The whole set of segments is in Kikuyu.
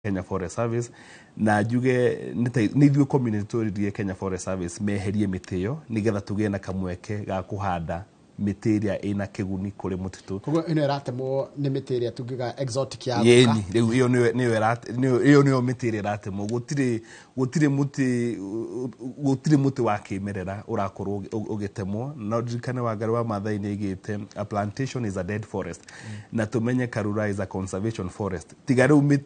Kenya Forest Service, na njuge nĩ ithuĩ community twĩrire Kenya Forest Service meherie mĩtĩ ĩyo nĩgetha tũgĩe na kamweke ga kũhanda mĩtĩ ĩrĩa ĩna kĩguni kũrĩ mũtitũ. Koguo ĩno ĩratemwo nĩ mĩtĩ ĩrĩa tungiuga exotic ya Yeni rĩu ĩyo nĩyo mĩtĩ ĩrĩa ĩratemwo. Gũtirĩ mũtĩ wa kĩmerera ũrakorwo ũgĩtemwo. No ndirikane Wangari wa Maathai nĩ aigĩte, "A plantation is a dead forest," na tũmenye Karura is a conservation forest. Tiga rĩu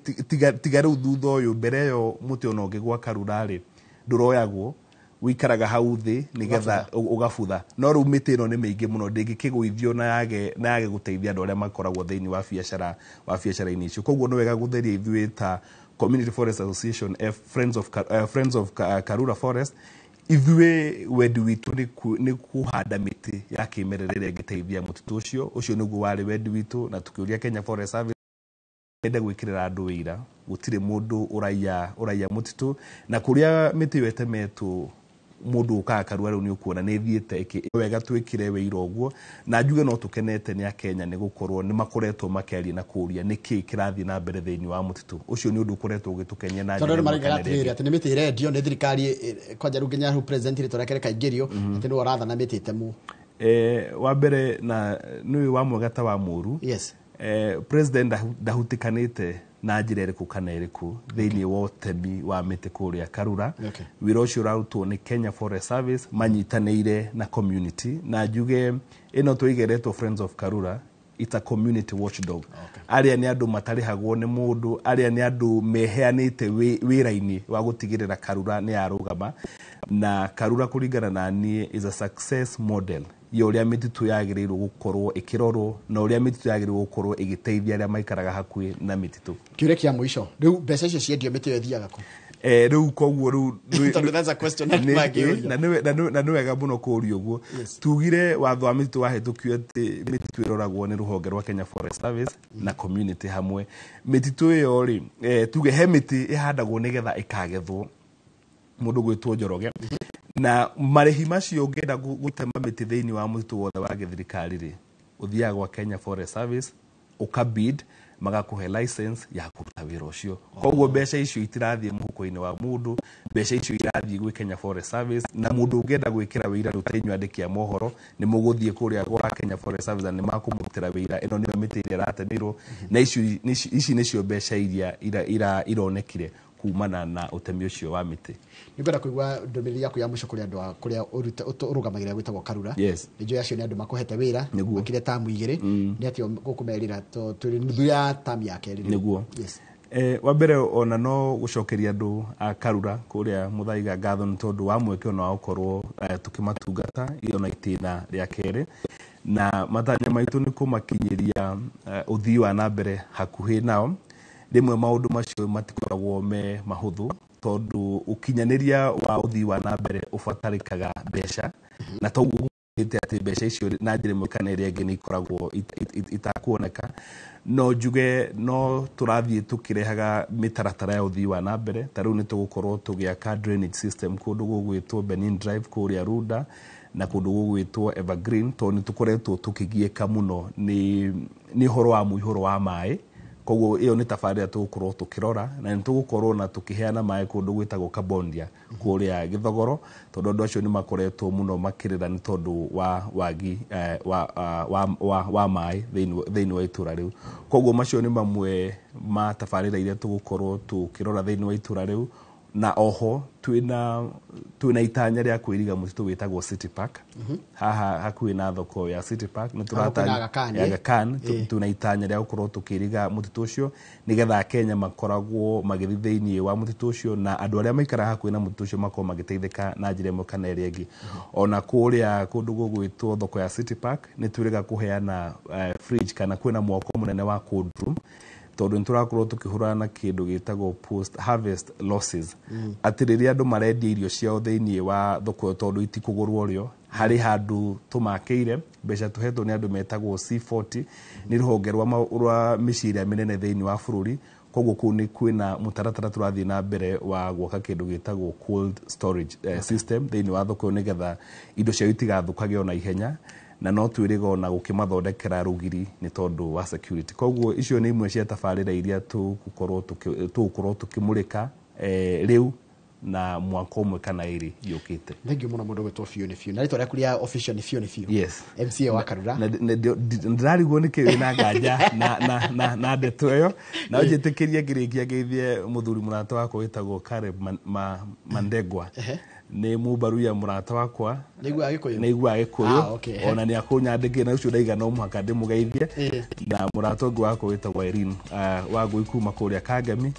tiga rĩu thutha ũyũ, mbere ĩyo mũtĩ ona ũngĩgwa Karura rĩ, ndũroyagwo, wĩikaraga hau thĩ nĩgetha ũgabutha. No rĩu mĩtĩ ĩno nĩ mĩingĩ mũno, ndĩngĩkĩgũithio na yage gũteithia andũ arĩa makoragwo thĩinĩ wa biacara wa biacara-inĩ icio. Koguo nĩ wega gũtheria. Ithuĩ ta Community Forest Association, Friends of Karura Forest, ithuĩ wendi witũ nĩ kũhanda mĩtĩ ya kĩmerera ĩrĩa ĩngĩteithia mũtitũ ũcio. Ũcio nĩguo warĩ wendi witũ, na tũkĩũria Kenya Forest Service ende gwĩkĩrĩra andũ wĩira gũtirĩ mũndũ ũraiya mũtitũ, na kũrĩa mĩtĩ ĩyo ĩtemetwo, mũndũ ũkaga Karura rĩu nĩ ũkuona nĩ ĩthiĩte wega. Twĩkire wĩira ũguo, na njuge no tũkenete nĩ Akenya nĩ gũkorwo nĩ makoretwo makĩaria na kũũria nĩkĩ kĩrathiĩ na mbere thĩinĩ wa mũtitũ ũcio. Nĩ ũndũ ũkoretwo ũgĩtũkenia na tondũ njĩra andũ ĩmwe maraugaga kana ĩrĩa atĩrĩrĩ, ĩngĩ. Atĩ nĩ mĩtĩ ĩrendio nĩ thirikari, kwanja rĩu nginya hau president rĩtwa rĩake rĩkaingĩrio atĩ nĩwe ũrathana mĩtĩ ĩtemwo. Wa mbere, na nĩũĩ wa mwega ta wa mũru, president ndahutĩkanĩte na njĩra ĩrĩkũ kana ĩrĩkũ thĩinĩ wa ũtemi wa mĩtĩ kũrĩa Karura. Wĩra ũcio ũrarutwo nĩ Kenya Forest Service manyitanĩire na community, na njuge ĩno tũigeretwo Friends of Karura, it's a community watchdog. Arĩa nĩ andũ matarĩhagwo nĩ mũndũ, arĩa nĩ andũ meheanĩte wĩra-inĩ wa gũtigĩrĩra Karura nĩ yarũgama. Na Karura, kũringana na niĩ, is a success model ya ũrĩa mĩtitũ yagĩrĩirwo gũkorwo ĩkĩrorwo na ũrĩa mĩtitũ yagĩrĩirwo gũkorwo ĩgĩteithia arĩa maikaraga hakuhĩ na mĩtitũ. Kĩũria kĩa mũico, rĩu mbeca icio ciendio, mĩtĩ ĩyo ĩthiaga kũ? Rĩu koguo rĩu Tondũ that's a question andũ mangĩũria. Na nĩ wega mũno kũũria ũguo. Tugire watho wa mĩtitũ wahĩtũkio atĩ mĩtitũ ĩroragwo nĩ rũhonge rwa Kenya Forest Service na community hamwe. Mĩtitũ ĩyo rĩ, tuge he mĩtĩ ĩhandagwo nĩgetha ĩkagethwo, mũndũ gwĩtwo Njoroge, na marĩhi macio, ũngĩenda gũtema mĩtĩ thĩinĩ wa mũtitũ wothe wa gĩthirikari rĩ, ũthiaga gwa Kenya Forest Service, ũkabid, magakũhe license ya kũruta wĩra ũcio. Koguo mbeca icio itirathiĩ mũhuko-inĩ wa mũndũ, mbeca icio irathiĩ gwĩ Kenya Forest Service. Na mũndũ ũngĩenda gwĩkĩra wĩira rĩu, ta inyuĩ andĩki a mohoro, nĩ mũgũthiĩ kũrĩa gwa Kenya Forest Service na nĩ makũmũrutĩra wĩira ĩno nĩyo mĩtĩ ĩrĩa ĩratemirwo na ici nĩcio mbeca iria ironekire kumana na ũtemi ũcio wa mĩtĩ. Nĩ ngwenda kũigua ndũmĩrĩri yaku ya mũico kũrĩ andũ a kũrĩa ũrũgamagĩrĩra gwĩtagwo Karura. Nĩ njũĩ acio nĩ andũ makũhete wĩra makĩria tamu 2. Nĩ atĩa gũkũmerĩra tũrĩ nuthu ya tamu ya kerĩ rĩu? Nĩguo. Wa mbere, ona no gũcokeria andũ a Karura kũrĩa Mũthaiga ngatho nĩ tondũ wa mweke ona wa gũkorwo tũkĩmatungata ona itĩna rĩa kerĩ, na matanya maitũ nĩ kũmakinyĩria ũthii wa na mbere hakuhĩ nao. Rĩmwe maũndũ macio matikoragwo me mahũthũ, tondũ ũkinyanĩria wa ũthii wa na mbere ũbatarĩkaga mbeca, na toguo gũkĩte atĩ mbeca icio na njĩra ĩmwe kana ĩrĩa ĩngĩ nĩ ikoragwo itakuoneka. No njuge no tũrathiĩ tũkĩrehaga mĩtaratara ya ũthii wa na mbere. Ta rĩu nĩ tũgũkorwo tũgĩaka drainage system kũndũ gũgwĩtwo Benin Drive kũrĩa Runda na kũndũ gũgwĩtwo Evergreen, tondũ nĩ tũkoretwo tũkĩgiĩka mũno nĩ ũhoro wa mũihũro wa maĩ. Koguo ĩyo nĩ tabarĩra tũgũkorwo tũkĩrora, na nĩ tũgũkorwo na tũkĩheana maĩ kũndũ gwĩtagwo Kabondia kũrĩa Gĩthogoro, tondũ andũ acio nĩ makoretwo mũno makĩrĩra nĩ tondũ wa wagi wa maĩ thĩinĩ wa itũra rĩu. Koguo macio nĩ mamwe ma tabarĩra iria tũgũkorwo tũkĩrora thĩinĩ wa itũra rĩu. Na oho twĩna itanya rĩa kwĩriga mũtitũ wĩtagwo City Park haha hakuhĩ na thoko ya City Park. Nĩ Hakuhĩ na Aga Khan, ya eh? Aga Khan. Twĩna itanya rĩa gũkorwo tũkĩriga mũtitũ ũcio nĩgetha Akenya makoragwo magĩthiĩ thĩinĩ wa mũtitũ ũcio, na andũ arĩa maikaraga hakuhĩ na mũtitũ ũcio makorwo magĩteithĩka na njĩra ĩmwe kana ĩrĩa ĩngĩ. Ona kũrĩa kũndũ gũgwĩtwo thoko ya City Park nĩ twĩrĩga kũheana fridge, kana kwĩna mwako mũnene wa cold room, tondũ nĩ tũrakorwo tũkĩhũrana na kĩndũ gĩtagwo post harvest losses, atĩ rĩrĩa andũ marendia irio ciao thĩinĩ wa thoko ĩyo, tondũ itikũgũrwo rĩo, harĩ handũ tũmakĩire. Mbeca tũhetwo nĩ andũ metagwo C40, nĩ rũhonge rwa mĩciĩ ĩrĩa mĩnene thĩinĩ wa bũrũri. Koguo kũu nĩ kwĩna mũtaratara tũrathiĩ na mbere wa gwaka kĩndũ gĩtagwo cold storage system thĩinĩ wa thoko ĩyo, nĩgetha indo ciao itigathũkage ona ihenya. Na no twĩrĩga ona gũkĩmathondekera rũgiri nĩ tondũ wa security. Koguo icio nĩ imwe cia tabarĩra iria tũgũkorwo tũkĩmũrĩka rĩu na mwaka ũmwe kana ĩrĩ yũkĩte. Thank you mũno mũndũ gwĩtwo Fiũ nĩ Fiũ. Na rĩtwa rĩaku rĩa official nĩ Fiũ nĩ Fiũ? Yes. MCA wa Karura. Ndĩrarigwo nĩkĩ wĩna nganja na ndeto ĩyo, na ũnjĩtĩkĩrie ngĩrĩkia ngeithie mũthuri mũrata wakwa wĩtagwo Caleb Mandegwa. Nĩ mũmbaruya mũrata wakwa. Nĩaiguaga Gĩkũyũ? Nĩaiguaga Gĩkũyũ. Ona nĩ akũnyandĩkĩra na ũcio ndaiga no mũhaka ndĩmũgeithie. Na mũrata ũngĩ wakwa wĩtagwo Irene Wangũi kuma kũrĩa Kangemi,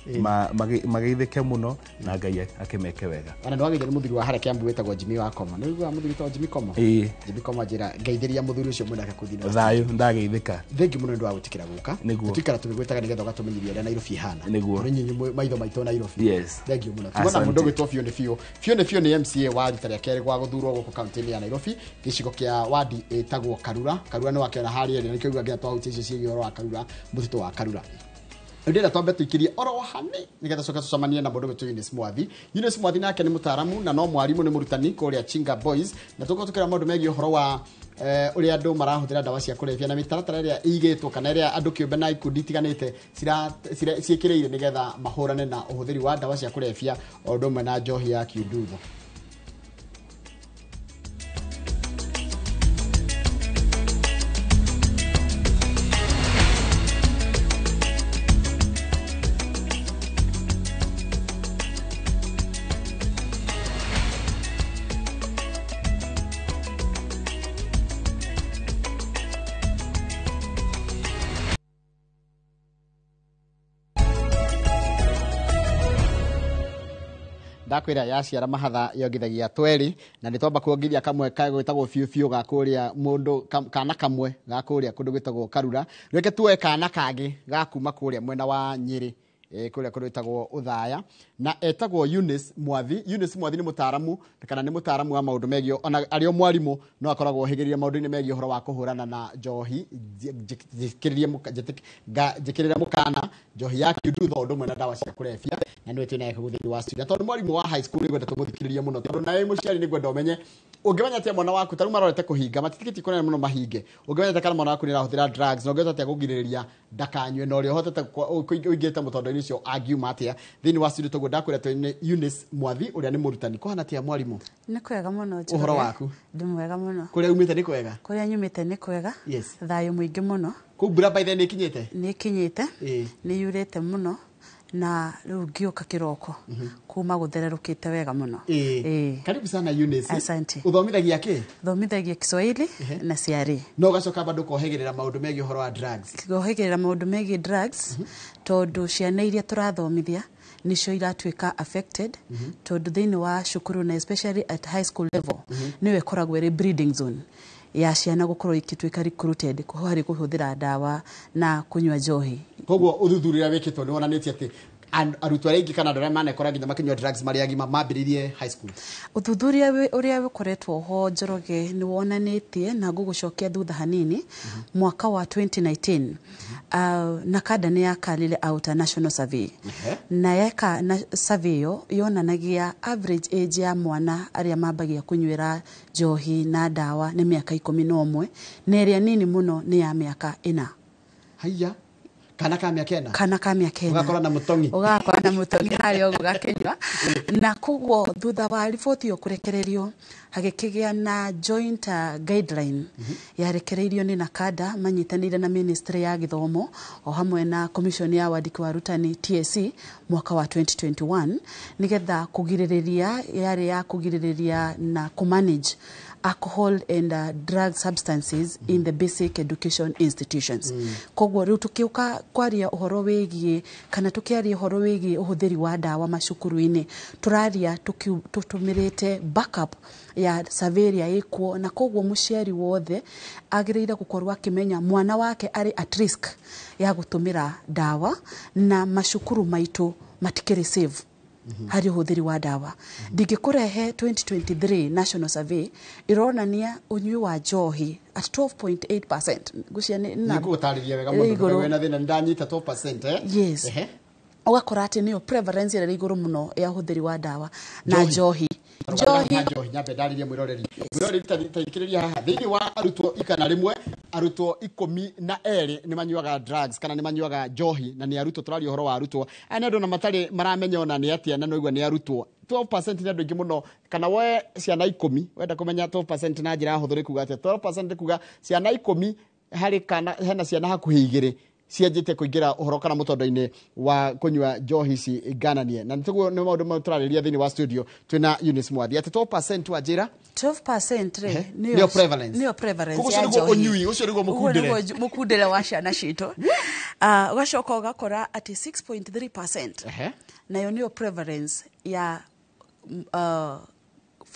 mageithĩke mũno na Ngai akĩmeke wega. Ona nĩ wageithio nĩ mũthuri wa harĩa Kiambu wĩtagwo Jimmy wa Komo. Nĩ ũiguaga mũthuri wĩtagwo Jimmy Komo? Ĩĩ. Jimmy Komo anjĩra ngeithĩria mũthuri ũcio mwĩnake kũu thĩinĩ wa Thayũ, ndageithĩka. Thank you mũno nĩ ũndũ wa gwĩtĩkĩra gũka. Nĩguo. Tũikara tũgĩgwĩtaga nĩgetha ũgatũmenyithia ũrĩa Nairobi ĩhana. Nĩguo. Tondũ inyuĩ maitho maitũ Nairobi. Yes. Thank you mũno. Tuona mũndũ ũgwĩtwo Fiũ nĩ Fiũ. Fiũ nĩ Fiũ nĩ MCA wa rita rĩa kerĩ gwa gũthurwo gũkũ kaunti-inĩ ya Nairobi, gĩcigo kĩa wadi ĩtagwo Karura. Karura nĩ wakĩona harĩa ĩrĩ, na nĩkĩo nginya twahutia icio ciĩgiĩ ũhoro wa Karura, mũtitũ wa Karura. Ndĩrenda twambe tũikĩrie oro hani nĩgetha coke tũcemanie na mũndũ wĩtwo Eunice Mwathi. Eunice Mwathi nake nĩ mũtaaramu na no mwarimũ, nĩ mũrutani kũrĩa Chinga Boys, na tũkorwo tũkĩra maũndũ megiĩ ũhoro wa ũrĩa andũ marahũthĩra ndawa cia kũrebia na mĩtaratara ĩrĩa ĩigĩtwo kana ĩrĩa andũ kĩũmbe na ikundi itiganĩte ciĩkĩrĩire nĩgetha mahũrane na ũhũthĩri wa ndawa cia kũrebia o ũndũ ũmwe na njohi ya kiundutho. Ndakwĩra yaciara mahatha yongithagia twerĩ, na nĩ twamba kuongithia kamwe ka gwĩtagwo Fiũ Fiũ ga kũrĩa mũndũ kana kamwe ga kũrĩa kũndũ gwĩtagwo Karura. Reke tuoe kana kangĩ ga kuma kũrĩa mwena wa Nyĩrĩ, kũrĩa kũndũ gwĩtagwo Ũthaya, na etagwo Eunice Mwathi. Eunice Mwathi nĩ mũtaaramu kana nĩ mũtaaramu wa maũndũ megiĩ, ona arĩ o mwarimũ no akoragwo ohĩgĩrĩire maũndũ-inĩ megiĩ ũhoro wa kũhũrana na njohi. Njĩkĩrĩre mũkana njohi ya kiundutho ũndũ ũmwe na ndawa cia kũrebia, na nĩwe twĩ naye kũu thĩinĩ wa studio. Tondũ mwarimũ wa high school nĩngwenda tũmũthikĩrĩrie mũno, tondũ nawe mũciari nĩngwenda ũmenye ũngĩmenya atĩa mwana waku, ta rĩu marorete kũhinga, matitikĩtie kũnene mũno mahinge, ũngĩmenya atĩa kana mwana waku nĩarahũthĩra drugs, na ũngĩhota atĩa kũgirĩrĩria ndakanyue, na ũrĩa ũhotete ũingĩrĩte mũtondo-inĩ ũcio angiuma atĩa. Thĩinĩ wa studio tũguo ndakwĩra twĩ nĩ Eunice Mwathi ũrĩa nĩ mũrutani. Kũhana atĩa mwarimũ? Nĩ kwega mũno Njoroge. Ũhoro waku? Ndĩ mwega mũno. Kũrĩa umĩte nĩ kwega? Kũrĩa nyumĩte nĩ kwega. Yes. Thayũ mũingĩ mũno. Kũu mbura by then nĩ ĩkinyĩte? Nĩ ĩkinyĩte. Nĩ yurĩte mũno. Na rĩu ngĩũka kĩroko kuma gũthererũkĩte wega mũno. Karibu sana Eunice. Asante. Ũthomithagia kĩ? Thomithagia Kiswahili na CRE. No ũgacoka bado ũkohĩgĩrĩra maũndũ megiĩ ũhoro wa drugs. Ngohĩgĩrĩra maũndũ megiĩ drugs, tondũ ciana iria tũrathomithia nicio iratuĩka affected, tondũ thĩinĩ wa cukuru na especially at high school level nĩyo ĩkoragwo ĩrĩ breeding zone ya ciana gũkorwo ikĩtuĩka recruited harĩ kũhũthĩra ndawa na kũnyua njohi. Koguo ũthuthuria wĩkĩtwo nĩ wonanĩtie atĩ arutwo arĩa aingĩ kana andũ arĩa manekora nginya makĩnyua drugs marĩ agima mambĩrĩirie high school. Ũthuthuria ũrĩa ũkoretwo ho Njoroge nĩ wonanĩtie, na ngũgũcokia thutha hanini, mwaka wa 2019 NACADA nĩ yakalire out a national survey. Na yeka na survey ĩyo yonanagia average age ya mwana arĩa mambagia kũnyuĩra njohi na ndawa nĩ mĩaka 11, na ĩrĩa nini mũno nĩ ya mĩaka 4. Haiya. Kana ka mĩaka 4? Kana ka mĩaka 4. Ũgakora na mũtongi. Ũgakora na mũtongi harĩa ũguo gakĩnyua. Na koguo thutha wa riboti ĩyo kũrekererio, hagĩkĩgĩa na joint guideline yarekereirio nĩ NACADA manyitanĩire na Ministry ya Gĩthomo o hamwe na Commission ya Wandĩki wa Arutani TSC mwaka wa 2021, nĩgetha kũgirĩrĩria, yarĩ ya kũgirĩrĩria na kũmanage alcohol and drug substances in the basic education institutions. Koguo rĩu tũkĩũka kwaria ũhoro wĩgiĩ kana tũkĩaria ũhoro wĩgiĩ ũhũthĩri wa ndawa macukuru-inĩ, tũraria tũtũmĩrĩte backup ya survey ĩrĩa ĩkuo, na koguo mũciari wothe agĩrĩire gũkorwo akĩmenya mwana wake arĩ at risk ya gũtũmĩra ndawa, na macukuru maitũ matikĩrĩ safe harĩ ũhũthĩri wa ndawa. Ndingĩkũrehe 2023 national survey ĩronania ũnyui wa njohi at 12.8%. Ngũcia nĩ Nĩ ngũgũtarĩria wega mũndũ wĩna thĩna, nĩndanyita 12%, Yes. Ũgakora atĩ nĩyo prevalence ĩrĩa ĩrĩ igũrũ mũno ya ũhũthĩri wa ndawa na njohi. Njohi. Njohi nyambe ndarĩrie mwĩroreri mwĩroreri taithikĩrĩria haha thĩinĩ wa arutwo 100 arutwo 12 nĩ manyuaga drugs kana nĩ manyuaga njohi na nĩ arutwo tũraria ũhoro wa arutwo aya nĩ andũ na matarĩ maramenya ona nĩ atĩa na noigua nĩ arutwo 12% nĩ andũ aingĩ mũno kana woe ciana 10 wenda kũmenya 12% na njĩra hũthũ nĩ kuga atĩa 12% nĩ kuga ciana 10 harĩ kana hena ciana hakuhĩ 2 cianjĩtie kũingĩra ũhoro kana mũtondo-inĩ wa kũnyua njohi ici ngananie na nĩtũguo nĩ maũndũ mau tũrarĩria thĩinĩ wa studio twĩna Eunice Mwathi atĩ 12% wa njĩra 12% rĩ Nĩyo prevalence. nĩyo prevalence Koguo ya ũcio nĩguo njohi. ũnyui, ũcio nĩguo Ũguo mũkundĩre. nĩguo mũkundĩre wa ciana citũ. Ũgacoka ũgakora atĩ 6.3% Ehe. nayo nĩyo prevalence ya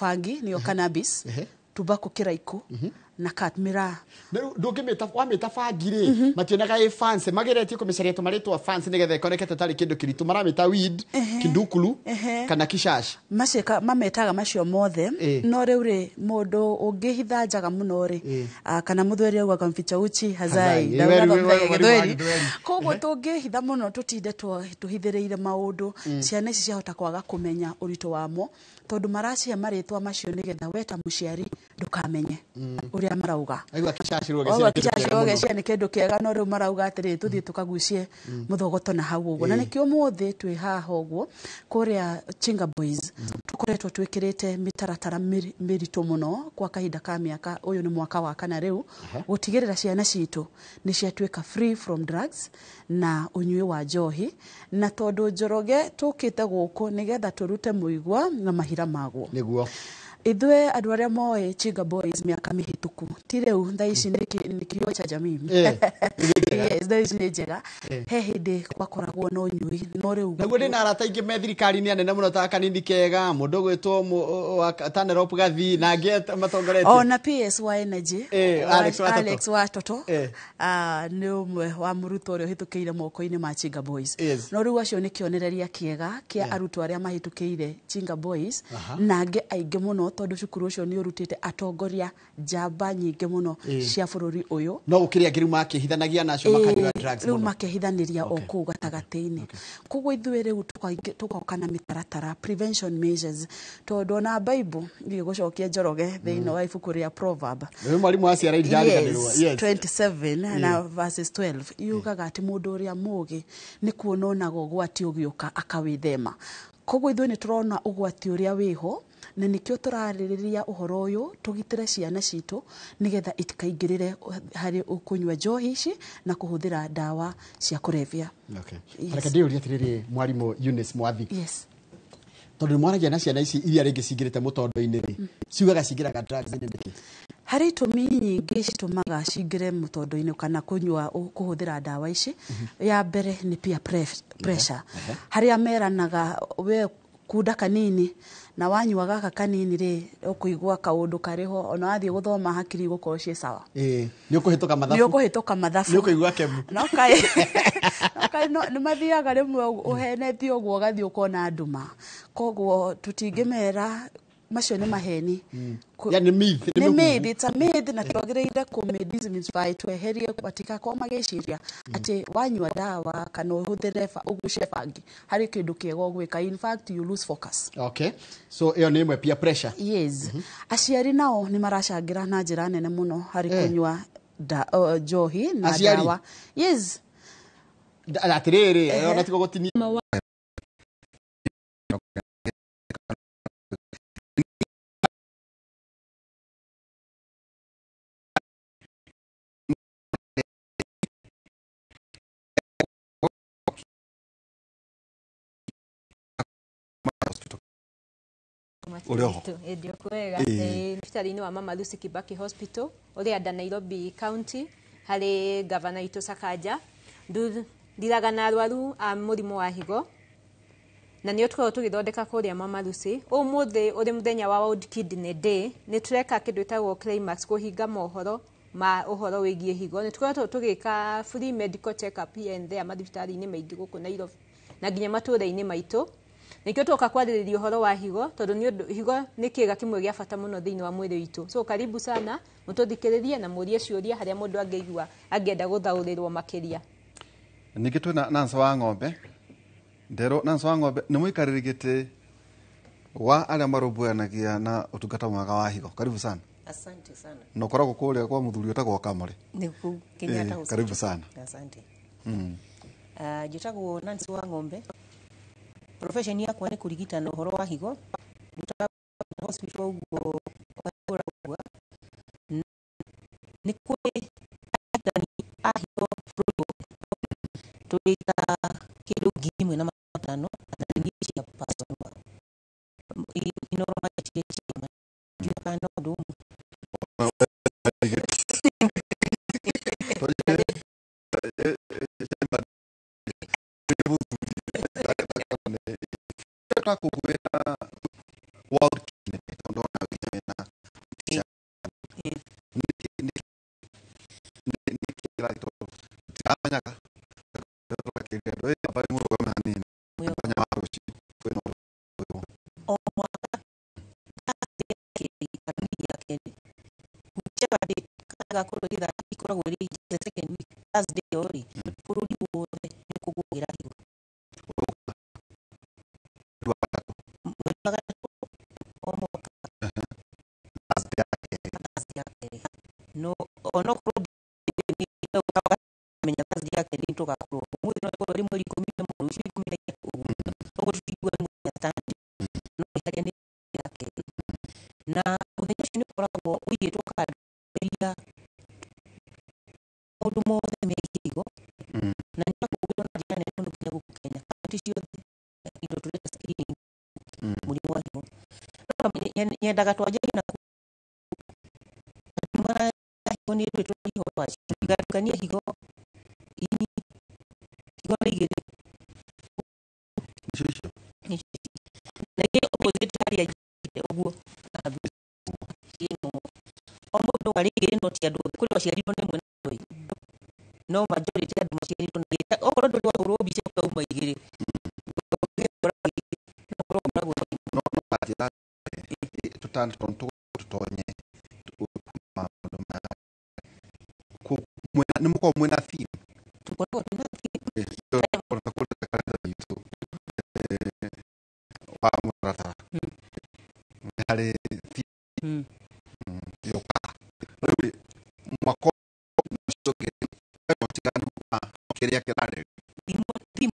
bangi nĩyo cannabis, Ehe. tobacco kĩraikũ na kat miraa. Ndũngĩmĩta wamĩta bangi rĩ mationaga ĩ fancy mageretie kũmĩcaria tũmarĩtwa fancy nĩgetha ĩkoneke ta tarĩ kĩndũ kĩritũ maramĩta weed kindukulu kana kishash Maciĩka mametaga macio mothe no rĩu rĩ mũndũ ũngĩhitha njaga mũno rĩ kana mũthweri augaga mficha uchi hazai Hazai. Ndaugaga Weri, mũthenya weri, weri, gĩthweri. weri. Koguo tũngĩhitha mũno tũtinde tũhithĩrĩire maũndũ ciana ici ciahota kwaga kũmenya ũritũ wamo tondũ maracihe marĩtwa macio nĩgetha we ta mũciari ndũkamenye ũrĩa marauga. Aigua kishash rĩ Oguo ũgeciria kĩndũ kĩcaci kĩega mũno. ũgeciria nĩ kĩndũ kĩega no rĩu marauga atĩrĩrĩ tũthiĩ tũkagucie mũthogoto na hau ũguo na nĩkĩo ũmũthĩ twĩ haha ũguo kũrĩa Chinga Boys tũkoretwo twĩkĩrĩte mĩtaratara mĩritũ mũno kwa kahinda ka mĩaka ũyũ nĩ mwaka wa kana rĩu gũtigĩrĩra ciana citũ nĩ ciatuĩka free from drugs na ũnyui wa njohi na tondũ Njoroge tũkĩte gũkũ nĩgetha tũrute mũigua na mahira maguo. Nĩguo Ithuĩ andũ arĩa moĩ Chinga Boys mĩaka mĩhĩtũku ti rĩu thaa ici nĩ kĩo cha jamii. Yes, thaa ici nĩ njega. He hĩndĩ gwakoragwo na ũnyui no rĩu naguo ndĩna arata aingĩ me thirikari-inĩ anene mũno ta Kanini Kega mũndũ ũgwĩtwo Tanerop Gathi na angĩ matongoretie ona PS wa Energy Alex Watoto. Alex Watoto nĩ ũmwe wa mũrutwo ũrĩa ũhĩtũkĩire moko-inĩ ma Chinga Boys. Yes. No rĩu acio nĩ kĩonereria kĩega kĩa arutwo arĩa mahĩtũkĩire Chinga Boys na angĩ aingĩ mũno tondũ cukuru ũcio nĩ ũrutĩte atongoria njamba nyingĩ mũno cia bũrũri ũyũ. No gũkĩrĩ angĩ rĩu makĩhithanagia nacio makanyua drugs rĩu mũno. makehithanĩria o kũu gatagatĩ-inĩ. Koguo ithuĩ rĩu tũgoka na mĩtaratara prevention measures tondũ ona Bible gũcokia Njoroge thĩinĩ wa ibuku rĩa Proverb Rĩu mwarimũ wa ciara ndariganĩrwo. Yes, 27 na verses 12 yugaga atĩ mũndũ ũrĩa mũũgĩ nĩ kuona onaga ũgwati ũgĩũka akawĩthema. Koguo ithuĩ nĩ tũrona ũgwati ũrĩa wĩho na nĩkĩo tũrarĩrĩria ũhoro ũyũ tũgitĩre ciana citũ nĩgetha itikaingĩrĩre harĩ kũnyua njohi ici na kũhũthĩra ndawa cia kũrebia. Okay. Yes. Reke ndĩyũrie atĩrĩrĩ mwarimũ Eunice Mwathi Yes. tondũ nĩ mwaragia na ciana ici iria rĩngĩ cingĩrĩte mũtondo-inĩ rĩ ciugaga cingĩraga drugs-inĩ nĩkĩ? Harĩ itũmi nyingĩ citũmaga cingĩre mũtondo-inĩ kana kũnyua kũhũthĩra ndawa ici. Ya mbere nĩ peer pressure harĩa meranaga we kunda kanini na wanyua gaka kanini rĩ ũkũigua kaũndũ karĩho ona wathiĩ gũthoma hakiri igũkorwo ciĩ sawa. Nĩ ũkũhĩtũka Nĩ mathabu ũkũhĩtũka mathabu Nĩ ũkũigua kemu. no kaĩ nĩ mathiaga rĩmwe ũhenetio ũguo ũgathiĩ ũkona nduma koguo tũtingĩmera macio nĩ maheni. Yani myth, nĩ Nĩ mĩhuhu. myth, it's a myth na twagĩrĩire kũmĩ demystify tweherie matikakorwo magĩciria atĩ wanyua ndawa kana ũhũthĩre ũgucie bangi harĩ kĩndũ kĩega ũgwĩka. In fact you lose focus. Okay. So ĩyo nĩ ĩmwe peer pressure. Yes. Aciari nao nĩ maracangĩra na njĩra nene mũno harĩ kũnyua njohi na Aciari? ndawa. Yes. Atĩrĩrĩ ona tigo gũtinia Ũrĩ oho? Ndio kwega. Thibitarĩ-inĩ wa Mama Lucy Kibaki Hospital ũrĩa under Nairobi County harĩ gavana witũ Sakaja. Ndiraga na arwaru a mũrimũ wa higo na nĩo tũkoragwo tũgĩthondeka kũrĩa Mama Lucy. Ũmũthĩ ũrĩ mũthenya wa World Kidney Day nĩ tũreka kĩndũ gĩtagwo climax kũhinga mohoro ma ũhoro wĩgiĩ higo. Nĩ tũkoretwo tũgĩka free medical check up here and there mathibitarĩ-inĩ maingĩ gũkũ Nairobi na nginya matũũra-inĩ maitũ. Nĩkĩo tũka kwarĩrĩria ũhoro wa higo tondũ nĩ ũndũ higo nĩ kĩĩga kĩmwe gĩa bata mũno thĩinĩ wa mwĩrĩ witũ. So karibu sana mũtũthikĩrĩrie na mũrie ciũria harĩa mũndũ angĩigua angĩenda gũthaũrĩrwo makĩria. Ningĩ twĩna Nancy wa ng'ombe nderwo Nancy wa ng'ombe nĩ mũikarĩri gĩtĩ Wa arĩa marũmbũyanagia na ũtungata mwega wa higo. Karibu sana. Asante sana. Na ũkoragwo kũrĩa kwa mũthuri ũtagwo Kamore. Nĩkũ Kenyatta Hospital. Karibu sana. Asante. Njĩtagwo Nancy wa Ng'ombe. Profession yakwa nĩ kũrigitana ũhoro wa higo. Ndutaga hospital ũguo ũgakũra ũguo. Nĩ kũrĩ arigitani a higo bũrũri wothe. Tũrĩ ta kĩndũ 1,500 na niĩ chairperson wao. Inooro manjĩtire chairman. Ndiũĩ kana no ũndũ ũmwe. Tũrakũngũĩra World Kidney Day, tondũ ona wĩna tiramenyaga tũgakĩria andũ, "Ĩ, ambai mũrũgame hanini mũthenya wa rũciũ kwĩna ũndũ ũyũ." O mwaka Thursday ya kerĩ kana wiki ya kerĩ, whichever day gakorwo ĩrĩ thaa ikoragwo ĩrĩ the second week, Thursday ĩyo rĩ, bũrũri wothe nĩ ũkũngũĩra higo. Mweri wa gatatũ. Mweri wa gatatũ o mwaka. Thursday ya kerĩ. Thursday ya kerĩ. No onokorwo menya Thursday ya kerĩ nĩtũgakorwo ũmũthĩ no ĩkorwo ĩrĩ mweri 11, rũciũ 13 ũguo. Ũguo tũtingiuga nĩ mũthenya standard, no nĩ harĩa nĩ ya kerĩ. Na mũthenya ũcio nĩ ũkoragwo ũigĩtwo kando ria maũndũ mothe megiĩ higo, na nĩ ũrakũngũĩrwo na njĩra nene mũno nginya gũkũ Kenya, kaunti ciothe indo tũreta screening mũrimũ wa higo. No nyendaga twanjagie na mara higo nĩ ndũĩ tũraria ũhoro wacio, tũtigatukanie higo ini, higo nĩ igĩrĩ. Nĩcio icio. Na ingĩ opposite harĩa njĩte ũguo o mũndũ arĩ igĩrĩ, no ti andũ othe, kũrĩ waciarirwo na ĩmwe na ndũĩ, no majority andũ maciarĩtwo na igĩrĩ. Okorwo ndũrĩ wahũrwo mbica ũkauma igĩrĩ, no ũkorwo ũkoragwo na ĩmwe. No njĩra tũtano tũtonye maũndũ maya. Nĩ mũkoragwo mwĩna theme? Tũkoragwo twĩna theme. Kũrĩa karenda itũ wa mũtaratara nĩ harĩ theme yũkaga. Rĩu rĩ, mwaka ũcio ũngĩ kwĩna ũtiganu wa kĩrĩa kĩrarĩrĩrio. Theme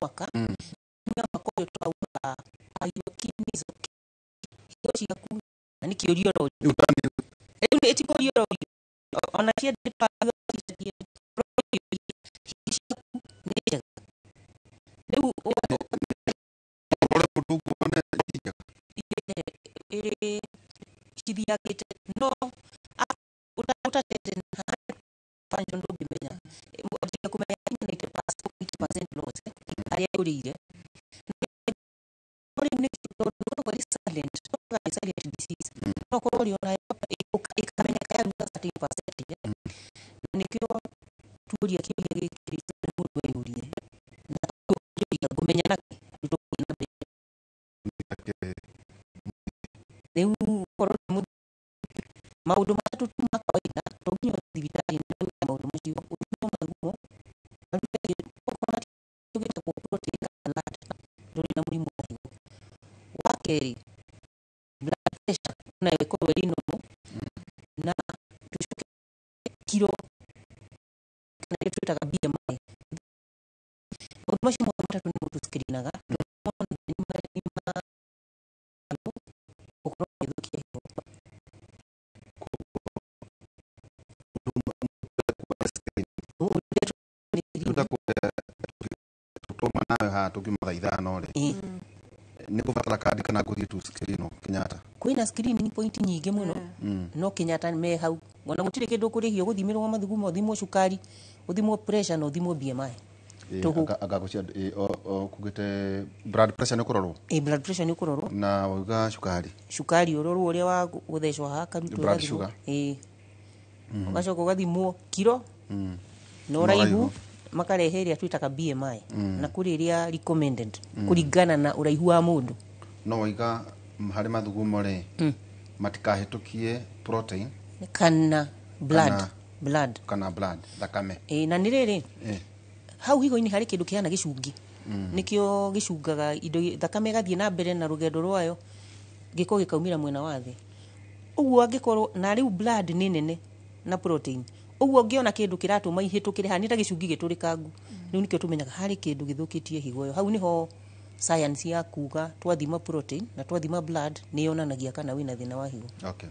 mwaka ya mwaka ũyũ tũrauga, "Are your kidneys okay?" Higo ciaku na nĩ kĩũria ũrorio. Rĩu Rĩu nĩ ti kũũria ũrorio, ona ciendete higo ciaku nĩ njega rĩu. Ũrore mũndũ ũguo nĩ njega. Ĩrĩ cithiangĩte no ũtatete na function ndũngĩmenya. Tiga kũmenya nginya 90% loss harĩa yũrĩire. No rĩu nĩ tondũ ĩkoragwo ĩrĩ silent, tũkoragwo silent disease, no ũkorwo ũrĩ onayo ĩkamenyeka yaruta certain percentage. Na nĩkĩo tuoria kĩũria gĩkĩ rĩ, mũndũ eyũrie na tũkĩũria ngũmenya nakĩ andũ tũgũthiĩ na mbere. Rĩu okorwo nĩ maũndũ matatũ tu ma kawaida, to nginya ũthiĩ thibitarĩ na wĩke maũndũ macio: ũthimwo mathugumo, marute okorwo kĩndũ gĩtagwo protein kana blood, ndũrĩ na mũrimũ wa higo. Wa kerĩ, blood pressure nayo ĩkorwo ĩrĩ normal, na tũcoke kiro kana ĩrĩa twĩtaga BMI. Maũndũ macio mothe matatũ nĩmo tũscreenaga gũkorwo magĩthũkia higo. Tũta tũma nawe haha tũkiuma thaa 5 rĩ, nĩ ngũbatara kandi kana ngũthiĩ tu screen Kenyatta? Kwĩna screening point nyingĩ mũno, no Kenyatta me hau, ona gũtirĩ kĩndũ ũkũrĩhio gũthimĩrwo mathugumo, ũthimwo cukari, ũthimwo pressure na ũthimwo BMI. Tũhũ. Anga gũcia kugĩte blood pressure nĩ kũrorwo? Ĩ, blood pressure nĩ ũkũrorwo. Na wauga cukari? Cukari ũrorwo ũrĩa wa gũthecwo haha karutwo. Blood ũgathimwo. sugar. Ĩ, ũgacoka ũgathimwo kiro na Na ũraihu. ũraihu. Makarehe ĩrĩa twĩtaga BMI, na kũrĩ ĩrĩa recommended kũringana na ũraihu wa mũndũ. No waiga harĩ mathugumo rĩ, matikahĩtũkie protein kana blood. Kana- Blood. Kana blood, thakame. Ĩ, na nĩ rĩrĩ, hau higo-inĩ harĩ kĩndũ kĩhana gĩcungi. Nĩkĩo gĩcungaga indo, thakame ĩgathiĩ na mbere na rũgendo rwayo, gĩko gĩkaumĩra mwena wa thĩ. Ũguo angĩkorwo na rĩu blood nĩ nene na protein, ũguo ũngĩona kĩndũ kĩratũma ihĩtũkĩre haha, nĩ ta gĩcungi gĩtũrĩkangu. Rĩu nĩkĩo tũmenyaga harĩ kĩndũ gĩthũkĩtie higo ĩyo. Hau nĩho science ya kuga twathima protein na twathima blood nĩ yonanagia kana wĩna thĩna wa higo. Okay.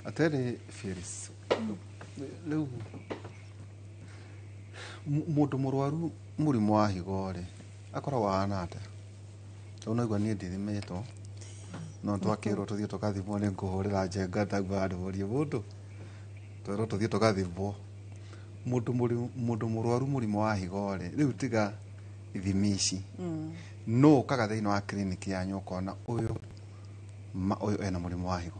Atĩrĩ Phyllis, rĩu mũndũ mũrwaru mũrimũ wa higo rĩ, akoragwo ahana atĩa? Tondũ naigua niĩ ndithimĩtwo, no twakĩrwo tũthiĩ tũkathimwo, nĩ ngũhũrĩra njenga ndaigua ndũrie mũndũ twerwo tũthiĩ tũgathimwo. Mũndũ mũrwaru mũrimũ wa higo rĩ, rĩu tiga ithimi ici, no ũkaga thĩinĩ wa kiriniki yanyu ũkona ũyũ ma ũyũ ena mũrimũ wa higo?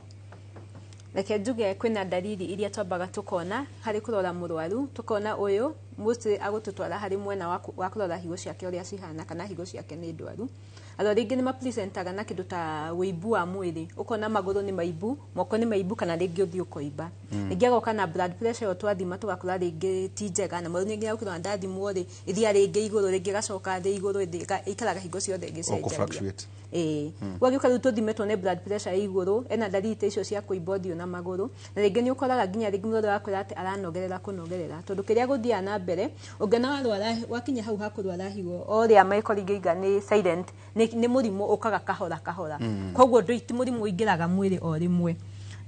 Reke njuge kwĩna ndariri iria twambaga tukona harĩ kũrora mũrwaru, tukona ũyũ mostly agũtũtwara harĩ mwena wa kũrora higo ciake ũrĩa cihana, kana higo ciake nĩ ndwaru. Arwaru aingĩ nĩ mapresentaga na kĩndũ ta wĩimbu wa mwĩrĩ, ũkona magũrũ nĩ maimbu, moko nĩ maimbu, kana rĩngĩ ũthiũ ũkoimba. Rĩngĩ agoka na blood pressure ĩyo twathima tũgakora rĩngĩ ti njega, na mũrwaru ningĩ agũkĩrora ndathimwo rĩ, ĩthiaga rĩngĩ igũrũ, rĩngĩ ĩgacoka thĩ igũrũ, ĩikaraga hingo ciothe ĩgĩcenjagia. Kũ-fluctuate. Ĩĩ, gwagĩũka rĩu tũthime tuone blood pressure ĩ igũrũ, ena ndariri ta icio cia kũimba ũthiũ na magũrũ, na rĩngĩ nĩ ũkoraga nginya rĩngĩ mũrwaru akwĩra atĩ aranogerera kũnogerera, tondũ kĩrĩa gũthiaga na mbere ũngĩona warwara wakinya hau ha kũrwara higo, o ũrĩa Michael ingĩiga nĩ silent, nĩ mũrimũ ũkaga kahora kahora, koguo ti mũrimũ ũingĩraga mwĩrĩ o rĩmwe.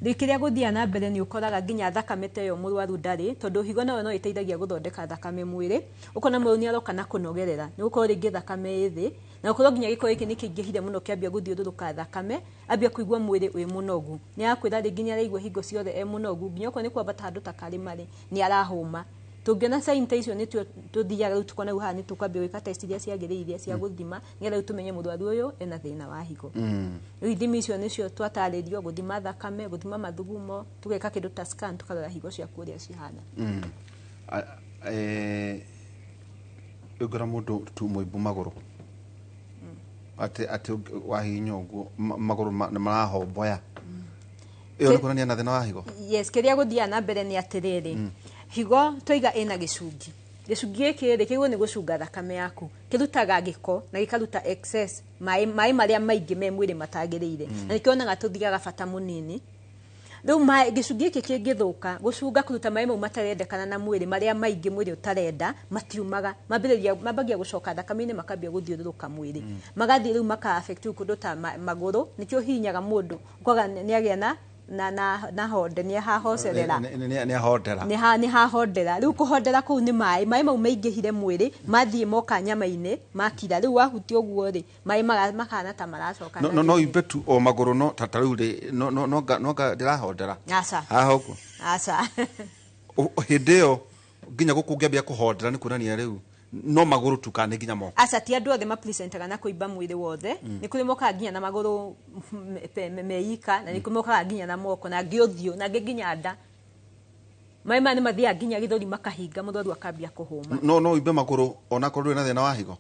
Rĩu kĩrĩa gũthiaga na mbere nĩ ũkoraga nginya thakame ta ĩyo mũrwaru ndarĩ, tondũ higo nayo no ĩteithagia gũthondeka thakame mwĩrĩ. Ũkona mũrwaru nĩ aroka na kũnogerera, nĩ gũkorwo rĩngĩ thakame ĩ thĩ, na ũkorwo nginya gĩko gĩkĩ nĩ kĩingĩhire mũno kĩambia gũthiũrũrũka thakame, ambia kũigua mwĩrĩ wĩ mũnogu, nĩ arakwĩra rĩngĩ nĩ araigua hingo ciothe e mũnogu, nginya okorwo nĩ kwambata handũ ta karĩma rĩ, nĩ arahũma. Tũngĩona sign ta icio nĩtuo tũthiaga rĩu tukona rĩu haha nĩ tũkwambia gwĩka test iria ciagĩrĩire cia gũthima, nĩgetha rĩu tũmenye mũrwaru ũyũ ena thĩna wa higo. Rĩu ithimi icio nĩcio twatarĩrio, gũthima thakame, gũthima mathugumo, tũgeka kĩndũ ta scan tũkarora higo ciaku ũrĩa cihana. Ũngĩona mũndũ tu mũimbu magũrũ, atĩ wahihinya ũguo magũrũ nĩ marahomboya, ĩyo nĩ kuonania na thĩna wa higo? Yes, kĩrĩa gũthiaga na mbere nĩ atĩrĩrĩ, higo twaiga ĩna gĩcungi, gĩcungi gĩkĩ rĩ kĩguo nĩ gũcunga thakame yaku, kĩrutaga gĩko na gĩkaruta excess maĩ, maĩ marĩa maingĩ me mwĩrĩ matagĩrĩire, na nĩkĩonaga tũthiaga bata mũnini. Rĩu gĩcungi gĩkĩ kĩngĩthũka, gũcunga kũruta maĩ mau matarendekana na mwĩrĩ, marĩa maingĩ mwĩrĩ ũtarenda, matiumaga, mambagia gũcoka thakame-inĩ, makambia gũthiũrũrũka mwĩrĩ, magathiĩ rĩu maka affect rĩu kũndũ ta magũrũ, nĩkĩo hihinyaga mũndũ ũkoga nĩ agĩa na honde, nĩ hahocerera. Nĩ ahondera. Nĩ hahondera. Rĩu kũhondera kũu nĩ maĩ mau maingĩhire mwĩrĩ, mathiĩ moka nyama-inĩ makira, rĩu wahutia ũguo rĩ, maĩ makahana ta maracoka. No no imbe tu o magũrũ, no ta rĩu rĩ, no no no no nga ndĩrahondera Aca. haha ũguo? Aca. Hĩndĩ ĩyo nginya gũkũ ũngĩambia kũhondera nĩ kuonania rĩu no magũrũ tu kana nĩ nginya moko? Aca, ti andũ othe mapresentaga na kũimba mwĩrĩ wothe. Nĩ kũrĩ mokaga nginya na magũrũ meika, na nĩ kũrĩ mokaga nginya na moko, na angĩ ũthiũ, na angĩ nginya nda. Maĩ maya nĩ mathiaga nginya gĩthũri makahinga, mũrwaru akambia kũhũma. No imbe magũrũ onakorwo ndũrĩ na thĩna wa higo?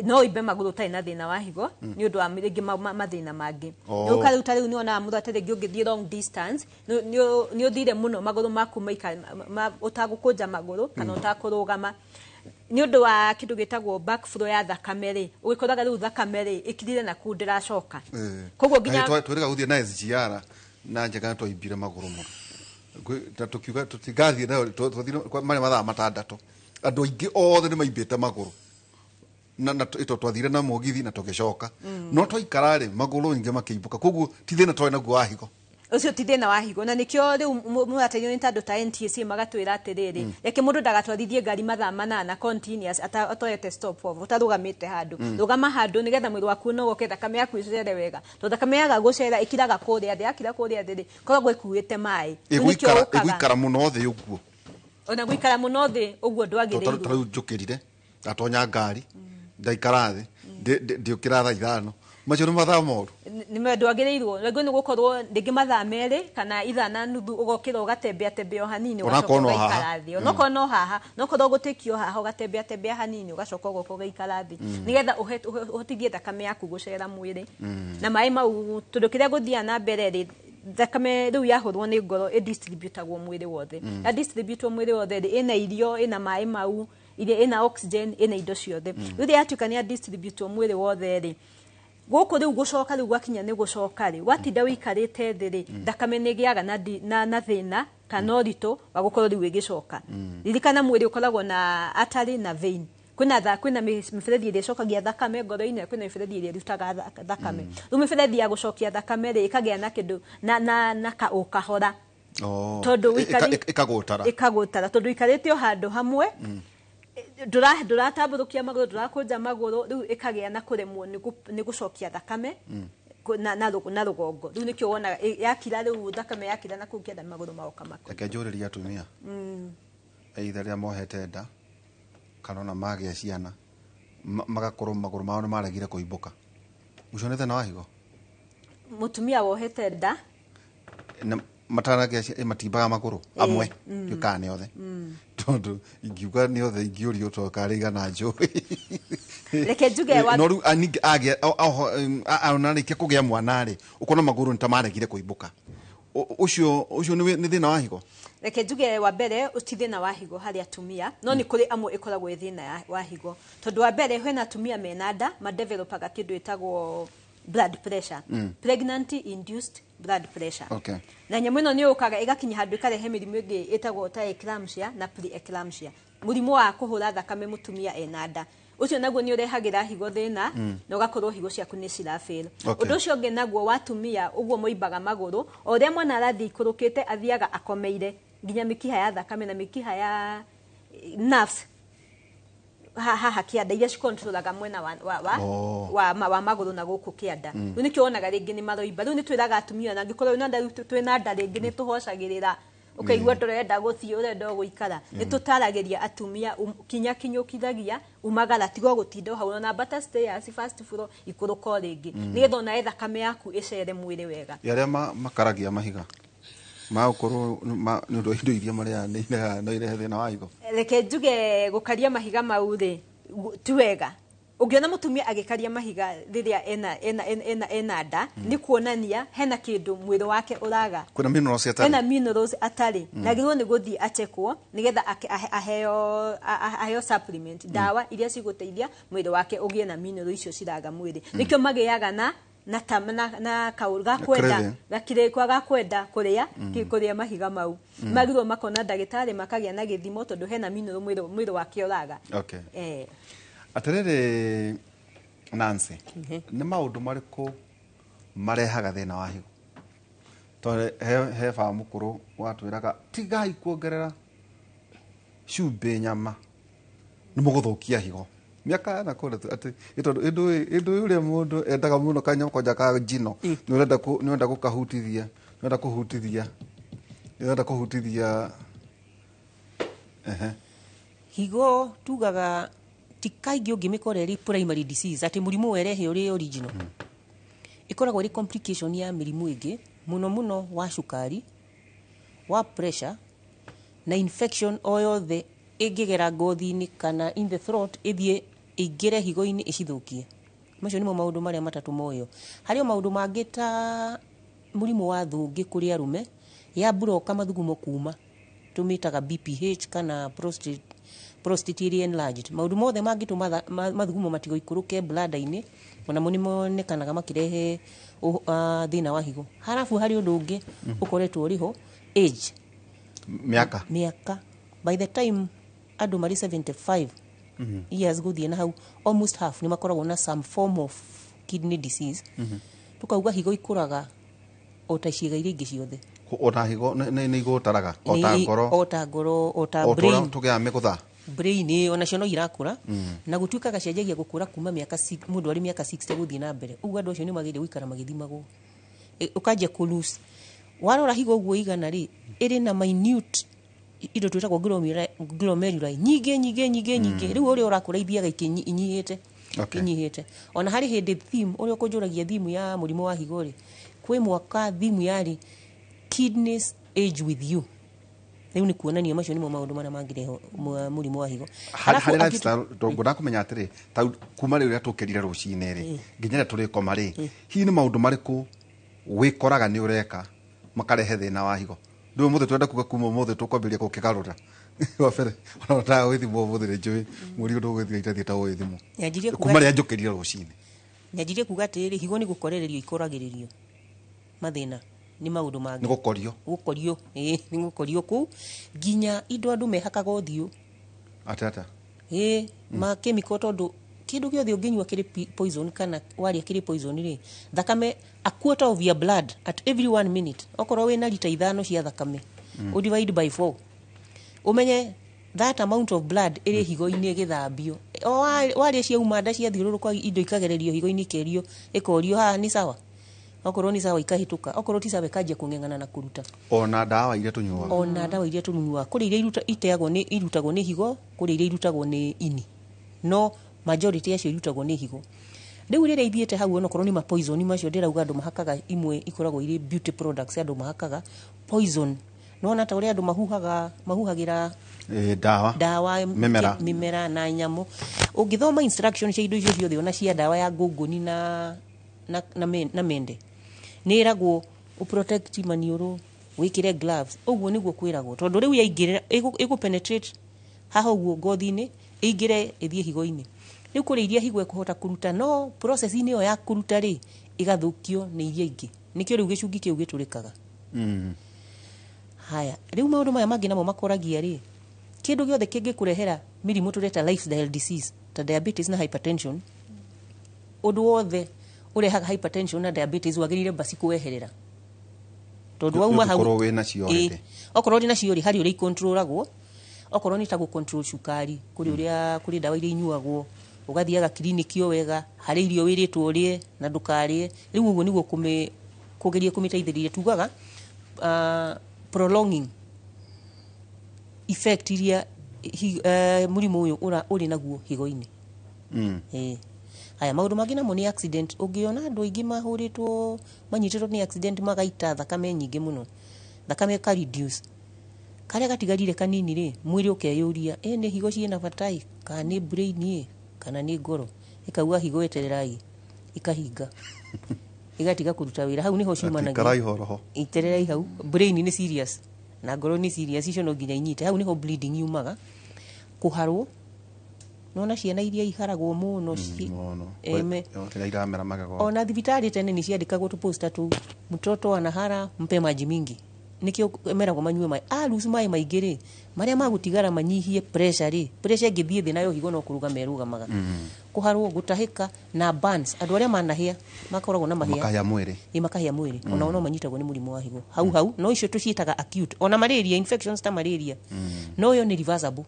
No imbe magũrũ ũtarĩ na thĩna wa higo, nĩ ũndũ wa rĩngĩ mathĩna mangĩ. Rĩu rĩu ta rĩu nĩ wonaga mũndũ atĩ rĩngĩ ũngĩthiĩ long distance, nĩ ũthire mũno magũrũ maku maika ũtagũkũnja magũrũ kana ũtakũrũgama, nĩ ũndũ wa kĩndũ gĩtagwo backflow ya thakame rĩ, ũgĩkoraga rĩu thakame rĩ ĩkirire na kuu ndĩracoka, koguo nginya Twĩrĩga gũthiĩ na SGR na njega twaimbire magũrũ mũno. Na tũkiuga tũtingathiĩ nayo, twathire marĩ mathaa 6, andũ aingĩ othe nĩ maimbĩte magũrũ na twathire na mũgithi na tũgĩcoka, no twaikara rĩ, magũrũ nyingĩ makĩimbũka, koguo ti thĩna twarĩ naguo wa higo. Ũcio ti thĩna wa higo, na nĩkĩo rĩu mũrateithio nĩ ta andũ ta NTSA magatwĩra atĩrĩrĩ, reke mũndũ ndagatwarithie ngari mathaa 8 continuous atoete stop off, ũtarũgamĩte handũ. Rũgama handũ nĩgetha mwĩrĩ waku ũnogoke, thakame yaku ĩcere wega, tondũ thakame yaga gũcera ĩkiraga kũrĩa thĩ, yakira kũrĩa thĩ rĩ, koragwo ĩkuĩte maĩ. Rĩu nĩkĩo ũkaga. Ĩgũikara mũno thĩ ũguo? Ona gũikara mũno thĩ ũguo ndwagĩrĩirwo. Ta rĩu njũkĩrire ndatonya ngari ndaikara thĩ, ndiũkĩra thaa 5, macio nĩ mathaa moru? Nĩ ndwagĩrĩirwo, rĩngĩ nĩ gũkorwo rĩngĩ mathaa 2 kana ithaa na nuthu, ũgokĩra ũgatembea tembea o hanini, ũgacoka Onakorwo no ũgaikara haha. thĩ, onokorwo no haha, nokorwo gũtĩkio haha, ũgatembea tembea hanini, ũgacoka ũgoka ũgaikara thĩ, nĩgetha ũhotithie thakame yaku gũcera mwĩrĩ na maĩ mau, tondũ kĩrĩa gũthiaga na mbere rĩ, thakame rĩu yahũrwo nĩ ngoro ĩdistributagwo mwĩrĩ wothe. Ya distributwo mwĩrĩ wothe rĩ, ĩna irio, ĩna maĩ mau. iria ĩna oxygen, ĩna indo ciothe. Rĩu rĩrĩa yatuĩka nĩ ya distribute mwĩrĩ wothe rĩ, gũkũ rĩu gũcoka, rĩu gwakinya nĩ gũcoka rĩ, watinda wĩikarĩte thĩ rĩ, thakame nĩ ĩgĩaga na thĩna kana ũritũ wa gũkorwo rĩu ĩgĩcoka. Ririkana mwĩrĩ ũkoragwo na artery na vein. Kwĩna mĩberethi ĩrĩa ĩcokagia thakame ngoro-inĩ na kwĩna mĩberethi ĩrĩa ĩrutaga thakame. Rĩu mĩberethi ya gũcokia thakame rĩ, ĩkagĩa na kĩndũ na ũkahora. Tondũ ĩkagũtara. Ĩkagũtara tondũ ũikarĩte o handũ hamwe, ndũratambũrũkia magũrũ, ndũrakũnja magũrũ, rĩu ĩkagĩa na kũremwo nĩ gũcokia thakame na rũgongo. Rĩu nĩkĩo wonaga yakira, rĩu thakame yakira na kũu kĩanda, magũrũ magoka makũnja. Reke njũrĩrie atumia either rĩrĩa mohete nda kana ona magĩa ciana, magakorwo magũrũ mao nĩ maregire kũimbũka, ũcio nĩ thĩna wa higo? Mũtumia wohete nda na mataragĩa matimbaga magũrũ amwe, ndiũĩ kana nĩ othe, tondũ ingiuga nĩ othe ingĩũrio to karĩ igana njũĩ. Reke njuge no rĩu ningĩ agĩa ona arĩkia kũgĩa mwana rĩ, ũkona magũrũ nĩ ta maregire kũimbũka. Ũcio nĩ thĩna wa higo? Reke njuge, wa mbere ti thĩna wa higo harĩ atumia, no nĩ kũrĩ amwe ĩkoragwo ĩ thĩna wa higo, tondũ wa mbere hena atumia mena nda madevelopaga kĩndũ ĩtagwo blood pressure, pregnancy induced blood pressure. Na nyamũ ĩno nĩ yũkaga ĩgakinya handũ ĩkarehe mĩrimũ ĩngĩ ĩtagwo ta eclampsia na pre-eclampsia, mũrimũ wa kũhũra thakame mũtumia ena nda. Ũcio naguo nĩ ũrehagĩra higo thĩna na ũgakorwo higo ciaku nĩ cirafail. Ũndũ ũcio ũngĩ naguo wa atumia ũguo moimbaga magũrũ, o ũrĩa mwana arathiĩ ikũrũkĩte, athiaga akomeire nginya mĩkiha ya thakame na mĩkiha ya nerves haha kĩanda iria cikontrolaga mwena wa magũrũ na gũkũ kĩanda. Rĩu nĩkĩo wonaga rĩngĩ nĩ maroimba. Rĩu nĩ twĩraga atumia ona angĩkorwo wĩna nda, rĩu twĩna nda rĩngĩ nĩ tũhocagĩrĩra, ũkaigua ndũrenda gũthiĩ, ũrenda o gũikara. Nĩ tũtaragĩria atumia kinya kinyũkithagia umagara, tiga gũtinda o hau, ona ambata stairs first floor, ikũrũka o rĩngĩ, nĩgetha onawe thakame yaku ĩcere mwĩrĩ wega. Arĩa makaragia mahiga magũkorwo nĩ ũndũ wa indo iria marĩaga no irehe thĩna wa higo? Reke njuge gũkaria mahiga mau rĩ, ti wega. Ũngĩona mũtumia agĩkaria mahiga rĩrĩa ena nda, nĩ kuonania hena kĩndũ mwĩrĩ wake ũraga. Kwĩna minerals atarĩ. Hena minerals atarĩ, na agĩrĩirwo nĩ gũthiĩ achekwo nĩgetha aheo supplement, ndawa iria cigũteithia mwĩrĩ wake ũgĩe na mineral icio ciraga mwĩrĩ. Nĩkĩo magĩaga na kaũndũ ga kwenda Craving. gakirĩkwa ga kwenda kũrĩa mahiga mau. Magĩrĩirwo makona ndagĩtarĩ, makagĩa na gĩthimo, tondũ hena mineral mwĩrĩ wake ũraga. Atĩrĩrĩ Nancy, nĩ maũndũ marĩkũ marehaga thĩna wa higo? Tondũ he baba mũkũrũ watwĩraga, tigai kuongerera cumbĩ nyama, nĩ mũgũthũkia higo. Mĩaka ya nakũrĩa tu atĩ ĩ tondũ ĩndũ ũrĩa mũndũ endaga mũno kanyama kwanja ka njino, nĩ ũrenda gũkahutithia, nĩ ũrenda kũhutithia ehe. Higo tugaga ti kaingĩ ũngĩmĩkora ĩrĩ primary disease, atĩ mũrimũ werehe ũrĩ original. Ĩkoragwo ĩrĩ complication ya mĩrimũ ĩngĩ, mũno mũno wa cukari, wa pressure na infection o yothe ĩngĩgera ngothi-inĩ kana in the throat ĩthiĩ ĩingĩre higo-inĩ ĩcithũkie. Macio nĩmo maũndũ marĩa matatũ moyo. Harĩ o maũndũ mangĩ ta mũrimũ wa thũngĩ kũrĩ arũme, ya mburoka mathugumo kuma, tũmĩtaga BPH kana prostate ĩrĩ enlarged. Maũndũ mothe mangĩtũma mathugumo matigaikũrũke bladder-inĩ, onamo nĩ monekanaga makĩrehe thĩna wa higo. Harabu harĩ ũndũ ũngĩ ũkoretwo ũrĩ ho, age. Mĩaka. Mĩaka. By the time andũ marĩ 75 years gũthiĩ na hau, almost half nĩ makoragwo na some form of kidney disease. Tukauga higo ikũraga o ta ciĩga iria ingĩ ciothe. Ona higo nĩ igũtaraga o ta ngoro? O ta ngoro, o ta o ta ũrĩa brain. tũgĩaga mĩgũtha. Brain ĩ, onacio no irakũra, na gũtuĩkaga cianjagia gũkũra kuma mĩaka mũndũ arĩ mĩaka 60 gũthiĩ na mbere. Ũguo andũ acio nĩ magĩrĩire gũikara magĩthimagwo. Ũkanjia kũ lose, warora higo ũguo igana rĩ, ĩrĩ na minute indo twĩtagwo glomeruli nyingĩ nyingĩ nyingĩ nyingĩ. Rĩu ũrĩa ũrakũra ithiaga inyihĩte, inyihĩte. Ona harĩ hĩndĩ theme ũrĩa ũkũnjũragia, theme ya mũrimũ wa higo rĩ, kwĩ mwaka theme yarĩ "Kidneys age with you". Rĩu nĩ kuonania macio nĩmo maũndũ marĩa mangĩrehe mũrimũ wa higo. Harĩ Halafu harĩ lifestyle, ngwendaga kũmenya atĩrĩ, ta kuma rĩu rĩrĩa tũkĩrire rũcinĩ rĩ nginya rĩrĩa tũrĩkoma rĩ, hihi nĩ maũndũ marĩkũ wĩkoraga nĩ ũreka makarehe thĩna wa higo? Rĩu ũmũthĩ twenda kuga kuma ũmũthĩ tũkwambĩrĩria gũkĩgarũra. Wa mbere ona ũtaga gwĩthimwo ũmũthĩ nĩ njũĩ mweri ũyũ ndũgũgĩthira itathiĩte gũgĩthimwo. Nyanjirie kuga Kuma rĩrĩa njũkĩrire rũcinĩ. Nyanjirie kuga atĩrĩrĩ, higo nĩ gũkorererio ikoragĩrĩrio mathĩna nĩ maũndũ mangĩ. Nĩ gũkorio. Gũkorio, ĩĩ, nĩ gũkorio kũu nginya indo andũ mehakaga ũthiũ. Atĩa atĩa? Ĩĩ, ma chemical, tondũ kĩndũ gĩothe ũngĩnyua kĩrĩ poison kana warĩa kĩrĩ poison rĩ, thakame, a quarter of your blood at every 1 minute, okorwo wĩna rita 5 cia thakame, ũ divide by 4, ũmenye that amount of blood ĩrĩ higo-inĩ ĩgĩthambio. O warĩa ciauma nda ciathiũrũrũka, indo ikagererio higo-inĩ, ikerio, ĩkorio haha nĩ sawa, okorwo nĩ sawa ikahĩtũka, okorwo ti sawa ikanjia kũng'eng'ana na kũruta. Ona ndawa iria tũnyuaga. Ona ndawa iria tũnyuaga, kũrĩ iria iteagwo nĩ, irutagwo nĩ higo, kũrĩ iria irutagwo nĩ ini, no majority yacio irutagwo nĩ higo. Rĩu rĩrĩa ithiĩte hau, onokorwo nĩ ma poison macio ndĩrauga andũ mahakaga, imwe ikoragwo irĩ beauty products andũ mahakaga poison. Nĩwona ta ũrĩa andũ mahuhagĩra ndawa, ndawa, mĩmera. Mĩmera na nyamũ. Ũngĩthoma instruction cia indo icio ciothe, ona cia ndawa ya ngũngũni na mende, nĩ ĩragwo ũprotect maniũrũ, wĩkĩre gloves, ũguo nĩguo kwĩragwo, tondũ rĩu yaingĩrĩra ĩgũ penetrate haha ũguo ngothi-inĩ, ĩingĩre ĩthiĩ higo-inĩ. Rĩu kũrĩ iria higo ĩkũhota kũruta, no process-inĩ ĩyo ya kũruta rĩ, ĩgathũkio nĩ iria ingĩ, nĩkĩo rĩu gĩcungi kĩu gĩtũrĩkaga. Haya, rĩu maũndũ maya mangĩ namo makoragia rĩ, kĩndũ gĩothe kĩngĩkũrehera mĩrimũ tũreta lifestyle disease ta diabetes na hypertension, ũndũ wothe ũrehaga hypertension na diabetes wagĩrĩire basi kũweherera, tondũ wauma hau Ũngĩkorwo wĩ nacio already. Okorwo ũrĩ nacio rĩ, harĩ ũrĩa ikontrolagwo, okorwo nĩ ta gũcontrol cukari, kũrĩ ũrĩa, kũrĩ ndawa iria inyuagwo, ũgathiaga kiriniki o wega, harĩ irio wĩrĩtwo ũrĩe na ndũkarĩe. Rĩu ũguo nĩguo kũgeria kũmĩteithĩrĩria, tugaga prolonging effect iria mũrimũ ũyũ ũrĩ naguo higo-inĩ. Haya, maũndũ mangĩ namo nĩ accident. Ũngĩona andũ aingĩ mahũrĩtwo, manyitĩtwo nĩ accident, magaita thakame nyingĩ mũno, thakame ĩka reduce, karĩa gatigarire kanini rĩ, mwĩrĩ ũkeyũria, ĩ nĩ higo ciĩna bata ĩ, kana nĩ brain ĩ, kana nĩ ngoro, ĩkauga higo etererai, ikahinga, ĩgatiga kũruta wĩra. Hau nĩho ciumanagia. Ikarai horoho. Itererai hau, brain nĩ serious na ngoro nĩ serious, icio no nginya inyite. Hau nĩho bleeding yumaga, kũharwo. Nona ciana iria iharagwo mũno Mũno. Kĩrĩa iramera magego. Ona thibitarĩ tene nĩ ciandĩkagwo tũposter tũu, mtoto anahara, mpe maji mingi. Nĩkĩo meragwo manyue maĩ, alusu maĩ maingĩ rĩ, marĩa magũtigara manyihie pressure rĩ, pressure ĩngĩthiĩ thĩ nayo higo no kũrũgama ĩrũgamaga. Kũharwo, gũtahĩka na burns, andũ arĩa manahĩa makoragwo na mahĩa, Makahĩa mwĩrĩ. Ĩ, makahĩa mwĩrĩ, onao no manyitagwo nĩ mũrimũ wa higo hau hau, no icio tũciĩtaga acute. Ona malaria, infections ta malaria, no yo nĩ reversible,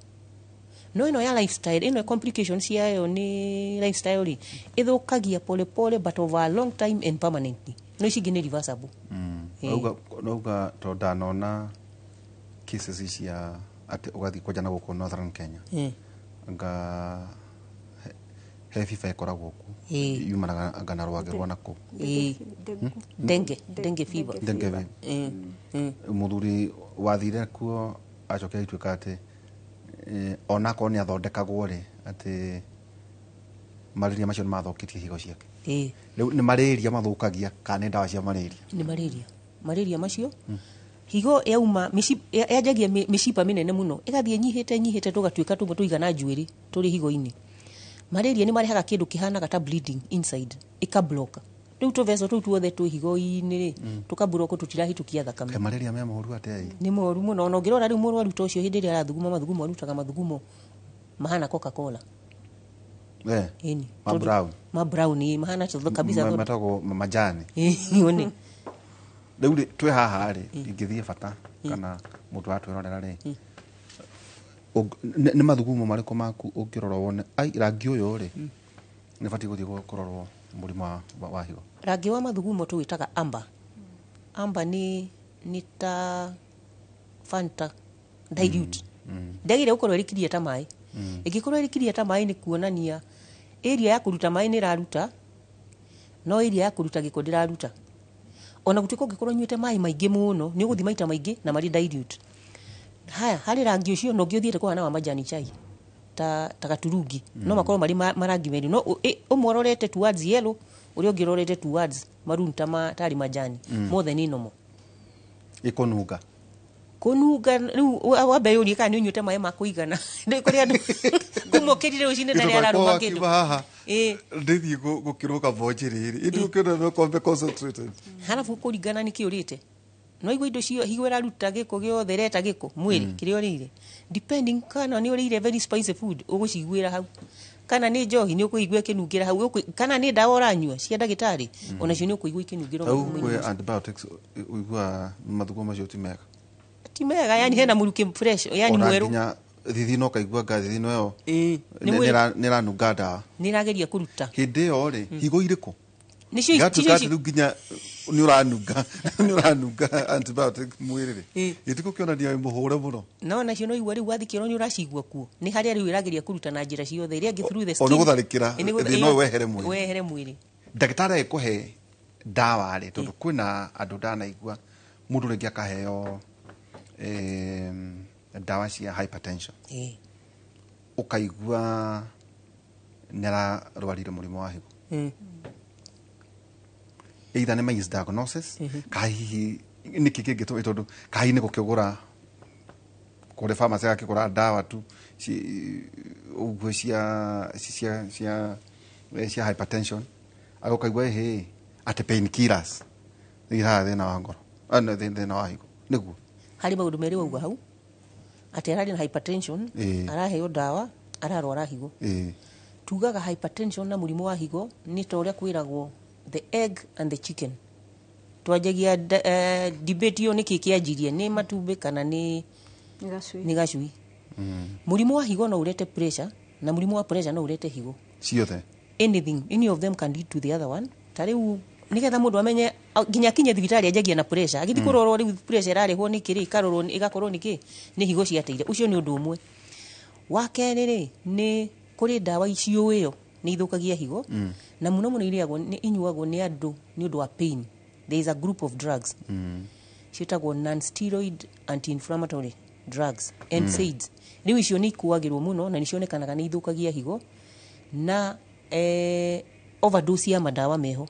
no ĩno ya lifestyle, ĩno complications ciayo nĩ lifestyle rĩ, ĩthũkagia pole pole but over a long time and permanently, no ici ingĩ nĩ reversible. Nauga tondũ ndanona cases cia atĩ ũgathiĩ kwanja na gũkũ Northern Kenya, anga he fever ĩkoragwo kuo, yumanaga anga na rwagĩ rwa nakũu. Dengue fever. Dengue fever. Mũthuri wathire kuo acokire agĩtuĩka atĩ onakorwo nĩ athondekagwo rĩ, atĩ malaria macio nĩ mathũkĩtie higo ciake. Rĩu nĩ malaria mathũkagia kana nĩ ndawa cia malaria? Nĩ malaria, malaria macio. Higo yauma yanjagia mĩcipa mĩnene mũno, ĩgathiĩ nyihĩte nyihĩte, tũgatuĩka tũmwe tũigana njuĩrĩ tũrĩ higo-inĩ. Malaria nĩ marehaga kĩndũ kĩhanaga ta bleeding inside, ĩkablock rĩu tũveso tũu tuothe twĩ higo-inĩ rĩ, tũkablock, tũtirahĩtũkia thakame. Kaĩ malaria me moru atĩa ĩ? Nĩ moru mũno. Ona ũngĩrora rĩu mũrwaru ta ũcio, hĩndĩ ĩrĩa arathuguma mathugumo, arutaga mathugumo mahana Coca Cola. Ĩni. Ma brown. Ma brown, ĩ, mahana kabisa. Metagwo majani. Ĩ, one. Rĩu rĩ, twĩ haha rĩ, ingĩthiĩ bata kana mũndũ atwĩrorera rĩ, nĩ mathugumo marĩkũ maku ũngĩrora wone ai rangi ũyũ rĩ, nĩ batiĩ gũthiĩ kũrorwo mũrimũ wa higo? Rangi wa mathugumo tũwĩtaga amber. Amber nĩ ta Fanta dilute, ndagĩrĩire gũkorwo ĩrĩ clear ta maĩ. Ĩngĩkorwo ĩrĩ clear ta maĩ, nĩ kuonania area ya kũruta maĩ nĩ ĩraruta, no area ya kũruta gĩko ndĩraruta. Ona gũtuĩka ũngĩkorwo ũnyuĩte maĩ maingĩ mũno, nĩ ũgũthiĩ maita maingĩ na marĩ dilute. Haya, harĩ rangi ũcio na ũngĩ ũthiĩte kũhana wa majani chai, ta gaturungi, no makorwo marĩ marangi merĩ, no ũmwe ũrorete towards yellow, ũrĩa ũngĩ ũrorete towards maroon, ta tarĩ majani. Mothe nĩ normal. Ĩkũnunga? Kũnunga rĩu wambe ũrie kana nĩ ũnyuĩte maĩ ma kũigana. Nĩ kũrĩ andũ kuma ũkĩrire rũcinĩ na nĩ ararũma kĩndũ. Haha Ĩĩ. ndĩthiĩ gũkĩrũka bonji rĩrĩ ĩndĩ ũkĩona no kombe concentrated. Halafu kũringana nĩ kĩ ũrĩte, no igua indo cio higo ĩraruta gĩko gĩothe, ĩreta gĩko mwĩrĩ kĩrĩa ũrĩire, depending kana nĩ ũrĩire very spicy food, ũgũciguĩra hau, kana nĩ njohi, nĩ ũkũigua ĩkĩnungĩra hau. Kana nĩ ndawa ũranyua cia ndagĩtarĩ, onacio nĩ ũkũigua ikĩnungĩra Rĩu ũguo kwĩ mwĩrĩ ũcio. Antibiotics ũiguaga mathugumo macio ti mega. Ti mega, yani hena mũrukĩ fresh, yani Ona mwerũ. Nginya thithino ũkaigua nga thithino ĩyo Ĩĩ, nĩ mwĩrĩ. Nĩ ĩranunga ndawa. Nĩ ĩrageria kũruta. Hĩndĩ ĩyo rĩ, higo irĩkũ? Nĩcio Gatuĩka ticio atĩ ici. Rĩu nginya nĩ ũranunga antibiotic mwĩrĩ rĩ, gĩtikũkĩonania wĩ mũhũre mũno. No nacio no igua rĩu wathikĩrwo nĩ ũracigua kuo, nĩ harĩa rĩu ĩrageria kũruta na njĩra ciothe ĩrĩa ĩngĩ through the O skin. nĩ gũtharĩkĩra Ĩ, nĩ thĩna ũyũ wehere mwĩrĩ. Wehere mwĩrĩ. Ndagĩtarĩ agĩkũhe ndawa rĩ, tondũ kwĩna andũ ndanaigua mũndũ rĩngĩ akaheo ndawa cia hypertension, ũkaigua nĩ ararwarire mũrimũ wa higo, either nĩ misdiagnosis ka hihi nĩkĩ kĩngĩtũma, tondũ ka hihi nĩ gũkĩgũra kũrĩ pharmacy, agakĩgũra ndawa tu ũguo cia hypertension, agũkaigua ĩhĩ atĩ pain killers iraha thĩna wa ngoro. Ah, no, thĩna wa higo nĩguo. Harĩ maũndũ merĩ wauga hau, atĩ ararĩ na hypertension, araheo ndawa, ararwara higo. Tugaga hypertension na mũrimũ wa higo nĩ ta ũrĩa kwĩragwo the egg and the chicken. Twanjagia debate ĩyo, nĩkĩ kĩanjirie, nĩ matumbĩ kana nĩ Nĩ gacui. Nĩ gacui. Mũrimũ wa higo no ũrete pressure, na mũrimũ wa pressure no ũrete higo. Ciothe. Anything, any of them can lead to the other one. Ta rĩu nĩgetha mũndũ amenye nginya akinye thibitarĩ anjagia na pressure, agĩthiĩ kũrorwo rĩu pressure ĩrarĩhwo nĩkĩ rĩ, ĩkarorwo ĩgakorwo nĩkĩ nĩ higo ciateire. Ũcio nĩ ũndũ ũmwe. Wa kerĩ rĩ, nĩ kũrĩ ndawa ciũĩyo nĩ ithũkagia higo, na mũno mũno irĩagwo nĩ inyuagwo nĩ andũ nĩ ũndũ wa pain. There is a group of drugs ciĩtagwo non-steroid anti-inflammatory drugs, NSAIDs. Rĩu icio nĩ ikuagĩrwo mũno na nĩ cionekanaga nĩ ithũkagia higo, na overdose ya madawa meho.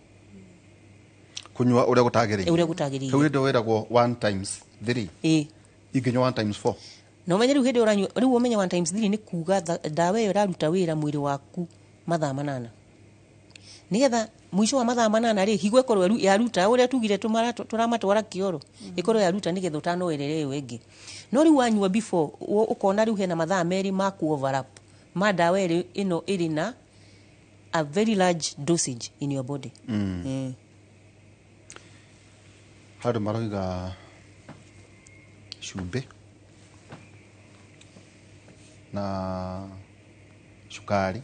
Kũnyua ũrĩa gũtagĩrĩire. Ũrĩa gũtagĩrĩire. Kau hĩndĩ wĩragwo 1 times 3, ingĩnyua 1 times 4. Na ũmenye rĩu hĩndĩ ũranyua rĩu, ũmenye 1 times 3 nĩ kuga ndawa ĩyo ĩraruta wĩra mwĩrĩ waku mathaa 8, nĩgetha mũico wa mathaa 8 rĩ, higo ĩkorwo yaruta ũrĩa tugire tũramatwara kĩoro, ĩkorwo yaruta nĩgetha ũtanoerere ĩyo ĩngĩ. No rĩu wanyua before, ũkona rĩu hena mathaa 2 ma ku overlap ma ndawa ĩrĩ ĩno ĩrĩ na a very large dosage in your body. Handũ maroiga cumbĩ na cukari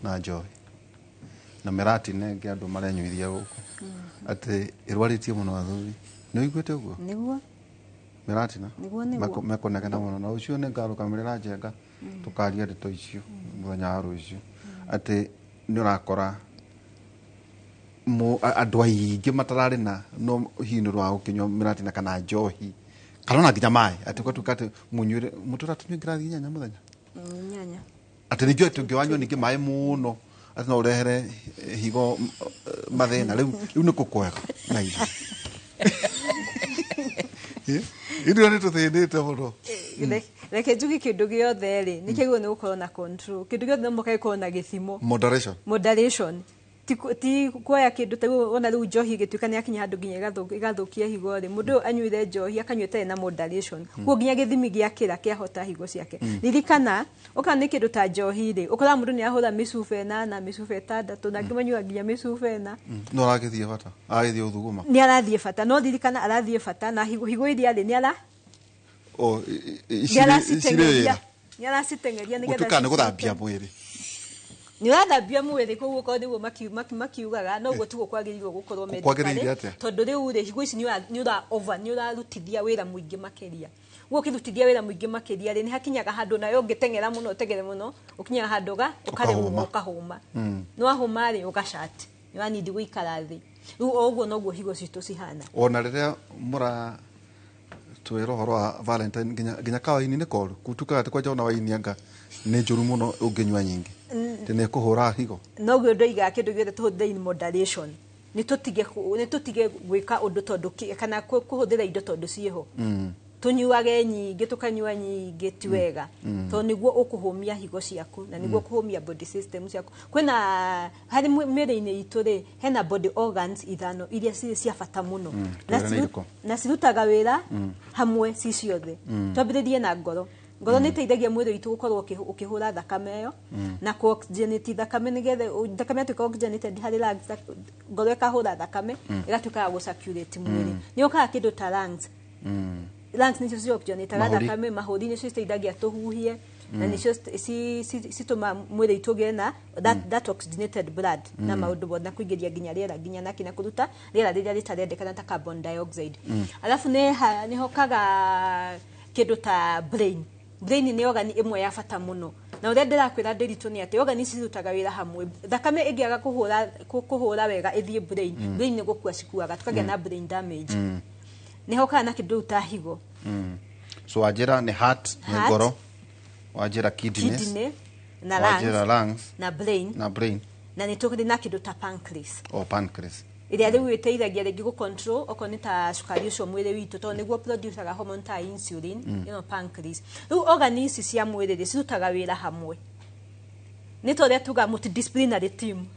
na njohi na mĩratina ĩngĩ andũ marenyuithia gũkũ atĩ ĩrwarĩtie mũno athuri. Nĩ ũiguĩte ũguo? Nĩguo. Mĩratina. Nĩguo. Mekũnegena mũno na ũcio nĩ ngarũkamĩrĩra njenga tũkaria ndeto icio mũthenya wa rũciũ, atĩ nĩ ũrakora andũ aingĩ matararĩ na no hihi nĩ ũndũ wa gũkĩnyua mĩratina kana njohi kana ona nginya maĩ, atĩ ũgatuĩka atĩ mũnyuĩre mũtũra tũnyue ngirathi 8 mũthenya. 8. Atĩ ningĩ atĩ ũngĩwanyua ningĩ maĩ mũno atĩ no ũrehere higo mathĩna. Rĩu nĩ kũkwega na ithuĩ ithuĩ nĩ tũthĩnĩte mũno. Reke njuge kĩndũ gĩothe rĩ, nĩ kĩagĩrĩirwo nĩ gũkorwo na control. Kĩndũ gĩothe no mũhaka gĩkorwo na gĩthimo. Moderation. Moderation. Ti kuoya kĩndũ ta rĩu, ona rĩu njohi ĩgĩtuĩka nĩ yakinya handũ nginya ĩgathũkia higo rĩ, mũndũ ũyũ anyuire njohi akanyua ĩtarĩ na moderation, koguo nginya gĩthimi gĩakĩra kĩahota higo ciake. Ririkana okorwo nĩ kĩndũ ta njohi rĩ, ũkoraga mũndũ nĩ ahũra mĩcuba 8, mĩcuba 6, na angĩ manyuaga nginya mĩcuba 4. No aragĩthiĩ bata, aragĩthiĩ gũthuguma. Nĩ arathiĩ bata, no ririkana arathiĩ bata na higo iria rĩ, nĩ ara O nĩ cirĩ araciteng'eria wĩra. Nĩ araciteng'eria nĩgetha Gũtuĩkaga nĩ cicooke. Gũthambia mwĩrĩ. Nĩ ũrathambia mwĩrĩ, koguo korwo nĩguo makiugaga noguo tiguo kwagĩrĩirwo gũkorwo Kwagĩrĩire medically. atĩa? Tondũ rĩu rĩ, higo ici nĩ ũrarutithia wĩra mũingĩ makĩria. Guo ũkĩrutithia wĩra mũingĩ makĩria rĩ, nĩ hakinyaga handũ nayo ũngĩteng'era mũno, ũteng'ere mũno, ũkinyaga handũ ũkaremwo. Ũkahũma. Ũkahũma. Nĩ wahũma rĩ, ũgacat nĩ wanindi gũikara thĩ. Rĩu o ũguo noguo higo citũ cihana. Ona rĩrĩa mũra twĩra ũhoro wa Valentine, nginya kawaini nĩ koru kutukaga atĩ kwanja ona waini anga nĩ njũru mũno ũngĩnyua nyingĩ, atĩ nĩ kũhũra higo. Noguo ndoigaga kĩndũ gĩothe tũhũthĩre in moderation. Nĩ tũtige gwĩka ũndũ tondũ kana kũhũthĩra indo tondũ ciĩho. Tũnyuage nyingĩ, tũkanyua nyingĩ ti wega, tondũ nĩguo ũkũhũmia higo ciaku na nĩguo kũhũmia body system ciaku. Kwĩna harĩ mĩĩrĩ-inĩ itũ rĩ, hena body organs 5 iria cirĩ cia bata mũno na cirutaga wĩra hamwe ci ciothe. Twambĩrĩrie na ngoro. Ngoro nĩ ĩteithagia mwĩrĩ witũ gũkorwo ũkĩhũra thakame ĩyo na kũ-oxygenate thakame, nĩgetha thakame ĩtuĩke oxygenated harĩ lungs, ngoro ĩkahũra thakame ĩgatuĩka ya gũ-circulate mwĩrĩ. Nĩ ũkaga kĩndũ ta lungs. Lungs nĩcio ci-oxygenataga thakame, mahũri nĩcio citeithagia tũhuhie na nĩcio citũmaga mwĩrĩ witũ ũgĩe na that oxygenated blood na maũndũ mothe, na kũingĩria nginya rĩera nginya na kĩna kũruta rĩera rĩrĩa rĩtarendekana ta carbon dioxide. Alafu nĩ hokaga kĩndũ ta brain. Brain nĩ organ ĩmwe ya bata mũno, na ũrĩa ndĩrakwĩra ndĩritũ nĩ atĩ organ ici cirutaga wĩra hamwe. Thakame ĩngĩaga kũhũra wega ĩthiĩ brain, brain nĩ gũkua cikuaga, tũkagĩa na brain damage. Nĩ hokaga na kĩndũ ta higo. So wanjĩra nĩ heart, nĩ ngoro, wanjĩra kidneys, na wanjĩra lungs, na brain, na brain, na nĩ tũkĩrĩ na kĩndũ ta pancreas. O pancreas ĩrĩa rĩu ĩteithagia rĩngĩ gũ control okorwo nĩ ta cukari ũcio mwĩrĩ witũ, tondũ nĩguo producaga hormone ta insulin, ĩno pancreas. Rĩu organ ici cia mwĩrĩ rĩ, cirutaga wĩra hamwe. Nĩ ta ũrĩa tuga multidisciplinary team.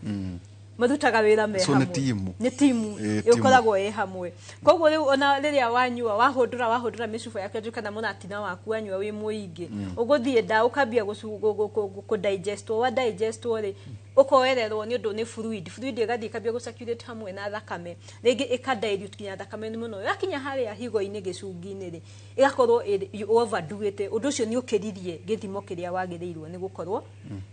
Marutaga wĩra me So hamwe. nĩ timu. Nĩ timu ĩkoragwo ĩ hamwe. Koguo rĩu ona rĩrĩa wanyua, wahũndũra mĩcuba yaku kana mũratina waku wanyua wĩ mũingĩ, ũgũthiĩ nda ũkambia kũ-digestwo, wa digestwo rĩ, ũkoererwo nĩ ũndũ nĩ fluid. Fluid ĩgathiĩ ĩkambia gũ-circulate hamwe na thakame, rĩngĩ ĩka-dilute nginya thakame mũno, yakinya harĩa higo-inĩ gĩcungi-inĩ rĩ, ĩgakorwo overdo-ĩte. Ũndũ ũcio nĩ ũkĩririe gĩthimo kĩrĩa wagĩrĩirwo nĩ gũkorwo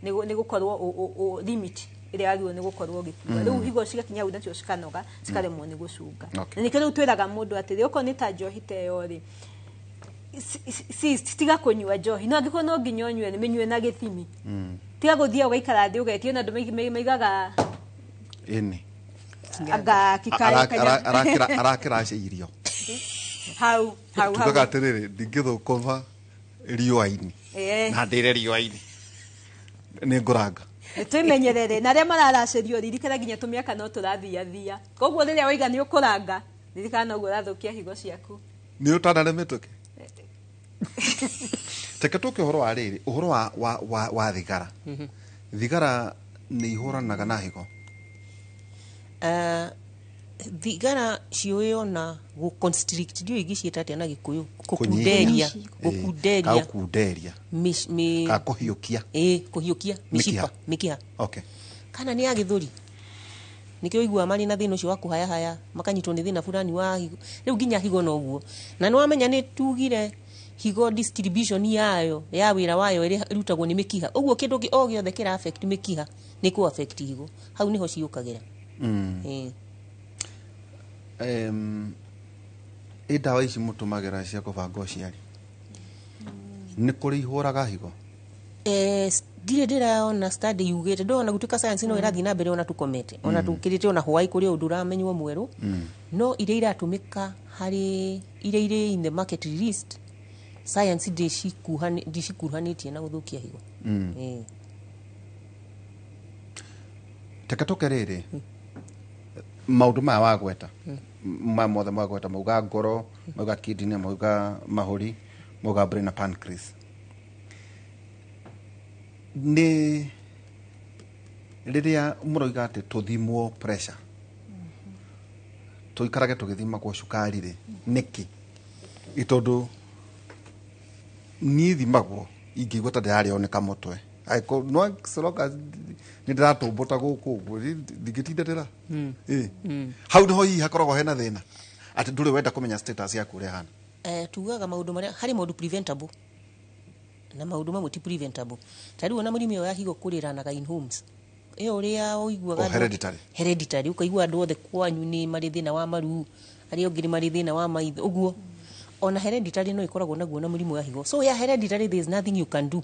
nĩ gũkorwo limit ĩrĩa wagĩrĩirwo nĩ gũkorwo ũgĩkua. Rĩu higo cigakinya hau nacio cikanoga, cikaremwo nĩ gũcunga. Na nĩkĩo rĩu twĩraga mũndũ atĩrĩ, okorwo nĩ ta njohi ta ĩyo rĩ, tiga kũnyua njohi, no angĩkorwo no nginya ũnyue, mĩnyue na gĩthimi. Tiga gũthiĩ ũgaikara thĩ ũgetia, na andũ maigaga ĩni anga arakĩracia irio hau hau hau. Tugaga atĩrĩrĩ, ndingĩthũkũma riũa-inĩ na ndĩre riũa-inĩ nĩ ngũranga. Twĩmenyerere na arĩa mararacĩrio, ririkana nginya tũmĩaka no tũrathiathia. Koguo rĩrĩa waiga nĩ ũkũranga, ririkana noguo ũrathũkia higo ciaku. Nĩ ũtanare mĩtũkĩ. Teke tũke ũhoro wa rĩrĩ, ũhoro wa thigara. Thigara nĩ ihũranaga na higo. Thigara ciũĩ ona gũ constrict, ndiũĩ ingĩciĩta atĩa na Gĩkũyũ, gũkunderia, gũkunderia, gũkunderia, ka kũhiũkia, kũhiũkia mĩcipa, mĩkiha. Okay. Kana nĩ ya gĩthũri, nĩkĩo ũiguaga marĩ na thĩna ũcio wa kũhayahaya, makanyitwo nĩ thĩna fulani wa higo. Rĩu nginya higo noguo. Na nĩ wamenya nĩ tugire higo distribution yayo ya wĩra wayo ĩrĩa ĩrutagwo nĩ mĩkiha. Ũguo kĩndũ o gĩothe kĩra affect mĩkiha nĩ kũ affect higo. Hau nĩho ciũkagĩra. Ĩ ndawa ici mũtũmagĩra cia kũbanga ũciari nĩ kũrĩ ihũraga higo? Ndirĩ ndĩraona study yugĩte, ndĩrona gũtuĩka science no ĩrathiĩ na mbere ona tũkomete, ona tũkĩrĩte ona hwaĩ kũrĩ ũndũ ũramenywo mwerũ, no iria iratũmĩka harĩ iria irĩ in the market list, science ndĩcikuruhanĩtie na gũthũkia higo. Teke tũke rĩrĩ, maũndũ maya wagweta, maya mothe mwagweta, mauga ngoro, mauga kidney, mauga mahũri, mauga brain na pancreas, nĩ rĩrĩa mũroiga atĩ tũthimwo pressure, tũikarage tũgĩthimagwo cukari rĩ, nĩkĩ? Tondũ niĩ thimagwo ingĩigua ta ndĩrarĩo nĩ kamũtwe, no coka nĩ ndĩratũmbũta gũkũ ũguo, ndingĩtindanĩra. Hau nĩho hihi hakoragwo hena thĩna, atĩ ndũrĩ wenda kũmenya status yaku ũrĩa ĩhana. Tugaga maũndũ marĩa harĩ maũndũ preventable na maũndũ mamwe ti preventable. Ta rĩu ona mũrimũ ũyũ wa higo kũrĩranaga in homes, ĩyo ũrĩa ũiguaga hereditary, hereditary, ũkaigua andũ othe kwanyu nĩ marĩ thĩna wa maru, arĩa ũngĩ nĩ marĩ thĩna wa maitho, ũguo ona hereditary no ĩkoragwo naguo na mũrimũ wa higo. So ya hereditary there is nothing you can do.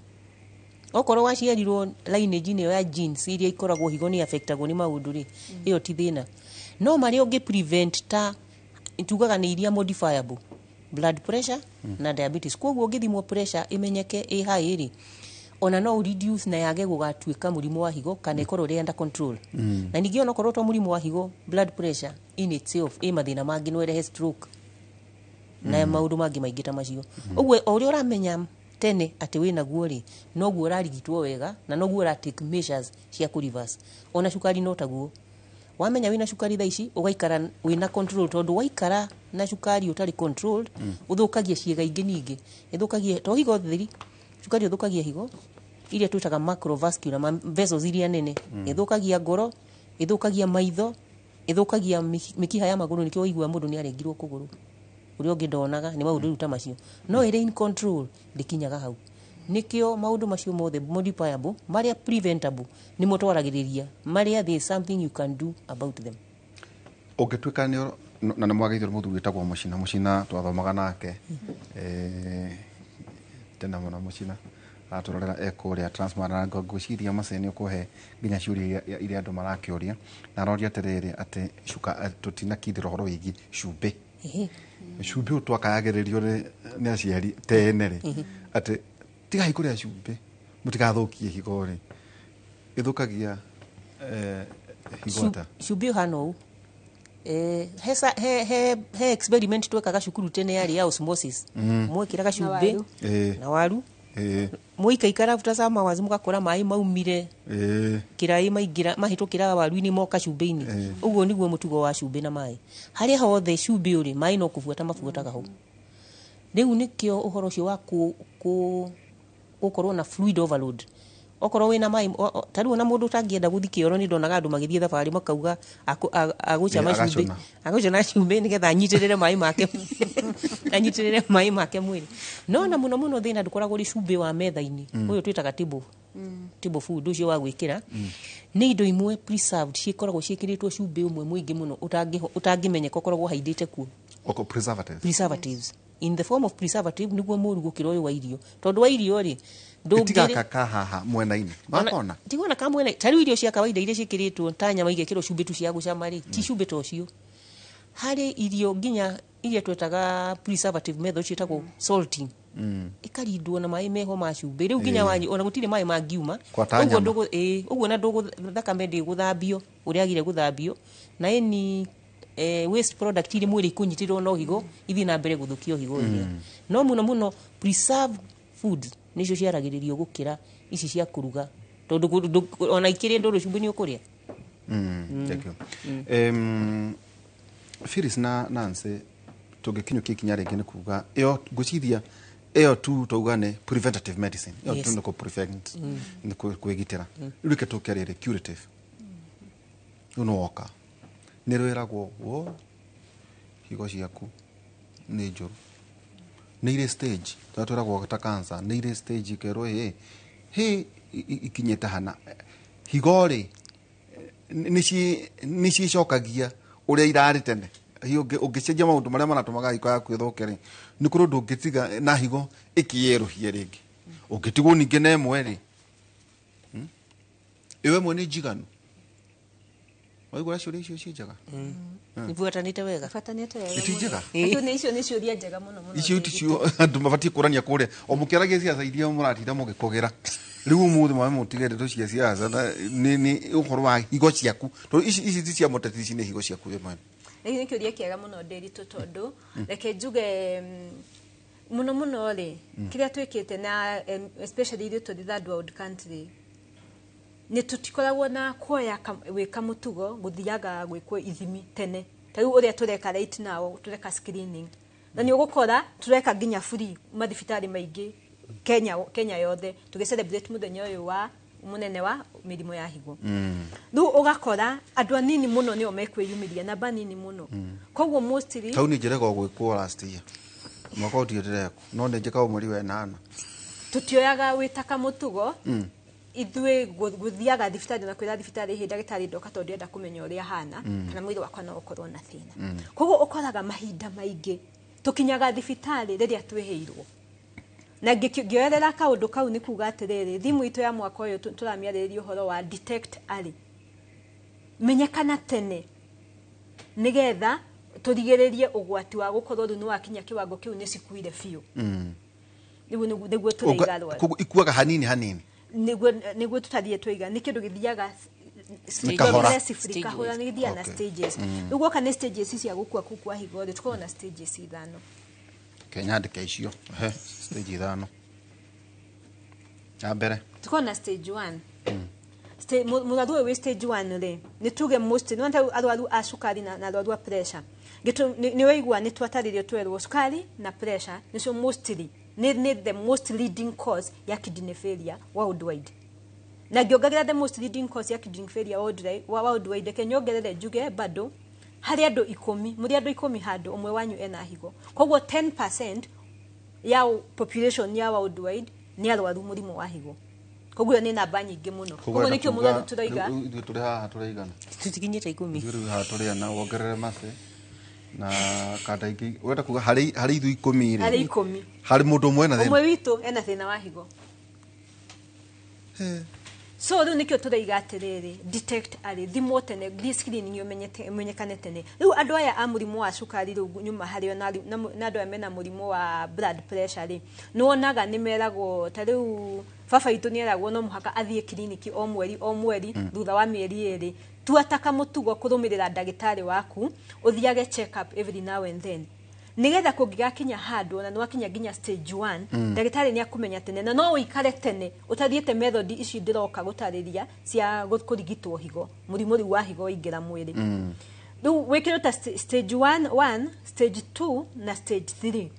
Okorwo waciarirwo lineage-inĩ ĩyo ya genes iria ikoragwo higo nĩ affectagwo nĩ maũndũ rĩ, ĩyo ti thĩna. No marĩa ũngĩ prevent ta tugaga nĩ iria modifiable, blood pressure na diabetes. Koguo ũngĩthimwo pressure ĩmenyeke ĩ high rĩ, Ona no reduce na yage gũgatuĩka mũrimũ wa higo kana ĩkorwo ĩrĩ under control. Na ningĩ onokorwo to mũrimũ wa higo, blood pressure in itself ĩ mathĩna mangĩ, no ĩrehe stroke na maũndũ mangĩ maingĩ ta macio. Ũguo o ũrĩa ũramenya tene atĩ wĩ naguo rĩ, noguo ũrarigitwo wega na noguo ũra take measures cia kũ reverse. Ona cukari no taguo, wamenya wĩna cukari thaa ici, ũgaikara wĩna control, tondũ waikara na cukari ũtarĩ controlled, ũthũkagia ciĩga ingĩ. Ningĩ ĩthũkagia to higo theri, cukari ũthũkagia higo iria twĩtaga macrovascular vessels iria nene, ĩthũkagia ngoro, ĩthũkagia maitho, ĩthũkagia mĩkiha ya magũrũ. Nĩkĩo waigua mũndũ nĩ arengirwo kũgũrũ, ũrĩa ũngĩ ndonaga. Nĩ maũndũ rĩu ta macio, no ĩrĩ in control ndĩkinyaga hau. Nĩkĩo maũndũ macio mothe modifiable, marĩa preventable, nĩmo twaragĩrĩria, marĩa there is something you can do about them. Ũngĩtuĩka nĩ na nĩ mwageithio mũthuri wĩtagwo Mũcina. Mũcina twathomaga nake tene mũno. Mũcina aratũrorera e kũrĩa Transmara. Na ngwĩciria Mace nĩ ũkũhe nginya ciũria iria andũ marakĩũria, na aroria atĩrĩrĩ atĩ cuka tũtinakindĩra ũhoro wĩgiĩ cumbĩ. Cumbĩ ũyũ twakayagĩrĩrio nĩ aciari tene rĩ, atĩ tigai kũrĩa cumbĩ mũtigathũkie higo rĩ, ĩthũkagia higo ata? Cumbĩ ũhana ũũ. He experiment twekaga cukuru tene yarĩ ya osmosis. Mwekĩraga cumbĩ waru. Na waru, mũikaikara after some hours mũgakora maĩ maumire kĩraĩ maingĩra mahĩtũkĩra waru-inĩ moka cumbĩ-inĩ. Ũguo nĩguo mũtugo wa cumbĩ na maĩ. Harĩa hothe cumbĩ ũrĩ, maĩ no kũbuata mabuataga ho. Rĩu nĩkĩo ũhoro ũcio wa gũkorwo na fluid overload, okorwo wĩna maĩ ta rĩu ona mũndũ ũtangĩenda gũthiĩ kĩoro, nĩ ndonaga andũ magĩthiĩ thabarĩ makauga agũcama cumbĩ, agacũna. Agũcũna cumbĩ nĩgetha anyitĩrĩre maĩ make mwĩrĩ. No na mũno mũno thĩna ndũkoragwo ũrĩ cumbĩ wa metha-inĩ ũyũ twĩtaga table food, ũcio wa gwĩkĩra. Nĩ indo imwe preserved cikoragwo ciĩkĩrĩtwo cumbĩ ũmwe mũingĩ mũno ũtangĩmenyeka ũkoragwo haindĩte kuo. Oko preservatives. Preservatives in the form of preservative nĩguo mũru gũkĩra ũyũ wa irio, tondũ wa irio rĩ, ndũngĩrĩ ĩtigaka ka haha mwena-inĩ makona. Tigona kamwena. Ta rĩu irio cia kawaida iria ciĩkĩrĩtwo ta nyama igekĩrwo cumbĩ tu cia gũcama rĩ, ti cumbĩ ta ũcio. Harĩ irio nginya iria twetaga preservative method ciĩtagwo salting, ĩkarindwo na maĩ meho ma cumbĩ. Rĩu nginya wanyu ona gũtirĩ maĩ mangiuma. Gwata Ũguo nyama. Ũguo na ndũgũ thakame ndĩgũthambio ũrĩa agire gũthambio, na ĩni waste product irĩ mwĩrĩ ikũnyitĩrĩrwo no higo ithiĩ na mbere gũthũkio higo ĩrĩa. No mũno mũno preserved foods nĩcio ciaragĩrĩrio gũkĩra ici cia kũruga, tondũ ona ikĩrĩ ndũrũ cumbĩ nĩ ũkũrĩa. Thank you. Phyllis na Nancy, tũngĩkinyũkia ikinya rĩngĩ nĩ kuga ĩyo ngwĩciria ĩyo tu tauga nĩ preventative medicine ĩyo tu nĩ kũ prevent, nĩ kwĩgitĩra. Rĩu reke tũke rĩrĩ curative. Rĩu nĩ woka nĩ rwĩragwo wo higo ciaku nĩ njũru, nĩ irĩ stage tũrĩa twĩragwo ta cancer, nĩ irĩ stage, ikerwo hĩ hĩ ikinyĩte hana higo rĩ, nĩ ciĩcokagia ũrĩa irarĩ tene. Hihi ũngĩcenjia maũndũ marĩa maratũmaga higo yaku ĩthũke rĩ, nĩ kũrĩ ũndũ ũngĩtiga na higo ĩkĩerũhie rĩngĩ? Ũngĩtigwo ningĩ na ĩmwe rĩ, Ĩyo ĩmwe nĩ njiganu? Waigua ciũria icio ciĩ njega? Ibuatanĩte wega. Batanĩte wega. Iti njega? Mũno. Nĩ icio nĩ ciũria njega mũno mũno. Icio ticio andũ mabatiĩ kũrania kũrĩa o mũkĩaragia ciaca iria mũratinda mũgĩkũgĩra. Rĩu ũmũthĩ mwae mũtige ndeto cia ciaca na nĩ ũhoro wa higo ciaku, tondũ ici ti cia mũteti, ici nĩ higo ciaku we mwene. Gĩkĩ nĩ kĩũria kĩega mũno, Ndĩritũ, tondũ reke njuge mũno mũno rĩ, kĩrĩa twĩkĩte na especially ithuĩ tũrĩ third world country, nĩ tũtikoragwo na kuoya gwĩka mũtugo gũthiaga gwĩkwo ithimi tene. Ta rĩu ũrĩa tũreka right now, tũreka screening na nĩ ũgũkora tũreka nginya free mathibitarĩ maingĩ Kenya yothe, tũgĩ celebrate mũthenya ũyũ wa mũnene wa mĩrimũ ya higo. Rĩu ũgakora andũ anini mũno nĩo mekwĩyumĩria, namba nini mũno, koguo mostly Tau nĩ njĩrega gwĩkwo last year, mwaka ũtio ndĩrekwo, no nĩ njĩkaga mweri wa ĩnana. Tutioyaga wĩta kamũtugo ithuĩ gũthiaga thibitarĩ na kwĩra thibitarĩ, hĩ ndagĩtarĩ, ndoka tondũ ndĩrenda kũmenya ũrĩa hana kana mwĩrĩ wakwa no ũkorwo na thĩna. Koguo ũkoraga mahinda maingĩ tũkinyaga thibitarĩ rĩrĩa twĩhĩirwo. Na ngĩoerera kaũndũ kau nĩ kuga atĩrĩrĩ, thimu itũ ya mwaka ũyũ tũramĩarĩrĩria ũhoro wa detect early, menyekana tene, nĩgetha tũrigĩrĩrie ũgwati wa gũkorwo rĩu nĩ wakinya kĩwango kĩu nĩ cikuire biũ. Nĩguo tũraiga arwaru. Koguo ikuaga hanini hanini. Niguo tutathie twiga ni kindu githiaga Kahora. Kahora ni githiaga na stages. Riu guoka ni stages cia gukua kukua higo ri tukorwo na stages ithano. Kenya andĩke icio. Ehe, stage ithano. Ya mbere. Tukorwo na stage 1. Mũrwaru ũyũ wĩ stage 1 rĩ, nĩ tuge most nĩ wona arwaru a cukari na arwaru a pressure. Nĩ waigua nĩ twatarĩrio twerwo cukari na pressure nĩcio mostly nĩ the most leading cause ya kidney failure worldwide. Na ngĩongerera the most leading cause ya kidney failure worldwide ke nyongerere njuge bado harĩ andũ 10, mũrĩ andũ 10 handũ ũmwe wanyu ena higo. Koguo 10% ya population ya worldwide nĩ arwaru mũrimũ wa higo. Koguo nĩ namba nyingĩ mũno. Koguo nĩkĩo mũrwaru tũraiga. Ithuĩ tũrĩ haha tũraigana. Tũtikinyĩte 10. Ithuĩ rĩu haha tũrĩ ana wongerere mace na kanda ingĩ. Ũrenda kuga harĩ ithuĩ 10 rĩ. Harĩ 10. Harĩ mũndũ ũmwe ena thĩna. Ũmwe witũ ena thĩna wa higo. So rĩu nĩkĩo tũraiga atĩrĩrĩ, detect early, thimwo tene, screening ũmenyekane tene. Rĩu andũ aya a mũrimũ wa cukari rĩu nyuma harĩ na andũ aya mena mũrimũ wa blood pressure rĩ, nĩwonaga nĩmeragwo ta rĩu baba witũ nĩeragwo no mũhaka athiĩ kiriniki o mweri o mweri thutha wa mĩeri 2. Tuataka mũtugo kũrũmĩrĩra ndagĩtarĩ waku, ũthiage check up every now and then. Nigetha kũngĩgakinya handũ ona nĩwakinya nginya stage 1, ndagĩtarĩ nĩakũmenya tene na no ũikare tene ũtathiĩte method ici ndĩroka gũtarĩria cia kũrigitwo higo, mũrimũ rĩu wa higo waingĩra mwĩrĩ. Rĩu wĩkĩrwo ta stage 1, stage 2 na stage 3.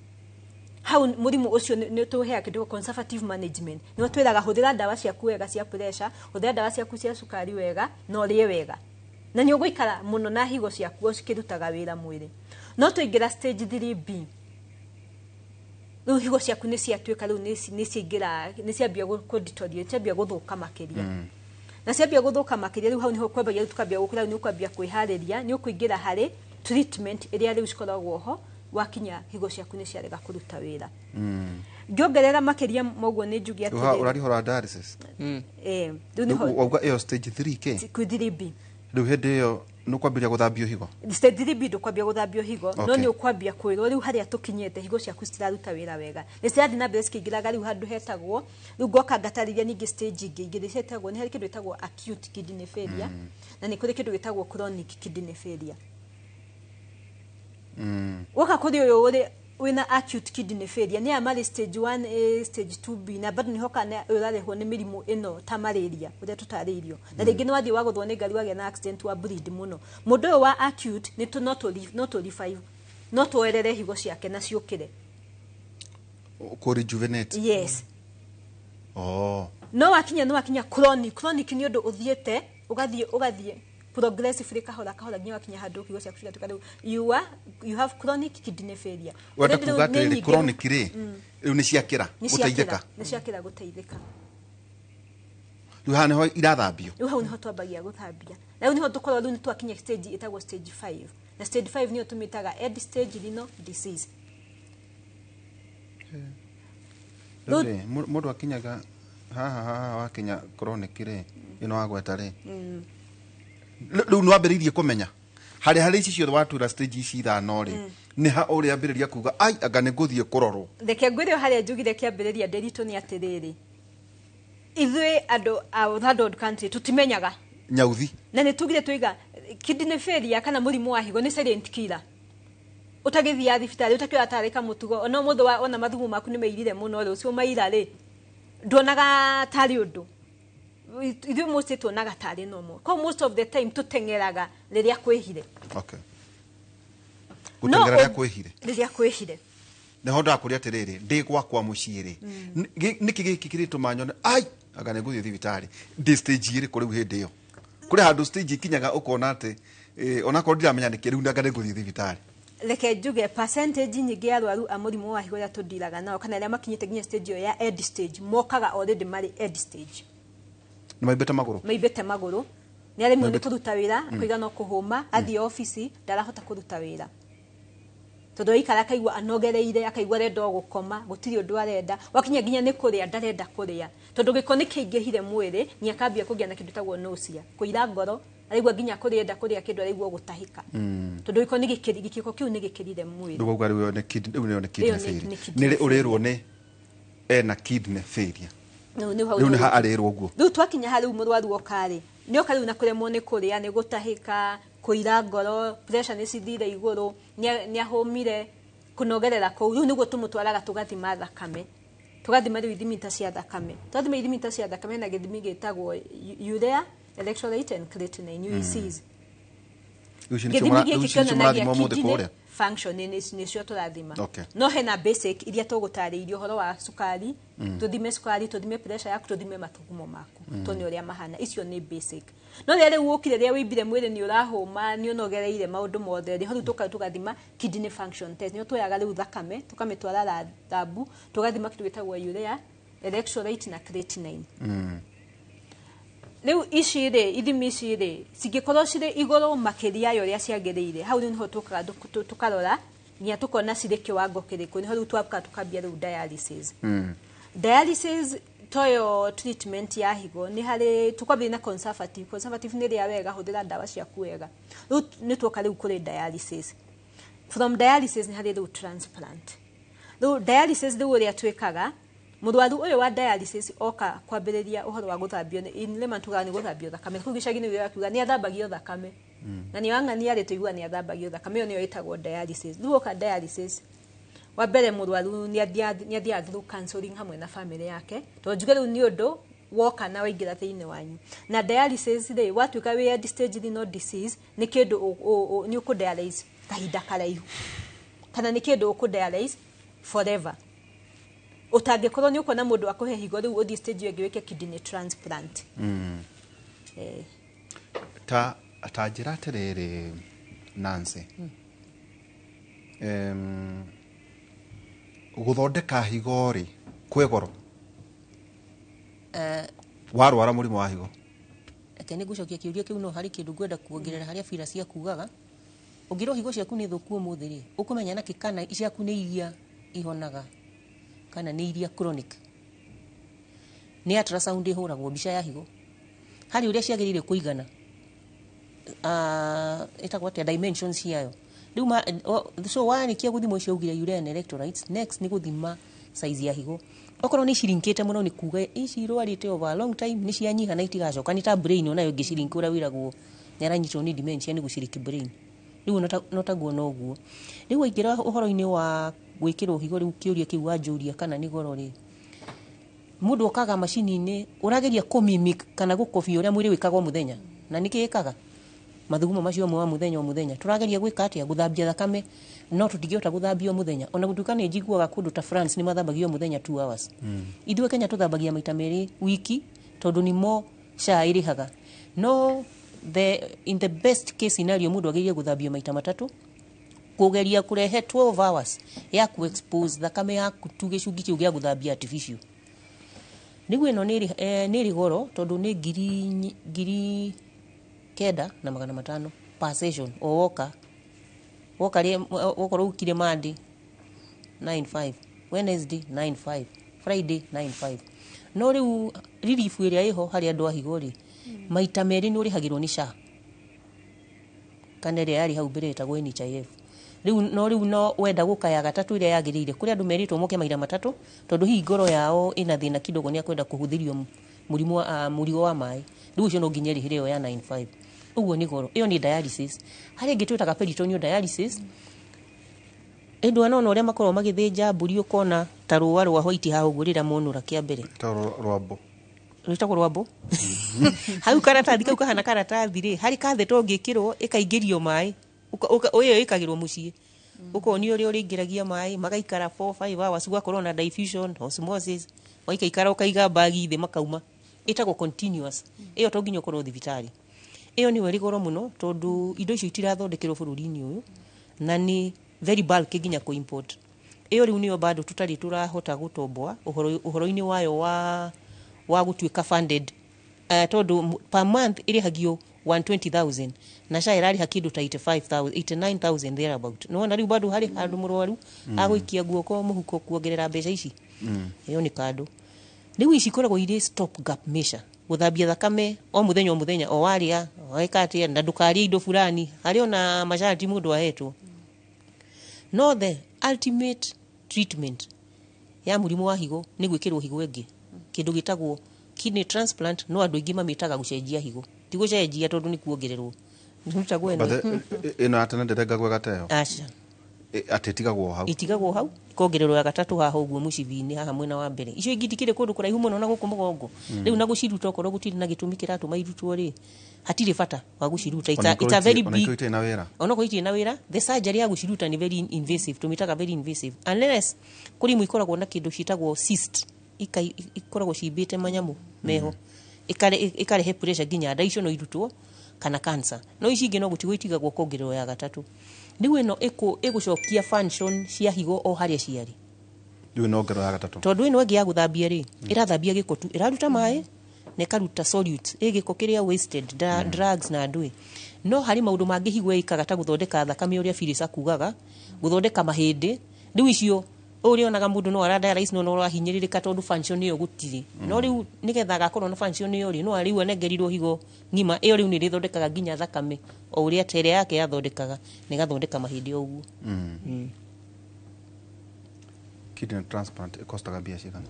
Hau mũrimũ ũcio nĩ tũheaga kĩndũ conservative management. Nĩho twĩraga hũthĩra ndawa ciaku wega cia pressure, hũthĩra ndawa ciaku cia cukari wega na ũrĩe wega. Na nĩ ũgũikara mũno na higo ciaku cikĩrutaga wĩra mwĩrĩ. No tũingĩra stage 3B. Rĩu higo ciaku nĩ ciatuĩka rĩu nĩ ciaingĩra, nĩ ciambia kũ-deteriorate, ciambia gũthũka makĩria. Na ciambia gũthũka makĩria rĩu hau nĩho kwambagia rĩu tũkambia gũkũra, rĩu nĩ ũkwambia kwĩharĩria, nĩ ũkũingĩra harĩ treatment ĩrĩa rĩu cikoragwo ho wakinya higo ciaku nĩ ciarega kũruta wĩra. Ngĩongerera makĩria moguo nĩ njuge atĩrĩrĩ. Ũrarihũra dialysis. Rĩu nĩho wauga ĩyo stage 3 kĩ? 3B. Rĩu hĩndĩ ĩyo nĩ ũkwambĩrĩria gũthambio higo? Stage 3B ndũkwambia gũthambio higo, no nĩ ũkwambia kwĩrwo rĩu harĩa tũkinyĩte higo ciaku citiraruta wĩra wega. Nĩ cirathiĩ na mbere cikĩingĩraga rĩu handũ hetagwo, rĩu ngoka ngatarĩria ningĩ stage ingĩ igĩrĩ cietagwo, nĩ harĩ kĩndũ gĩtagwo acute kidney failure na nĩ kũrĩ kĩndũ gĩtagwo chronic kidney failure. Woka kũrĩ ũyũ ũrĩ wĩna acute kidney failure nĩ aya marĩ stage 1A, stage 2B na bado nĩho kana ũrarehwo nĩ mĩrimũ ĩno ta malaria ũrĩa tũtarĩirio. Na rĩngĩ nĩ wathiĩ wagũthwo nĩ ngari wagĩa na accident wa bleed mũno. Mũndũ ũyũ wa acute nĩ no tũ revive, no tuoerere higo ciake na ciũkĩre. Kũ rejuvenate? Yes. Oh. No wakinya chronic, chronic nĩ ũndũ ũthiĩte ũgathiĩ progressively kahora kahora nginya wakinya handũ higo ciaku cigatuĩka rĩu you have chronic kidney failure. Wenda kuga atĩrĩrĩ, chronic rĩ, rĩu nĩ ciakĩra gũteithĩka. Nĩ ciakĩra gũteithĩka. Rĩu haha nĩho irathambio. Rĩu hau nĩho twambagia gũthambia. Na rĩu nĩho tũkorwo rĩu nĩtwakinya stage ĩtagwo stage 5. Na stage 5 nĩyo tũmĩtaga end stage renal disease. Rĩu rĩ, mũndũ akinyaga haha wakinya chronic rĩ, ĩno wagweta rĩ. Rĩu nĩ wambĩrĩirie kũmenya harĩ ici ciothe watwĩra stage ici ithano rĩ, nĩ ha ũrĩa ambĩrĩria kuga ai anga nĩ ngũthiĩ kũrorwo. Reke ngwĩre o harĩa njugire kĩambĩrĩria ndĩritũ nĩ atĩrĩrĩ, ithuĩ andũ a third world country tũtimenyaga nyauthi, na nĩ tugire twiga kidney failure kana mũrimũ wa higo nĩ silent killer. Ũtagĩthiĩ thibitarĩ ũtakĩoya tarĩ kamũtugo, ona mũthũ ona mathugumo maku nĩ mairire mũno rĩ, ũcio maira rĩ, nduonaga tarĩ ũndũ. Ithuĩ most tuonaga tarĩ normal. Koguo most of the time tũteng'eraga rĩrĩa kwĩhire. Okay. Gũteng'era rĩrĩa kwĩhire. Rĩrĩa kwĩhire. Nĩho ndakũria atĩrĩrĩ, ndĩ gwakwa mũciĩ rĩ, nĩkĩ gĩkĩ kĩrĩtũma nyone ai anga nĩ ngũthiĩ thibitarĩ ndĩ stage ĩrĩkũ rĩu hĩndĩ ĩyo? Kũrĩ handũ stage ikinyaga ũkona atĩ onakorwo ndiramenya nĩkĩ rĩu anga nĩ ngũthiĩ thibitarĩ. Reke njuge percentage nyingĩ ya arwaru a mũrimũ wa higo arĩa tũndiraga nao kana arĩa makinyĩte nginya stage ĩyo ya end stage mokaga already marĩ end stage. Nĩ maimbĩte magũrũ? Maimbĩte magũrũ. Nĩ aremwo nĩ kũruta wĩra, kũiga no kũhũma, athiĩ obici ndarahota kũruta wĩra. Tondũ aikara akaigua anogereire, akaigua arenda o gũkoma, gũtirĩ ũndũ arenda. Wakinya nginya nĩ kũrĩa ndarenda kũrĩa. Tondũ gĩko nĩ kĩingĩhire mwĩrĩ, nĩ akambia kũgĩa na kĩndũ gĩtagwo nausea, kũira ngoro, araigua nginya kũrĩa enda kũrĩa kĩndũ araigua gũtahĩka. Tondũ gĩko nĩ gĩkĩri, gĩko kĩu nĩ gĩkĩrire mwĩrĩ. Rĩu wauga rĩu nĩ kidney failure. Nĩ rĩ ũrĩrwo nĩ ena kidney failure? Rĩu hau Rĩu nĩ nĩho ha arĩrwo ũguo. Rĩu twakinya harĩ mũrwaru oka-rĩ, nĩ oka rĩu na kũremwo nĩ kũrĩa, nĩ gũtahĩka, kũira ngoro, pressure nĩ cithire igũrũ, nĩ ahũmire, kũnogerera kũu. Rĩu nĩguo tũmũtwaraga tũgathima thakame, tũgathima rĩu ithimi ta cia thakame. Twathima ithimi ta cia thakame na gĩthimi gĩtagwo urea, electrolyte and creatinine, UECs. Rĩu ici nĩcio Gĩthimi rĩu gĩkĩ ici nĩcio kĩonanagia mũrathima ũmũthĩ kidney kũrĩa. function nĩcio tũrathima. No hena basic iria tũgũtarĩirio ũhoro wa cukari, tũthime cukari, tũthime pressure yaku, tũthime mathugumo maku, tuone ũrĩa mahana. Icio nĩ basic. No rĩrĩa rĩu ũkire, rĩrĩa wĩimbire mwĩrĩ nĩ ũrahũma, nĩ ũnogereire maũndũ mothe rĩ, hau rĩu tũka tũgathima kidney function test. Nĩyo tuoyaga rĩu thakame tũkamĩtwara lab, tũgathima kĩndũ gĩtagwo urea, electrolyte na creatinine. Rĩu ici rĩ, ithimi ici rĩ, cingĩkorwo cirĩ igũrũ makĩria ya ũrĩa ciagĩrĩire, hau rĩu nĩho tũkaga tũkarora nginya tũkona cirĩ kĩwango kĩrĩkũ. Nĩho rĩu twakaga tũkambia rĩu dialysis. Dialysis toyo treatment ya higo. Nĩ harĩ tũkwambĩrĩria na conservative. Conservative nĩ rĩa wega, hũthĩra ndawa ciaku wega. Rĩu nĩ tuoka rĩu kũrĩ dialysis. From dialysis nĩ harĩ rĩu transplant. Rĩu dialysis, rĩu ũrĩa twĩkaga, mũrwaru ũyũ wa dialysis oka kwambĩrĩria ũhoro wa gũthambio, in layman tugaga nĩ gũthambio thakame. Kũu gĩcagi-inĩ ũrĩa akiuga nĩ athambagio thakame, na nĩ wang'ania rĩ, tũigua nĩ athambagio thakame. Ĩyo nĩyo ĩtagwo dialysis. Rĩu oka dialysis, wa mbere mũrwaru nĩ athiaga through counseling hamwe na family yake, tondũ njuge rĩu nĩ ũndũ woka na waingĩra thĩinĩ wanyu. Na dialysis rĩ, watuĩka wĩ end stage renal disease, nĩ kĩndũ nĩ ũkũ dialyze kahinda karaihu, kana nĩ kĩndũ ũkũ dialyze forever, ũtangĩkorwo nĩ ũkuona mũndũ akũhe higo rĩu ũthiĩ stage ĩyo ĩngĩ wĩke kidney transplant. Ta njĩra atĩrĩrĩ, Nancy, gũthondeka higo rĩ, kwĩ goro warwara mũrimũ wa higo? Reke nĩ ngũcokia kĩũria kĩu, no harĩ kĩndũ ngwenda kuongerera harĩa bira cia kugaga. Ũngĩrwo higo ciaku nĩ thũku ũmũthĩ rĩ, ũkũmenya nakĩ kana ciaku nĩ iria ihonaga kana nĩ iria chronic? Nĩ ultrasound ĩhũragwo, mbica ya higo, harĩ ũrĩa ciagĩrĩire kũigana, ĩtagwo atĩa, dimensions ciayo. Rĩu so warĩkia gũthima ũcio augire urea and electrolytes, next nĩ gũthima size ya higo. Okorwo nĩ shrinkĩte mũno, nĩ kuga ici irwarĩte over a long time, nĩ cianyiha na itigacoka. Nĩ ta brain onayo ĩngĩshrink, ũrĩa wĩragwo nĩ aranyitwo nĩ dementia nĩ gũshrink brain. Rĩu no taguo noguo rĩu waingĩra ũhoro-inĩ wa gwĩkĩrwo higo. Rĩu kĩũria kĩu wanjũria kana nĩ goro rĩ, mũndũ okaga macini-inĩ, ũrageria kũmimic kana gũkobia ũrĩa mwĩrĩ wĩkaga o mũthenya. Na nĩkĩ ĩkaga mathugumo macio amwe wa mũthenya o mũthenya? Tũrageria gwĩka atĩa? Gũthambia thakame. No tũtingĩhota gũthambia o mũthenya, ona gũtuĩka nĩ njiguaga kũndũ ta France nĩ mathambagio o mũthenya 2 hours. Ithuĩ Kenya tũthambagia maita merĩ wiki, tondũ nĩmo SHA ĩrĩhaga. No in the best case scenario, mũndũ agĩrĩire gũthambio maita matatũ, kũgeria kũrehe 12 hours ya ku-expose thakame yaku tu gĩcungi kĩu gĩa gũthambia artificial. Rĩu ĩno nĩ ĩrĩ goro, tondũ nĩ 9,500 per session. O woka woka rĩ, wokorwo ukire Monday 95, Wednesday 95, Friday 95. No rĩu relief ĩrĩa ĩho harĩ andũ a higo rĩ, maita merĩ nĩ ũrĩhagĩrwo nĩ SHA, kana ĩrĩa yarĩ hau mbere ĩtagwo NHIF. Rĩu no rĩu no wenda gũkaya gatatũ ĩrĩa yagĩrĩire, kũrĩ andũ merĩtwo moke maita matatũ, tondũ hihi ngoro yao ĩna thĩna kidogo, nĩ akwenda kũhũthĩrio mũrimũ wa mũrigo wa maĩ. Rĩu ũcio no nginya ĩrĩhĩre ĩyo ya 95. Ũguo nĩ goro. Ĩyo nĩ dialysis. Harĩ ĩngĩ twĩtaga peritoneal dialysis. Ĩndũ anona ũrĩa makoragwo magĩthĩnja mbũri, ũkona ta rũa rwa white haha ũguo rĩrĩa monũra kĩa mbere. Ta rwambo. Rwĩtagwo rwambo. Hau karatathi kau kahana karatathi rĩ, harĩ katheta ũngĩkĩrwo ĩkaingĩrio maĩ. Ĩyo ĩkagĩrwo mũciĩ, ũkonio ũrĩa ũrĩingĩragia maĩ, magaikara 4 5 hours, gũgakorwo na diffusion osmosis, waikaikara ũkaiga mbagi thĩ makauma. Ĩtagwo continuous. Ĩyo to nginya ũkorwo thibitarĩ. Ĩyo nĩyo ĩrĩ goro mũno, tondũ indo icio itirathondekerwo bũrũri-inĩ ũyũ, na nĩ very bulky nginya kũ import. Ĩyo rĩu nĩyo bado tũtarĩ tũrahota gũtomboa ũhoro-inĩ wayo wa gũtuĩka funded, tondũ per month ĩrĩhagio 120,000 na SHA ĩrarĩha kĩndũ ta 85,000, 89,000 thereabout. Nĩwona rĩu bado harĩ handũ mũrwaru agũikia guoko mũhuko kuongerera mbeca ici. Ĩyo nĩ kando. Rĩu ici ikoragwo irĩ stop gap measure, gũthambia thakame o mũthenya o mũthenya, o warĩa weka atĩa, na ndũkarĩe indo fulani, harĩ ona masharti mũndũ ahetwo. No the ultimate treatment ya mũrimũ wa higo nĩ gwĩkĩrwo higo ĩngĩ. Kĩndũ gĩtagwo kidney transplant, no andũ aingĩ mamĩtaga gũcenjia higo. Ti gũcenjia, tondũ nĩ kuongererwo nĩrutagwo ĩno. But ĩno ya tene ndĩrengagwo ĩgateo? Aca. Atĩ ĩtigagwo hau? Itigagwo hau, ikongererwo ya gatatũ haha ũguo mũcibi-inĩ haha mwena wa mbere. Icio ingĩ itikĩrĩ kũndũ kũraihu mũno na gũkũ mũgongo. Rĩu na gũciruta, okorwo gũtirĩ na gĩtũmi kĩratũma irutwo rĩ, hatirĩ bata wa gũciruta. It's a very Ona big ikorwo itirĩ na wĩra. Onokorwo itirĩ na wĩra, the surgery ya gũciruta nĩ very invasive, tũmĩtaga very invasive, unless kũrĩ imwe ikoragwo na kĩndũ ciĩtagwo cyst, ikoragwo cimbĩte manyamũ meho, ikarehe pressure nginya nda. Icio no irutwo, kana cancer. No ici ingĩ no gũtigwo itigagwo, kongererwo ya gatatũ. Rĩu ĩno ĩgũcokia function cia higo o harĩa ciarĩ. Rĩu no ngero ya gatatũ. Tondũ ĩno ĩngĩ ya gũthambia rĩ, ĩrathambia gĩko tu, ĩraruta maĩ na ĩkaruta solutes, ĩ gĩko kĩrĩa wasted drugs na ndũĩ. No harĩ maũndũ mangĩ higo ĩkaga, ta gũthondeka thakame, ũrĩa Phyllis akugaga, gũthondeka mahĩndĩ. Rĩu icio ũrĩonaga mũndũ no aradialysis, no ũrahinyĩrĩrĩka tondũ function ĩyo gũtirĩ. No rĩu nĩgetha agakorwo na function ĩyo rĩ, no rĩu anengerirwo higo ng'ima. Ĩyo rĩu nĩ ĩrĩthondekaga nginya thakame o ũrĩa ta ĩrĩa yake yathondekaga, na ĩgathondeka mahĩndĩ o ũguo. Kidney transplant ĩkostaga mbia cigana?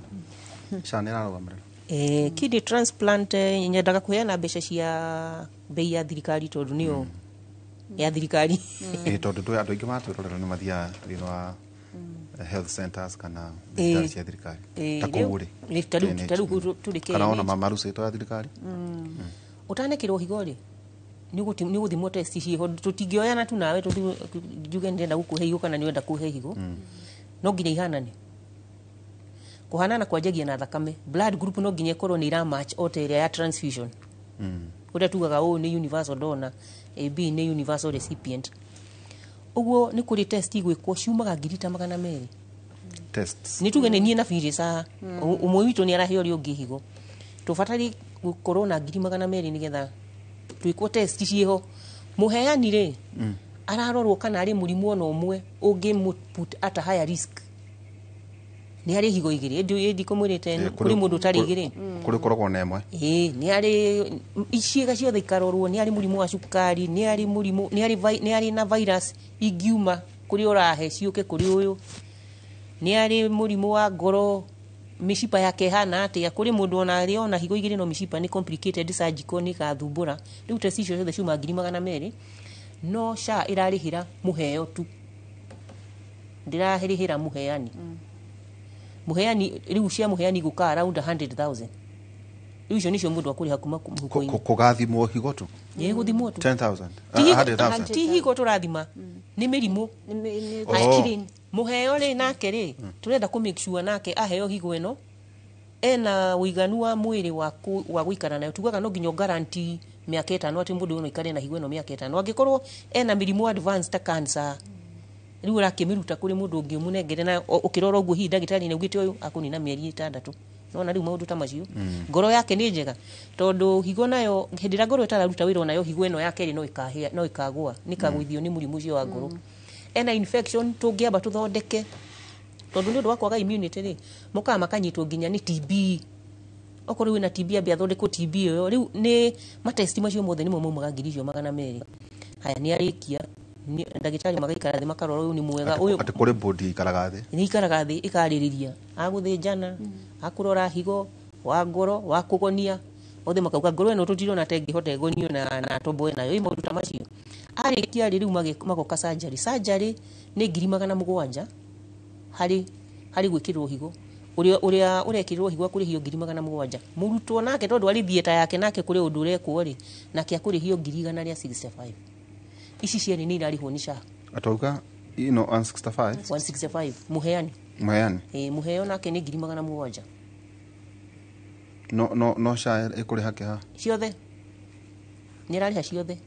SHA nĩ ĩrarũgamĩrĩra? Kidney transplant, nyendaga kũheana mbeca cia bei ya thirikari, tondũ nĩyo ya thirikari. Ĩ, tondũ twĩ andũ aingĩ matwĩrorera nĩ mathiaga thĩinĩ wa health centers kana thibitarĩ cia thirikari ta kũu rĩ. Ta rĩu kũu tũrĩ kana ona KNH. Mama Lucy ĩto ya thirikari. Ũtanekĩrwo higo rĩ, nĩ ũgũthimwo, test ciĩho. Tũtingĩoyana tu nawe tũthiĩ njuge ndĩrenda gũkũhe higo kana nĩ ũrenda kũhe higo. No nginya ihanane. Kũhanana kwanjagia na thakame. Blood group no nginya ĩkorwo nĩ ira match, o ta ĩrĩa ya transfusion, ũrĩa tugaga ũyũ nĩ universal donor, AB nĩ universal recipient. Ũguo nĩ kũrĩ test igwĩkwo ciumaga ngiri ta 200. Tests? Nĩ tuge nĩ niĩ na Phyllis haha, ũmwe witũ nĩ arahe ũrĩa ũngĩ higo, tũbatarie gũkorwo na ngiri 200 nĩgetha twĩkwo test ciĩho. Mũheani rĩ, ararorwo kana arĩ mũrimũ ona ũmwe ũngĩmũ put at a higher risk. Nĩ harĩ higo igĩrĩ, ĩndĩ ndikũmwĩrĩte kũrĩ mũndũ ũtarĩ igĩrĩ. Kũrĩ ũkoragwo na ĩmwe. Ĩĩ, nĩ arĩ ciĩga ciothe ikarorwo, nĩ arĩ mũrimũ wa cukari, nĩ arĩ mũrimũ, nĩ arĩ na virus ingiuma kũrĩ ũrahe ciũke kũrĩ ũyũ, nĩ arĩ mũrimũ wa ngoro, mĩcipa yake ĩhana atĩa. Kũrĩ mũndũ ona arĩ ona higo igĩrĩ no mĩcipa nĩ complicated, surgical nĩ ĩgathumbũra. Rĩu test icio ciothe ciuma ngiri 200, no SHA ĩrarĩhĩra mũheo tu, ndĩrarĩhĩra mũheani. Mũheani rĩu, cia mũheani gũka around 100,000. Rĩu icio nĩcio mũndũ akũrĩha kuma mũhuko-inĩ. Kũgathimwo higo tu? Ĩ, gũthimwo tu. 10,000? Ti higo- 100,000? Ti higo tũrathima, nĩ mĩrimũ. Oh. Screen. Mũheo rĩ, nake rĩ, tũrenda kũ make sure nake aheo higo ĩno ena ũiganu wa mwĩrĩ wa gũikara nayo. Tugaga no nginya guarantee mĩaka 5, atĩ mũndũ ũyũ no aikare na higo ĩno mĩaka 5. Angĩkorwo ena mĩrimũ advanced ta cancer, rĩu ũrakĩmĩruta kũrĩ mũndũ ũngĩ ũmũnengere na ũkĩrora ũguo hihi ndagĩtarĩ nĩ augĩte ũyũ akũnina mĩeri 6. Nona rĩu maũndũ ta macio, ngoro yake nĩ njega, tondũ higo nayo hĩndĩ ĩrĩa ngoro ĩtararuta wĩra, onayo higo ĩno ya kerĩ no ĩkahĩa, no ĩkagũa, nĩ ĩkagũithio nĩ mũrimũ ũcio wa ngoro. Ena infection tũngĩamba tũthondeke, tondũ nĩ ũndũ wa kwaga immunity rĩ, mokaga makanyitwo nginya nĩ TB. Okorwo wĩna TB, ambe athondekwo TB ĩyo. Rĩu nĩ matesti macio mothe nĩmo maumaga ngiri icio 200. Haya, nĩ arĩkia, ndagĩtarĩ magaikara thĩ makarora ũyũ nĩ mwega, ũyũ. Atĩ kũrĩ bodi ikaraga thĩ? Nĩ ikaraga thĩ ĩkarĩrĩria agũthĩnjana, akũrora higo, wa ngoro, wa kũgonia, othe makauga ngoro ĩno tũtirona ta ĩngĩhota ĩgonio na tomboe nayo. Ĩ, maũndũ ta macio arĩkia rĩ, rĩu magoka surgery. Surgery nĩ ngiri 700 harĩ gwĩkĩrwo higo. Ũrĩa ũrekĩrĩrwo higo akũrĩhio ngiri 700. Mũrutwo nake, tondũ arĩ theatre yake nake kũrĩ ũndũ ũrekwo rĩ, nake akũrĩhio ngiri 165. Ici cierĩ nĩ irarĩhwo nĩ SHA. Atauga ino 165? 165 mũheani. Mũheani. Ĩ, mũheo nake nĩ ngiri 700. No SHA ĩkũrĩha kĩha? Ciothe nĩ ĩrarĩha ciothe.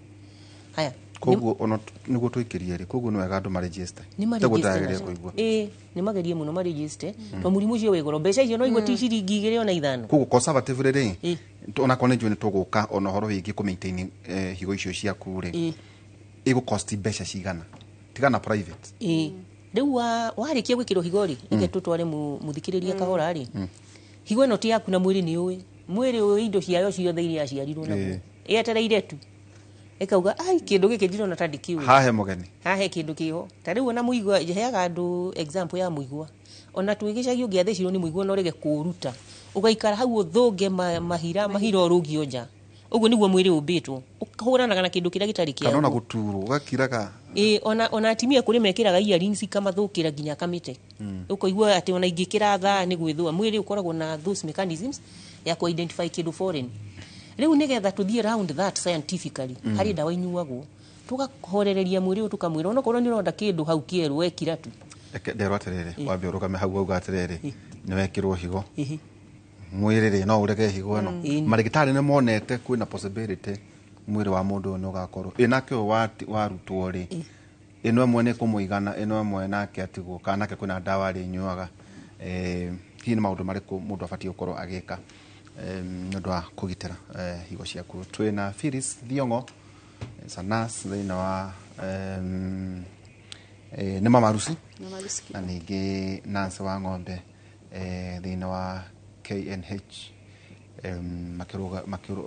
Haya. Koguo ona nĩguo tũikĩrie rĩ, koguo nĩ wega andũ maregister? Nĩ Taguo maregister. ndagĩrĩire kũigua. Ĩ, nĩ magerie mũno maregister, to mũrimũ ũcio wĩ goro. Mbeca icio no igua ti ciringi 2 ona 5. Koguo conservative rĩ, onakorwo nĩ njũĩ nĩ tũgũka ona ũhoro wĩgiĩ kũ maintain higo icio ciaku rĩ, ĩgũ cost mbeca cigana tiga na private? Ĩ, rĩu warĩkia gwĩkĩrwo higo rĩ, reke tũtware mũthikĩrĩria kahora rĩ, higo ĩno ti yaku na mwĩrĩ nĩ ũĩ, mwĩrĩ ũĩ indo ciayo ciothe iria yaciarirwo naguo, ĩetereire tu ĩkauga ai kĩndũ gĩkĩ ndirona ta ndĩkĩũĩ. Hahe mũgeni. Hahe kĩndũ kĩho. Ta rĩu ona mũigua, heaga andũ example ya mũigua. Ona twĩ gĩcagi ũngĩathecirwo nĩ mũigua na ũrege kũũruta, Ũgaikara hau ũthũnge mahira mahira ũrũgio nja. Ũguo nĩguo mwĩrĩ ũmbĩtwo. Ũkahũranaga na kĩndũ kĩrĩa gĩtarĩ Kana ona kĩaguo. gũturwo ũgakiraga. Ĩ, ona atimia kũrĩ mekĩraga earrings ikamathũkĩra nginya kamĩte. Ũkaigua atĩ ona ingĩkĩra thaa nĩ gwĩthũa. Mwĩrĩ ũkoragwo na those mechanisms ya kũ identify kĩndũ foreign. Rĩu nĩgetha tũthiĩ round that scientifically, harĩ ndawa inyuagwo. Tũkahorereria mwĩrĩ ũyũ tũkamwĩra onokorwo nĩ ũronda kĩndũ hau kĩerũ wekira tu. Reke nderwo atĩrĩrĩ, wambe ũrũgame hau wauga atĩrĩrĩ, nĩ wekĩrwo higo. Mwĩrĩ rĩ no ũrege higo ĩno. Marĩgĩtarĩ nĩ monete kwĩna possibility mwĩrĩ wa mũndũ ũyũ nĩ ũgakorwo ĩ nake ũyũ warutwo rĩ, ĩno ĩmwe nĩ kũmũigana, ĩno ĩmwe nake atigwo, kana nake kwĩna ndawa arĩnyuaga. Hihi nĩ maũndũ marĩkũ mũndũ abatiĩ gũkorwo agĩka nĩ ũndũ wa kũgitĩra higo ciaku? Twĩna Phyllis Thiong'o, is a nurse thĩinĩ wa nĩ Mama Lucy, na ningĩ Nancy wa Ng'ombe thĩinĩ wa KNH,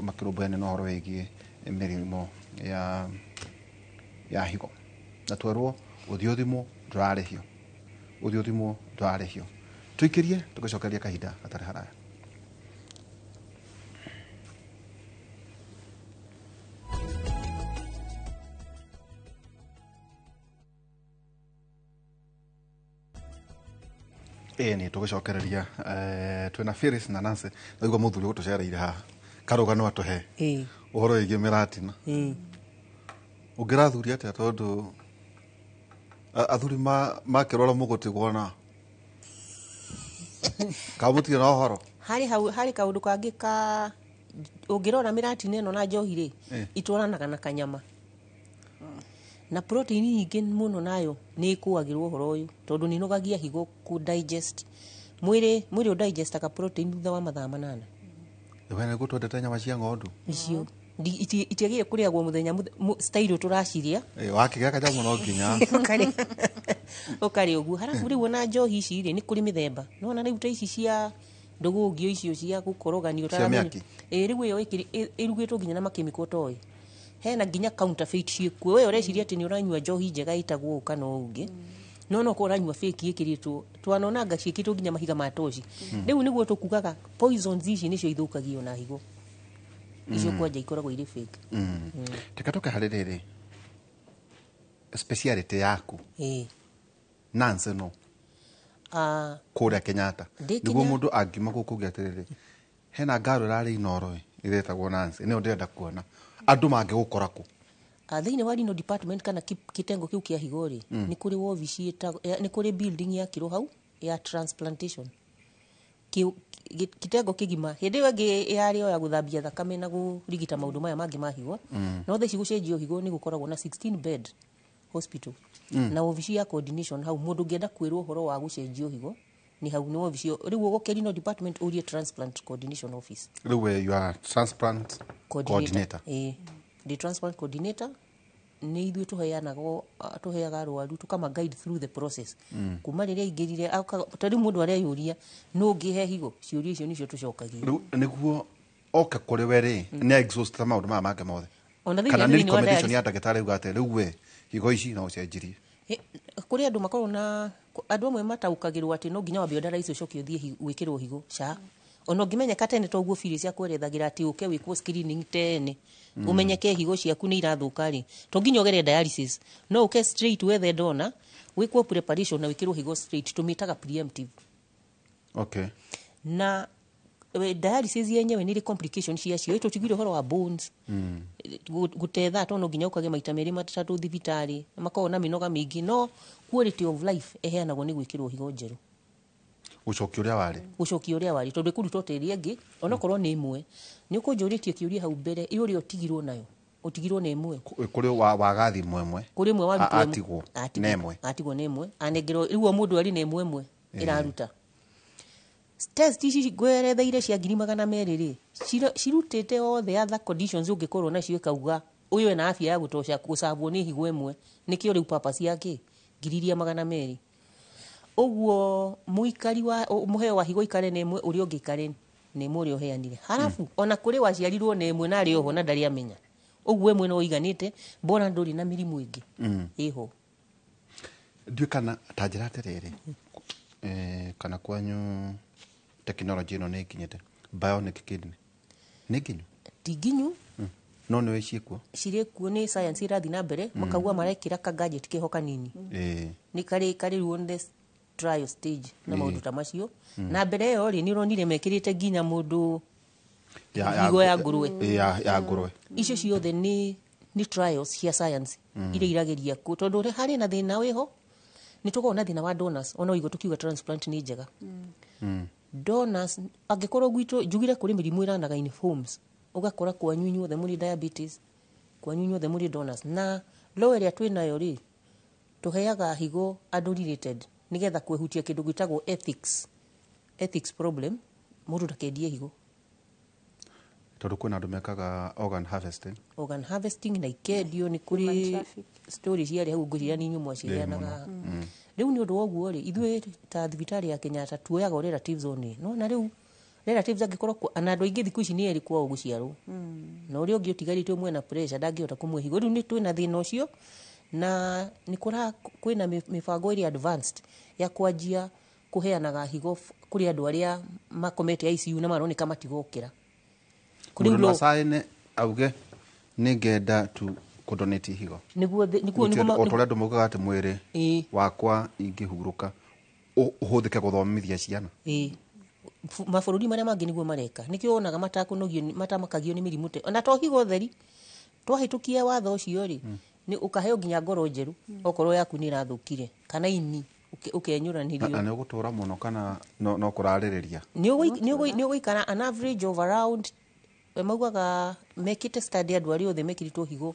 makĩrũmbũyania na ũhoro wĩgiĩ mĩrimũ ya higo. Na twerwo ũthiĩ ũthimwo ndũrarĩhio, ũthiĩ ũthimwo ndũrarĩhio. Tũikĩrie tũgĩcokeria kahinda gatarĩ haraya. Ĩĩ nĩ tũgĩcokereria twĩna Phyllis na Nancy. Naigua mũthuri ũgũtũcereire haha karũgano atũhe ũhoro wĩgiĩ mĩratina. Ũngĩra athuri atĩa tondũ athuri makĩrora mũgũtigwo na kana mũtirĩ na ũhoro? Harĩ hau harĩ kaũndũ kangĩ ka ũngĩrora mĩratina ĩno na njohi rĩ, itwaranaga na kanyama na protein nyingĩ mũno, nayo nĩ ĩkũagĩrwo ũhoro ũyũ tondũ nĩ ĩnogagia higo kũ digest. Mwĩrĩ ũdigestaga protein thutha wa mathaa 8. We nĩguo twendete nyama cia ng'ondu. Icio itiagĩrĩire kũrĩagwo mũthenya style tũraciria. Wakĩgĩa kanyamũ no nginya ũkarĩa ũguo. Harabu rĩu ona njohi ici rĩ, nĩ kũrĩ mĩthemba nona rĩu ta ici cia ndũgũngio icio cia gũkoroganio Cia mĩaki. Ĩ, rĩu ĩyo ĩrugĩtwo nginya na makemiko toĩ hena nginya counterfeit ciĩkuo. We ũreciria atĩ nĩ ũranyua njohi njega ĩtagwo ũũ kana ũũ ũngĩ, no no korwo ũranyua fake ĩkĩrĩtwo twanonanga ciĩkĩrĩtwo nginya mahiga ma toci. Rĩu nĩguo tũkugaga poisons ici nĩcio ithũkagia ona higo icio kwanja ikoragwo irĩ fake. Reke tũke harĩ rĩrĩ speciality yaku. Nancy no kũrĩa Kenyatta Ndĩ nĩguo Kenya- mũndũ angiuma gũkũ ũngĩ atĩrĩrĩ, hena ngaro ĩrarĩ Inooro ĩ ĩretagwo Nancy, nĩyo ndĩrenda kuona andũ mangĩgũkora kũ? Thĩinĩ wa renal department kana kitengo kĩu kĩa higo rĩ, nĩ kũrĩ wobici nĩ kũrĩ building yakirwo hau ya transplantation. Kitengo kĩgima hĩndĩ ĩyo ĩngĩ yarĩ o ya gũthambia thakame na kũrigita maũndũ maya mangĩ ma higo, no thaa ici gũcenjio higo nĩ gũkoragwo na 16 bed hospital na wobici ya coordination hau. Mũndũ ũngĩenda kwĩrwo ũhoro wa gũcenjio higo nĩ hau, nĩ wobici ĩyo. Rĩu ũgoke renal department ũrie transplant coordination office. Rĩu we you are transplant coordinator. Ĩĩ, ndĩ transplant coordinator. Nĩ ithuĩ tũheaga arwaru tũkama guide through the process kuma rĩrĩa aingĩrire ta rĩu mũndũ areyũria nũ ũngĩhe higo, ciũria icio nĩcio tũcokagia. Rĩu nĩguo oke kũrĩ we rĩ, nĩ exhaust maũndũ maya mangĩ mothe Ona thĩinĩ kana nĩ thĩinĩ wa recommendation dialysis. ya ndagĩtarĩ uga atĩ rĩu we higo ici no ũcenjirie? Kũrĩ andũ makoragwo na andũ amwe mataũkagĩrwo atĩ no nginya wambe ũndaraicwo ũcoke ũthiĩ gwĩkĩrwo higo ca ona ũngĩmenyeka tene toguo biri cia kwerethagĩra atĩ ũke wĩkwo screening tene ũmenyeke higo ciaku nĩ irathũka rĩ, to nginya ũgere dialysis, no ũke straight wethe ndona wĩkwo preparation na wĩkĩrwo higo straight, tũmĩtaga preemptive. Na dialysis yenyewe nĩ ĩrĩ complication ciacio. Tũtigire ũhoro wa bones gũtetha to no nginya ũkage maita merĩ matatũ thibitarĩ, makoragwo na mĩnoga mĩingĩ, no quality of life ĩheanagwo nĩ gwĩkĩrwo higo njerũ. Gũcokia ũrĩa warĩ. Gũcokia ũrĩa warĩ, tondũ ĩkũrutwo ta ĩrĩa ĩngĩ onokorwo nĩ ĩmwe. Nĩ ũkũnjũrĩtie kĩũria hau mbere ĩ ũrĩa ũtigirwo nayo, ũtigirwo na ĩmwe. Kũrĩ wagathi ĩmwe. Kũrĩ ĩmwe warutwo ĩmwe. Atigwo na ĩmwe. Atigwo na ĩmwe, anengerwo rĩu o mũndũ arĩ na ĩmwe ĩmwe ĩraruta. Test ici ngweretheire cia 200,000 rĩ, cirutĩte othe other conditions ũngĩkorwo nacio, ĩkauga ũyũ ena afya ya gũtosha gũcabwo nĩ higo ĩmwe. Nĩkĩo rĩu purpose yake 200,000 ũguo mũikari wa mũheo wa higo ikare na ĩmwe, ũrĩa ũngĩ ikare na ĩmwe ũrĩa ũheanire. Harabu ona kũrĩ waciarirwo na ĩmwe na arĩ oho na ndarĩ amenya ũguo ĩmwe no ĩiganĩte, bora ndũrĩ na mĩrimũ ĩngĩ ĩho. Ndiũĩ kana ta njĩra atĩrĩrĩ, kana kwanyu Tekinoronjĩ ĩno nĩ ĩkinyĩte bionic kidney nĩ nginyu? Ti nginyu. No nĩ ciĩkuo? Cirĩ kuo, nĩ science irathiĩ na mbere. Makauga marekĩra ka gadget keho kanini. Nĩ karĩ rĩu on the trial stage na maũndũ ta macio. Na mbere ĩyo rĩ, nĩ ũronire mekĩrĩte nginya mũndũ higo ya ngũrwe. Ya ngũrwe. Icio ciothe nĩ trials cia science iria irageria kũ tondũ ũrĩa harĩ na thĩna wĩho, nĩ tũkoragwo na thĩna wa donors. Ona ũigua tũkiuga transplant nĩ njega, donors angĩkorwo gwitũ njugire kũrĩ mĩrimũ ĩranaga in homes, ũgakora kwanyu inyuothe mũrĩ diabetes, kwanyu inyuothe mũrĩ donors, na law ĩrĩa twĩnayo rĩ, tũheaga higo andũ related nĩgetha kwehutia kĩndũ gĩtagwo ethics problem, mũndũ ndakendie higo. Tondũ kwĩna andũ mekaga organ harvesting. Organ harvesting na ikendio nĩ Human kũrĩ traffic. Story ciarĩ hau ngwĩciria nĩ inyuĩ mwaciheanaga. Rĩu nĩ ũndũ wa ũguo rĩ, ithuĩ ta thibitarĩ ya Kenyatta tuoyaga o relatives only. No na rĩu relatives angĩkorwo na andũ aingĩ thikũ ici nĩ erĩ kwao gũciarwo, na ũrĩa ũngĩ ũtigarĩte ũmwe na pressure ndangĩhota kũmwe higo. Rĩu nĩ twĩna thĩna ũcio na nĩ kũra kwĩna mĩbango ĩrĩa advanced ya kwanjia kũheanaga higo kũrĩ andũ arĩa makomete ICU na maroneka matigokĩra. Kũrĩ Mũndũ no acaine auge nĩ ngenda tu kũdonate higo? Nĩguo O ta ũrĩa andũ maugaga atĩ mwĩrĩ wakwa ingĩhurũka ũhũthĩke gũthomithia ciana. Ĩĩ. Mabũrũri marĩa mangĩ nĩguo mareka. Nĩkĩo wonaga matakũnogio matamakagio nĩ mĩrimũ te ona to higo theri. Twahĩtũkia watho ũcio rĩ, nĩ ũkaheo nginya ngoro njerũ okorwo yaku nĩ ĩrathũkire kana ini ũkenyũranĩrio. Na nĩ ũgũtũra mũno kana no kũrarĩrĩria? Nĩ ũgũikara an average of around, maugaga mekĩte study andũ arĩa othe mekĩrĩtwo higo,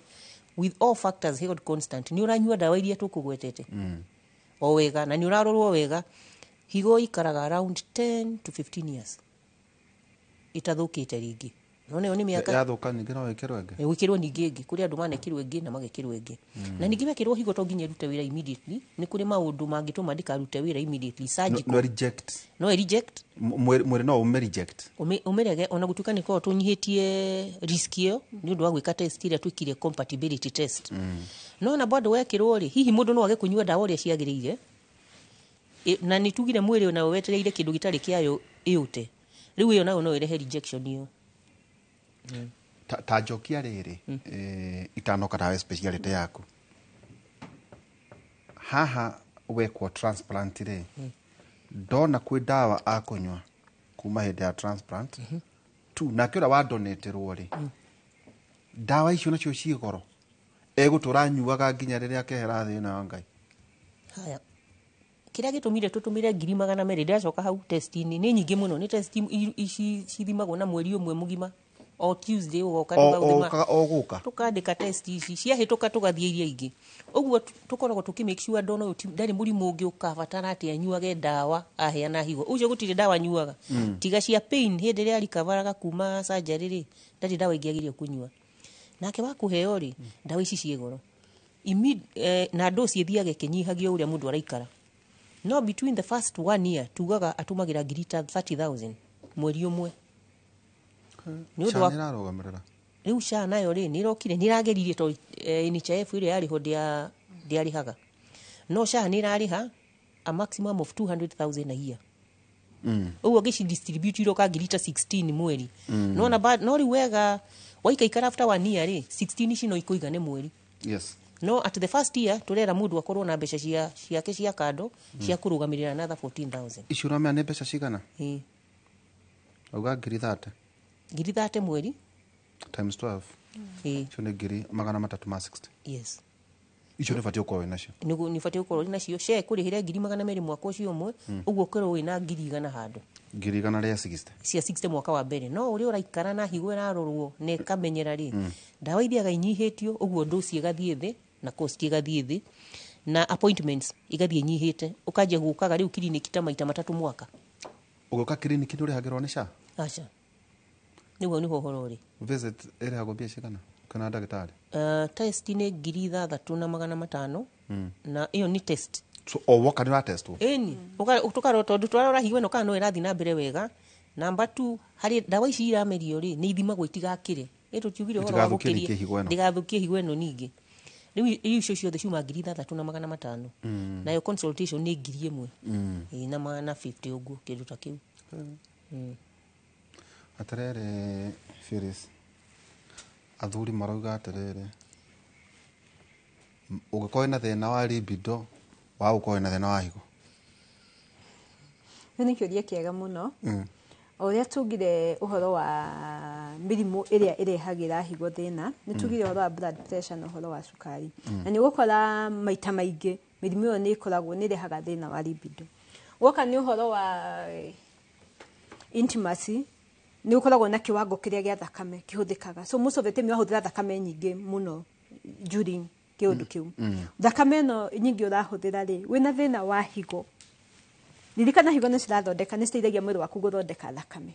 with all factors held constant, nĩ ũranyua ndawa iria tũkũgwetete o wega na nĩ ũrarorwo wega, higo ikaraga around 10 to 15 years ĩtathũkĩte rĩngĩ. Nona ĩyo nĩ mĩaka. Yathũka ningĩ no ĩkĩrwo ĩngĩ? Gwĩkĩrwo ningĩ ĩngĩ. Kũrĩ andũ manekĩrwo ĩngĩ na magekĩrwo ĩngĩ. Na ningĩ wekĩrwo higo to nginya ĩrute wĩra immediately. Nĩ kũrĩ maũndũ mangĩtũma ndĩkarute wĩra immediately. Surgical. No reject. No ĩ reject. Mwĩrĩ no ũme reject. Ũmĩrege ona gũtuĩka nĩ korwo tũnyihĩtie risk ĩyo nĩ ũndũ wa gwĩka test ĩrĩa twĩkire, compatibility test. No na bado wekĩrwo rĩ, hihi mũndũ no age kũnyua ndawa ũrĩa ciagĩrĩire. Na nĩ tugire mwĩrĩ nawe wetereire kĩndũ gĩtarĩ kĩayo ĩũte. Rĩu ĩyo nayo no ĩrehe rejection ĩyo. Ta njokia rĩrĩ, itanoka nawe speciality yaku haha, wekwo transplant rĩ, ndona kwĩ ndawa akũnyua kuma hĩndĩ ya transplant tu, nake ũrĩa wadonaterwo rĩ, ndawa icio nacio ciĩ goro, egũtũra anyuaga nginya rĩrĩa akehera thĩ ĩno ya Ngai? Haya, kĩrĩa gĩtũmire tũtũmĩre 200,000, ndĩracoka hau test-inĩ, nĩ nyingĩ mũno. Nĩ test ici cithimagwo na mweri ũmwe mũgima, o Tuesday ũgoka. O tũgathima. Okaga o gũka. Tũkandĩka test ici, ciahĩtũka tũgathiĩ iria ingĩ. Ũguo tũkoragwo tũkĩ make sure ndona ũyũ ndarĩ mũrimũ ũngĩ ũkabatara atĩ anyuage ndawa aheana higo. Ũcio gũtirĩ ndawa anyuaga tiga cia pain hĩndĩ ĩrĩa arikavaraga kuma surgery rĩ, ndarĩ ndawa ingĩ agĩrĩire kũnyua. Nake wa kũheo rĩ, ndawa ici ciĩ goro. Na dose ĩthiaga ĩkĩnyihagio ũrĩa mũndũ araikara, no between the first one year tugaga atũmagĩra ngiri ta 30,000 mweri ũmwe nĩ ũndũ wa SHA nĩ ĩrarũgamĩrĩra? Rĩu SHA nayo rĩ, nĩ ĩrokire, nĩ ĩrageririe to NHIF ĩrĩa yarĩho ndĩarĩhaga, no SHA nĩ ĩrarĩha a maximum of 200,000 a year. Ũguo ngĩci distribute iroka ngiri ta 16 mweri. No na no rĩu wega waikaikara, after one year rĩ, 16 ici no ikũigane mweri. No at the first year turera mũndũ akorwo na mbeca cia ciake cia kando cia kũrũgamĩrĩra another 14,000. Icio ũramenya nĩ mbeca cigana? Ĩĩ. Auga ngiri 30. Ngiri 30 mweri. Times 12. Ĩĩ. Icio nĩ ngiri 360. Yes. Icio nĩ batiĩ ũkorwo wĩ nacio? Nĩguo nĩ batiĩ gũkorwo nacio. SHA ĩkũrĩhĩre 200,000 mwaka ũcio ũmwe, ũguo ũkorwo wĩna ngiri 100 handũ. Ngiri 160. Cia 60 mwaka wa mbere. No ũrĩa ũraikara na higo ĩrarorwo na ĩkamenyera rĩ, ndawa ithiaga inyihĩtio, ũguo dose ĩgathiĩ thĩ na cost ĩgathiĩ thĩ na appointments igathiĩ inyihĩte, ũkanjia gũkaga rĩu kiriniki ta maita matatũ mwaka. Ũgĩũka kiriniki nĩ ũrĩhagĩrwo nĩ SHA? Aca, nĩguo nĩho ũhoro ũrĩ. Visit ĩrĩhagwo mbia cigana kana ndagĩtarĩ? Test nĩ 6500, na ĩyo nĩ test. So o woka nĩ ũratestwo? Ĩni, tũkarora tondũ twarora higo ĩno kana no ĩrathiĩ na mbere wega. Namba two, harĩ ndawa ici iramerio rĩ, nĩ ithimagwo itigakĩre. Ĩ tũtiugire ũhoro wa Itigathũkie gũkĩria ningĩ higo ĩno. Ndĩgathũkie higo ĩno ningĩ. Rĩu icio ciothe ciuma 6500, nayo consultation nĩ 1000, ĩĩ, na 150 ũguo, kĩndũ ta kĩu. Atiriri Phyllis, athuri marauga atiriri, ũngĩkorwo wĩna thĩna wa libido wa gũkorwo wĩna thĩna wa higo. Kĩu nĩ kĩũria kĩega mũno. O ũrĩa tugire ũhoro wa mĩrimũ ĩrĩa ĩrehagĩra higo thĩna, nĩ tugire ũhoro wa blood pressure na ũhoro wa cukari, na nĩ ũgũkora maita maingĩ mĩrimũ ĩyo nĩ ĩkoragwo nĩ ĩrehaga thĩna wa libido. Woka nĩ ũhoro wa intimacy, nĩ ũkoragwo na kiwango kĩrĩa gĩa thakame kĩhũthĩkaga, so most of the time wahũthĩra thakame nyingĩ mũno during kĩũndũ kĩu. Thakame ĩno nyingĩ ũrahũthĩra rĩ, wĩna thĩna wa higo, ririkana higo nĩ cirathondeka, nĩ citeithagia mwĩrĩ waku gũthondeka thakame.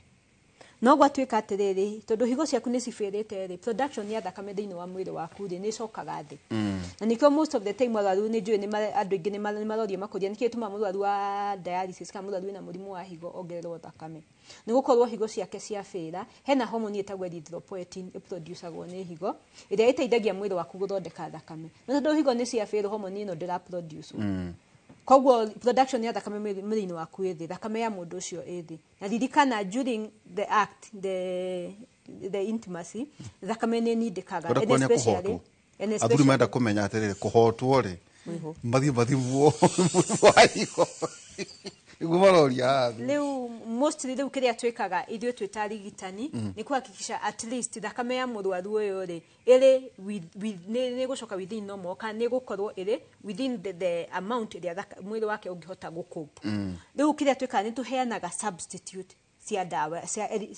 No gwatuĩka atĩrĩrĩ, tondũ higo ciaku nĩ cibĩrĩte rĩ, production ya thakame thĩinĩ wa mwĩrĩ waku rĩ, nĩ ĩcokaga thĩ. Na nĩkĩo most of the time arwaru nĩ njũĩ andũ aingĩ nĩ maroria makũria nĩkĩĩ gĩtũmaga mũrwaru wa dialysis kana mũrwaru wĩna mũrimũ wa higo ongererwo thakame. Nĩ gũkorwo higo ciake ciabĩra, hena hormone ĩtagwo erythropoietin ĩproducagwo nĩ higo ĩrĩa ĩteithagia mwĩrĩ waku gũthondeka thakame. No tondũ higo nĩ ciabĩrwo, hormone ĩno ndĩra produce, koguo production ya thakame mwĩrĩ-inĩ waku ĩ thĩ, thakame ya mũndũ ũcio ĩ thĩ. Na ririkana during the act, the intimacy, thakame nĩ nindĩkaga. Ũrĩa kuonia kũhotwo, athuri marenda kũmenya atĩrĩrĩ, kũhotwo rĩ, mathiĩ mathimwo mũrimũ wa higo, nĩguo maroria haha. Rĩu mostly rĩu kĩrĩa twĩkaga ithuĩ twĩ ta arigitani nĩ kuhakikisha at least thakame ya mũrwaru ũyũ rĩ, ĩrĩ nĩ ĩgũcoka within normal kana nĩ ĩgũkorwo ĩrĩ within the amount ĩrĩa mwĩrĩ wake ũngĩhota gũcope. Rĩu kĩrĩa twĩkaga nĩ tũheanaga substitute cia ndawa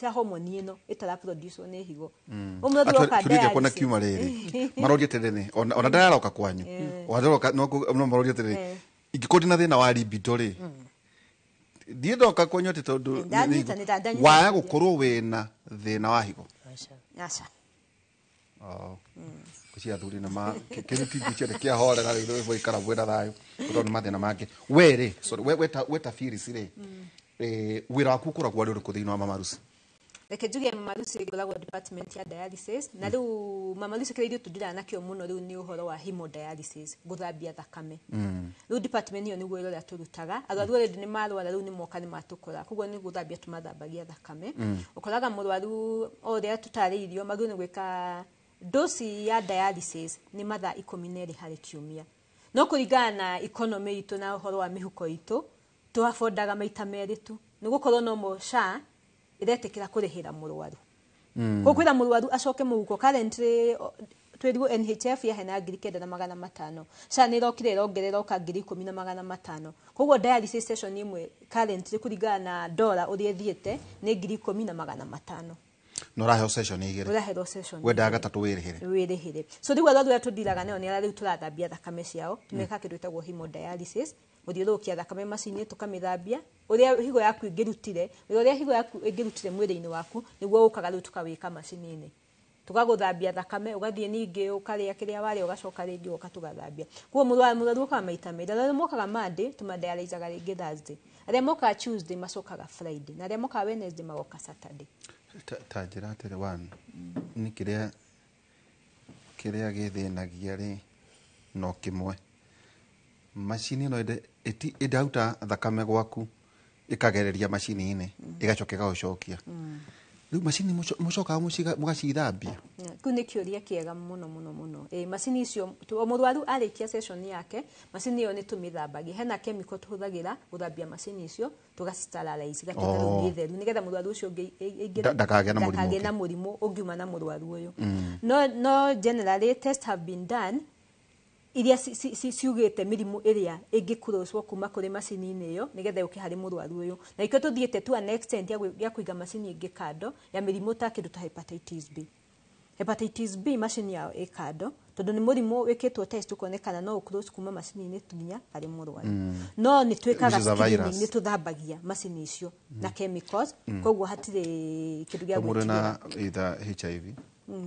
cia hormone ĩno ĩtara produce nĩ higo. Ũmũrwaru oka Kĩũria gĩakwa na dialysis. kiuma rĩrĩ, maroria atĩrĩrĩ, ona ndararoka kwanyu, ona ndaroka no maroria atĩrĩrĩ, ingĩkorwo ndĩna thĩna wa libido rĩ, ndiĩ ndoka kwanyu atĩ tondũ Ndanyita, ndanyita. waya gũkorwo wĩna thĩna wa higo? Aca. Ngwĩciria athuri nĩ ma kĩu kĩngĩ nĩ kĩahorera rĩu, rĩu gũikara mwĩna thayũ tondũ nĩ mathĩna mangĩ. We rĩ, sorry, we ta Phyllis rĩ, wĩra waku ũkoragwo arĩ ũrĩkũ thĩinĩ wa Mama Lucy? Reke njuge Mama Lucy ĩkoragwo department ya dialysis, na rĩu Mama Lucy kĩrĩa ithuĩ tũndiraga nakĩo mũno rĩu nĩ ũhoro wa hemodialysis, gũthambia thakame. Rĩu department ĩyo nĩguo wĩra ũrĩa tũrutaga. Arwaru already nĩ marwara, rĩu nĩ moka nĩ matũkora, koguo nĩ gũthambia tũmathambagia thakame. Ũkoraga mũrwaru o ũrĩa tũtarĩirio magĩrĩirwo nĩ gwĩka dosi ya dialysis nĩ mathaa 12 harĩ kiumia, no kũringana na economy itũ na ũhoro wa mĩhuko itũ, tũafondaga maita merĩ tu, nĩ gũkorwo no SHA ĩretĩkĩra kũrĩhĩra mũrwaru. Koguo kwĩra mũrwaru acoke mũhuko, currently twĩrwo NHF yaheana 9,500, SHA nĩ ĩrokire ĩrongerera oka 10,500. Koguo dialysis session ĩmwe currently, kũringana na dola ũrĩa ĩthiĩte, nĩ 10,500. Na ũraheo session igĩrĩ? Ũraherwo session. Wendaga gatatũ wĩrĩhĩre. Wĩrĩhĩre. So rĩu arwaru arĩa tũndiraga nayo nĩ arĩa rĩu tũrathambia thakame ciao, tũmekaga kĩndũ gĩtagwo hemodialysis, gũthiũrũrũkia thakame macini, tũkamĩthambia ũrĩa higo yaku ĩngĩrutire, wĩra ũrĩa higo yaku ĩngĩrutire mwĩrĩ-inĩ waku nĩguo ũkaga rĩu tũkawĩka macini-inĩ, tũgagũthambia thakame, ũgathiĩ ningĩ ũkarĩa kĩrĩa warĩa, ũgacoka rĩngĩ ũgoka tũgathambia. Koguo mũrwaru okaga maita merĩ. Arĩa mokaga Monday tũmadialyzaga rĩngĩ Thursday, arĩa mokaga Tuesday macokaga Friday, na arĩa mokaga Wednesday magoka Saturday. Ta njĩra atĩrĩ, one nĩ kĩrĩa gĩthĩnagia rĩ, no kĩmwe, macini ĩno ĩndĩraruta thakame gwaku ĩkagereria macini-inĩ, ĩgacoka ĩgagũcokia. Rĩu macini mũcokaga mũgacithambia? Kĩu nĩ kĩũria kĩega mũno mũno mũno. Ĩ, macini icio o mũrwaru arĩkia session yake, macini ĩyo nĩ tũmĩthambagia. Hena chemical tũhũthagĩra gũthambia macini icio, tũgacisterilize, igatuĩka rĩu nĩ theru, nĩgetha mũrwaru ũcio ũngĩ aingĩre Ndakagĩe na mũrimũ ndakagĩe ũngĩ. Na mũrimũ ũngiuma na mũrwaru ũyũ. No generally test have been done iria ciugĩte mĩrimũ ĩrĩa ĩngĩkũrũcwo kuma kũrĩ macini-inĩ ĩyo nĩgetha yũke harĩ mũrwaru ũyũ. Na ikĩo tũthiĩte to an extent ya kũiga macini ĩngĩ kando ya mĩrimũ ta kĩndũ ta hepatitis B. Hepatitis B macini yao ĩ kando, tondũ nĩ mũrimũ wĩkĩtwo test ũkonekana no ũcross kuma macini-inĩ nginya harĩ mũrwaru. No nĩ twĩkaga Which is a screening, virus. nĩ tũthambagia macini icio na chemicals, koguo hatirĩ kĩndũ gĩa Mũndũ gwĩtigĩra. na either HIV,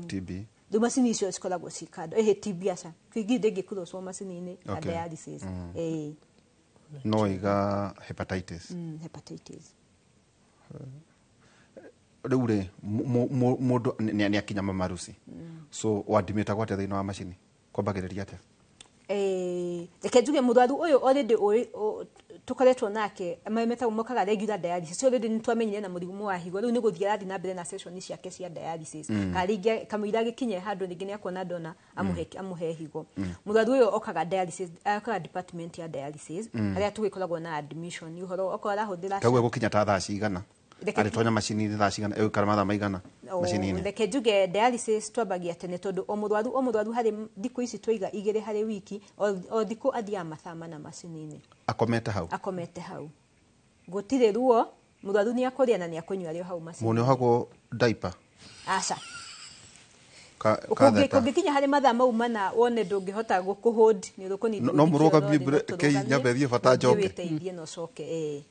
TB? Rĩu macini icio cikoragwo ci kando. Ĩhĩ, TB aca, kĩngĩ ndĩngĩcrosswo macini-inĩ ya dialysis. Ĩĩ. No iga hepatitis? Hepatitis. Rĩu rĩ, mũndũ nĩ akinya Mama Lucy, so wandimĩtagwo atĩa thĩinĩ wa macini? Kwambagĩrĩria atĩa? Reke njuge mũrwaru ũyũ already tũkoretwo nake metagwo mokaga regular dialysis. Already nĩ twamenyire na mũrimũ wa higo, rĩu nĩ gũthiĩ arathiĩ na mbere na session ciake cia dialysis, kana rĩngĩ kamũira gĩkinye handũ rĩngĩ nĩ akuona ndona amũhe higo. Mũrwaru ũyũ okaga dialysis, okaga department ya dialysis harĩa tũgĩkoragwo na admission nĩ ũhoro okorwo arahũthĩra. Kau egũkinya ta thaa cigana? Arĩtonya macini-inĩ thaa cigana? Egũikara mathaa maigana macini-inĩ? Reke njuge dialysis twambagia tene, tondũ o mũrwaru harĩ thikũ ici twaiga 2 harĩ wiki, o thikũ athiaga mathaa 4 macini-inĩ. Akomete hau? Akomete hau, gũtirĩ ruo, mũrwaru nĩ akũrĩa na nĩ akũnyua arĩ o hau macini. Mũndũ ohagwo diaper? Aca. Katheta? Kũngĩkinya harĩ mathaa mau 4 wone ndũngĩhota gũkũhold, nĩ ũkũnidi. No mũrũgamie kei nyambe thiĩ bata njoke. Wĩteithie na ũcoke, ĩĩ.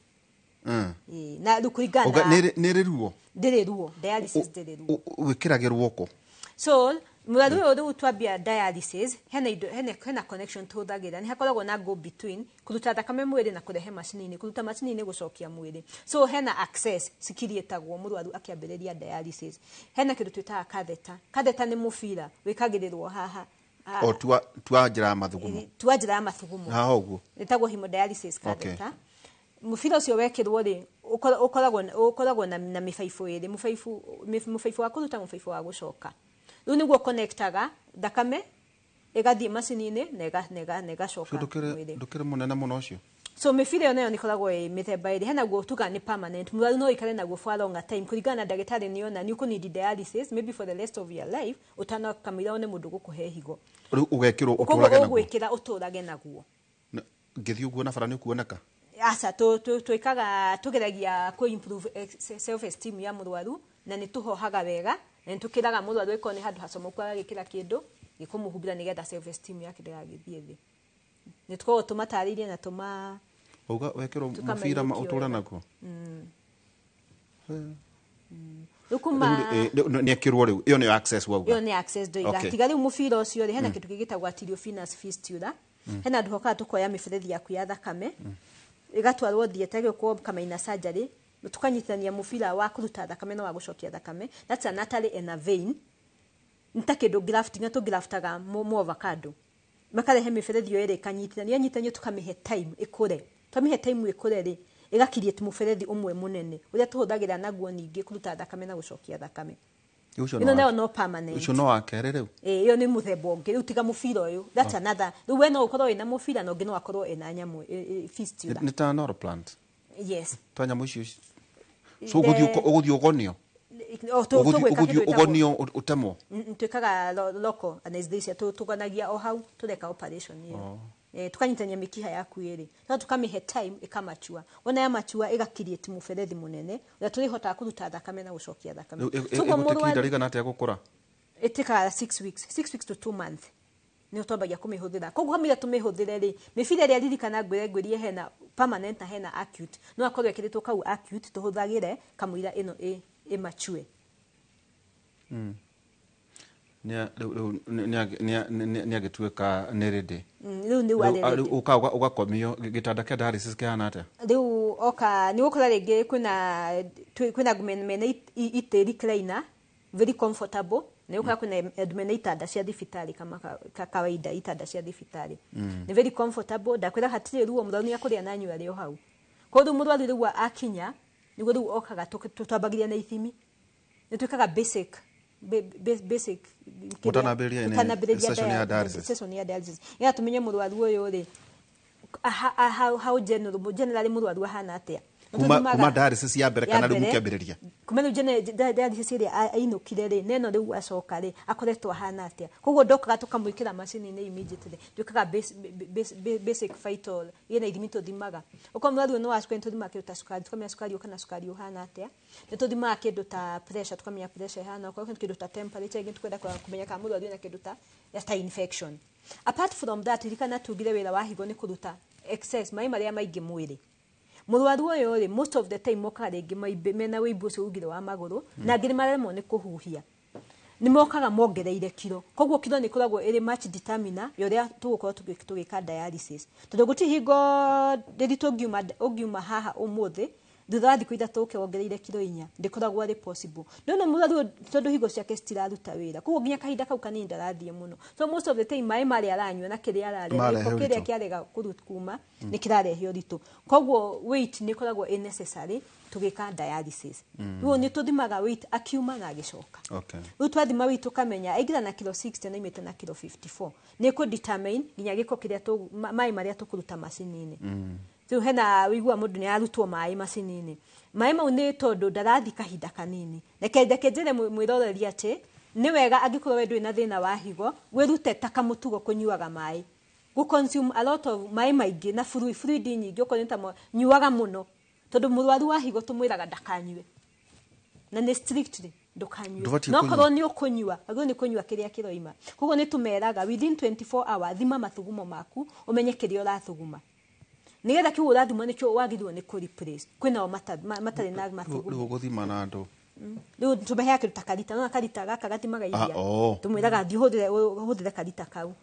Ĩĩ. Na rĩu kũringana Uga na nĩ rĩ ruo? Ndĩrĩ ruo, dialysis ndĩrĩ ruo. Wĩkĩragĩrwo kũ? So mũrwaru ũyũ rĩu twambia dialysis, hena indo, hena connection tũhũthagĩra, nĩ hakoragwo na go between kũruta thakame mwĩrĩ na kũrehe macini-inĩ, kũruta macini-inĩ gũcokia mwĩrĩ. So hena access cikiriĩtagwo mũrwaru akĩambĩrĩria dialysis. Hena kĩndũ twĩtaga catheter. Catheter nĩ mũbira wĩkagĩrĩrwo haha. O tua njĩra ya mathugumo? Tua njĩra ya mathugumo. Haha ũguo? Ĩtagwo hemodialysis catheter. Mũbira ũcio wekĩrwo rĩ, ũkoragwo na mĩbaibũ ĩrĩ, mũbaibũ wa kũruta, mũbaibũ wa gũcoka. Rĩu nĩguo connectaga thakame ĩgathiĩ macini-inĩ na ĩgacoka Ũcio ndũkĩrĩ mwĩrĩ. Ndũkĩrĩ mũnene mũno ũcio? So mĩbira ĩyo nayo nĩ ĩkoragwo ĩ mĩthemba ĩrĩ. Hena guo tugaga nĩ permanent, mũrwaru no ũikare naguo for a longer time kũringana na ndagĩtarĩ nĩona nĩ ũkũnidi dialysis maybe for the rest of your life ũtanakamũira one mũndũ gũkũhe higo. Rĩu ũgekĩrwo Koguo ũtũrage naguo? Ũgwĩkĩra ũtũrage naguo. Ngĩthiĩ ũguo na bara nĩ ũkuoneka? Aca, twĩkaga tũgeragia kũ improve self esteem ya mũrwaru, na nĩ tũhohaga wega na nĩ tũkĩraga mũrwaru ĩkorwo nĩ handũ hacomoku agagĩkĩra kĩndũ gĩkũmũhumbĩra nĩgetha self esteem yake ndĩgagĩthiĩ thĩ. Nĩ tũkoragwo tũmatarĩirie na tũma Uga wekĩrwo mũbira tũkamaiyũkia ũtũre wega. naguo. Rĩu kuma Nĩ ekĩrwo rĩu, ĩyo nĩyo access wauga? Ĩyo nĩ access ndoiga. Tiga rĩu mũbira ũcio rĩ, hena kĩndũ kĩngĩ gĩtagwo arteriovenous fistula. Hena andũ hokaga tũkoya mĩberethi yaku ya thakame ĩgatwarwo theatre ĩgĩkwo kamaina surgery, tukanyitithania mũbira wa kũruta thakame na wa gũcokia thakame. That's an artery and a vein, nĩ ta kĩndũ grafting, na tũgraftaga mu avocado, makarehe mĩberethi ĩyo ĩrĩ ĩkanyitithanio, yanyitanio tũkamĩhe time ĩkũre. Twamĩhe time ĩkũre rĩ, ĩgakiriate mũberethi ũmwe mũnene ũrĩa tũhũthagĩra naguo ningĩ kũruta thakame na gũcokia thakame. Ũcio Ĩno no nayo no permanent. Ũcio no wa kerĩ rĩu? Ĩĩ, ĩyo nĩ mũthemba ũngĩ rĩu, tiga mũbira ũyũ, that's another. Rĩu we no ũkorwo wĩna mũbira na ũngĩ no akorwo ĩna nyamũ fistula. Nĩ ta neuroplant? Yes. Ta nyamũ icio, so ũgũthiĩ ũgonio? O, tũgwĩka Ũgũthiĩ kĩndũ gĩtagwo- ũgonio ũtemwo? Twĩkaga local anesthesia, tũganagia o hau tũreka operation ĩyo. Tukanyitania mĩkiha yaku ĩrĩ no tũkamĩhe time ĩkamachua, wona yamachua ĩgakiriate mũberethi mũnene ũrĩa tũrĩhotaga kũruta thakame na gũcokia thakame. Rĩu So, ũguo ĩgũtĩka mũrwaru- ihinda rĩigana atĩa gũkũra? Ĩtĩkaga 6 weeks, 6 weeks to 2 months nĩ twambagia kũmĩhũthĩra. Koguo kamũira tũmĩhũthĩre rĩ, mĩbira ĩrĩa ririkana ngwĩre ngwĩrie hena permanent na hena acute, no akorwo ĩkĩrĩtwo kau acute tũhũthagĩre kamũira ĩno ĩmachue. Rĩu nĩ agĩtuĩka nĩ ready? Rĩu nĩ Rĩu arĩ ready. Ũka ũgakomio gĩtanda kĩa dialysis kĩhana atĩa? Rĩu oka nĩ gũkora rĩngĩ kwĩna andũ mena itĩ recliner, very comfortable, nĩ gũkora kwĩna andũ mena itanda cia thibitarĩ kama kawaida, itanda cia thibitarĩ nĩ very comfortable. Ndakwĩra hatirĩ ruo, mũrwaru nĩ akũrĩa na anyua arĩ o hau. Koguo rĩu mũrwaru rĩu akinya nĩguo rĩu okaga twambagĩria na ithimi, nĩ twĩkaga basic Mũtanambĩrĩria tũtanambĩrĩria session ya dialysis. Session ya dialysis nĩgetha tũmenye mũrwaru ũyũ rĩ, how generally mũrwaru ahana atĩa. Kuma dialysis ya mbere kana rĩu mũkĩambĩrĩria? Kuma rĩu dialysis ĩrĩa ainũkire rĩ, neno rĩu acoka rĩ, akoretwo ahana atĩa. Koguo ndokaga tũkamwĩkĩra macini-inĩ immediately, twĩkaga basic vital ĩna ithimi tũthimaga. Okorwo mũrwaru ũyũ nĩ wa cukari, tũthimaga kĩndũ ta cukari, tũkamenya cukari kana cukari ũhana atĩa. Nĩ tũthimaga kĩndũ ta pressure, tũkamenya pressure ĩhana. Okorwo kĩndũ ta temperature ĩngĩ, tũkwenda kũmenya kana mũrwaru ena kĩndũ ta infection. Apart from that, ririkana tugire wĩra wa higo nĩ kũruta excess maĩ marĩa maingĩ mwĩrĩ. Mũrwaru ũyũ rĩ, most of the time mokaga rĩngĩ mena wĩimbo ũcio ugire wa magũrũ, na angĩ nĩ maremwo nĩ kũhuhia, nĩ mokaga mongereire kiro. Koguo kiro nĩ ĩkoragwo ĩrĩ much determiner ya ũrĩa tũgũkorwo tũgĩka dialysis, tondũ gũtirĩ hingo rĩrĩ tũngiuma ũngiuma haha ũmũthĩ Thutha wa thikũ 3 ũke wongereire kiro 4, ndĩkoragwo arĩ possible. No no mũrwaru tondũ higo ciake citiraruta wĩra, koguo nginya kahinda kau kanini ndarathiĩ mũno. So most of the time maĩ marĩa aranyua na kĩrĩa ararĩa, Marehe gĩko kĩrĩa ũritũ. kĩarega kuma nĩ kĩrarehe ũritũ. Koguo weight nĩ ĩkoragwo ĩ necessary tũgĩka dialysis. Rĩu nĩ tũthimaga weight akiuma na agĩcoka. Okay. Rĩu twathima weight tũkamenya aingĩra na kilo 60 na aimĩte na kilo 54, nĩ kũ determine nginya gĩko kĩrĩa maĩ marĩa tũkũruta macini-inĩ. Rĩu hena wĩigua mũndũ nĩ arutwo maĩ macini-inĩ, maĩ mau nĩ tondũ ndarathi kahinda kanini. Reke njĩre mwĩroreri atĩ nĩ wega angĩkorwo we ndũrĩ na thĩna wa higo, wĩrute ta kamũtugo kũnyuaga maĩ, gũ consume a lot of maĩ maingĩ na fluid nyingĩ, okorwo nĩ ta nyuaga mũno, tondũ mũrwaru wa higo tũmwĩraga ndakanyue, na nĩ strictly ndũkanyue. Ndũbatiĩ No kũnyua. korwo nĩ ũkũnyua, agĩrĩirwo nĩ kũnyua kĩrĩa kĩroima. Koguo nĩ tũmeraga within 24 hours thima mathugumo maku ũmenye kĩrĩa ũrathuguma, nĩgetha kĩu ũrathuma nĩkĩo wagĩrĩirwo nĩ kũ replace. Kwĩnao matarĩ na Rĩu mathugumo. ũgũthima na andũ. Rĩu tũmeheaga kĩndũ ta karita, nona karita gaka gathimaga iria. Ah, oh. Tũmwĩraga thiĩ ũhũthĩre karita kau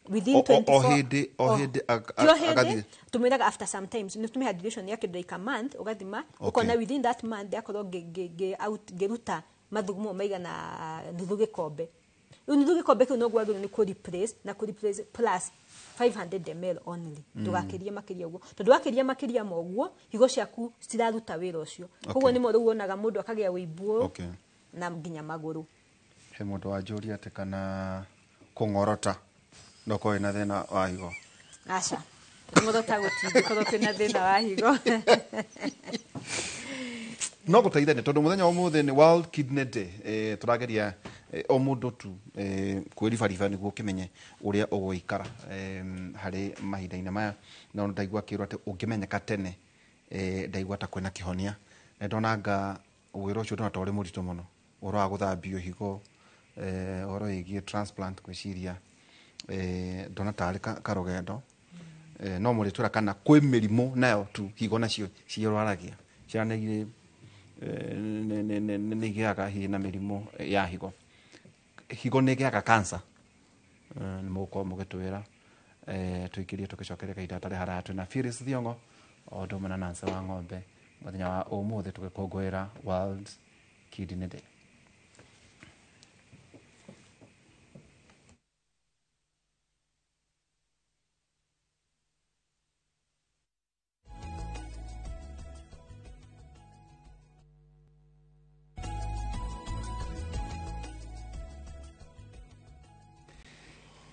within O- o- 24 o hĩndĩ- o hĩndĩ Ti o hĩndĩ, agathiĩ. tũmwĩraga after sometimes nĩ tũmĩha duration ya kĩndũ like a month, ũgathima ũkona within that month yakorwo ngĩruta mathugumo maigana nuthu gĩkombe. Rĩu nuthu gĩkombe kĩu noguo wagĩrĩirwo nĩ kũ replace na kũ replace plus 500 ml only. Ndũgakĩrie makĩria ũguo, tondũ wakĩria makĩria ma ũguo higo ciaku citiraruta wĩra ũcio. Koguo nĩmo rĩu wonaga mũndũ akagĩa wĩimbu Okay. na nginya magũrũ. He mũndũ wanjũria atĩ kana kũng'orota no korwo wĩna thĩna wa higo. Aca. Kũng'orota gũtingĩkorwo kwĩna thĩna wa higo. No gũteithania tondũ mũthenya wa ũmũthĩ nĩ World Kidney Day. Tũrageria o mũndũ tu kwĩribariba nĩguo ũkĩmenye ũrĩa ũgũikara harĩ mahinda-inĩ maya. No ndaigua akĩrwo atĩ ũngĩmenyeka tene, ndaigua ta kwĩna kĩhonia. Na ndonanga wĩra ũcio ndona ta ũrĩ mũritũ mũno, ũhoro wa gũthambio higo, ũhoro wĩgiĩ transplant gwĩciria, ndona tarĩ karũgendo. No mũrĩtwĩra kana kwĩ mĩrimũ nayo tu higo nacio ciĩrwaragia, ciana nĩ nĩ igĩaga hihi na mĩrimũ ya higo. Higo nĩ ĩgĩaga cancer. Nĩ mũgũkorwo mũgĩtwĩra, tũikĩrie tũgĩcokeria kahinda gatarĩ haraya. Twĩna Phyllis Thiong'o o ũndũ ũmwe na Nancy wa Ng'ombe mũthenya wa ũmũthĩ tũgĩkũngũĩra World Kidney Day.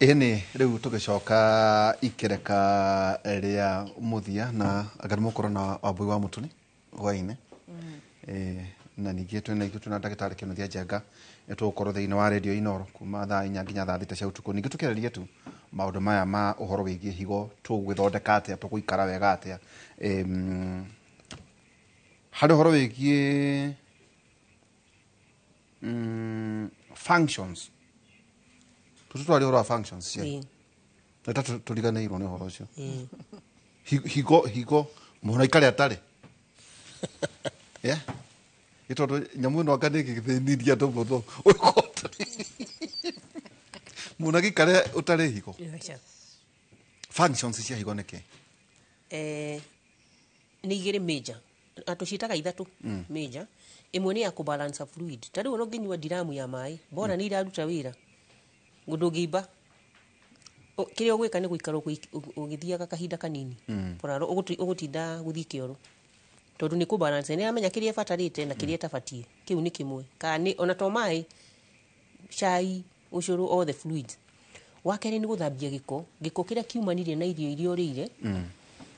Ĩni rĩu tũgĩcoka ikereka rĩa mũthia na anga nĩ mũgũkorwo na Wambui wa Mũtuni hwaĩ-inĩ. Na ningĩ twĩna ithuĩ twĩna ndagĩtarĩ Kĩnuthia Njenga, nĩ tũgũkorwo thĩinĩ wa redio Inooro kuma thaa 4 nginya thaa 6 cia ũtukũ. Ningĩ tũkĩarĩria tu maũndũ maya ma ũhoro wĩgiĩ higo, tũgwĩthondeka atĩa, tũgũikara wega atĩa. Harĩ ũhoro wĩgiĩ functions, tũtwarĩ ũhoro wa functions cia na ta tũriganĩirwo nĩ ũhoro ũcio. Higo higo mũndũ aikare atarĩ, yeah, nĩ tondũ nyamũ ĩno anga nĩ ĩgĩthĩnirie andũ mũno, mũndũ agĩikare ũtarĩ higo. Functions cia higo nĩ kĩ? Nĩ igĩrĩ major, tũciĩtaga ithatũ major. Ĩmwe nĩ ya kũbalance fluid. Ta rĩu ona ũngĩnyua ndiramu ya maĩ, bora nĩ iraruta wĩra, ndũngĩimba. Kĩrĩa ũgwĩka nĩ gũikara ũgĩthiaga kahinda kanini, bora ũgũtinda gũthiĩ kĩoro, tondũ nĩ kũbalance, nĩ amenya kĩrĩa ĩbatarĩte na kĩrĩa ĩtabatiĩ. Kĩu nĩ kĩmwe. Kana nĩ ona to maĩ, cai, ũcũrũ, all the fluids. Wa kerĩ nĩ gũthambia gĩko, gĩko kĩrĩa kiumanire na irio iria ũrĩire.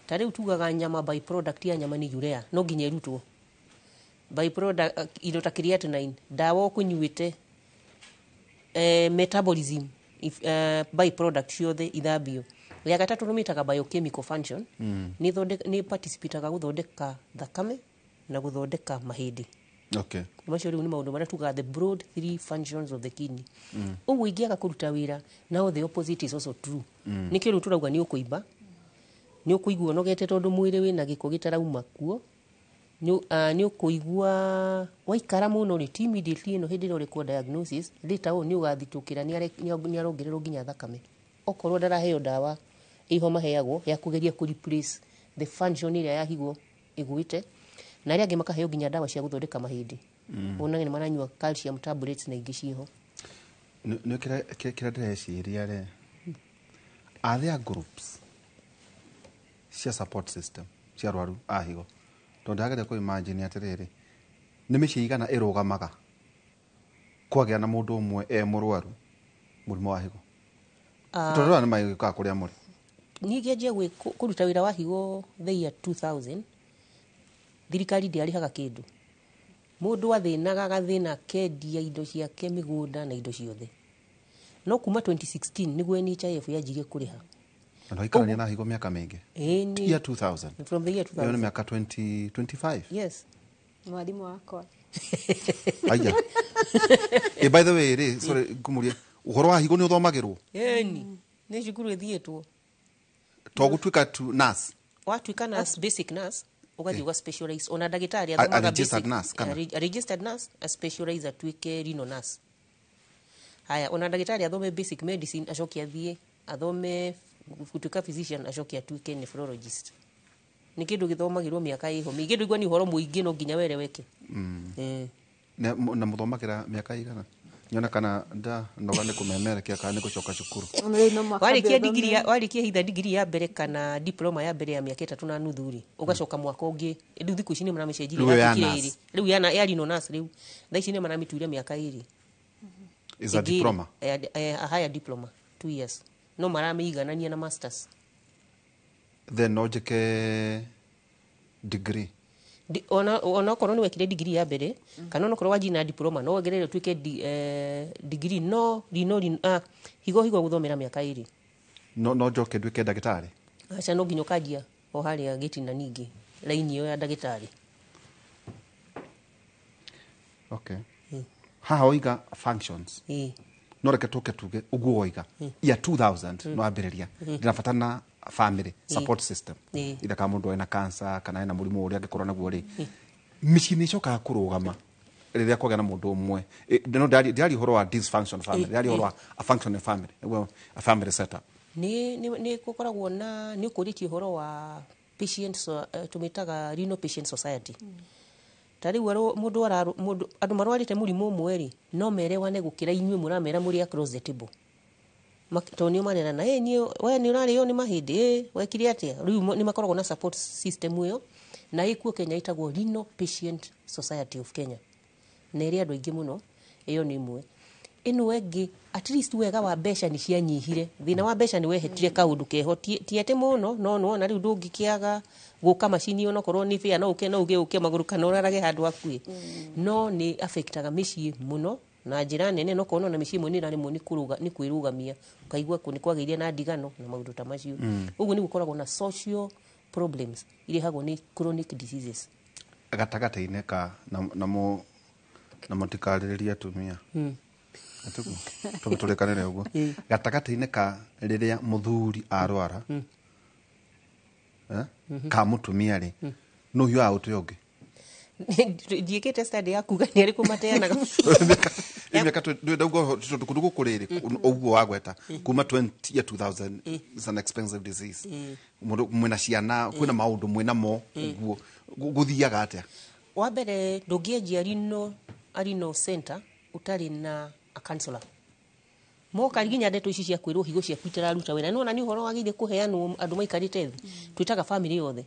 Ta rĩu tugaga nyama, by product ya nyama nĩ urea, no nginya ĩrutwo. By product, indo ta creatinine, ndawa ũkũnyuĩte, metabolism, if, by product ciothe ithambio. Ya gatatũ tũmĩtaga biochemical function. Nĩ nĩ participataga gũthondeka thakame na gũthondeka mahĩndĩ. Macio rĩu nĩ maũndũ marĩa tugaga the broad three functions of the kidney. Ũguo ingĩaga kũruta wĩra, now the opposite is also true. Nĩkĩo rĩu tũrauga nĩ ũkũimba, nĩ ũkũigua ũnogete tondũ mwĩrĩ wĩna gĩko gĩtarauma kuo. Nĩ ũkũigua waikara mũno rĩ, ti immediately ĩno hĩndĩ ĩrĩa ũrĩkwo diagnosis, later on nĩ ũgathitũkĩra nĩ arongererwo nginya thakame, okorwo ndaraheo ndawa ĩho maheagwo ya kũgeria kũ replace the function ĩrĩa ya higo ĩgwĩte. Na arĩa angĩ makaheo nginya ndawa cia gũthondeka mahĩndĩ, wonage nĩ maranyua calcium tablets na ingĩ ciĩho. Nä kä rä a ndäreciria rä, are there groups cia support system cia arwaru a higo? Tondå ndĩrageria kå imagine atĩrĩrĩ, nĩ mĩciĩ igana ĩrũgamaga kwagĩa na mũndũ ũmwe e mũrwaru mũrimũ wa higo? Tondũ rĩu nĩ magĩũkaga kũrĩa mũrĩ. Niĩ ngĩanjia kũruta wĩra wa higo the year 2000, thirikari ndĩarĩhaga kĩndũ. Mũndũ athĩnaga agathĩna, akendia indo ciake, mĩgũnda na indo ciothe. No kuma 2016 nĩguo NHIF yanjirie kũrĩha. Na ndwaikarania na higo mĩaka mĩingĩ? Ĩĩ, Year 2000? From the year Ĩyo nĩ 2000. Mĩaka 20 25. Yes. Mwarimũ wakwa. Aya. By the way rĩ, sorry, ngũmũrie ũhoro wa higo nĩ ũthomagĩrwo? Ĩni, nĩ cukuru ĩthiĩtwo. To gũtuĩka tu nurse? Watuĩka nurse, basic nurse, ũgathiĩ ũga specialize. Ona ndagĩtarĩ A athomaga registered nurse, kana? A registered nurse, a specialize atuĩke renal nurse. Haya, ona ndagĩtarĩ athome basic medicine, acoke athiĩ athome gũtuĩka physician, acoke atuĩke nephrologist. Nĩ kĩndũ gĩthomagĩrwo mĩaka ĩho mĩingĩ. Ndũigua nĩ ũhoro mũingĩ, no nginya wereweke. Na mũthomagĩra mĩaka igana? Nyona kana nda noga nĩ kũmemerekia kana nĩ gũcoka cukuru. Ona rĩu no mwaka Warĩkia ũthome. Digiri ya warĩkia either digiri ya mbere kana diploma ya mbere ya mĩaka 3.5 rĩ, ũgacoka mwaka ũngĩ. Rĩu thikũ ici nĩ maramĩcenjirie. Rĩu ya Yatuĩkire nurse. ĩrĩ rĩu ya renal nurse. Rĩu thaa ici nĩ maramĩtuire mĩaka 2. Is a Ĩngĩ- diploma? A higher diploma, 2 years, no maramĩiganania na masters. Then no njĩke degree? Ona okorwo nĩ wekire digiri ya mbere kana onakorwo wanjie na diploma, no wongerere ũtuĩke digiri. No rino higo gũthomera mĩaka 2. No njoke nduĩke ndagĩtarĩ? Aca, no nginya ũkanjia o harĩa gĩtina, ningĩ raini ĩyo ya ndagĩtarĩ. Okay, haha oiga functions. No reke tũke tuge ũguo woiga year 2000 no ambĩrĩria ndĩna na family support system. Itha kana mũndũ ena cancer kana ena mũrimũ ũrĩa angĩkorwo naguo rĩ, mĩciĩ nĩ ĩcokaga kũrũgama rĩrĩa kwagĩa na mũndũ ũmwe. No ndĩraria ũhoro wa dysfunction family, ndĩraria ũhoro wa a functioning family, well, a family setup. Nĩ gũkoragwo na nĩ ũkũrĩtie ũhoro wa patient tũmĩtaga renal patient society. Ta rĩu mũndũ mũndũ andũ marwarĩte mũrimũ ũmwe rĩ, no merewane gũkĩra inyuĩ mũramera mũrĩ across the table. Tondũ nĩo marerana, "Ĩ niĩ we nĩ ũrarĩo nĩ mahĩndĩ, ĩ wekire atĩa?" Rĩu nĩ makoragwo na support system ĩyo, na ĩkuo Kenya ĩtagwo Renal Patient Society of Kenya, na ĩrĩ andũ aingĩ mũno. Ĩyo nĩ ĩmwe. Ĩno ĩngĩ, at least wega wa mbeca nĩ cianyihire. Thĩna wa mbeca nĩ wehetire kaũndũ keho, ti atĩ mũno, no nĩwona rĩu ndũngĩkĩaga gũka macini onokorwo nĩ bĩa, no ũke no uge ũke magũrũ kana ũrarage handũ hakuhĩ. No nĩ affectaga mĩciĩ mũno na njĩra nene, no kona ona mĩciĩ ĩmwe nĩ ĩraremwo nĩ kũrũga nĩ kwĩrũgamia, ũkaigua nĩ kwagĩire na ndigano na maũndũ ta macio. Ũguo nĩ gũkoragwo na social problems irehagwo nĩ chronic diseases. Gatagatĩ-inĩ ka na mũtikarĩrĩrie atumia. Atugu tũrĩkanĩre ũguo, gatagatĩ-inĩ ka rĩrĩa mũthuri arwara, eh? Ka mũtumia rĩ, no hiũaga ũtwe ũngĩ. Ndiĩkĩte study ya kuga nĩ arĩkũ mateanaga. Mĩaka ndauga tondũ kũndũ gũkũ rĩrĩ ũguo wagweta kuma 20 year 2000 is an expensive disease. Mũndũ mwĩna ciana, kwĩna maũndũ mwĩna mo ũguo, gũthiaga atĩa? Wa mbere, ndũngĩenjia rino a renal center ũtarĩ na a counselor. Moka nginya ndeto ici cia kwĩrwo higo ciaku itararuta wĩra, nĩwona nĩ ũhoro wagĩrĩire kũheanwo andũ maikarĩte thĩ. Twĩtaga family yothe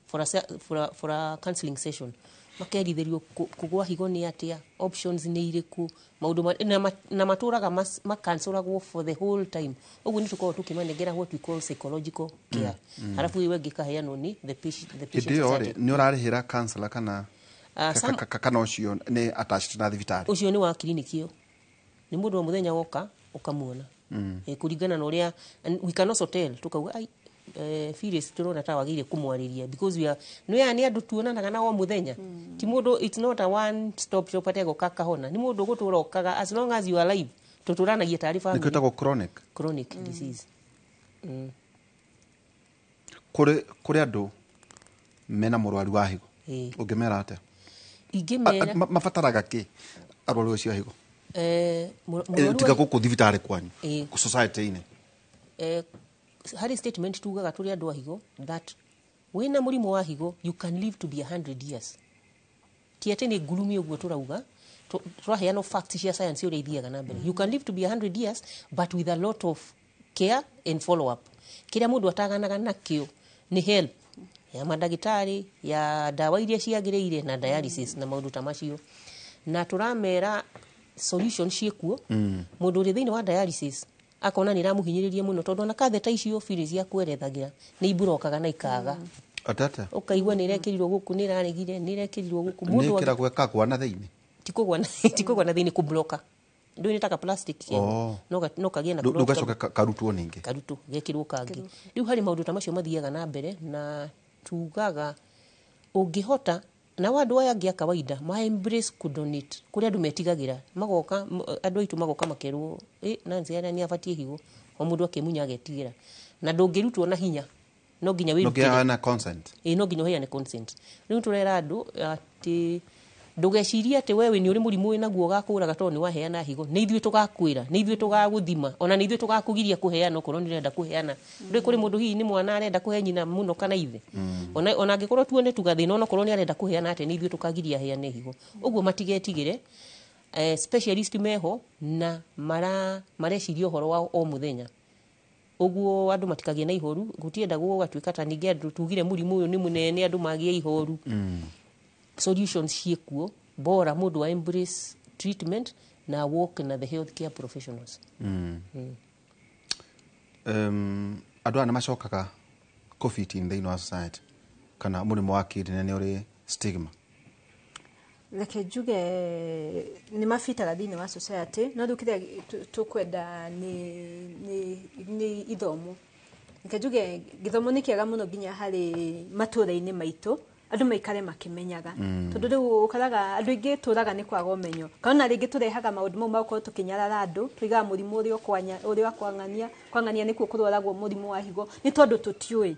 for a counseling session, makerithĩrio kũgwa higo nĩ atĩa, options nĩ irĩkũ, maũndũ na matũraga makansoragwo for the whole time. Ũguo nĩ tũkoragwo tũkĩmanengera what we call psychological care, halafu ĩyo ĩngĩ ĩkaheanwo nĩ the patient Hĩndĩ ĩyo rĩ, society. nĩ ũrarĩhĩra counselor kana kana ũcio nĩ attached na thibitarĩ? Ũcio nĩ wa kiriniki ĩyo, nĩ mũndũ wa mũthenya woka ũkamuona. Kũringana na ũrĩa, and we can also tell, tukauga ai, Phyllis tũrona ta wagĩrĩire kũmwarĩria because we are nĩ aya nĩ andũ tuonanaga na o mũthenya. Ti mũndũ, it's not a one stop shop atĩ agoka akahona. Nĩ mũndũ ũgũtũra okaga as long as you are alive, tũtũranagia tarĩ Nĩkĩo family. ĩtagwo chronic. Chronic disease. Kũrĩ andũ mena mũrwaru wa higo, ũngĩmera atĩa? Ingĩmera Mabataraga kĩ arwaru acio a higo? Mũrwaru Tiga gũkũ thibitarĩ kwanyu, society-inĩ. Harĩ statement tugaga tũrĩ andũ a higo that wĩna mũrimũ wa higo, you can live to be 100 years. Ti atĩ nĩ ngurumi ũguo tũrauga, tũraheana facts cia science ũrĩa ithiaga na mbere. You can live to be 100 years but with a lot of care and follow up. Kĩrĩa mũndũ ataganaga nakĩo nĩ help ya mandagĩtarĩ, ya ndawa iria ciagĩrĩire na dialysis na maũndũ ta macio. Na tũramera solution ciĩkuo. Mũndũ ũrĩ thĩinĩ wa dialysis akona nĩ ĩramũhinyĩrĩria mũno, tondũ ona katheta icio Phyllis cia kwerethagĩra nĩ iburokaga na ikaga. Atata. Ũkaigua nĩ ĩrekĩrirwo gũkũ, nĩ ĩraregire, nĩ ĩrekĩrirwo gũkũ. Nĩ Mũndũ ĩkĩragwo ĩkagwa na thĩinĩ. Tikũgwa na thĩinĩ, kũbloka. Ndũĩ nĩ taka plastic kĩndũ. No kagĩe na clot. Ndũgacoka karutwo ningĩ. Karutwo gekĩrwo kangĩ. Rĩu harĩ maũndũ ta macio mathiaga na mbere, na tugaga ũngĩhota na andũ aya angĩ a kawaida ma embrace ku donate. Kũrĩ andũ metigagĩra magoka, andũ aitũ magoka makerwo Nancy arĩa nĩ abatiĩ higo, o mũndũ akĩmunya agetigĩra, na ndũngĩrutwo na hinya, no nginya No wĩrutĩre. nginya consent. Ĩ, no nginya ũheane consent. Rĩu tũrera andũ atĩ ndũgecirie atĩ wewe nĩ ũrĩ mũrimũ wĩ naguo ũgakũraga tondũ nĩ waheana higo. Nĩ ithuĩ tũgakwĩra, nĩ ithuĩ tũgagũthima, ona nĩ ithuĩ tũgakũgiria kũheana okorwo nĩ ũrenda kũheana. Rĩu kũrĩ mũndũ hihi nĩ mwana arenda kũhe nyina mũno kana ithe, ona angĩkorwo tuone tu gathĩna, onokorwo nĩ arenda kũheana atĩ nĩ ithuĩ tũkagiria aheane higo. Ũguo matigetigĩre, specialist meho na mareciria ũhoro wao o mũthenya. Ũguo andũ matikagie na ihoru, gũtiendagwo gũgatuĩka ta ningĩ andũ tugire mũrimũ ũyũ nĩ mũnene, andũ magĩe ihoru. Solutions ciĩkuo, bora mũndũ wa embrace treatment na work na the health care professionals. Andũ aya nĩ macokaga kũ-fit in thĩinĩ wa society, kana mũrimũ wa kidney nĩ ũrĩ stigma? Reke njuge nĩ mabitaga thĩinĩ wa society, no rĩu kĩrĩa tũkwenda nĩ ithomo. Reke njuge gĩthomo nĩ kĩega mũno nginya harĩ matũũra-inĩ maitũ, andũ maikare makĩmenyaga, tondũ rĩu ũkoraga andũ aingĩ tũraga nĩ kwaga ũmenyo, kana ona rĩngĩ tũrehaga maũndũ mau magakorwo tũkĩnyarara andũ, tuigaga mũrimũ ũrĩa ũrĩa wa kwang'ania, kwang'ania nĩkuo kũrwaragwo mũrimũ wa higo, nĩ tondũ tũtiũĩ.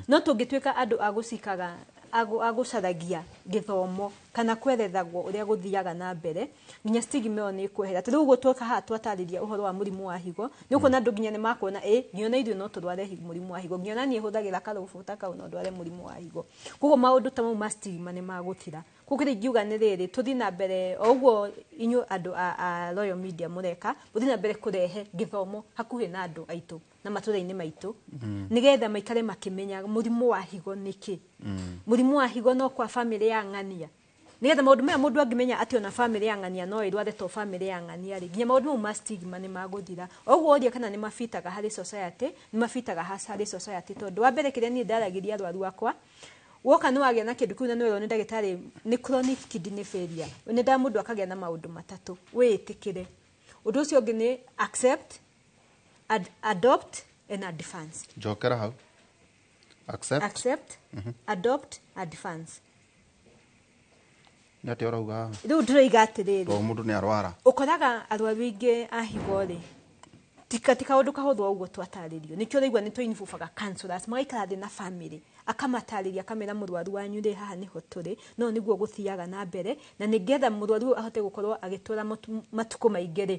No tũngĩtuĩka andũ a gũcikaga, agũcaragia gĩthomo kana kwerethagwo ũrĩa gũthiaga na mbere, nginya stigma ĩyo nĩ ĩkwehera. Ta rĩu ũguo twoka haha twatarĩria ũhoro wa mũrimũ wa higo, nĩ ũkuona andũ nginya nĩ makuona, ĩ nginya ona ithuĩ no tũrware mũrimũ wa higo, nginya ona niĩ hũthagĩra karũbũ ta kau no ndware mũrimũ wa higo. Koguo maũndũ ta mau ma stigma nĩ magũthira. Koguo kĩrĩa ingiuga nĩ rĩrĩ, tũthiĩ na mbere o ũguo inyuĩ andũ a Royal Media mũreka, mũthiĩ na mbere kũrehe gĩthomo hakuhĩ na andũ aitũ na matũũra-inĩ maitũ, nĩgetha maikare makĩmenyaga mũrimũ wa higo nĩkĩ. Mũrimũ wa higo no kwa bamĩrĩ ya ng'ania, nĩgetha maũndũ maya mũndũ angĩmenya atĩ ona bamĩrĩ ya ng'ania no ĩrware to bamĩrĩ ya ng'ania rĩ, nginya maũndũ mau ma stigma nĩ magũthira. O ũguo woria kana nĩ mabitaga harĩ society, nĩ mabitaga harĩ society, tondũ wa mbere kĩrĩa niĩ ndaragĩria arwaru akwa, woka nĩ wagĩa na kĩndũ kĩu na nĩ werwo nĩ ndagĩtarĩ nĩ chronic kidney failure, nĩ nda mũndũ akagĩa na maũndũ matatũ wĩĩtĩkĩre. Ũndũ ũcio ũngĩ nĩ accept, adopt and advance. Njokera hau. Accept. Accept, adopt, advance. Nĩ atĩa ũrauga haha? Rĩu ndĩroiga atĩrĩrĩ, Tondũ mũndũ nĩ arwara. Ũkoraga arwaru aingĩ a higo rĩ, ti kaũndũ kahũthũ o ũguo twatarĩrio. Nĩkĩo ũraigua nĩ tũinvolvaga counselors, magaikara thĩ na family, akamatarĩria, akamera mũrwaru wanyu rĩ, haha nĩho tũrĩ, no nĩguo gũthiaga na mbere, na nĩgetha mũrwaru ũyũ ahote gũkorwo agĩtũra matukũ maingĩ rĩ,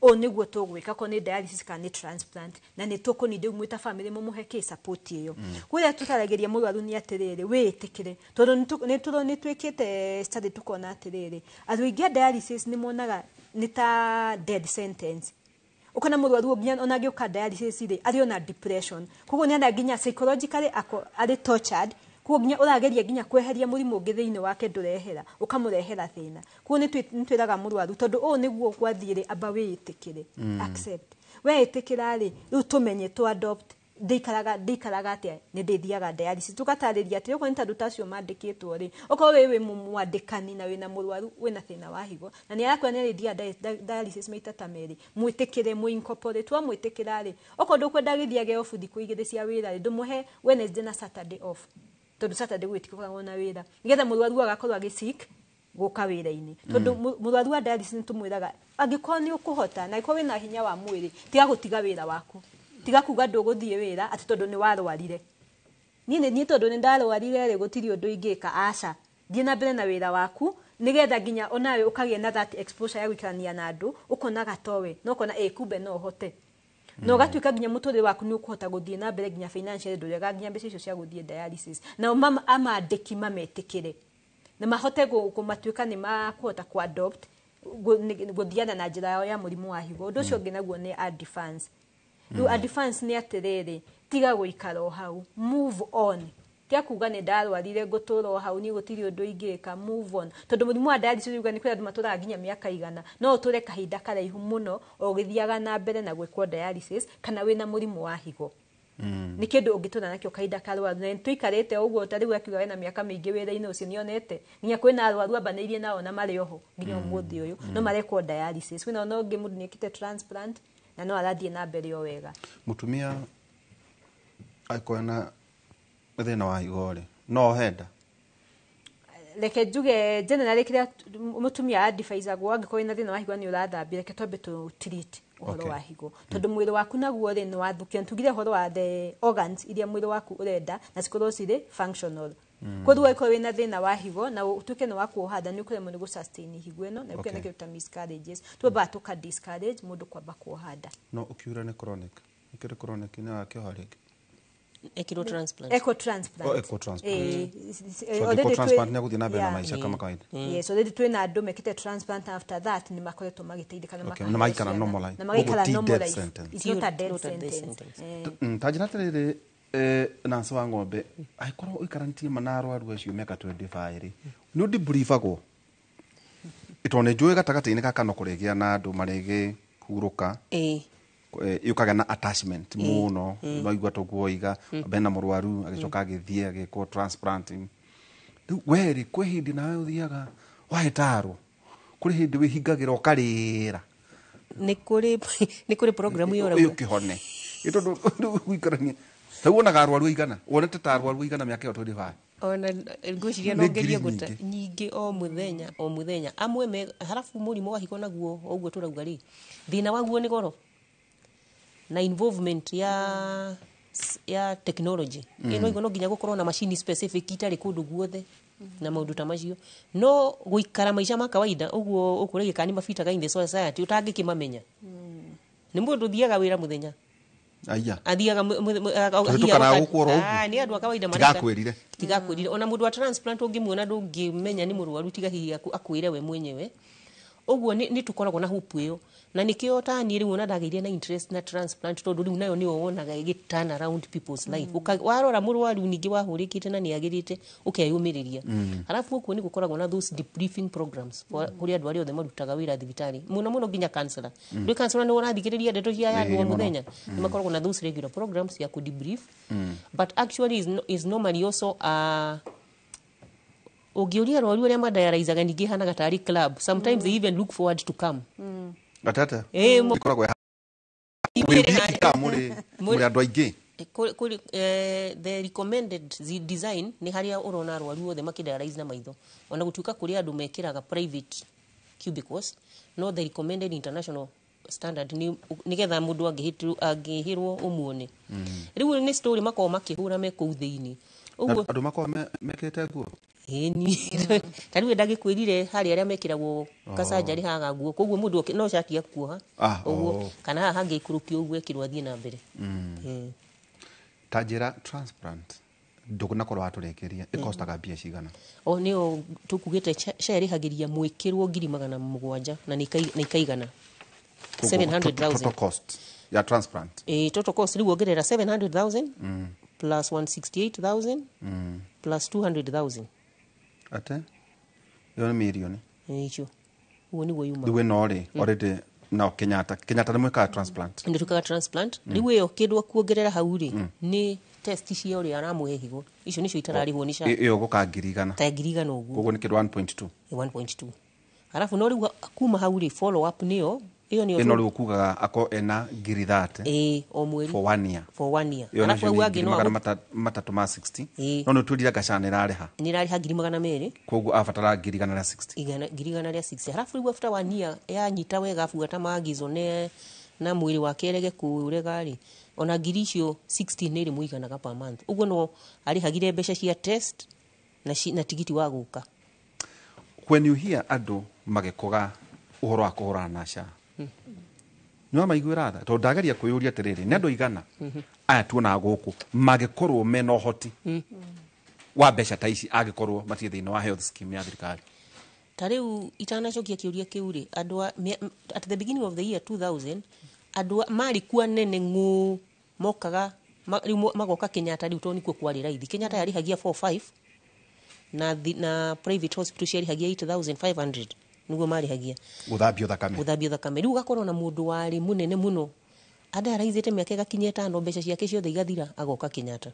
ũũ nĩguo tũgwĩka, korwo nĩ dialysis kana nĩ transplant, na nĩ tũkũni rĩu mwĩ ta family mũmũhe kĩ support ĩyo. Kũrĩa tũtaragĩria mũrwaru nĩ atĩrĩrĩ, wĩĩtĩkĩre, tondũ nĩ twĩkĩte study tũkona atĩrĩrĩ, andũ aingĩ a dialysis nĩ monaga nĩ ta death sentence. Ũkona mũrwaru nginya ona angĩũka dialysis rĩ, arĩ ona depression, koguo nĩ ara nginya psychologically arĩ tortured, koguo nginya ũrageria nginya kweheria mũrimũ ũngĩ thĩinĩ wake ndũrehera, ũkamũrehera thĩna. Koguo nĩ twĩraga mũrwaru tondũ ũũ nĩguo gwathiĩ rĩ, amba wĩĩtĩkĩre, accept. Weĩtĩkĩra rĩ, rĩu tũmenye tũ adopt, ndĩikaraga atĩa, nĩ ndĩthiaga dialysis. Tũgatarĩria atĩ okorwo nĩ ta andũ ta acio mandĩkĩtwo rĩ, okorwo wĩ mwandĩkani na wĩna mũrwaru wĩna thĩna wa higo na nĩ arakwĩra nĩ arĩthiaga dialysis maita ta merĩ, mwĩtĩkĩre, mũ incorporate. Wamwĩtĩkĩra rĩ, okorwo ndũkwenda agĩthiage off thikũ igĩrĩ cia wĩra rĩ, ndũmũhe Wednesday na Saturday off, tondũ Saturday gũtikoragwo na wĩra, nĩgetha mũrwaru agakorwo agĩ sick gũka wĩra-inĩ. Tondũ mũrwaru wa dialysis nĩ tũmwĩraga angĩkorwo nĩ ũkũhota na angĩkorwo wĩna hinya wa mwĩrĩ, tiga gũtiga wĩra waku, tiga kuga ndũgũthiĩ wĩra atĩ tondũ nĩ warwarire. Niĩ niĩ tondũ nĩ ndarwarire rĩ, gũtirĩ ũndũ ingĩka, aca, thiĩ na mbere na wĩra waku, nĩgetha nginya onawe ũkagĩa na that exposure ya gũikarania na andũ, ũkonaga towe na ũkona ĩ kumbe no ũhote, na ũgatuĩka nginya mũtũrĩre waku nĩ ũkũhota gũthiĩ na mbere nginya financially, ndũrega nginya mbeca icio cia gũthiĩ dialysis. Nao amandĩki mametĩkĩre, Na mahote kũmatuĩka nĩ makũhota ku adopt gũthiana na njĩra yao ya mũrimũ wa higo. Ũndũ ũcio ũngĩ naguo nĩ advance. Rĩu advance nĩ atĩrĩrĩ, tiga gũikara o hau, move on. Tia kuga nĩ ndarwarire ngũtũra o hau, niĩ gũtirĩ ũndũ ingĩka, move on. Tondũ mũrimũ wa dialysis uga nĩ kwĩ andũ matũraga nginya mĩaka 100, no ũtũre kahinda karaihu mũno o ũgĩthiaga na mbere na gwĩkwo dialysis kana wĩna mũrimũ wa higo. Nĩ kĩndũ ũngĩtũra nakĩo kahinda karwaru, na tũikarĩte ũguo ta rĩu akiuga wena mĩaka mĩingĩ wĩra-inĩ ũcio nĩonete nginya kwĩna arwaru ambanĩirie nao na marĩ oho nginya ũmũthĩ ũyũ no marekwo dialysis. Kwĩna ona ũngĩ mũndũ nĩekĩte transplant na no arathiĩ na mbere o wega. Mũtumia angĩkorwo ena thĩna wa higo rĩ, no ohe nda? Reke njuge generally kĩrĩa mũtumia advisagwo angĩkorwo wĩna thĩna wa higo nĩ ũrathambia, reke twambe tũ treat ũhoro wa higo, tondũ mwĩrĩ waku naguo rĩ nĩ wathũkio. Tugire ũhoro wa the organs iria mwĩrĩ waku ũrenda na cikorwo cirĩ functional. Koguo angĩkorwo wĩna thĩna wa higo na ũtuĩke nĩ wa kuoha nda, nĩ ũkũremwo nĩ gũ-sustain higo ĩno na ũkĩone kĩndũ ta miscarriages. Twambaga tũka discourage mũndũ kwamba kuoha nda. No ũkiura nĩ chronic, ũkĩrĩ chronic nĩ wakĩoha rĩngĩ? Ekirwo transplant. Eco transplant. Oh, eco transplant. Eh, So already angĩkorwo transplant nĩ agũthiĩ na mbere na Yeah. maica kama kawaida. Yes, already twĩna andũ mekĩte transplant, after that nĩ makoretwo magĩteithĩka na Okay, na magaikara ciana. normal life. Na magaikara Koguo ti normal death life. sentence. It's not a death Not a death sentence. sentence. Ta njĩra atĩrĩrĩ, Nancy wa ng'ombe, angĩkorwo ũikaranĩtie ma na arwaru acio mĩaka 25 rĩ, nĩ ũdebriefagwo? Tondũ nĩ njũĩ gatagatĩ-inĩ gaka no kũrĩgĩa na andũ marĩgĩhurũka, yũkaga na attachment mũno, no igua toguo oiga bena mũrwaru agĩcoka agĩthiĩ agĩkwo transplant. Rĩu we rĩ, kwĩ hĩndĩ nawe ũthiaga wahĩtarwo, kũrĩ hĩndĩ wĩhingagĩra ũkarĩra? Nĩ kũrĩ program ĩyo ĩyo ũrauga. Kĩhone. Ĩ tondũ rĩu gũikarania rĩu wonaga arwaru aigana, wonete ta arwaru aigana mĩaka ĩyo 25? Ona ngwĩciria no Nĩ ngerie ngiri gũta nyingĩ. Nyingĩ, o mũthenya o mũthenya amwe me harabu. Mũrimũ wa higo naguo o ũguo tũrauga rĩ, thĩna waguo nĩ goro na involvement ya technology ĩno igo no nginya gũkorwo na macini specific itarĩ kũndũ guothe na maũndũ ta macio. No gũikara maica ma kawaida ũguo ũkũrĩgĩ kana nĩ mabitaga in the society ũtangĩkĩmamenya. Nĩ mũndũ ũthiaga wĩra mũthenya, Aya. athiaga Tũhĩtũkanaga gũkũ oro ũguo. Ah, nĩ andũ a kawaida mareka. Tigakwĩrire. Tigakwĩrire. Ona mũndũ wa transplant ũngĩmuona ndũngĩmenya nĩ mũrwaru tiga hihi akwĩre we mwenyewe. Ũguo nĩ tũkoragwo na hope ĩyo, na nĩkĩo taniĩ rĩu ona ndagĩire na interest na transplant, tondũ rĩu nayo nĩyo wonaga ĩgĩ turn around people's life. Warora mũrwaru ningĩ wahũrĩkĩte na nĩagĩrĩte ũkeyũmĩrĩria. Arabu ũguo nĩ gũkoragwo na those debriefing programs for kũrĩ andũ arĩa othe marutaga wĩra thibitarĩ, mũno mũno nginya counselor. Ndũĩ counselor nĩ ũrathikĩrĩria ndeto cia andũ o Ĩĩ, mũno. mũthenya. Nĩ makoragwo na those regular programs ya kũdebrief, but actually is, no, is normally also ũngĩũria arwaru arĩa madialyzaga ningĩ hanaga tarĩ club. Sometimes they even look forward to come. Gatata. Ĩĩ, Ĩkoragwo wĩ wiki ka mũrĩ andũ aingĩ? The recommended design nĩ harĩa ũrona arwaru othe makĩdialyze na maitho, ona gũtuĩka kũrĩ andũ mekĩraga private cubicles, no the recommended international standard nĩ nĩgetha mũndũ angĩhĩrwo ũmuone. Rĩu nĩ story makoragwo makĩhũra me kũu thĩinĩ ũguo. Andũ makoragwo mekĩrĩte nguo? Ĩni, ta rĩu ndagĩkwĩrire harĩ arĩa mekĩragwo kacanjarĩ haga nguo, koguo mũndũ no cati akuoha ũguo kana haha hangĩikũrũkio ũguo ekĩrwo athiĩ na mbere. Ta njĩra, transplant ndũnakorwo watũrĩkĩria, ĩkostaga mbia cigana? O nĩyo tũkugĩte SHA ĩrĩhagĩria mwĩkĩrwo 700,000 na nĩ ikaigana. Koguo 700,000. Total cost ya transplant? Total cost rĩu ongerera 700,000 plus 168,000 plus 200,000. Ate ĩyo nĩ mirioni? Icio ũguo nĩguo yuma. Rĩu ĩno rĩ, already no Kenyatta nĩ mwĩkaga transplant? Nĩ twĩkaga transplant. Rĩu ĩyo kĩndũ akuongerera hau rĩ, nĩ test cia ũrĩa aramũhe higo, icio nĩcio itararĩhwo nĩ SHA. Ĩyo gũka 100,000? Ta 100,000 ũguo. Koguo nĩ kĩndũ 1.2? 1.2. Arabu no rĩu kuma hau rĩ, follow up nĩyo ĩyo nĩyo. Ĩno rĩu kugaga akorwo ena 30,000 Ĩĩ, o mweri. For one year. For one year. Ĩyo Arabu nacio hau nĩ angĩ ngiri no magana matatũ ma 60. Ĩĩ. No nĩ twĩrire SHA nĩ ĩrarĩha. Nĩ ĩrarĩha 200,000. Koguo abatara 160,000. 160,000. Halafu rĩu after one year yanyita wega abuata maagizo ne na mwĩrĩ wake erege kũrega rĩ, ona ngiri icio 60 nĩ ĩrĩmũiganaga per month. Ũguo no arĩhagire mbeca cia test na tigiti wa gũka. When you hear andũ magĩkũga ũhoro wa kũhũrana na SHA, nĩ wamaiguĩra tha? Tondũ ndageria kwĩyũria atĩrĩrĩ, nĩ andũ aigana aya tuonaga gũkũ mangĩkorwo mena ũhoti Wa mbeca ta ici angĩkorwo matirĩ thĩinĩ wa health scheme ya thirikari? Ta rĩu itanacokia kĩũria kĩu rĩ, andũ at the beginning of the year 2000, andũ marĩ kuo anene ng'ũ mokaga rĩu magoka Kenyatta rĩu, tondũ nĩkuo kwarĩ raithi. Kenyatta yarĩhagia 45 na private hospital ciarĩhagia 8500 nĩguo marĩhagia. Gũthambio thakame. Gũthambio thakame. Rĩu ũgakorwo na mũndũ warĩ mũnene mũno adaraithĩte mĩaka ĩgakinya 5, mbeca ciake ciothe igathira, agoka Kenyatta.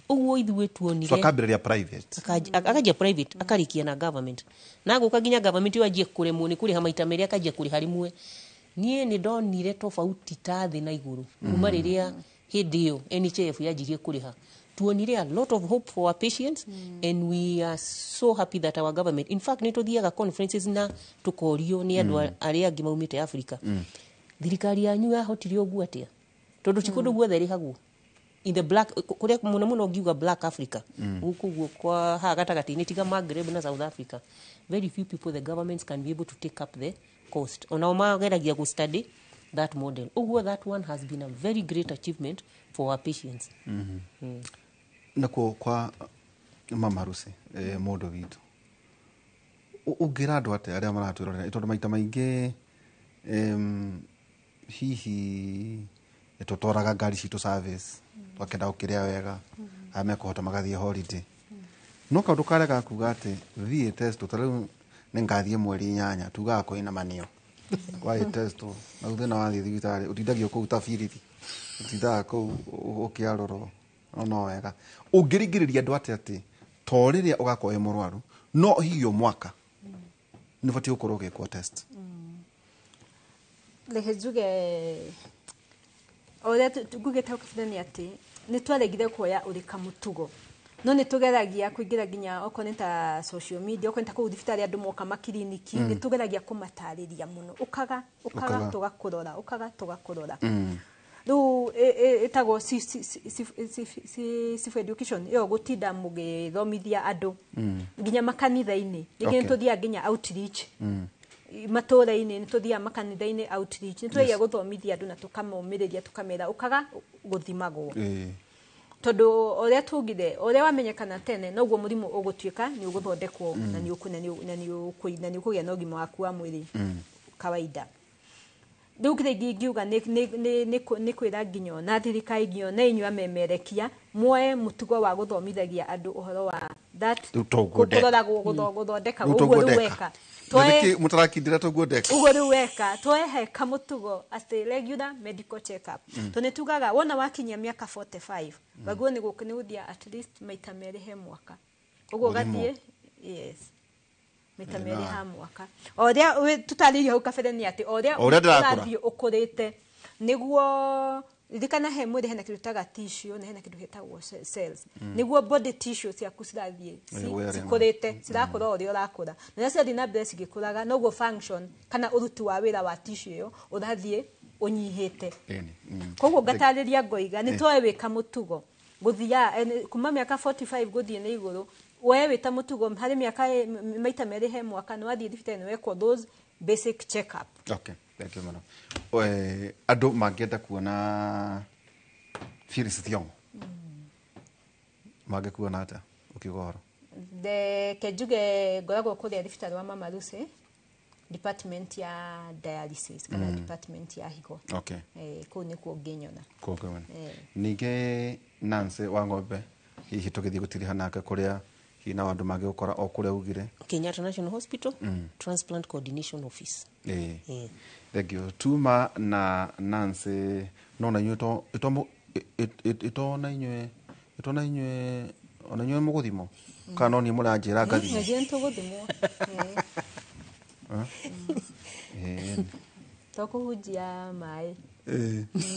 Ũguo ithuĩ tuonire So akambĩrĩria private. Akanjia private, akarikia na government, na gũka nginya government ĩyo anjie kũremwo nĩ kũrĩha maita merĩ, akanjia kũrĩha rĩmwe. Niĩ nĩ ndonire tofauti ta thĩ na igũrũ kuma rĩrĩa hĩndĩ ĩyo NHIF yanjirie kũrĩha. Tuonire a lot of hope for our patients, and we are so happy that our government, in fact, nĩ tũthiaga conferences na tũkorio nĩ andũ arĩa angĩ maumĩte Africa, "Thirikari yanyu yahotire ũguo atĩa?" Tondũ ti kũndũ guothe ĩrĩhagwo. In the black, kũrĩa mũno mũno ngiuga black Africa, gũkũ guo kwa haha gatagatĩ-inĩ, tiga Maghreb na South Africa, very few people, the governments can be able to take up the cost. Onao mageragia gũ study that model. Ũguo that one has been a very great achievement for our patients. Nakuo kwa Mama Lucy, mũndũ witũ, ũngĩra andũ atĩa arĩa maratwĩrorera, tondũ maita maingĩ hihi tũtwaraga ngari citũ service, twakenda gũkĩrĩa wega, arĩa mekũhota magathiĩ holiday, no kaũndũ karĩa ga kuga atĩ thiĩ test, ta rĩu nĩ ngathiĩ mweri 8, tugaga kwĩna manio wathiĩ test, na thĩna wathiĩ thibitarĩ ũtindagio kũu ta birithi, ũtindaga kũu ũkĩarũrwo. No wega ũngĩringĩrĩria andũ atĩa atĩ to rĩrĩa ũgakorwo wĩ mũrwaru, no hihi o mwaka nĩ ũbatiĩ gũkorwo ũgĩkwo test? Reke njuge o ũrĩa ngugĩte hau kabere nĩ atĩ nĩ twaregire kuoya ũrĩ kamũtugo, no nĩ tũgeragia kũingĩra nginya okorwo nĩ ta social media, okorwo nĩ ta kũu thibitarĩ, andũ moka makiriniki, nĩ tũgeragia kũmatarĩria mũno, ũkaga ũkaga Ũkaga. Tũgakũrora, ũkaga tũgakũrora. Rĩu ĩtagwo civic education ĩyo, gũtinda mũgĩthomithia andũ nginya makanitha-inĩ. Rĩngĩ nĩ tũthiaga nginya outreach matũra-inĩ, nĩ tũthiaga makanitha-inĩ outreach, nĩ tũgeria gũthomithia andũ na tũkamomĩrĩria, tũkamera ũkaga gũthimagwo, tondũ ũrĩa tugire, ũrĩa wamenyekana tene, noguo mũrimũ ũgũtuĩka nĩ ũgũthondekwo na nĩ ũkũgĩa na ũgima waku wa mwĩrĩ kawaida. Rĩu kĩrĩa ingiuga nĩ kwĩra nginya na thirikari, nginya na inyuĩ amemerekia, muoe mũtugo wa gũthomithagia andũ ũhoro wa that Rĩu toguo ndeka. kũroragwo, gũthondeka Rĩu ũguo toguo rĩu ndeka. weka. Nĩkĩ mũtarakindĩra toguo ndeka? Ũguo rĩu weka, twehe kamũtugo atĩ regular medical check up, tondũ nĩ tugaga wona wakinyia mĩaka 45, wagĩrĩirwo nĩ gũthiĩ at least maita merĩ he mwaka ũguo. Gũthimwo. Ũgathiĩ, yes, maita Ĩ, merĩ ha mwaka. O ũrĩa tũtarĩirie hau kabere nĩ atĩ o ũrĩa O ũrĩa ndĩrakũra. ũrathiĩ ũkũrĩte, nĩguo ririkana he mwĩrĩ hena kĩndũ gĩtaga tissue na hena kĩndũ gĩtagwo cells. Nĩguo body tissue ciaku cirathiĩ Ĩ, cikũrĩte, cirakũra o ũrĩa ũrakũra, na rĩrĩa cirathiĩ na mbere cigĩkũraga, noguo function kana ũruti wa wĩra wa tissue ĩyo ũrathiĩ ũnyihĩte. Ĩni, Koguo ngatarĩria ngoiga nĩ twoe wĩ kamũtugo gũthiaga kuma mĩaka 45 gũthiĩ na igũrũ, we wĩ ta mũtugo harĩ mĩaka maita merĩ he mwaka nĩ wathiĩ thibitarĩ, nĩ wekwo those basic check up. Okay, thank you mũno. Andũ mangĩenda kuona Phyllis Thiong'o, mangĩkuona atĩa ũkiuga ũhoro? Reke njuge ngoragwo kũrĩa thibitarĩ wa Mama Lucy, department ya dialysis kana department ya higo. Kũu nĩkuo ngĩnyona. Kũu kwĩmwe. Eh. Ningĩ Nancy wa ng'ombe, hihi tũgĩthiĩ gũtiriha nake kũrĩa hihi na andũ mangĩgũkora o kũrĩa ugire? Kenyatta National Hospital, Transplant Coordination Office. Ĩĩ. Eh. Thank you. Tuma na Nancy, no na inyuĩ to ito ito na inyuĩ ito na inyuĩ ona inyuĩ mũgũthimwo kana no niĩ mũranjĩra ngathimwo? Nĩthiĩ nĩtũgũthimwo. Ĩĩ. To kũhunjia maĩ.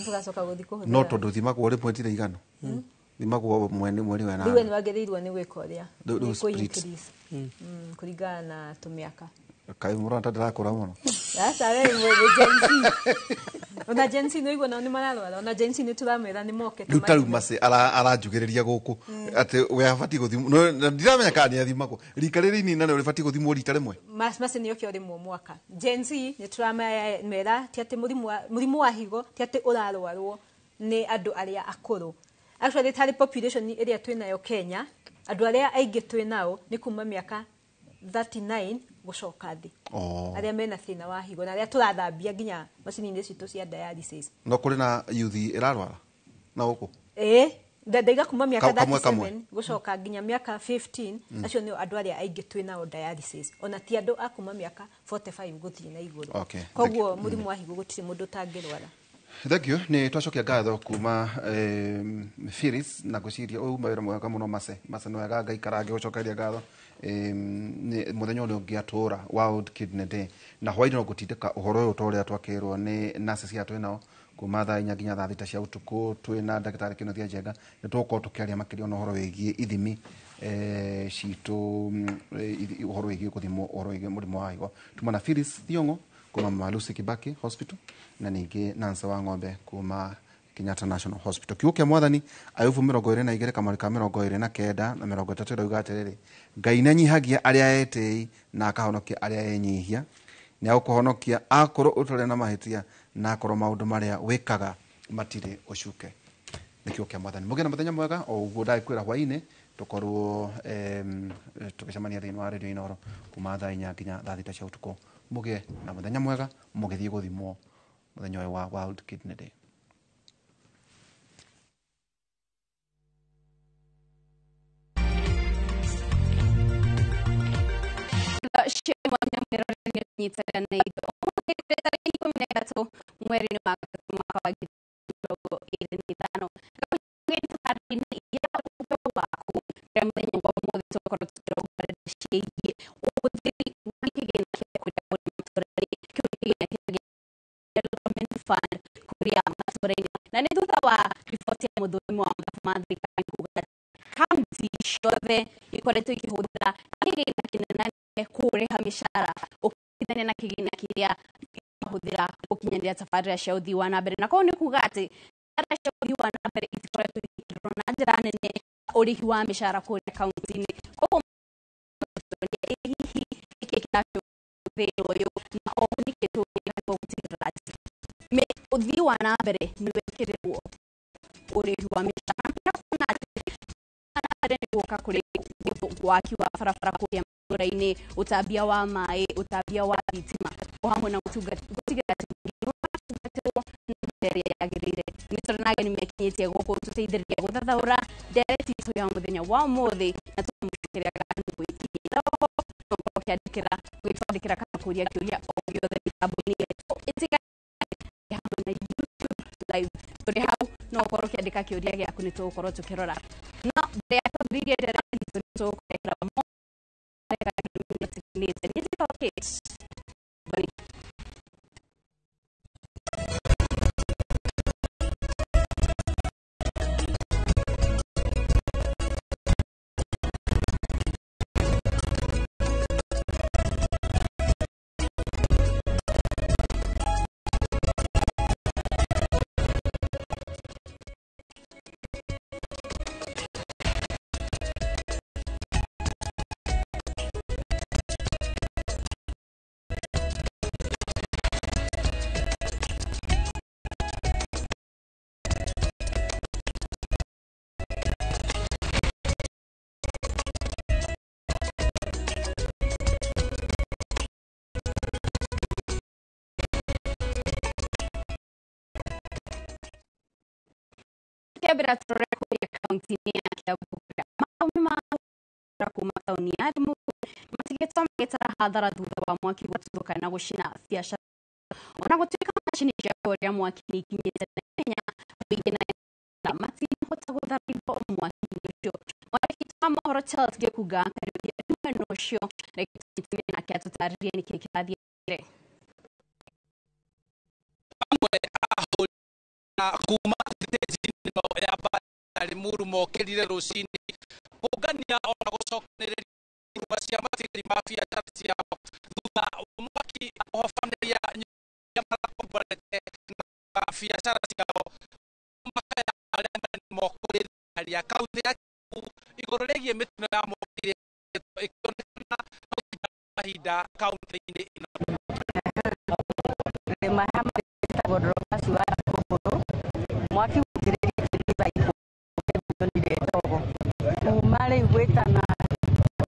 Tũgacoka gũthiĩ kũhũthĩra. No tondũ thimagwo rĩmwe ndirĩ igano, thimagwo mweri wa Rĩu we ĩnana. nĩ wagĩrĩirwo nĩ gwĩka ũrĩa Rĩu nĩ split. kũ-increase. Kũringana na tũmĩaka. Kaĩ mũrona ta ndĩrakũra mũno? Aca, we nĩ Gen Z. Ona Gen Z nĩ ũigua nao nĩ mararwara, ona Gen Z nĩ tũramwĩra nĩ moke Rĩu ta rĩu tũmathime. macĩ aranjugĩrĩria gũkũ atĩ we abatiĩ gũthimwo. No, na ndiramenya kana nĩ athimagwo rika rĩrĩ inini, na nĩ rĩbatiĩ gũthimwo rita rĩmwe. Maci nĩ oke o rĩmwe mwaka. Gen Z nĩ tũramera ti atĩ mũrimũ wa higo ti atĩ ũrarwarwo nĩ andũ arĩa akũrũ. Actually, tarĩ population ĩrĩa twĩnayo Kenya, Andũ arĩa aingĩ twĩ nao nĩ kuma mĩaka 39 gũcoka thĩ. Arĩa mena thĩna wa higo na arĩa tũrathambia nginya macini-inĩ citũ cia dialysis. No kũrĩ na yuthi ĩrarwara na gũkũ? Ĩĩ, ndaiga kuma mĩaka 37 gũcoka nginya mĩaka 15, acio nĩo andũ arĩa aingĩ twĩ nao dialysis. Ona ti andũ a kuma mĩaka 45 gũthiĩ na igũrũ. Koguo mũrimũ wa higo gũtirĩ mũndũ ũtangĩrwara. Thank you. Ni twacokia ngatho kuma Phyllis na ngwĩciria ũyũ uma wĩra mwega mũno Mace. Mace nĩ wega ngaikara ngĩgũcokeria ngatho. Mũthenya ũrĩa ũngĩ atũra World Kidney Day na hwaĩ-inĩ no ngũtindĩka ũhoro ũyũ ta ũrĩa twakĩrwo nĩ nurses cia twĩ nao kuma thaa 4 nginya thaa 6 cia ũtukũ twĩ na ndagĩtarĩ Kĩnuthia Njenga nĩ tũgũkorwo tũkĩaria makĩria ona ũhoro wĩgiĩ ithimi citũ, ũhoro wĩgiĩ gũthimwo ũhoro wĩgiĩ mũrimũ wa higo. Tuma na Phyllis Thiong'o kuma Mama Lucy Kibaki Hospital na ningĩ Nancy wa Ng'ombe kuma Kenyatta National Hospital. Kiugo kĩa Mwathani Ayubu 22 kamweri ka 29 na 30 ĩrauga atĩrĩrĩ, Ngai nĩanyihagia arĩa etĩi na akahonokia arĩa enyihia. Nĩagũkũhonokia akorwo ũtarĩ na mahĩtia na akorwo maũndũ marĩa wĩkaga matirĩ ũcuke. Nĩ kiugo kĩa Mwathani. Mũgĩe na mũthenya mwega o ũguo ndagĩkwĩra hwaĩ-inĩ tũkorwo tũgĩcemania thĩinĩ wa Radio Inooro kuma thaa 4 nginya thaa 6 cia ũtukũ. Mũgĩe na mũthenya mwega mũgĩthiĩ gũthimwo mũthenya ũyũ wa World Kidney Day. Mweri-inĩ wa gatatũ mwaka wa 2025 waku kũrĩa mũthenya wa ũmũthĩ tũgũkorwo tũkĩrongoreria ciĩgiĩ ũhũthĩri wa kĩgĩna kĩa kũrĩa kũrĩ matũũra-inĩ, kĩu nĩ kĩgĩna kĩa Development Fund kũrĩa matũũra-inĩ. Na nĩ thutha wa riboti ya mũthũrimi wa mathabu ma thirikari kuga kaunti ciothe ikoretwo ikĩhũthĩra kĩgĩna kĩnene kũrĩha mĩcara ũkĩringithania na kĩgĩna kĩrĩa mahũthĩra gũkinyanĩria tabarĩra cia ũthii wa na mbere. Na koguo nĩ kuga atĩ tabarĩra cia ũthii wa na mbere itikoretwo igĩkĩrĩrwo na njĩra nene ũrĩhi wa mĩcara kũrĩa kaunti-inĩ. Koguo hihi nĩkĩ kĩracũthĩrĩrio ũyũ na oho nĩkĩ tũngĩka gũtigĩrĩra atĩ ũthii wa na mbere nĩ wekĩrĩrwo ũrĩhi wa mĩcara. Na kuona atĩ nĩ gũka kũrĩ waki wa barabara kũrĩa matũũra-inĩ, ũtambia wa maĩ, ũtambia wa thitima, o hamwe na gũtigĩrĩra atĩ nĩũratungatĩrwo na njĩra ĩrĩa yagĩrĩire. Nĩ tũrĩ na ageni mekinyĩtie gũkũ tũteithĩrĩria gũthathaũra ndereti itũ ya mũthenya wa ũmũthĩ na tũkamũcokeria ngatho nĩ gwĩkinyia. Oho no ũkorwo ũkĩandĩkĩra gwĩtwandĩkĩra kana kũria kĩũria o gĩothe mĩtambo-inĩ yetu ĩtiganĩte hamwe na YouTube live. Tũrĩ hau no ũkorwo ũkĩandĩka kĩũria gĩaku nĩ tũgũkorwo tũkĩrora. No mbere ya twambĩrĩrie ndereti itũ nĩ tũgũkũrehera Kĩambĩra tũrore kũrĩa kaunti-inĩ ya Kiambu kũrĩa makumi ma kuma taũni ya Limuru matigĩtwo magĩtara hathara thutha wa mwaki gũtuthũka na gũcina biacara. Ona gũtuĩka macini cia kũhoria mwaki nĩ ikinyĩte naihenya, mũingĩ na matinahota gũthara indo mwaki-inĩ ũcio. Mwandĩki witũ wa mohoro Charles Gĩkunga Kariũki arĩ mwena ũcio, reke tũnyitane nake atũtarĩrie nĩkĩĩ kĩrathiĩ na mbere. Amwe ahũri kuma thitĩnji ĩno ya Limuru mokĩrire rũcinĩ kũngania ona gũcokanĩrĩria nyũmba cia matigari ma biacara ciao thutha wa mwaki kũhobanĩria nyũmba marakomborete na biacara ciao makaya arĩa marĩ namo kũrĩ thirikari ya kaunti ya Kiambu igũrũ rĩgiĩ mĩtino ya mwaki ĩrĩa ĩkĩonekana mahinda kaunti-inĩ ĩno. Mwaki wũitĩrĩrie thaa 10 ndogo kuma Rĩu gwĩtana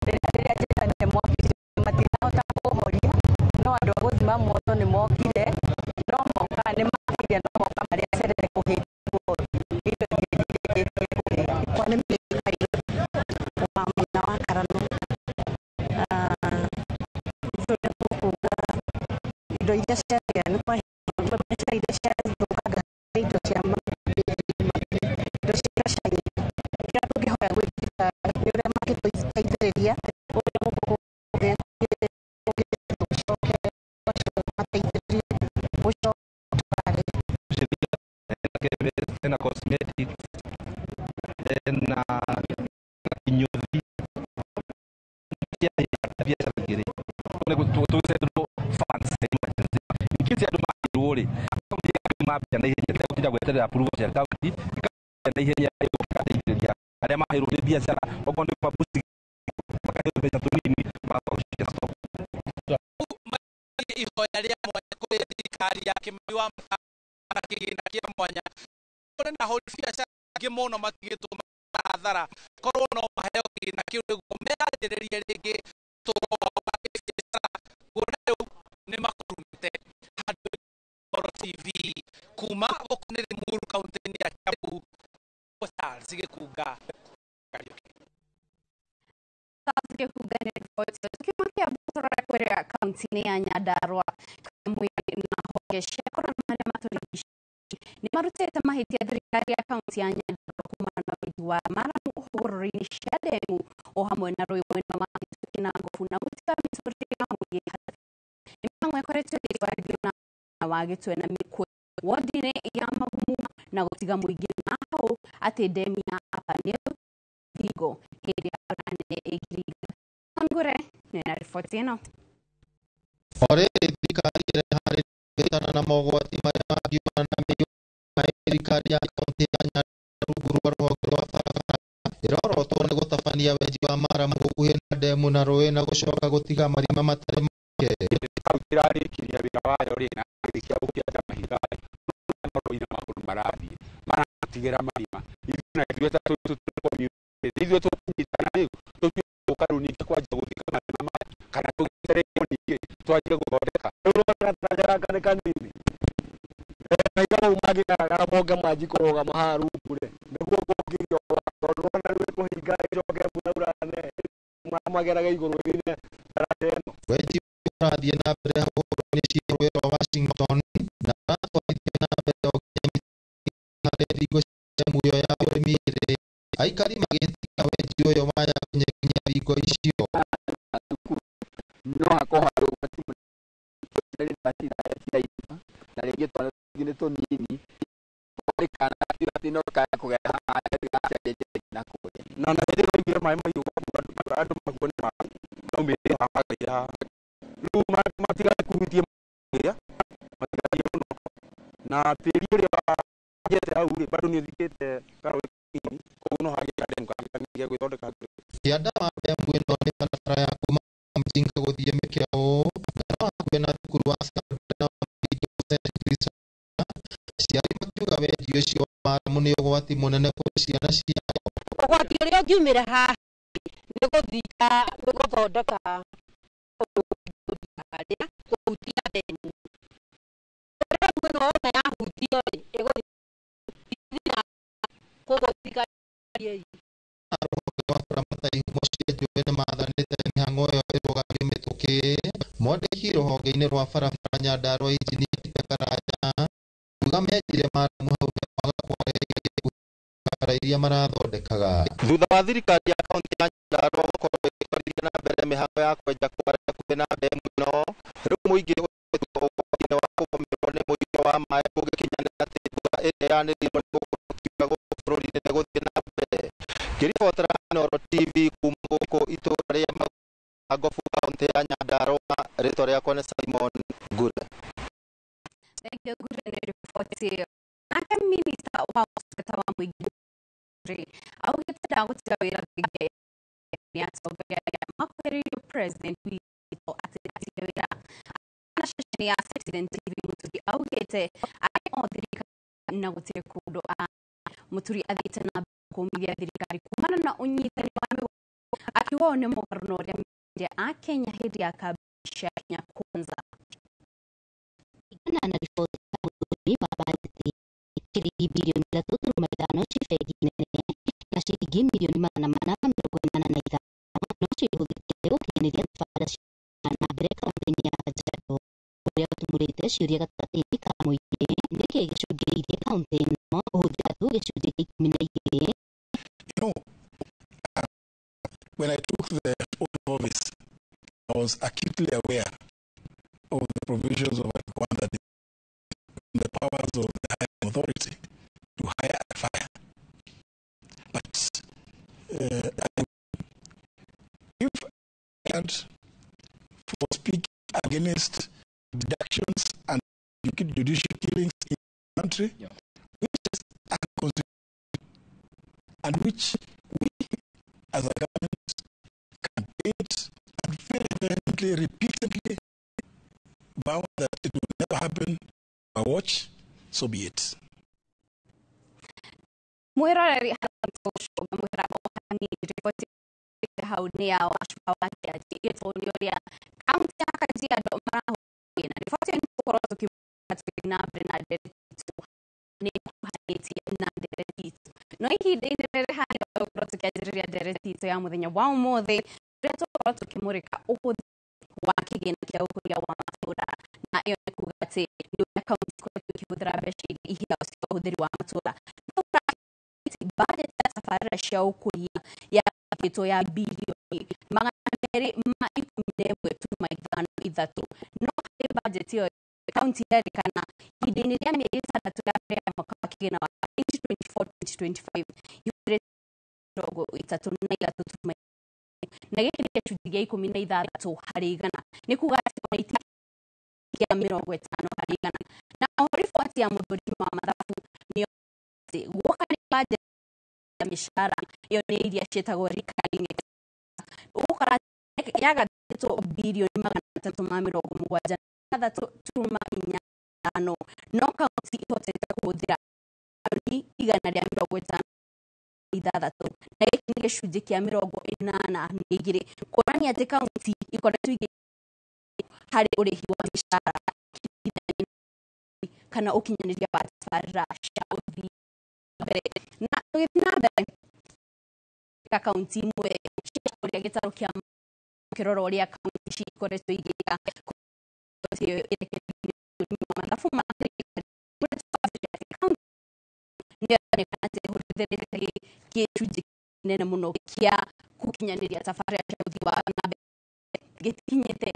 rĩrĩa njĩtanire mwaki matinahota kũhoria, no andũ a gũthima moto nĩ mokire, no moka nĩ makire, no moka marĩ acerere kũhĩtwo indo ingĩ kũhĩa. Nĩ wa mwena wa Karano indo iria ciagĩa nĩ mbeca iria ciathũkanga indo cia indo cia cai. Kĩrĩa tũngĩhoya gwĩ thirikari nĩ ũrĩa mangĩtũteithĩrĩria ũrĩa gũkũ mateithĩrĩrie gũcoka. Ena cosmetics, ena inyuthi biacara igĩrĩ tũsetwo funds emergency in case andũ magĩrwo rĩ akaunti mambia na ihenya ĩtegũtinda gweterera approval cia kaunti na ihenya ĩgateithĩrĩria arĩa maheirwo nĩ biacara okorwo nĩ mabusi makaheo mbeca tũnini magacokia stock. Ihoya rĩa mwanya kũrĩ thirikari ya Kimani wa na kĩgĩna kĩa mwanya kũrĩ na ahũri biacara aingĩ mũno matigĩtwo hathara korwo no maheo kĩgĩna kĩu nĩguo meyanjĩrĩrie rĩngĩ ũtũũro wao wa kĩbiacara kuona rĩu nĩ makurumĩte. Handũ Inooro TV kuma gũkũ nĩ Limuru kaunti-inĩ ya Kiambu, Charles Gĩkunga. Gĩkunga nĩ riboti tukimakia tũrore kũrĩa kaunti-inĩ ya Nyandarua na honge cia kũrora marĩa matũrigicĩirie nĩ marutĩte mahĩtia thirikari ya kaunti ya Nyandarua kumana na wenji wa maramu hũgũrũrũ-inĩ cia ndemu o hamwe na rũĩ mwena wa Gĩtuki na Ngobu na gũtiga mĩtũrĩre ya mũingĩ nĩ mĩhang'o ĩkoretwo ĩgĩtwarithio na wa Gĩtwe na Mĩkwe wodi-inĩ ya Magumu na gũtiga mũingĩ na hau atĩ ndemu ya Apa nĩ thingo hĩndĩ ya mbura nene ĩngĩringa. Ngure nĩ na riboti ĩno. O rĩrĩ thirikari ĩreharĩirie kũhĩtana na mogwati marĩa mangiumana na mĩiyũro ya maĩ, thirikari ya kaunti ya Nyandarua rungu rwa rũhonge rwa barabara ĩrorotwo nĩ gũtabania wenji wa maramu gũkuhĩ na ndemu na rũĩ na gũcoka gũtiga marima matarĩ make. Kaunti ĩrarĩkirie wĩra wayo rĩ na yarĩkia gũkĩenja mahiga rĩ, maũndũ marathiĩ maratigĩra marima ithuĩ na ithuĩ ta ithuĩ tũkũnyitana rĩu tũtue gũka rĩu ningĩ kwanjia gũthika marima maya kana tũgĩtererio ningĩ twanjie gũthondeka. Rĩu ũrona daraja gaka nĩ kanini, mahiga mau mangĩgaragara monge manji kũrũgama haha rungu rĩ nĩguo kũngĩgĩa tondũ wona rĩu ĩkũhinga ĩcoke mbura nene mageraga igũrũ ĩne daraja ĩno. Wenji ũrathiĩ na mbere hũgũrũrũ-inĩ cia rũĩ rwa Washington na ũratwarithio na mbere o nginya harĩa thingo cia ndemu ĩyo ya ũrĩmi ĩrĩ, aikari magĩtiga wenji ũyũ waya kũnyegenyia thingo icio. No hakorwo harĩ ũgwati mũnene na rĩngĩ twana tũngĩ nĩ tũnini na na hĩndĩ ĩyo maĩ mahiũ andũ makuo nĩ maĩ maumĩte haha rĩu matigakũhutie matigathiĩ mũno na tĩri ũrĩa wagĩte hau rĩ bado nĩ ũthikĩte karũĩ kanini koguo no hagĩe kandemu kangĩ kanini gĩa gwĩthondeka. Kĩanda wa ndemu ĩno nĩ barabara ya kuma Mjinga gũthiĩ Mĩkĩaũ na no hakuhĩ na thukuru wa cekondarĩ na wa mũthingi wa St Christopher. Aciari makiuga wenji ũcio wa maramu nĩ ũgwati mũnene kũrĩ ciana ciao. Ũgwati ũrĩa ũngiumĩra haha nĩ gũthika nĩ gũthondeka harĩa kũhutia ndemu. Ndemu ĩno wona yahutio rĩ ĩgũthiĩ na koguo thirikari Rũhonge rwa kũramata ihumo cia njũĩ nĩmathanĩte mĩhang'o ĩyo ĩrũgamio mĩtũkĩ. Mwandĩki rũhonge-inĩ rwa barabara Nyandarua Injinia Peter Karanja akiuga menjire maramu hau nĩ kwaga kwarĩrĩria barabara iria marathondekaga. Thutha wa thirikari ya kaunti ya Nyandarua gũkorwo ĩgĩtwarithia na mbere mĩhang'o ya kwenja kware hakuhĩ na ndemu ĩno, rĩu mũingĩ ũrĩtwo ũgwati-inĩ wa kũgũmĩrwo nĩ mũiyũro wa maĩ kũngĩkinyanĩra atĩ mbura ĩrĩa ĩranĩrĩirwo nĩ gũkorwo ĩkiura gũkũ bũrũri-inĩ nĩgũthiĩ na mbere. Ngĩribotera Inooro TV kuma gũkũ itũũra rĩa Ngobu kaunti ya Nyandarua, rĩtwa rĩakwa nĩ Simon Ngure. Thank you Ngure nĩ riboti ĩyo. Nake minista wa ũtungata wa mũingĩ augĩte ndagũtiga wĩra thengia nĩ atongoria arĩa makuhĩrĩirie president Ruto atĩ atige wĩra. Na ceceni ya Citizen TV Mũturi augĩte arĩ o thirikari na gũtirĩ kũndũ Mũturi athiĩte na mbere kũmithia thirikari kumana na ũnyitani wa mĩgũnda Akiuga ũũ nĩ mũgarũ na ũrĩa mendire a Kenya hĩndĩ ya kambĩini cia Kenya Kwanza. Kũringana na riboti ya ũthuthuria wa bajeti, ciringi birioni 3.5 ci bengi nene na ciringi mirioni 485 nocio ihũthĩkire gũkinyanĩria tabarĩra cia na mbere kaunti-inĩ ya Kajiado, ũrĩa ũtumũrĩte ciũria gatagatĩ-inĩ ka mũingĩ nĩkĩĩ gĩcũngĩrĩirie kaunti ĩno kũhũthĩra tu gĩcunjĩ kĩa 12. When I took the oath of office, I was acutely aware of the provisions of Article 130, the powers of the higher authority to hire and fire. But if I had for speaking against abductions and judicial killings in the country, which is unconstitutional and which we as a government campaigned and very vehemently, repeatedly vowed that it will never happen, our watch, so be it. Mwiroreri mwira hanini riboti hau nĩ ya Wacuka wa Kĩanji ĩtwo nĩ ũrĩa kaunti ya Kajiado marahũthĩra na riboti ĩyo nĩ tũgũkorwo tũkĩmũra na mbere na ndereti itũ nĩ ĩkuhanĩtie na ndereti itũ no ihinda-inĩ rĩrĩ harĩa tũgũkorwo tũkĩanjĩrĩria ndereti itũ ya mũthenya wa ũmũthĩ ũrĩa tũgũkorwo tũkĩmũrĩka ũhũthĩri wa kĩgĩna kĩa ũkũria wa matũũra na ĩyo nĩ kuga atĩ nĩ ũrĩa kaunti ikoretwo ikĩhũthĩra mbeca iria iheagwo cia ũhũthĩri wa matũũra. Budget ya tabarĩra cia ũkũria yabangĩtwo ya birioni 211.53 no harĩ budget ĩyo kaunti yerĩkana ihinda-inĩ rĩa mĩeri 6 ya mbere ya mwaka wa kĩgĩna wa 2024-2025 ihũthĩrĩte 33 na gĩkĩ nĩ gĩcunjĩ gĩa 16 harĩ igana nĩ kuga atĩ ona kĩa 50 harĩ igana. Na oho riboti ya mũthũrimi wa mathabu nĩ atĩ guoka nĩ budget ya mĩcara ĩyo nĩ iria ciĩtagwo recurring ũgũkora yagathĩtwo birioni 373.45 no kaunti ihotete kũhũthĩra 156 na gĩkĩ nĩ gĩcunjĩ kĩa 82 kuonania atĩ kaunti ikoretwo igĩ harĩ ũrĩhi wa mĩcara kana ũkinyanĩria wa tabarĩra cia ũthii mbere. Na tũgĩthiĩ na mbere ka kaunti imwe cia ũrĩa gĩtarũ kĩa kĩrora ũrĩa kaunti cikoretwo igĩka mathabu ma nĩ yonekana atĩ ĩhũthĩrĩte gĩcunjĩ kĩnene mũno kĩa gũkinyanĩria tabarĩra cia ũthii wa na mbere gĩtikinyĩte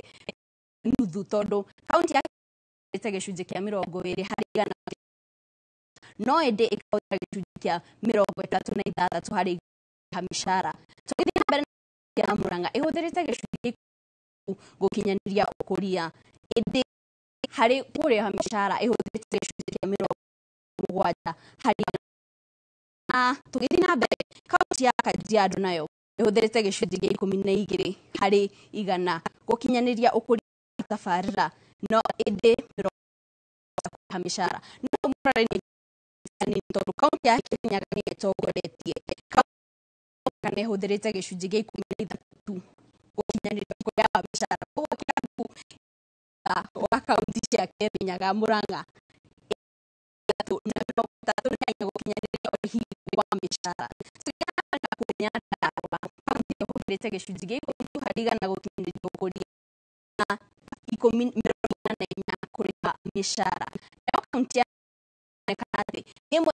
nuthu tondũ kaunti ya gĩcunjĩ kĩa 20 harĩ igana no ĩndĩ ĩkahũthĩra gĩcunjĩ kĩa 36 harĩ mĩcara. Tũgĩthiĩ na mbere ya Murang'a ĩhũthĩrĩte gĩcunjĩ gũkinyanĩria ũkũria ĩndĩ harĩ kũrĩha mĩcara ĩhũthĩrĩte gĩcunjĩ kĩa 70 harĩ. Na tũgĩthiĩ na mbere kaunti ya Kajiado nayo ĩhũthĩrĩte gĩcunjĩ kĩa 12 harĩ igana gũkinyanĩria ũkũria tabarĩra no ĩndĩ kũrĩha mĩcara. No mũrore nĩ tondũ kaunti ya Kirinyaga nĩyo ĩtongoretie kana ĩhũthĩrĩte gĩcunjĩ kĩa 13 gũkinyanĩria ũkũria wa mĩcara. Koguo Kiambu wa kaunti cia Kirinyaga, Murang'a 34 gũkinyanĩria ũrĩhi wa mĩcara. Tũgĩthiĩ na mbere na Nyandarua kaunti ĩhũthĩrĩte gĩcunjĩ kĩa 10 harĩ igana gũkinyanĩria ũkũria na 84 kũrĩha mĩcara. Nayo kaunti ya onekana atĩ nĩ ĩmwe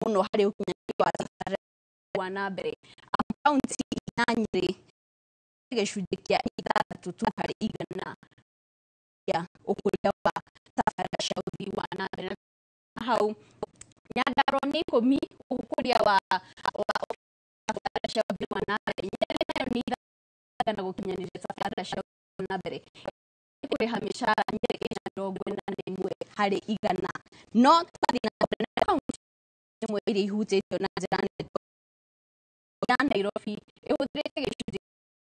mũno harĩ ũkinyanĩria wa tabarĩra wa na mbere. Kaunti ya Nyĩrĩ gĩcunjĩ kĩa 6 tu harĩ igana ya ũkũria wa tabarĩra cia ũthii wa na mbere. Hau Nyandarua nĩ 10 ũkũria wa tabarĩra cia ũthii wa na mbere. Nyĩrĩ nayo nĩ 5 gũkinyanĩria tabarĩra cia ũthii wa na mbere. Kũrĩha mĩcara Nyĩrĩ ĩna 41 harĩ igana no twathiĩ na mbere na kaunti ĩmwe iria ihutĩtio na njĩra nene ya Nairobi ĩhũthĩrĩte gĩcunjĩ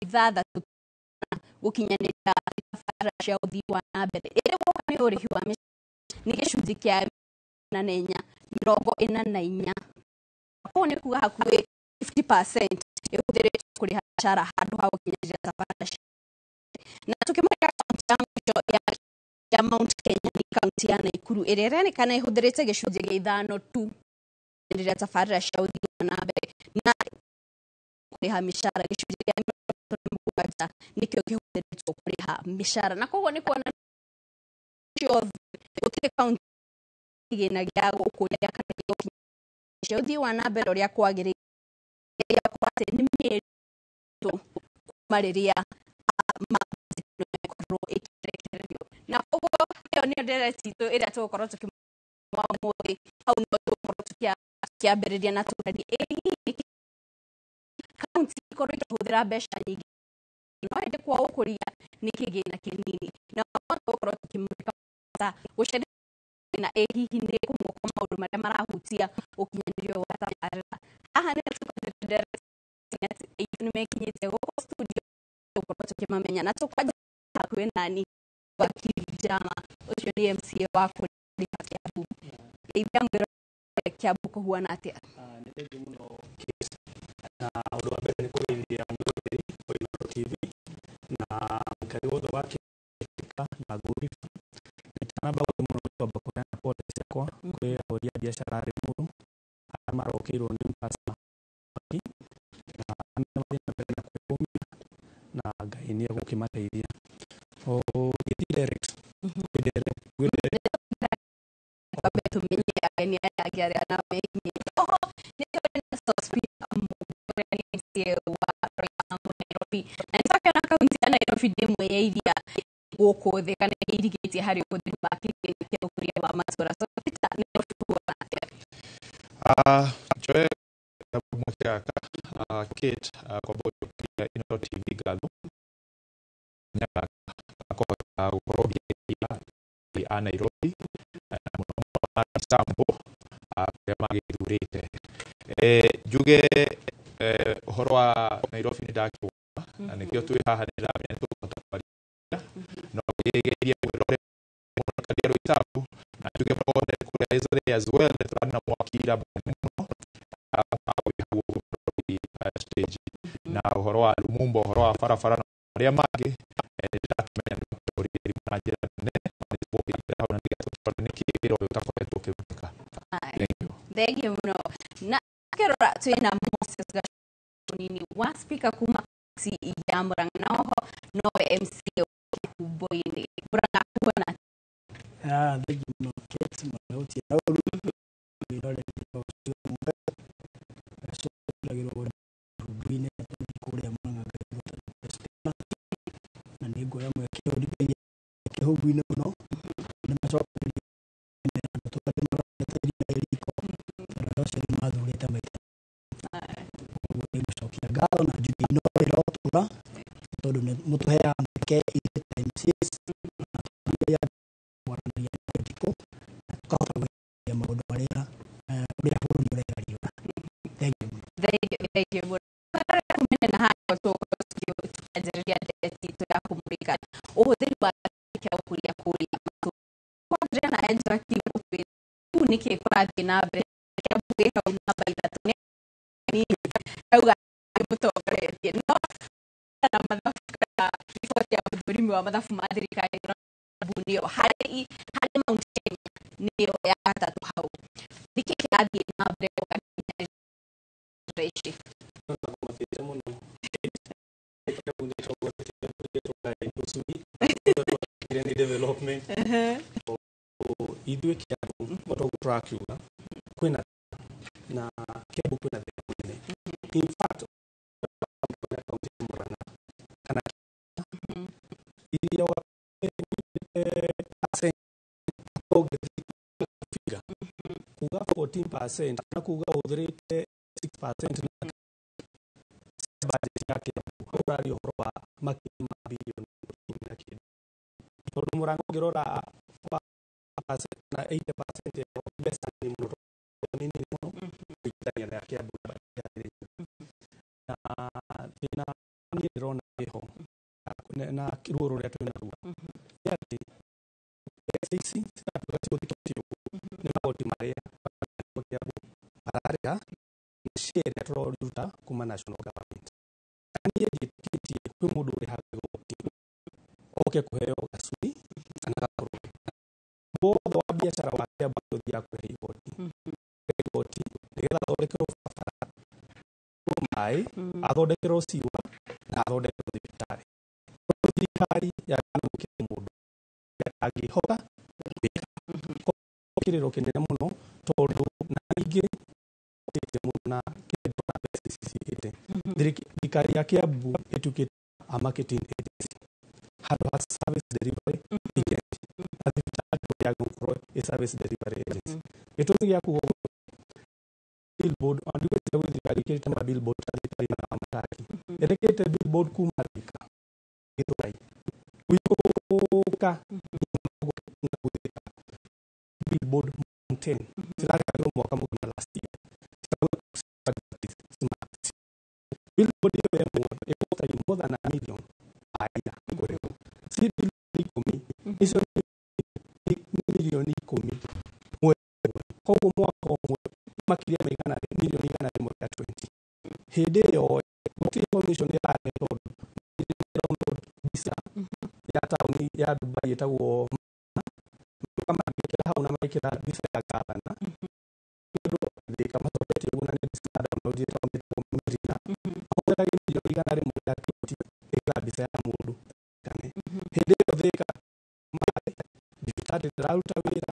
6 gũkinyanĩria tabarĩra cia ũthii wa na mbere. Ĩrĩ guoka nĩ ũrĩhi wa mĩcara nĩ gĩcunjĩ kĩa 44 44 koguo nĩ kuga hakuhĩ 50% ĩhũthĩrĩtwo kũrĩha mĩcara handũ ha gũkinyanĩria tabarĩra na tukimurika kaunti ya mũico ya Mount Kenya ni kaunti ya Nakuru ĩrĩa ĩrenekana ĩhũthĩrĩte gĩcunjĩ gĩa 5 tu gũkinyanĩria tabarĩra cia ũthii wa na mbere na kũrĩha mĩcara gĩcunjĩ kĩa 37 nĩkĩo kĩhũthĩrĩtwo kũrĩha mĩcara na koguo nĩ kuona ciothe gũtirĩ kaunti kĩgĩna gĩa gũkũria kana gĩa ũthii wa na mbere ũrĩa kwagĩrĩire atĩ nĩ mĩeri kuma rĩrĩa ĩkorwo ĩkĩrekererio na koguo ĩyo nĩyo ndereti itũ ĩrĩa tũgũkorwo tũkĩmwa ũmũthĩ hau no tũgũkorwo tũkĩambĩrĩria na tũrarie ĩ kaunti ikorwo ikĩhũthĩra mbeca nyingĩ no ĩndĩ kwa ũkũria nĩ kĩgĩna kĩnini na tũgũkorwo tũkĩmũrĩka gũcaria na ĩ hihi nĩ kũmwe kwa maũndũ marĩa marahutia ũkinyanĩria wa tabarĩra haha nĩ tũkũndereti itũ nĩ mekinyĩte gũkũ studio tũgũkorwo tũkĩmamenya na tũkwanja hakuhĩ nani Wakili Jama ũcio nĩ MCA wa kũrĩa Kiambu geithia mwĩrore Kiambu kũhuana atĩa. Nĩ thengiũ mũno Kate, na ũndũ wa mbere nĩ kũgeithia mwĩroreri wa Inooro TV na mũikari wothe wa Kĩrĩka na Ngũriba. Itanamba gũthiĩ mũno nĩ kwamba kũheana pole ciakwa kwĩ ahũri a biacara a Limuru arĩa marokĩirwo nĩ mkasa mwaki na mathiĩ na mbere na kwĩyũmia na Ngai nĩ egũkĩmateithia. Ũgĩthiĩ direct gwĩ direct Twambe tũmenye ageni aya angĩ arĩa nao mekinyĩte oho nĩ tũrĩ na Sospeter Mũmbi ũrĩa nĩ MCA wa Roysambu Nairobi na nĩtwakĩona kaunti ya Nairobi nĩ ĩmwe ya iria gũkũ thĩ kana iria irigĩtie harĩ ũhũthĩri wa kĩgĩna kĩa ũkũria wa matũũra. Sospeter, Nairobi kũhuana atĩa? Njoe mweke gaka Kate kwamba gũcokeria Inooro TV ngatho akahota gũkorwo ngĩaria a Nairobi na mũno mũno a Roysambu kũrĩa magĩthurĩte. Njuge ũhoro wa Nairobi nĩ ndakĩwona na nĩkĩo twĩ haha nĩ ndĩramenya nĩ tũkũhota kwaria no ngĩgerie mwĩrore mũno Kadia Roysambu na njuge mothe kũrĩa Azalea as well nĩ tũrarĩ na mwaki ira mũnene mũno wĩ hau ũguo stage na ũhoro wa Lumumba ũhoro wa barabara na marĩa mangĩ nĩ ndĩrakĩmenya nĩ makĩhũrire thimũ na njĩra nene na nĩ tũgũkĩingĩra hau na nĩgetha tũrore nĩkĩ wĩra ũyũ ũtakoretwo ũkĩrutĩka. Thank you. Thank you mũno na tukĩrora twĩna Moses Gachũnini wa speaker kuma kaunti ya Murang'a na oho nowe MCA wa Kĩhumbo-inĩ. Murang'a kuona Thengiũ mũno Kate mũno na ũru mwĩroreri ũcio gacũragĩrwo Kĩhumbo-inĩ kũrĩa Murang'a Ngai na nĩ nguoya mweke ũyũ ndingĩaria Kĩhumbo-inĩ mũno nĩ macokanĩrĩria andũ tondũ nĩ riko tondũ andũ acio nĩ mathurĩte maita koguo nĩ ngũcokia ngatho na njuge Inooro ĩrotũra tondũ nĩ mũtũheaga mweke ithuĩ ta MCAs na tũkaria kwaranĩria na Wanjikũ na tũkahota gwĩciria maũndũ marĩa ũrĩa bũrũri ũregariũra. Thank you. Thank you mũno. Kumene na haha tũgũkorwo tũkĩanjĩrĩria ndereti itũ ya kũmũrĩka ũhũthĩri wa kĩa ũkũria kũrĩa matũũra. Kwanjĩrĩria na Njaki mũtwĩre kũu nĩkĩ kũrathiĩ na mbere Kiambu gĩ hau namba 3 nĩ rauga mũtongoretie no na mathabu kana riboti ya mũthũrimi wa mathabu ma thirikari Kiambu nĩyo harĩ Mount Kenya nĩyo ya gatatũ hau nĩkĩ kĩrathiĩ na mbere gũgakinya ici Kũmathĩte mũno nĩ development ithuĩ Kiambu otoguo tũrakiuga kwĩna na Kiambu kwĩna thĩna mũnene in fact kaunti ya Murang'a kana iria percent ũngĩthiĩ kuga 14% kana kuga ũhũthĩrĩte 6% na budget ya Kiambu hau ũraria ũhoro wa makiri ma birioni 14 na kĩndũ tondũ Murang'a ũngĩrora 4% na 80% ya mbeca nĩ mũno nini mũno kũringithania na ya Kiambu na ya Kirinyaga. Na thĩna niĩ ndĩrona wĩho na ruo rũrĩa twĩ naruo nĩ atĩ mbeca ici ciratuĩka cigũthiĩ kaunti ũguo nĩ magoti marĩa Kiambu mararĩha na share ĩrĩa tũraruta kuma national government. Niĩ Ndiĩtĩkĩtie kwĩ mũndũ ũrĩhaga igoti oke kũheo gacui kana gakũrũwe. Wothe wa biacara wa Kiambu ũthiaga kũrĩha igoti, igoti nĩgetha athondekerwo barabara, maĩ, athondekerwo ciwa na athondekerwo thibitarĩ. Thirikari yagĩrĩirwo gwĩkĩra mũndũ angĩhota gwĩka kĩrĩro kĩnene mũno, tondũ na ningĩ tĩte mũno na kĩrĩa ndĩrona mbeca ici ciĩkĩte. Thirikari ya Kiambu ĩtuĩkĩte a marketing agency handũ ha service delivery agency, na thibitarĩ yagĩrĩirwo gũkorwo ĩ service delivery agency. Gĩtũmi gĩa kuga ũguo, billboard ona ndigwĩciria gwĩ thirikari ĩkĩrĩte ma billboard ta thirikari ya Mataki ĩrekĩrĩte billboard kuma Thika, Gĩthũrai, gũikũrũka na gũthika, billboard 10 cirarehagĩrwo mwaka mũgima. Last year billboard ĩyo ĩmwe ĩkostagia more than a million a year kũrĩhwo. Ci billboard 10, icio nĩ mirioni 10 mweri ũmwe. Koguo mwaka ũmwe makĩria ma igana, mirioni 120. Hĩndĩ ĩyo gũtirĩ information ĩrahe, tondũ download mbica ya taũni ya Dubai ĩtagwo magĩkĩra hau na magĩkĩra mbica ya gavana andũ Thika macoketie ũguo, na nĩ mbica download taũni ĩtagwo Marina, mahũthĩraga mirioni 120 ĩkĩra mbica ya mũndũ kane. Hĩndĩ ĩyo Thika maĩ, thibitarĩ ndĩraruta wĩra,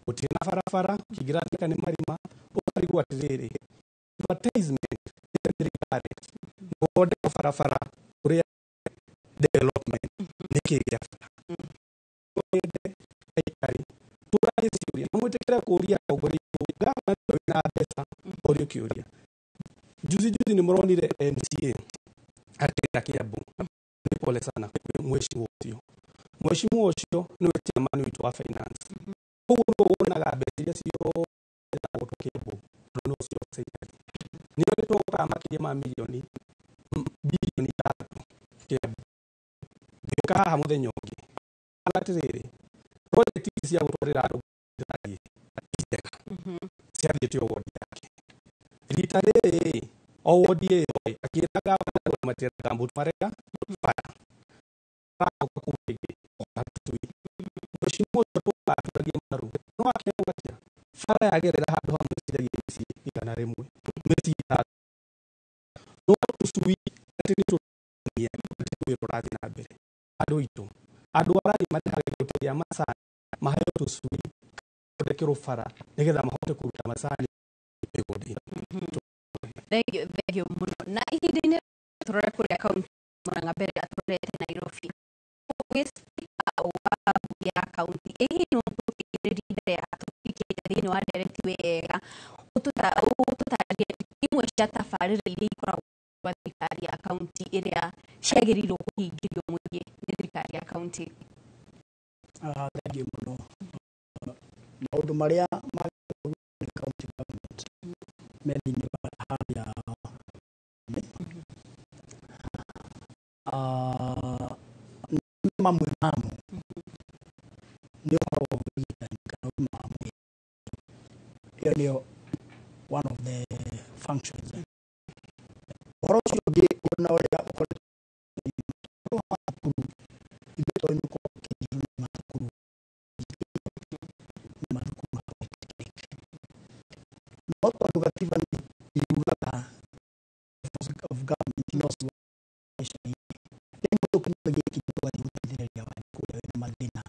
gũtirĩ na barabara, ũkĩingĩra Thika nĩ marima. Ũkarigwo atĩrĩrĩ, advertisement ĩrĩa thirikari gũthondeka barabara ũrĩa development nĩ kĩĩ gĩa bata? Twende aikari tũrarie ciũria na mwĩtĩkĩre kũũria atongoria aitũ. Gavana nĩwe wĩna mbeca, orio kĩũria. Juzi juzi nĩ mũronire MCA akĩra Kiambu. Nĩ pole sana kwĩ mheshimiwa ũcio. Mheshimiwa ũcio nĩwe chairman witũ wa finance, koguo nĩwe wonaga mbeca iria ciothe gũtũ Kiambu, tondũ nĩwe ũcio oversight. Nĩo nĩtũgokaga makĩria ma mirioni 3 bilioni Kiambu. Ngĩũka haha mũthenya ũngĩ atĩrĩrĩ, project ici cia gũtwarĩra andũ thibitarĩ ti njega, ciathiĩte o wodi yake. Rita rĩrĩ o wodi ĩyo akĩra gavana andũ matirenda mũtu, marenda bara. Aracoka kũu rĩngĩ ona tũtui. Mheshimiwa ũcio tũraturagia maru no akĩona atĩa bara yagerera handũ hamwe ciragia mĩciĩ 100, mĩciĩ 6, no tũcui atĩ nĩ tũramia atĩ wĩra ũrathiĩ na mbere. Andũ aitũ, andũ arathiĩ marĩhaga igoti rĩa macani, maheo tũcui, thondekerwo bara nĩgetha mahote kũruta macani mĩgũnda-inĩ. Thank you, thank you muno. Na ihinda-inĩ tũrore kũrĩa kaunti Murang'a mbere ya tũrorete Nairobi. Gwĩ speaker wa mbunge ya kaunti, ĩ hihi no tũthikĩrĩrie mbere ya tũfikĩte thĩinĩ wa ndereti wega, ũtũtarĩrie imwe cia tabarĩra iria ikoragwo kwa thirikari ya kaunti ĩrĩa ciagĩrĩirwo kũhingĩrio mũingĩ nĩ thirikari ya kaunti? Ah, thank you mũno. Maũndũ marĩa magĩrĩirwo nĩ county government me thĩinĩ wa harĩa. Ah, mamwe mamo nĩ ũhoro wa ũrigitani kana ũgima wa mwĩrĩ. Ĩyo nĩyo one of the functions. Ũhoro ũcio ũngĩ ona ũrĩa ũkoretwo ũhoro wa mathukuru, ithuĩ tũĩ nĩ ũkoragwo ũkĩingĩrwo nĩ mathukuru, nĩ mathukuru ma polytechnic, no tondũ gatiba nĩ yugaga of government no rĩmwe tũkinyũkagia ikinya tũgathiĩ gũteithĩrĩria Wanjikũ ũrĩa wĩna mathĩna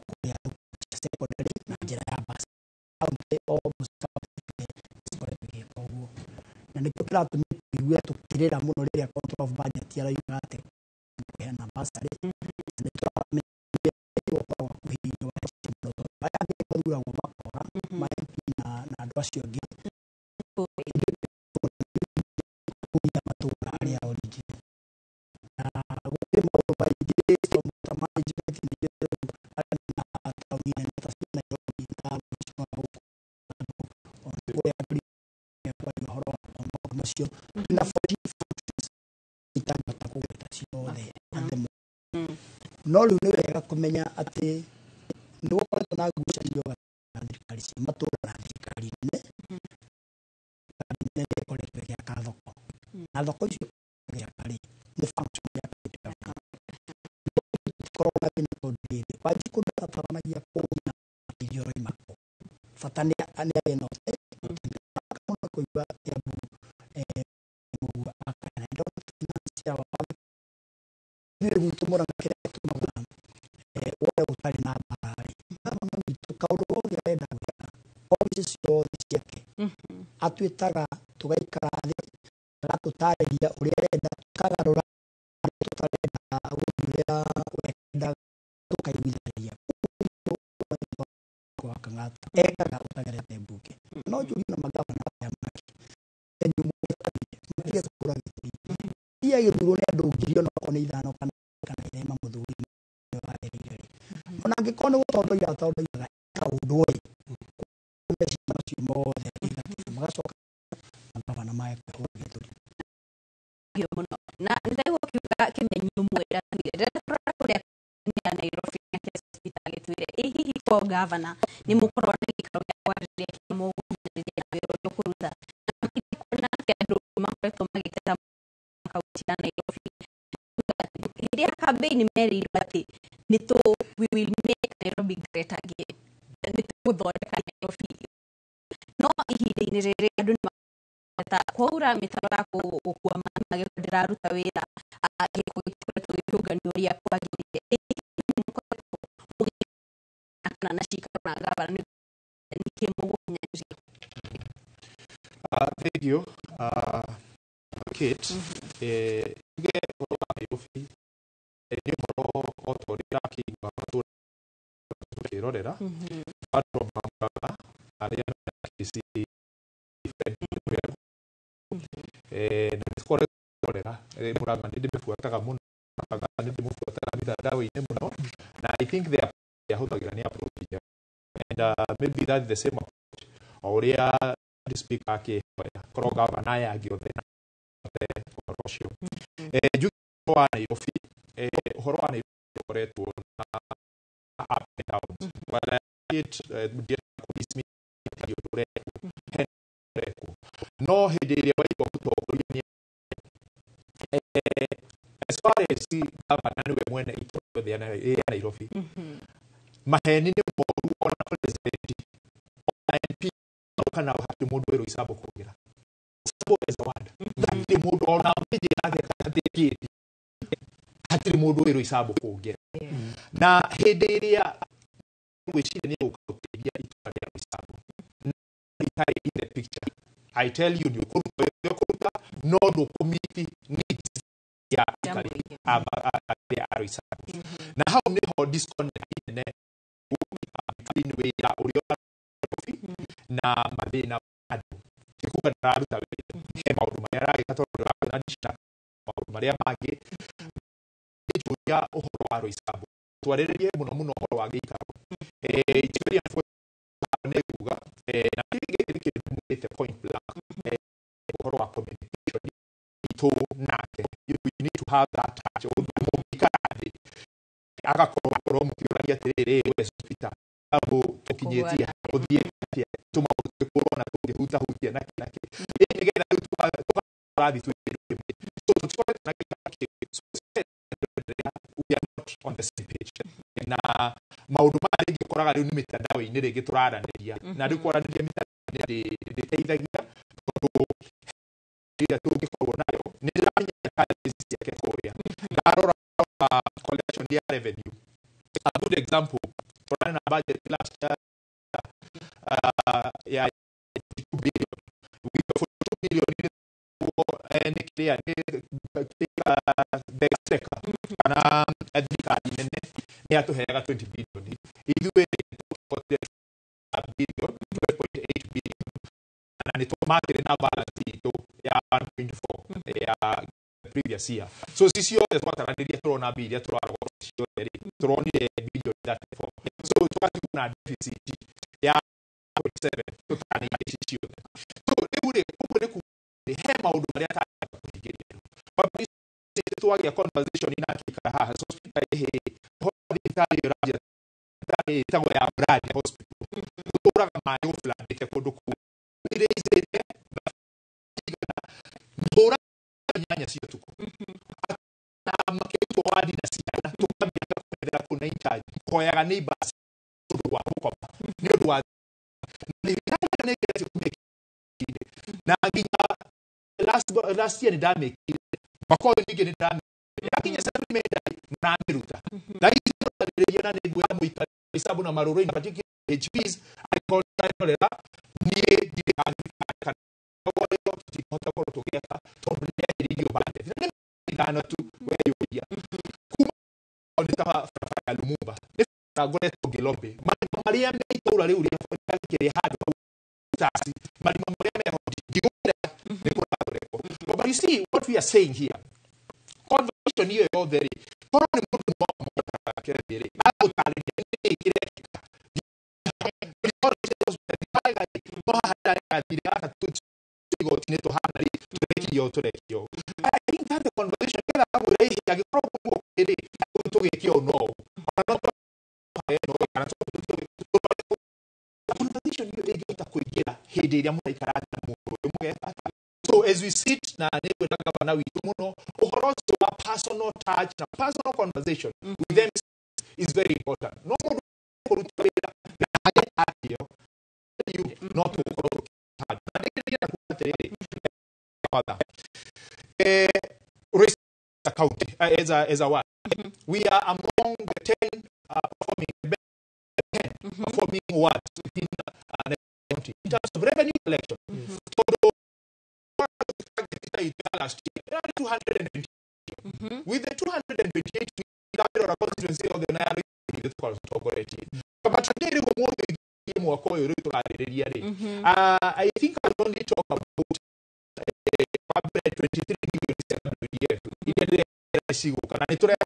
kũrĩa thukuru cia secondary na njĩra ya bursary. County, o county cikoretwo igĩka ũguo, na nĩkĩo kĩratũmire tũigue tũkĩrĩra mũno rĩrĩa control of budget arauga atĩ kũheana bursary. Nĩ tũramenya ũkoragwo akuhĩrĩirie Wanjikũ mũno, tondũ aya angĩ mathuragwo makora ma MP na andũ acio angĩ kũiga matũra arĩa origin, na gũkĩrĩ maũndũ maingĩ, stormwater management ningĩ arĩa mena taũni nene ta cia Nairobi, ta mheshimiwa gũkũ ona kũrĩa kwaria ũhoro wa maũndũ macio. Twĩna 14 functions, itangĩhota kũgweta ciothe at the moment. No rĩu nĩ wega kũmenya atĩ nĩ gũkoretwo na ngucanio gatagatĩ ga thirikari cia matũra na thirikari nene. Thirikari nene nĩ ĩkoretwo ĩgĩaka thoko, na thoko icio ĩgĩaka rĩ Nĩ function ya county government. Tũkoragwo na thĩna tondũ rĩrĩ Wanjikũ ndabataranagia kũũria ũteithio ũroima kũ, bata nĩ agĩe na ũteithio mũno kũigua Kiambu mũgua akana ndona finance ya watho. Ithuĩ gwitũ Murang'a kĩrĩa gĩtũmaga wone gũtarĩ na mbara rĩ, gavana witũ kaũndũ gothe arenda gwĩka, obici ciothe ciake atwĩtaga tũgaikara thĩ, agatũtarĩria ũrĩa arenda, tũkagarũra tũtarenda gũthiĩ ũrĩa we endaga, tũkaiguithania. Wa Kang'ata ekaga ũtagerete mbunge. No njũrie na magavana aya mangĩ matige kũhũra gĩthũri, ia gĩthurwo nĩ andũ ngiri onokorwo nĩ 5 kana 4 mamũthuri wagĩrĩire rĩ, ona angĩkorwo nĩ gũtondoira atondoiraga kaũndũ rĩ, meciria macio mothe magacoka magavana mage kũhũra gĩthũri. Mũno na nĩndagwo kiuga kĩmenyi ũmwe ndatwire ndĩrenda kũrora kũrĩa ya Nairobi na Peter agĩtwĩre ĩ hihi ko gavana nĩ mũkorwo na gĩikaro gĩa kwarĩrĩria kĩrĩa mũgũkinyanĩria na wĩra ũrĩa ũkũruta, na kuona atĩ andũ makoretwo magĩteta kaunti ya Nairobi hĩndĩ ya campaign merĩirwo atĩ nĩ tũ we will make Nairobi great again, nĩ tũgũthondeka Nairobi, no ihinda-inĩ rĩrĩ andũ nĩ ta kwaura mĩtaro ya gũkua maĩ ma gĩko ndĩraruta wĩra, gĩko gĩtikoretwo gĩkĩũnganio ũrĩa kwagĩrĩire. Mũkoretwo mũgĩkana na cikaro na gavana nĩkĩ mũgũkinyanĩria? Thank you, Kate. Tuge ũhoro wa Nairobi nĩ ũhoro o ta ũrĩa ũrakĩigua matũũra tũkĩrorera andũ mamũraga arĩa mena kesi na nĩtũkoretwo tũkĩrorera Murang'a nĩ ndĩmĩbuataga mũno, nĩ ndĩmũbuataga mitandao-inĩ mũno, na I think the ahũthagĩra nĩ approach njega, and maybe that's the same approach o ũrĩa speaker akĩhoya korwo gavana aya angĩ othe ũhoro ũcio. Njuge ũhoro wa Nairobi, ũhoro wa Nairobi ũkoretwo na up and downs. Well, it ndienda kũ-dismiss ũndũ ũrekwo, hena ũrekwo, no hĩndĩ ĩrĩa waigua mũtongoria nĩ as far as gavana nĩwe mwene itũũra rĩothe ya Nairobi, maheni nĩ moru, ona president ona MP kana hatirĩ mũndũ wĩ Roysambu kũngĩra. Roysambu is a word, hatirĩ mũndũ ona ũngĩnjĩra atĩa hatirĩ kĩndĩ, hatirĩ mũndũ wĩ Roysambu kũngĩra. Na hĩndĩ ĩrĩa gwĩciria nĩ gũka gũteithia itũũra rĩa Roysambu itarĩ in the picture, I tell you nĩ ũkũruta ũrĩa ũkũruta no ndũkũmiti needs ya aikari arĩa a Roysambu, na hau nĩho disconnect nene between wĩra ũrĩa Nairobi na mathĩna ma andũ. Ti kuga ndararuta wĩra, he maũndũ marĩa aragĩka tondũ ndĩrakĩona ndicina maũndũ marĩa mangĩ. Njũria ũhoro wa Roysambu twarĩrĩrie mũno mũno ũhoro wa gĩikaro. It's very unfortunate nĩ kuga na gĩkĩ nĩ kĩndũ mugĩte point blank, ũhoro wa communication itũ nake, you need to have that touch, ũndũ mũngĩikara thĩ agakorwo mũkĩũrania atĩrĩrĩ, we Peter abu tũkinyĩtie gũthiĩ atĩa, tũmaũndũ tũrĩkũ ũrona tũngĩhutahutia nakĩ nakĩ, ĩ nĩgetha rĩu tũgathiĩ twĩ kĩndũ kĩmwe. So tũtikoretwo na gĩikaro kĩu. So we are not on the same page, na maũndũ maya rĩngĩ ũkoraga rĩu nĩ mĩtandao-inĩ rĩngĩ tũraranĩria, na rĩu kwaranĩria mĩtandao-inĩ ndĩteithagia tondũ ĩrĩa tũngĩkorwo nayo nĩ ndĩramenya challenges ciake kũrĩa ndarora collection ya revenue. A good example, tũrarĩ na budget last year ya 2 billion. With 42 billion nĩ kĩrĩa nĩ the kana thirikari nene nĩ yatũheaga 20 billion, ithuĩ tũhotire billion 12.8 billion, na nĩ tũmakĩrĩ na balance itũ ya 1.4 ya previous year. So ci ciothe twataranĩria tũrona mbia iria tũrarogota ciothe rĩ, tũronire billion 34, so tũgatigwo na deficit ya 0.7 tũtaranĩirie ici ciothe. So rĩu rĩ, ũguo nĩ kuga he maũndũ marĩa atangĩhota kũhingĩria andũ. Twagĩa conversation nake ikara haha, so speaker, ĩhĩ ũhoro wa thibitarĩ ĩyo ĩranjĩra thibitarĩ ĩtagwo ya Brad Hospital gũtũraga maĩ gũbulandĩte kũndũ kũu ĩrĩicĩte hũra 8 cia ũtukũ. Makĩrutwo wadi na ciana tũkambia kũmethera kũu na in-charge koyaga neighbors ũndũ wa gũkoma nĩ ũndũ wa thibitarĩ nĩ ĩgeretie kũmĩkire na nginya last year nĩ ndamĩkire, mwaka ũyũ ningĩ nĩ ndamĩkire, yakinya supplementary maramĩruta. Thaa ici tũrarĩrĩria na nĩ nguoya mũikari Isabu na Marũrũ-inĩ, particularly HPs, angĩkorwo nĩarerorera niĩ ndirĩ thibitarĩ kana tũtingĩhota gũkorwo tũgĩaka tondũ nĩ yahĩrĩirio budget na nĩ ithano tu. Weyũria kuma nĩ ta barabara ya Lumumba nĩ barabara ngoretwo ngĩlobby marima marĩa me itũra rĩu rĩakĩrĩ handũ hau tasi marima marĩa meho ndigũkĩra nĩ kũrathondekwo. But you see what we are saying here, conversation iyo yothe rĩ, korwo nĩ mũndũ mwake thĩ rĩ, agũtarĩria nĩkĩ kĩrekĩka no haha ndĩrathire gaka igoti-inĩ tũhana rĩ tũrekirio tũrekio. I think that the conversation nĩgetha agwĩra hihi angĩkorwo ũguo rĩ tũgĩke ũũ no ũũ ona no no kana conversation iyo ĩngĩhota kũingĩra hĩndĩ ĩrĩa mũraikara na mũndũ ũyũ mũgeka atĩa. So as we sit na nĩ ngwĩra gavana witũ mũno ũhoro ũcio wa personal touch na personal conversation with them is very important. No mũndũ kũruta wĩra na age touch ĩyo you no tũgũkorwo tũkĩhanda na ndĩkĩrĩria na kuga atĩrĩrĩ father Roysambu County as a ward, we are among the 10 performing the best 10 performing wards within the county in terms of revenue collection. Tondũ target itũ last year yarĩ 220. With the 228 ndamĩrora constituency yothe na yarĩ ithuĩ tũkorwo tũtongoretie, but today rĩu ũmũthĩ ũngĩ mwaka ũyũ rĩu tũrarĩrĩria rĩ, I think I will only talk about wa mbere 23 million cia WDF iria ndĩrera cigũka na nĩ tũrera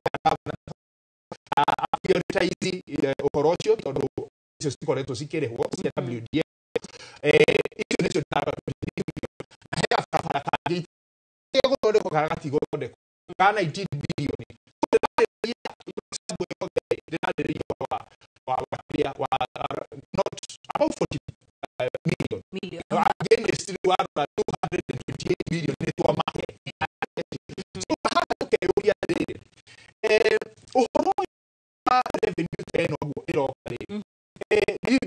prioritize ũhoro ũcio tondũ icio cikoretwo cikĩrĩhwo cia WDF, icio nĩcio ndĩrarora 23 million na he gabarabara kangĩ gũthondekwo kana gatigũthondekwo ka 19 billion. So ndĩrarĩrĩria yothe ndĩrarĩrĩria ũhoro wa kĩrĩa wa not about 40 million. Million. Against warora 228 million nĩ twamahe. So haha tũkeyũria atĩrĩrĩ, ũhoro ũyũ wa revenue ta ĩno ũguo ĩroka rĩ,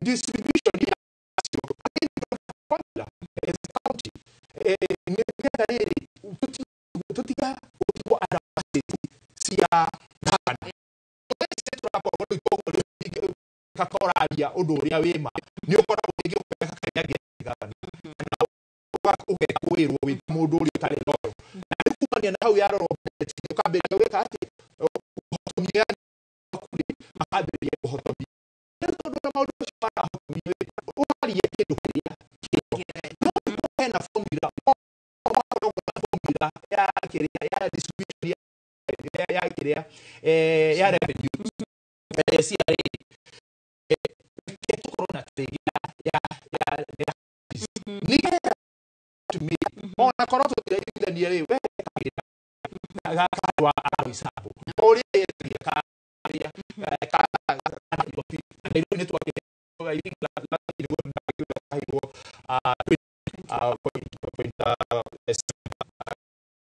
distribution yacio formula as a county, nĩgetha rĩrĩ tũtiga gũtigwo advantage cia gavana tũrakorwo rĩu koguo rĩu kakoraria ũndũ ũrĩa wĩ ma nĩ ũkoragwo rĩngĩ ũkeka kanya gavana kana ũgekũĩrwo wĩ ta mũndũ ũrĩa ũtarĩ loyal na rĩu kumania na hau yarorwo budget ũkambĩrĩria gwĩka atĩ ũhotomia waku rĩ makambĩrĩria kũhotomia rĩu tondũ na maũndũ macio marahotomio rĩ ũraria kĩndũ kĩrĩa kĩo no hena formula makoragwo na formula ya kĩrĩa ya distribution ya kĩrĩa ya revenue CRA reke tũkorwo na tarĩki ya nĩgetha tumie ona korwo tũtiraiguithania rĩ we kagĩra gaka andũ a Roysambu ũrĩa yetagia karĩa ka Nairobi. Nairobi nĩ twakĩte I think last year nĩguo ndakĩheirwo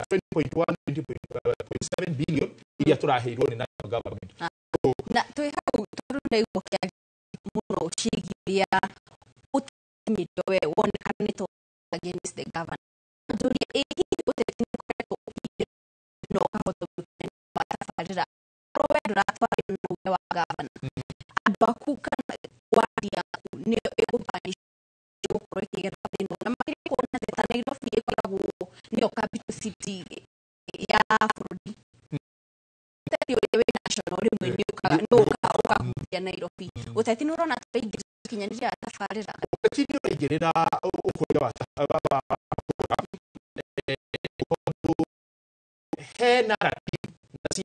20.1 20.7 billion iria tũraheirwo nĩ national government. Na twĩ hau tondũ ndaigua ũkĩaria mũno ciĩgiĩ ũrĩa ũtanyĩtwo we wonekanĩtwo against the governor, njũrie ĩ hihi ũteti nĩ ũkoretwo ũkĩingĩra na ũkahota wa tabarĩra korwo we ndũratwarana na uge wa governor andũ aku kana wadi yaku nĩyo ĩgũbanish gũkorwo ĩkĩgerera thĩna na makĩria kuona atĩ ta Nairobi ĩkoragwo nĩyo capital city ya bũrũri, ũteti ũrĩa wĩ national rĩmwe nĩ ũkaga nĩ ũkaga ũkahutia Nairobi. Ũteti nĩ ũrona ta ũraingĩrĩra ũkinyanĩria wa tabarĩra? Ũteti nĩ ũraingĩrĩra ũkũria wa matũũra tondũ he narrative na ci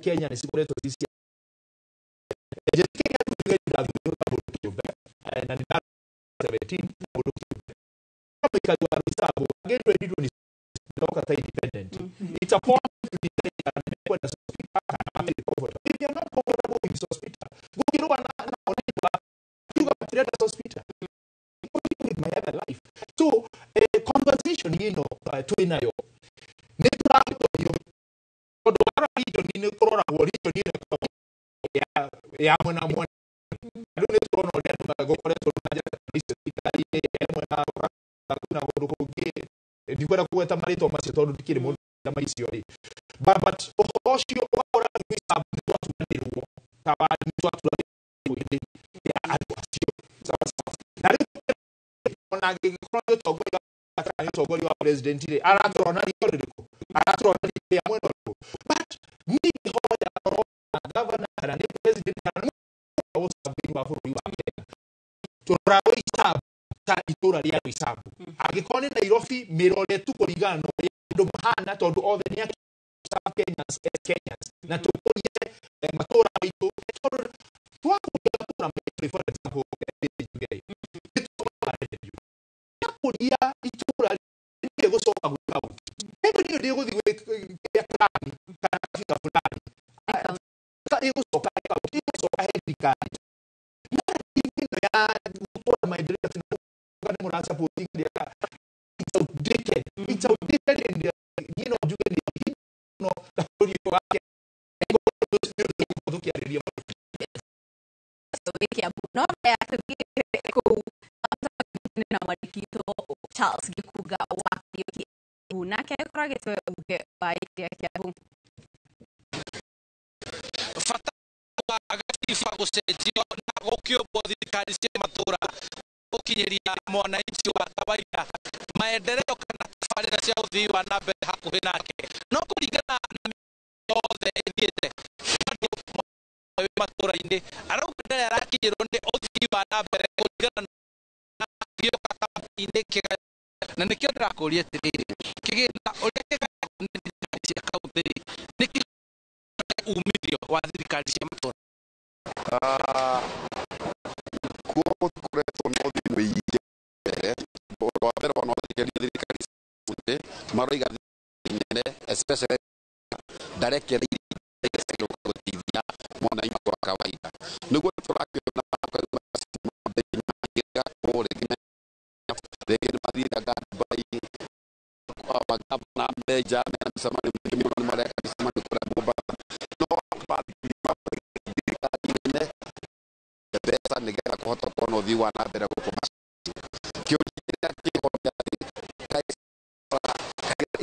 Kenya nĩ cikoretwo ci cia njĩtĩkĩria tuge ndathurĩtwo ta mũndũ kĩũmbe na nĩ 17 na mũndũ kĩũmbe mũikari wa Roysambu again 2020 ndoka ta independent. It's upon to decide kana nĩmekwenda Sospeter kana matirĩ comfortable. If they are not comfortable with Sospeter, gũkĩrũa na onĩ kiuga matirenda Sospeter, continue with my other life. So conversation ĩno twĩ nayo nĩ tũrahotio tondũ warora tũroragwo region ĩno ĩkoragwo ya mwena mwena. Rĩu nĩ tũrona ũrĩa andũ gũkoretwo na njĩra icio thirikari-inĩ ĩmwe na kwĩna kũndũ kũngĩ, ndikwenda kũgweta marĩtwa macio tondũ ndikĩrĩ mũndũ na maicio rĩ, but ũhoro ũcio ũgakora Roysambu nĩ twaturanĩrwo ta nĩ twaturanĩrwo hĩndĩ ya andũ acio. Sawa sawa. Na rĩu ona angĩgĩkorwo nĩ ũtongoria kana nĩ ũtongoria wa president rĩ, aratũrona riko rĩrĩkũ, aratũrona riko rĩa mwena ũrĩkũ? But niĩ ngĩhoya oro gavana kana nĩ president kana nĩ mũndũ thĩinĩ wa bũrũri wa Kenya, tũrora Roysambu ta itũra rĩa Roysambu. Angĩkorwo nĩ Nairobi, mĩrore tu kũringana na ũrĩa andũ mahana, tondũ othe nĩ a Kenyans as Kenyans, na tũkũrie matũra maitũ, tondũ twakũria matũra maitũ, for example, nĩ tũkoraga revenue. Twakũria itũra nĩ gũcoka gwĩ kaunti, revenue ndĩgũthiĩ gwĩ kĩrĩa fulani kana kabira fulani, ĩgũcoka kaunti, ĩgũcoka he thirikari. Narrative ĩno ya gũtwara maendeleo atĩ nĩ mũrasupport kĩrĩa, it's outdated, it's outdated, and niĩ no njuge nĩ no ta bũrũri ũyũ wa Kenya tũkĩarĩria. Kiambu no mbere ya tũthiĩ kũu na mwandĩki witũ Charles Gĩkunga wa Kariũki, nake akoragĩtwo mbunge wa gĩkĩrĩa Kiambu. Bata wa gatiba gũcenjio na gũkĩũmbwo thirikari cia matũra gũkinyĩria mwananchi wa kawaida maendeleo kana tabarĩra cia ũthii wa na mbere hakuhĩ nake, no kũringana na yothe ĩthiĩte bado wĩ matũra-inĩ arauga ndarĩ arakinyĩrwo nĩ ũthii wa na mbere kũringana na gĩũka kaunti-inĩ kĩgayo. Na nĩkĩo ndĩrakũria atĩrĩrĩ, kĩgĩna ũrĩa kĩgayagwo nĩ thirikari cia kaunti rĩ, nĩ umithio wa thirikari cia matũra? Kuo gũtikoretwo na ũthii mũingĩ mbere. Ũndũ wa mbere, ona ũthikĩrĩria thirikari cia kaunti maroiga nene, especially ndarekereirie gũteithia mwananchi wa kawaida, nĩguo tũrakĩona rĩngĩ nĩ mathiaga Dubai, magavana menja mena mĩcemanio mĩingĩ mũno, nĩ mareka mĩcemanio kũrĩa Mombasa, no thirikari nene mbeca nĩgetha kũhota kuona ũthii wa na mbere gũkũ macinani. Kĩũria kĩrĩa kĩho nĩ atĩ kaĩ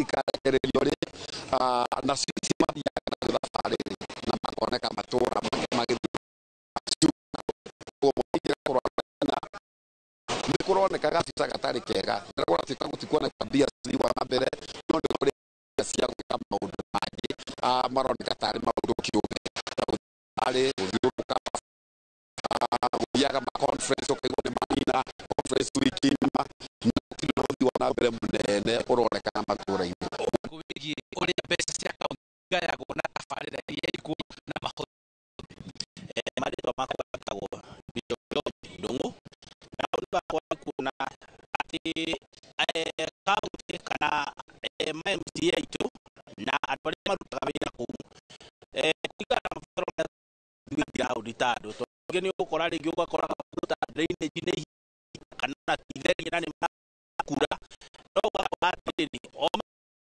ikarekererio rĩ, nacio ici mathiaga nacio thabarĩ rĩ, na makoneka matũra magĩthiĩ nĩ kũroneka gabica gatarĩ kega, na kũratuĩka gũtikuoneka mbia ũthii wa na mbere, no nĩ kũrĩ cia gwĩka maũndũ mangĩ maroneka tarĩ maũndũ kĩũmbe, ta gũthiĩ gũthiũrũrũka, gũthiaga ma conference, ũkaigua nĩ manina conference wiki ng'ima, na gũtirĩ na ũthii wa na mbere mũnene ũronekana matũra-inĩ. Wĩgiĩ ũrĩa mbeca cia kaunti igayagwo na tabarĩra iria ikuo na mahũthĩro. Marĩtwa makwa metagwo Bishop George Ndung'u, na ũndũ wakwa nĩ kuona atĩ kaunti kana ma MCA aitũ na andũ arĩa marutaga wĩra kũu, kũringana na mabataro marĩa ithuĩ ground ta andũ, tondũ rĩngĩ nĩ ũgũkora rĩngĩ ũgakora ta drainage nĩ kana ona ti therie na nĩ marakura, no ũgakora atĩrĩrĩ, o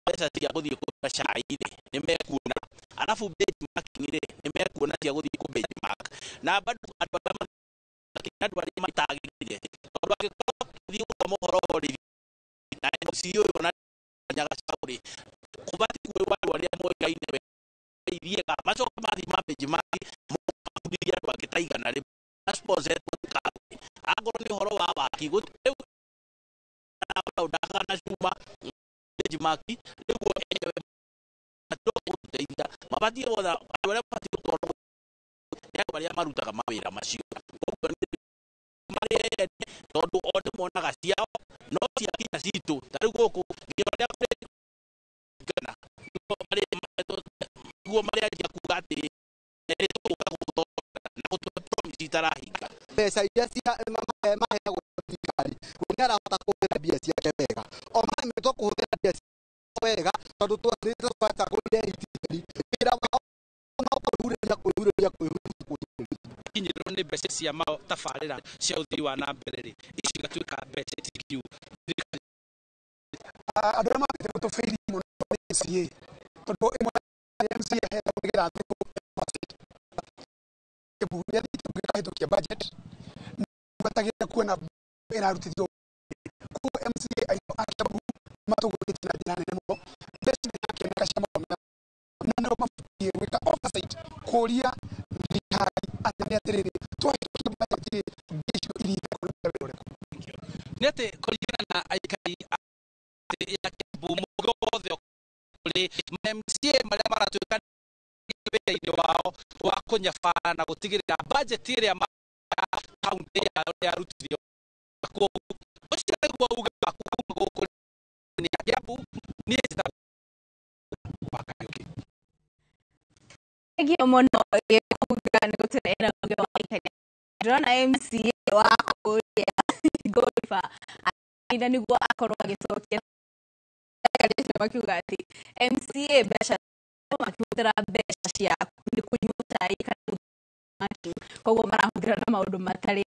mbeca cia gũthiĩ kũnyua cai rĩ nĩ mekuona, arabu benchmarking rĩ nĩ mekuona cia gũthiĩ kũ benchmark, na bado andũ arĩa andũ arĩa matagĩrĩire, tondũ angĩkorwo ũgĩthiĩ gũthoma ũhoro wa ũrĩithi na MCA ũyũ ona Nyagacaũ rĩ, kũbatiĩ kwĩrwo andũ arĩa moĩkaine wega macoke mathiĩ ma benchmark mabundithie andũ angĩ ta 100 masponsetwo nĩ kaunti. Angorwo nĩ ũhoro wa waki rĩu ndakaga na cuma benchmark rĩu enyewe gũteithia mabatiĩ wothe andũ arĩa mabatiĩ gũtwarwo nĩ andũ arĩa marutaga mawĩra macio, ũguo nĩ marĩ ene, tondũ o nĩ monaga ciao no ciakinya citũ ta rĩu gũkũ nginya ũrĩa kũringana nĩguo marĩanjia kuga atĩ nĩ tũgũka gũthondeka na gũtũhe promise itarahinga. Mbeca iria maheagwo thirikari nĩ arahota kũhũthĩra mbia ciake wega, o maremetwo kũhũthĩra mbia ciake wega tondũ twacagũrire itigari wĩra wao no kwĩhurĩria kwĩhurĩria kwĩhurĩria kwĩhurĩria. Kinyĩrwo nĩ mbeca cia tabarĩra cia ũthii wa na mbere rĩ, ici igatuĩka mbeca itingiu. Andũ arĩa mambĩte gũtũbĩiria mũno nĩ MCA, tondũ ĩmwe ya MCA ahetagwo nĩgetha athiĩ Kiambu nĩ athiĩte mbunge ĩkahĩtũkia budget na kuona ĩrarutithio. Koguo MCA aitũ a Kiambu matũgũrĩte na njĩra nene mũno, mbeca nĩ cia mathomo na nĩo mabatiĩ gwĩka oversight kũria thirikari atĩ nĩ atĩrĩrĩ, twahĩtũkia budget rĩ, mbia icio iria kũruta wĩra ũrĩkũ? Nĩ atĩ kũringana na aikari ya Kiambu mũgo wothe kũrĩ MCA marĩa maratuĩka wĩra-inĩ wao wa kũnyabara na gũtigĩrĩra budget ĩrĩa kaunti yao yarutithio. Koguo ũcio nĩguo uge waku kuma gũkũ nĩ ya Kiambu. Niĩ njĩtagwo wa Kariũki. Thengiũ mũno Gĩkũnga nĩ gũtũrehera uge wa aikari. Ndĩrona MCA wa kũrĩa Ngoliba na nĩguo akorwo agĩcokia aikari acio makiuga atĩ MCA mbeca makĩhũthĩra mbeca cia kũnyua cai kana maki, koguo marahũthĩra na maũndũ matarĩ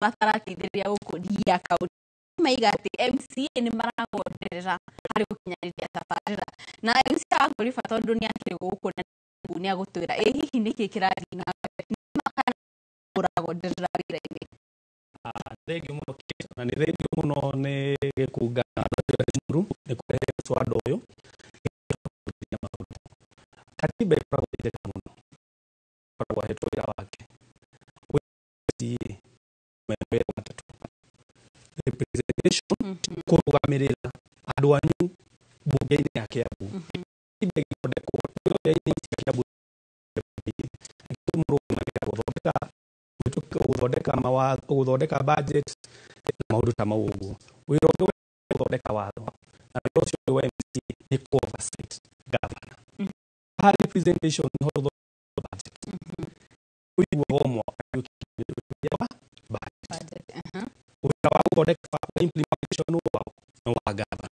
matarateithĩrĩria gũkũria kaunti. Maiga atĩ MCA nĩ maragonderera harĩ gũkinyanĩria tabarĩra na MCA wa Ngoliba tondũ nĩ akĩrĩ gũkũ na nĩ agũtwĩra ĩ hihi nĩkĩ kĩrathiĩ na mbere kana ũragonderera wĩra-inĩ. Thengiũ mũno Kate, na nĩ thengiũ mũno nĩ Gĩkũnga na andũ acio a Limuru nĩ kũrehe mũswada ũyũ. Katiba ĩkoragwo ĩ njega mũno, ĩkoragwo ahetwo wĩra wake MCA mawĩra matatũ: representation, kũrũgamĩrĩra andũ anyu mbunge-inĩ ya Kiambu. Katiba ĩgĩthondekwo cia Kiambu mũrũgamagĩrĩra gũthondeka mawatho, gũthondeka budget na maũndũ ta mau ũguo. Wĩra ũngĩ wa gũthondeka watho na wĩra ũcio ũngĩ wa MCA nĩ oversight governor. Ha representation nĩho tũthondekaga budget, ũiguaga o mwaka wa budget. Wĩra wa gũthondeka implementation wao nĩ wa governor.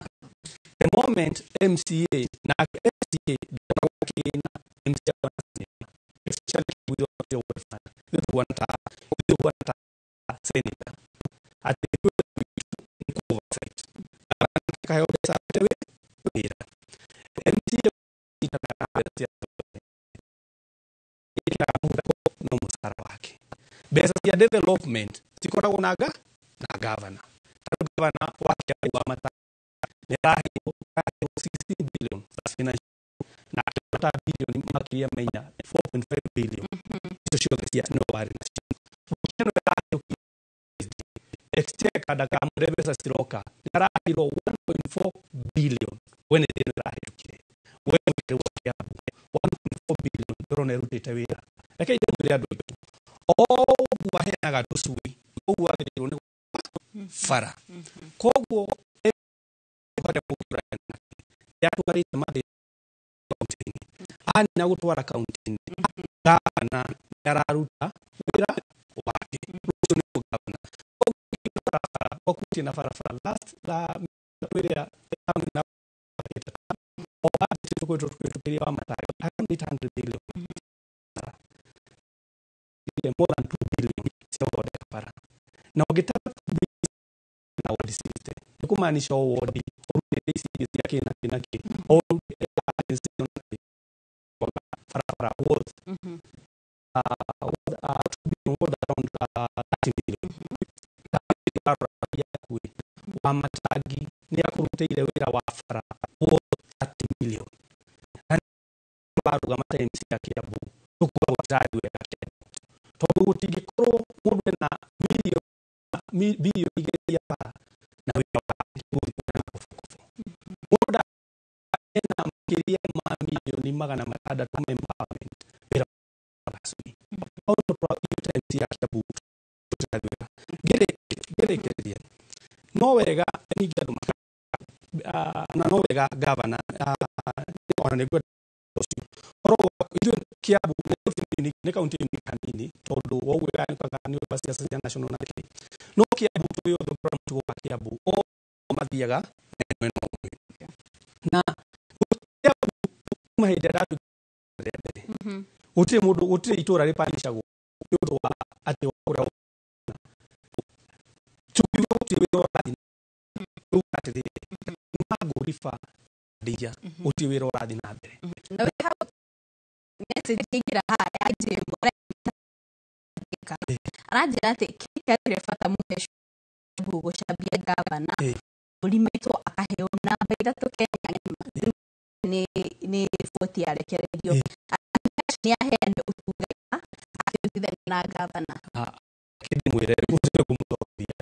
The moment MCA na MCA ndakoragwo kĩna MCA wa senator, especially with the ward fund, ithuĩ ta senator atĩ nĩ oversight kaheo mbeca arute wĩra. MCA itanaga mbeca cia ĩkĩraga mũhuko no mũcara wake. Mbeca cia development cikoragwo na na governor. Tarĩu governor wa Kiambu wa Matayo nĩ araheirwo 16 billion as financial na akĩhota bilioni makĩria ma inya, 4.5 billion, icio ciothe cia no warĩ nacio. Wiki ĩno ĩrahĩtũkire exchequer ndakamwĩre mbeca ciroka, nĩ araheirwo 1.4 billion Wednesday ĩno ĩrahĩtũkire. We mũikari wa Kiambu, 1.4 billion ndĩrona ĩrutĩte wĩra. Reke ndĩmwĩre andũ aitũ, o ũguo aheanaga tũcui ũguo agĩrĩirwo nĩ bara. Koguo harĩa mũkĩũragana yatwarĩte mathĩna kaunti-inĩ, anina gũtwara kaunti-inĩ, gavana nĩ araruta wĩra wake. Ũcio nĩguo gavana barabara gwakutie na barabara last la ĩrĩa na o budget tũkoretwo tũkĩhĩtũkĩria wa Matayo around 800 billion, more than 2 billion cia gũthondeka bara, na ũngĩtara na ward 60 nĩ kũmaanisha o ward ũrutĩte ici ingĩ cia kĩ na kĩ na kĩ o barabara worth 2 billion, worth around 30 million. Yaku wa Matangi nĩ akũrutĩire wĩra wa bara worth 30 million na warũgama ta MC ya Kiambu tũkuga gũtirathiĩ wega Kiambu tondũ gũtingĩkorwo mũndũ ena bilioni 2 cia bara na wĩra wake gũthiĩ na kobokobo, mũndũ ena makĩria ma milioni 600 ma empowerment, wĩra gacui maũndũ tũraita MC ya Kiambu tũtirathiĩ wega. Ngĩrĩkĩrĩria, no wega ningĩ andũ na no wega gavana ona nĩguo ũcio ũhoro wa ithuĩ Kiambu nĩ kaunti nini kanini tondũ woguo ĩgayũkaga nĩ ũndũ wa ciaca cia national na kĩ, no Kiambu tũrĩ othe ũngĩrora mũtugo wa Kiambu o mathiaga na mwena ũmwe na Kiambu kuma hĩndĩ ĩrĩa ndatuĩkire rĩa mbere gũtirĩ mũndũ, gũtirĩ itũra rĩpanicagwo nĩ ũndũ wa atĩ wa kũrĩa tukiuga gũtirĩ wĩra ũrathiĩ rĩu atĩrĩrĩ kuma Ngũriba Ndija gũtirĩ wĩra ũrathiĩ na mbere. Na wĩ hau message ĩingĩra haha ya Jimbo. Thika. Aranjĩra atĩ kĩrĩa kĩagĩrĩire bata mũhe gũcambia gavana ũrimĩtwo akaheo namba 3 Kenya ng'ima. Rĩu nĩ riboti yarekereirio nĩ aheane ũtungata akĩrutithania na gavana. Kĩndĩmwĩre rĩu ũcio ngũmũthomithia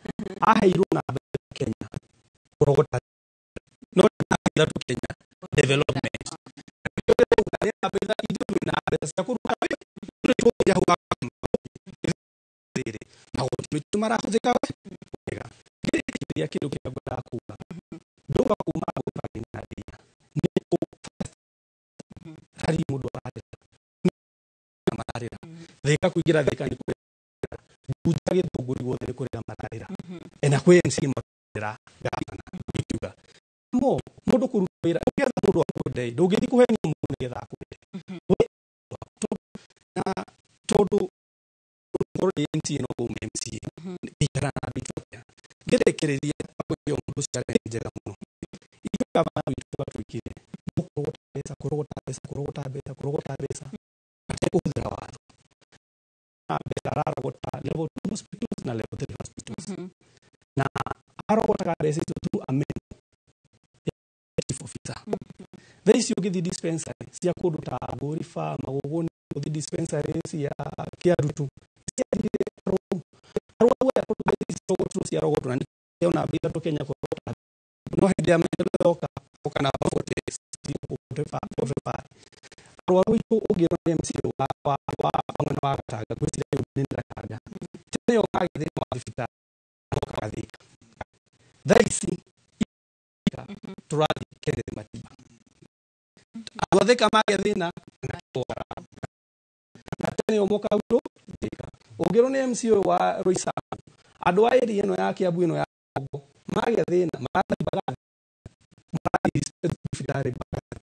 aheirwo namba 3 Kenya kũrogota no namba 3 Kenya development magoti maitũ marahũthĩka wega. Ngĩrĩkĩrĩria kĩndũ kĩrĩa ngwendaga kuga ndauga kuma gũtagĩ na ria nĩ hari mũndũ ararĩra mararĩra Thika kũingĩra Thika nĩ kũrĩra Juja Gĩthũngũri guothe nĩ kũrĩra mararĩra ena kwĩ MC mararĩra gavana ngiuga mo mũndũ kũruta wĩra ũngĩetha mũndũ akwende ndũngĩthiĩ kũhenia mũndũ nĩgetha akwende na tondũ ũkorwo nĩ MCA no kũu MCA ikara na andũ atĩa ngĩrĩkĩrĩria kwĩyo mũndũ ciarĩ njega mũno ithuĩ gavana witũ atwĩkire kũrogota mbeca kũrogota mbeca kũrogota mbeca kũrogota mbeca atekũhũthĩra watho na mbeca ararogota level 2 hospitals na level 3 hospitals na arogotaga mbeca icio through a memo chief officer. Thaa ici ũngĩthiĩ dispensary cia kũndũ ta Ngũriba, Magũgũni, ũthiĩ dispensary cia Kĩarutu ciathire arwaru arwaru aya tondũ mbeca ici cirogotirwo ciarogotwo na nĩkĩo namba 3 Kenya kũrogota no hĩndĩ ya maendeleo yoka oka namba 45 arwaru aitũ ũngĩrora nĩ MCA wa mwena wa Gatanga ngwĩciria ũyũ nĩ Gatanga tene yo magĩthiĩ thĩinĩ wa thibitarĩ mokaga Thika thaa ici tũrathiĩ Kenneth Matiba andũ a Thika magĩa thĩna na twara na tene yo moka gwitũ Thika ũngĩrwo nĩ MC ũyũ wa Roysambu andũ a area ĩno ya Kiambu ĩno ya Kongo magĩa thĩna marathiĩ Mbagathi marathiĩ thibitarĩ Mbagathi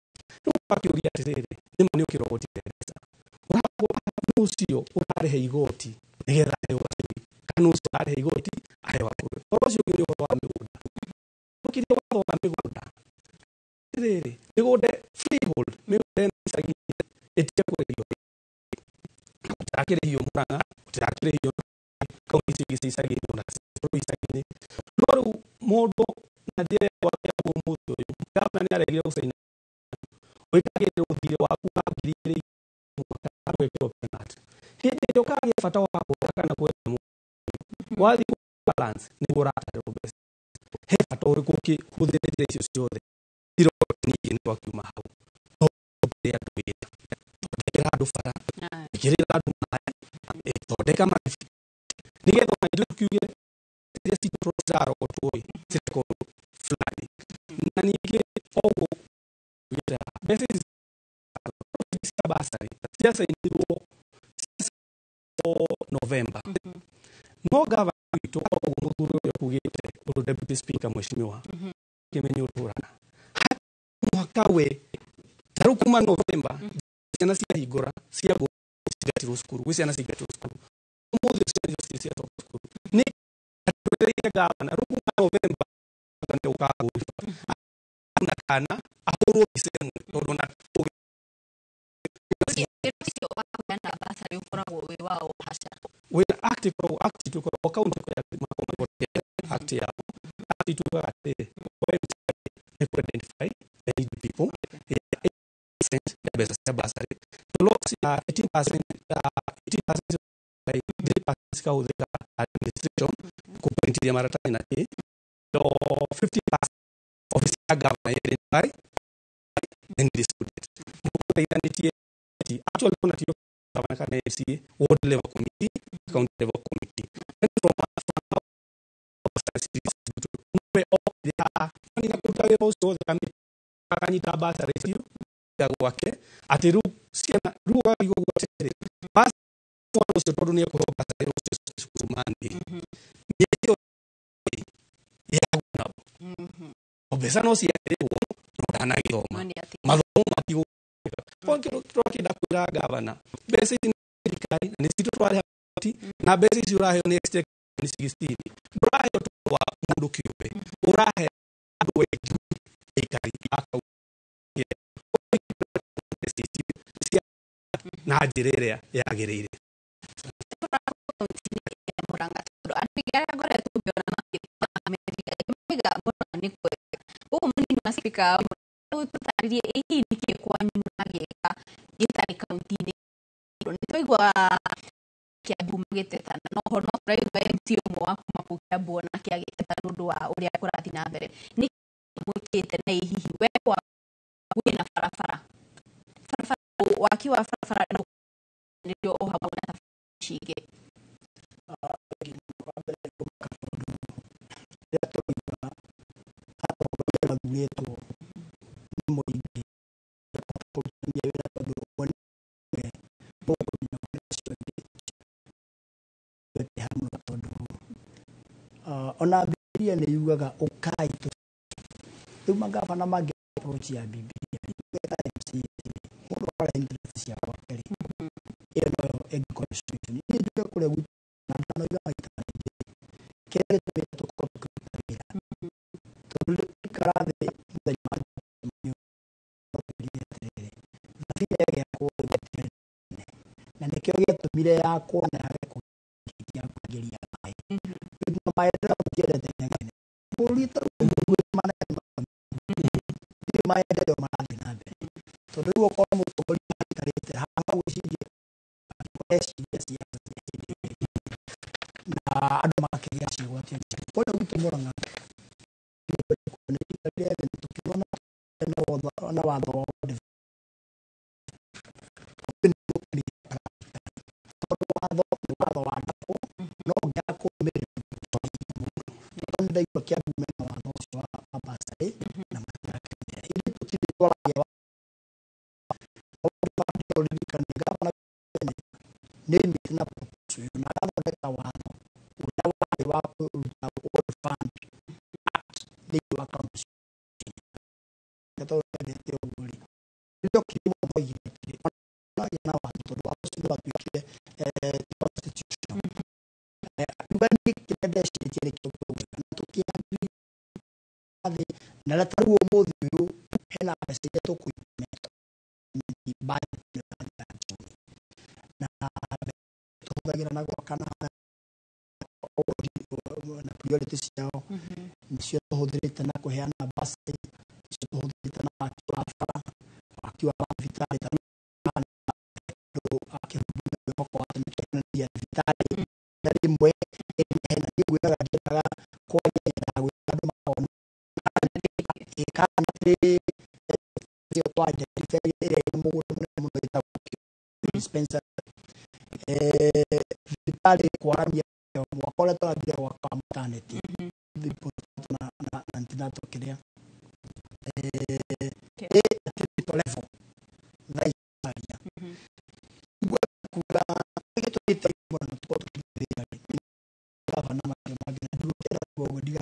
rĩu ũgakĩũria atĩrĩrĩ nĩma nĩ ũkĩrogotire mbeca ũragũra ũcio ũrarĩha igoti nĩgetha aheo gacui kana ũcio ũrarĩha igoti aheo gacui ũhoro ũcio ũngĩ nĩ ũhoro wa mĩgũnda ũkĩria watho wa mĩgũnda atĩrĩrĩ mĩgũnda freehold mĩgũnda ĩno icagi-inĩ ĩtige kwendio gũtirakĩrĩhio Murang'a gũtirakĩrĩhio kaunti icio ingĩ cia icagi-inĩ ona icagi-inĩ no rĩu mũndũ na njĩra ya gwake ũmũthĩ ũyũ gavana nĩ aregire gũcaina wĩkagĩrĩrwo thirĩ waku wa 2000 mwaka gwĩkĩrwo penalty hĩndĩ ĩrĩa ũkagĩa bata wa kũgũra kana kwendia mũgũnda wathiĩ balance nĩguo ũratarĩrwo mbeca he bata ũrĩkũ ũkĩhũthĩra njĩra icio ciothe iroti ningĩ nĩ twakiuma hau no ũrutĩre andũ wĩra thondekera andũ bara ĩkĩrĩra andũ maĩ thondeka mathibitarĩ nĩgetha ona ithuĩ tũkiuge iria citũ cirarogotwo ĩ cirekorwo fulani na ningĩ oguo mbeca ici cia bursary ciacainirwo November no gavana witũ oguo mũthuri ũrĩa ũkugĩte ũndũ deputy speaker mheshimiwa kĩmenye ũtũraga mũhaka we ta rĩu kuma November ciana ciahingũra cigatirwo cukuru gwĩ ciana cigatirwo cukuru ũmũthĩ ciana icio ciacoka cukuru nĩ atwetereire gavana rĩu kuma November nĩ ũkagũriba na kana ahũrwo mbica ĩmwe tondũ na ũcio wa kũheana bursary ũkoragwo wĩ wa o haca wĩra act ĩkoragwo act ĩkoragwo kaunti act yao act itugaga atĩrĩ nĩ kũ identify the needy people 8% ya mbeca cia bursary loss ya 18% 18% 3% cikahũthĩka administration kũprintithia maratathi na kĩ no 50% office ya governor identify the needy student mũgũteithanĩtie actually kuna tio governor kana MCA ward level committee county level committee then from na kũruta wĩra ũcio wothe akanyita bursary icio gwake atĩ rĩu ciana rĩu ũgakĩigua ũguo atĩrĩrĩ mwana ũcio tondũ nĩ ekũheo bursary rũciũ cukuru Monday mĩeri ĩyo yaguna mbeca no ciarĩhwo no ndanagĩthoma mathomo matigũka tũrakĩenda kwĩra gavana mbeca ici nĩ thirikari na nĩ citũ tũrarĩha na mbeca ici ũraheo nĩ exchequer nĩ 16 ndũraheo tondũ wa mũndũ kĩũmbe ũrahe andũ aingĩ aikari a kaunti na njĩra ĩrĩa yagĩrĩire. Nĩ kwega ũguo mũnini wa speaker tũtarĩrie ĩ hihi nĩkĩ kwanyu mũragĩka gĩtarĩ kaunti-inĩ. Nĩ twaigua Kiambu magĩtetana, no ho no tũraigua MC ũmwe wa kuma kũu Kiambu onake agĩteta nĩ ũndũ wa ũrĩa kũrathiĩ na mbere. Nĩ mwĩkĩte na ĩ hihi we wĩna barabara barabara waki wa barabara nĩrĩo o hamwe na thabarĩ ici ingĩ? Rĩrĩa tũraigua atongoria mathurĩtwo nĩ mũingĩ kũrutithania wĩra, tondũ ũmwe nĩwe mũkũmenya kũrĩ acio angĩ kĩeha mũno, tondũ ona Bibilia nĩ yugaga ũkai tũ rĩu magavana mangĩ approach ya Bibilia ta MCA mũndũ arora interest cia gwake rĩ, ĩyo noyo ĩngĩkorwo solution. Niĩ njuge kũrĩa gwitũ na ndanoiga maita maingĩ kĩrĩa gĩtũmĩte tũkorwo tũkĩruta wĩra, tondũ rĩrĩa twaikara thĩ mũthenya wa mũcemanio twĩrire atĩrĩrĩ, thabina ĩgĩakwo gũtirĩ nene, na nĩkĩo gĩatũmire yakwo na yage kũgĩtia kũingĩria maĩ. Rĩu na maendeleo matiendete inegene bũrũri ta rĩu gũtirĩ maendeleo marathiĩ na mbere, tondũ rĩu okorwo mũtongoria aikarĩte haha gwĩciria eciria siasa cia hĩndĩ ĩyo ĩngĩ, na andũ makĩgĩa ciĩgwatio. Kũrĩa gwitũ Murang'a tũkĩona na watho wa tondũ watho nĩ watho wandĩkwo no ũngĩaga kũrũmĩrĩra. Tondũ nĩndaigua Kiambu mena watho ũcio wa bursary na matirakenera. Ithuĩ tũtirĩ twaragia ũririkane gavana nĩ oimĩte na proposal ĩyo na agathondeka watho ũrĩa warĩ wa kũruta World Fund Act thĩinĩ wa kaunti cia tondũ nĩendete ũguo rĩ, rĩrĩa okire moigire atĩrĩ ona na watho, tondũ watho ũcio nĩ watuĩkire constitutional. Akiuga niĩ kĩrĩa ndecirĩtie nĩkĩo tũgwĩka na tũkĩambĩrĩria thĩ na rĩrĩa ta rĩu ũmũthĩ ũyũ hena mbeca iria tũkũ implement budget ya June na tũhũthagĩra na gwaka na na priority ciao nĩcio tũhũthĩrĩte na kũheana bursary, nĩcio tũhũthĩrĩte na waki wa bara, waki wa mathibitarĩ. Ta rĩu andũ a Kĩambu mena mwĩhoko wa atĩ nĩtũronania thibitarĩ na rĩmwe hena niĩ ngwĩraga ndiendaga kwaria, nyendaga gwĩra andũ makona kana atĩrĩ twa identify ĩrĩa ĩna mũgũnda mũnene mũno ĩtagwo dispensary, thibitarĩ kwaramia mwaka ũrĩa tũrambire gwaka wa maternity na antenatal kĩrĩa ĩ at level thaa ici tũraria kuga gĩtũmĩte mũno tũkorwo tũkĩruta wĩra rĩ gavana macio mangĩ na ndigũkĩenda kuga ũguo ndiga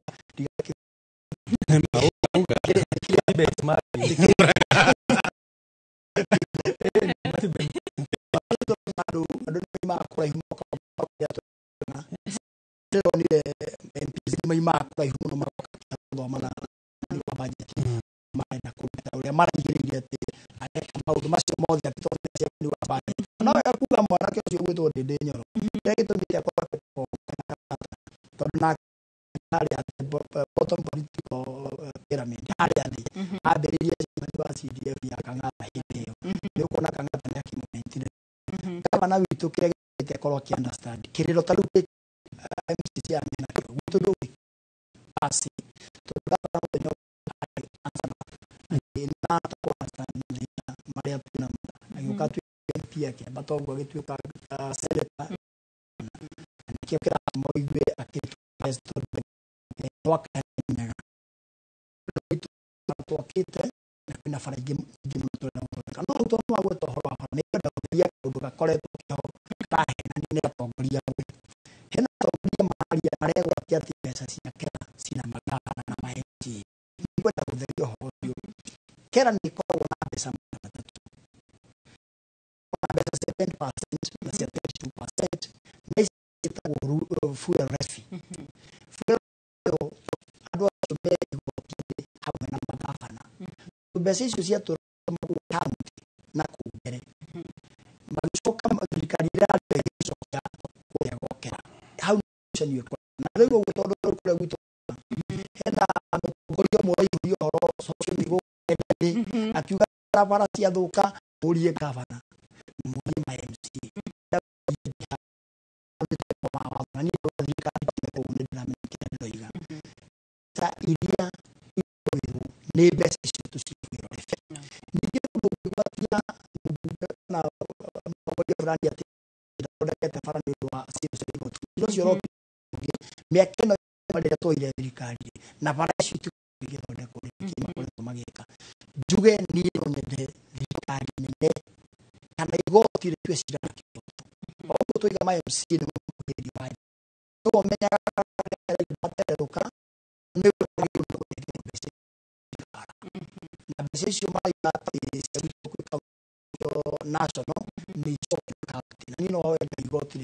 andũ andũ nĩ maimaga kũraihu moka kũrĩa tũrĩ. Ndĩronire MPs nĩ maimaga kũraihu mũno magoka gũthoma na nĩ wa budget marenda kũruta ũrĩa maraigĩrĩire atĩ areka maũndũ macio mothe atĩ tondũ mbeca nĩ wa budget. No wega kuga mwanake ũcio ũgwĩtwo Ndĩndĩ Nyoro kĩrĩa gĩtũmĩte akorwo akĩperform tondũ nake harĩa thĩ bottom political pyramid harĩa thĩ ambĩrĩirie chairman wa CDF ya Kang'ata. Hĩndĩ ĩyo nĩ ũkuona Kang'ata nĩ akĩmũmentire gavana witũ. Kĩrĩa gĩtũmĩte akorwo akĩ understand kĩrĩro ta rĩu MCC menakĩo gwitũ ndũngĩ pasi, tondũ gavana mũthenya ũmwe arĩ answer na kũ understand mathĩna marĩa twĩnamo, agĩũka atuĩka MP, akĩambata ũguo agĩtuĩka senator, na nĩkĩo kĩratũma ũigue akĩtũ tondũ mwaka nĩmenyaga twakĩte na kwĩna bara ingĩ nyingĩ mũno tũrenda gũthondeka. No rĩu tondũ wagweta ũhoro wa bara, nĩngwenda gũtheria kaũndũ gakoretwo keho karahenanio nĩ atongoria amwe. Hena atongoria mararia maregwatia atĩ mbeca cia KERA cina magavana na ma MCA. Nĩngwenda gũtheria ũhoro ũcio. KERA nĩ ĩkoragwo na mbeca 300, na mbeca cia 10% na cia 22% na ici ciĩtagwo fuel levy. Fuel ĩyo andũ acio me igoti-inĩ hamwe na magavana, mbeca icio ciatũmagwo kaunti na kũu mbere magĩcoka thirikari ĩrĩa yarĩ ĩgĩcokia kũrĩa gwakera hau ngucanio ĩkoragwo. Na rĩu ũguo tondũ kũrĩa gwitũ hena mũtongoria rĩ akiuga barabara ciathũka mũrie gavana, mũrie ma MCA. Ndĩroiga mbeca iria iroirwo nĩ mbeca icio tũcigwĩrwo rebe. Ningĩ ndũngĩgwatia mũmbunge kana mũtongoria fulani atĩ ndathondekete bara nĩ ũndũ wa cira cia igoti. Cira ũcio ũrokire mĩaka ĩno rĩrĩa twoire thirikari na bara icio itikoragwo igĩthondekwo rĩngĩ makoretwo magĩka. Njuge niĩ no nyende thirikari nene kana igoti rĩtue cira na kĩhooto. O ũguo twaiga ma MCA nĩ mũhĩrĩria wa nĩwe ũmenyaga matererũka, nĩwe wagĩrĩirwo nĩ kũnengera mbeca bara na mbeca icio marauga atĩ ciarutwo kwĩ kaunti national nĩ icokio kaunti. Na niĩ no wenda igoti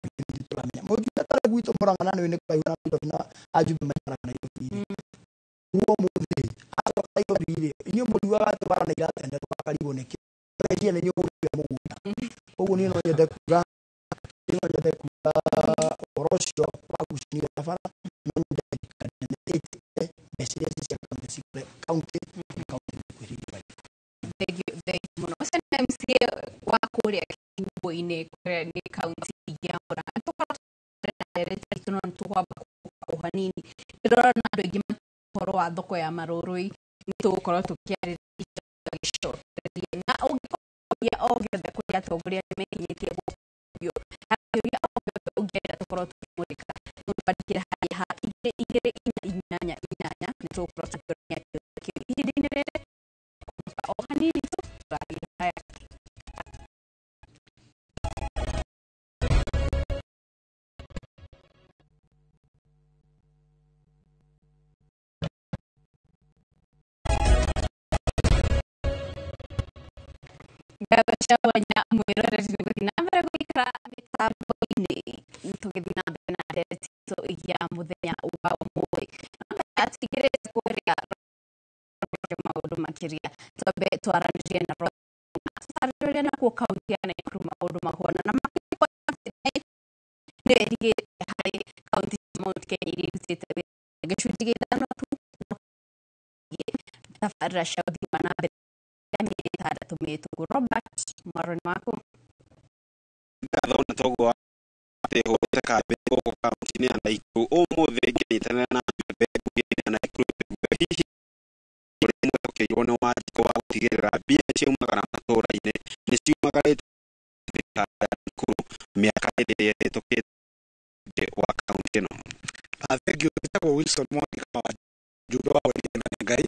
rĩtũramenya mũngiuga tarĩ gwitũ Murang'a na nĩ kũraihu na Nairobi na ajumbe maikaraga Nairobi rĩ guo mũthĩ acoka Nairobi rĩ inyuĩ mũriugaga atĩ bara nĩ iratenderwo akarigwo nĩkĩ mbeca nĩ inyuĩ mũgũrire mũgũnda. Koguo niĩ no nyende kuga ũhoro ũcio wa gucania bara no nyende thirikari nene ĩtĩkĩre mbeca iria ci cia kaunti cikare kaunti tondũ kaunti nĩ kwĩrĩire wega. Thank you, thank you mũno. Ũcio nĩ MCA wa kũrĩa Kĩhumbu-inĩ kũrĩa nĩ kaunti ya Murang'a. Tũkorwo ndereti itũ no nĩtũkwamba o hanini. Ndĩrona andũ aingĩ ũhoro wa thoko ya Marũrũi nĩ tũgũkorwo tũkĩarĩrĩria gĩcokereria na ũngĩkorwo o gĩothe kũrĩ atongoria arĩa mekinyĩtie gũkũ kana kĩũria o gĩothe ũngĩenda tũkorwo tũkĩmũrĩka no twandĩkĩre harĩa ha 2 2 4 8 8 nĩ tũgũkorwo tũkĩonia kĩũria kĩu ihinda-inĩ rĩrĩ o hanini tu tũrathiĩ haya. Ngatho cia mwanya mwĩroreri nĩ gũthiĩ na mbere gũikara mĩtambo-inĩ tũgĩthiĩ na mbere na ndereti itũ ya mũthenya wa ũmũthĩ. Atigĩrĩte kũrĩa maũndũ makĩria twambe twaranĩrie na tũtarĩrie nakuo kaunti ya Nakuru maũndũ mahuana na makĩria nĩ ĩrigĩte harĩ kaunti cia Mount Kenya iria irutĩte wĩra gĩcunjĩ gĩa ithano tu tabarĩra cia ũthii wa na mbere mĩeri ĩtandatũ mĩhĩtũku. Robert mwaroni waku. Ngatho na toguo atĩ hũrĩte kambĩ gũkũ kaunti-inĩ ya Nakuru ũmũthĩ ngĩnyitanĩra na njumbe mbunge-inĩ ya Nakuru hihi ũrĩa mwĩhokeirwo nĩ Wanjikũ wa gũtigĩrĩra mbia ciaumagara matũũra-inĩ nĩ ciumagarĩte thirikari ya Nakuru mĩaka ĩrĩa ĩhĩtũkĩte wa kaunti ĩno. Thengiũ. Njĩtagwo Wilson Mwangi wa njumbe wa Wendia na Ngai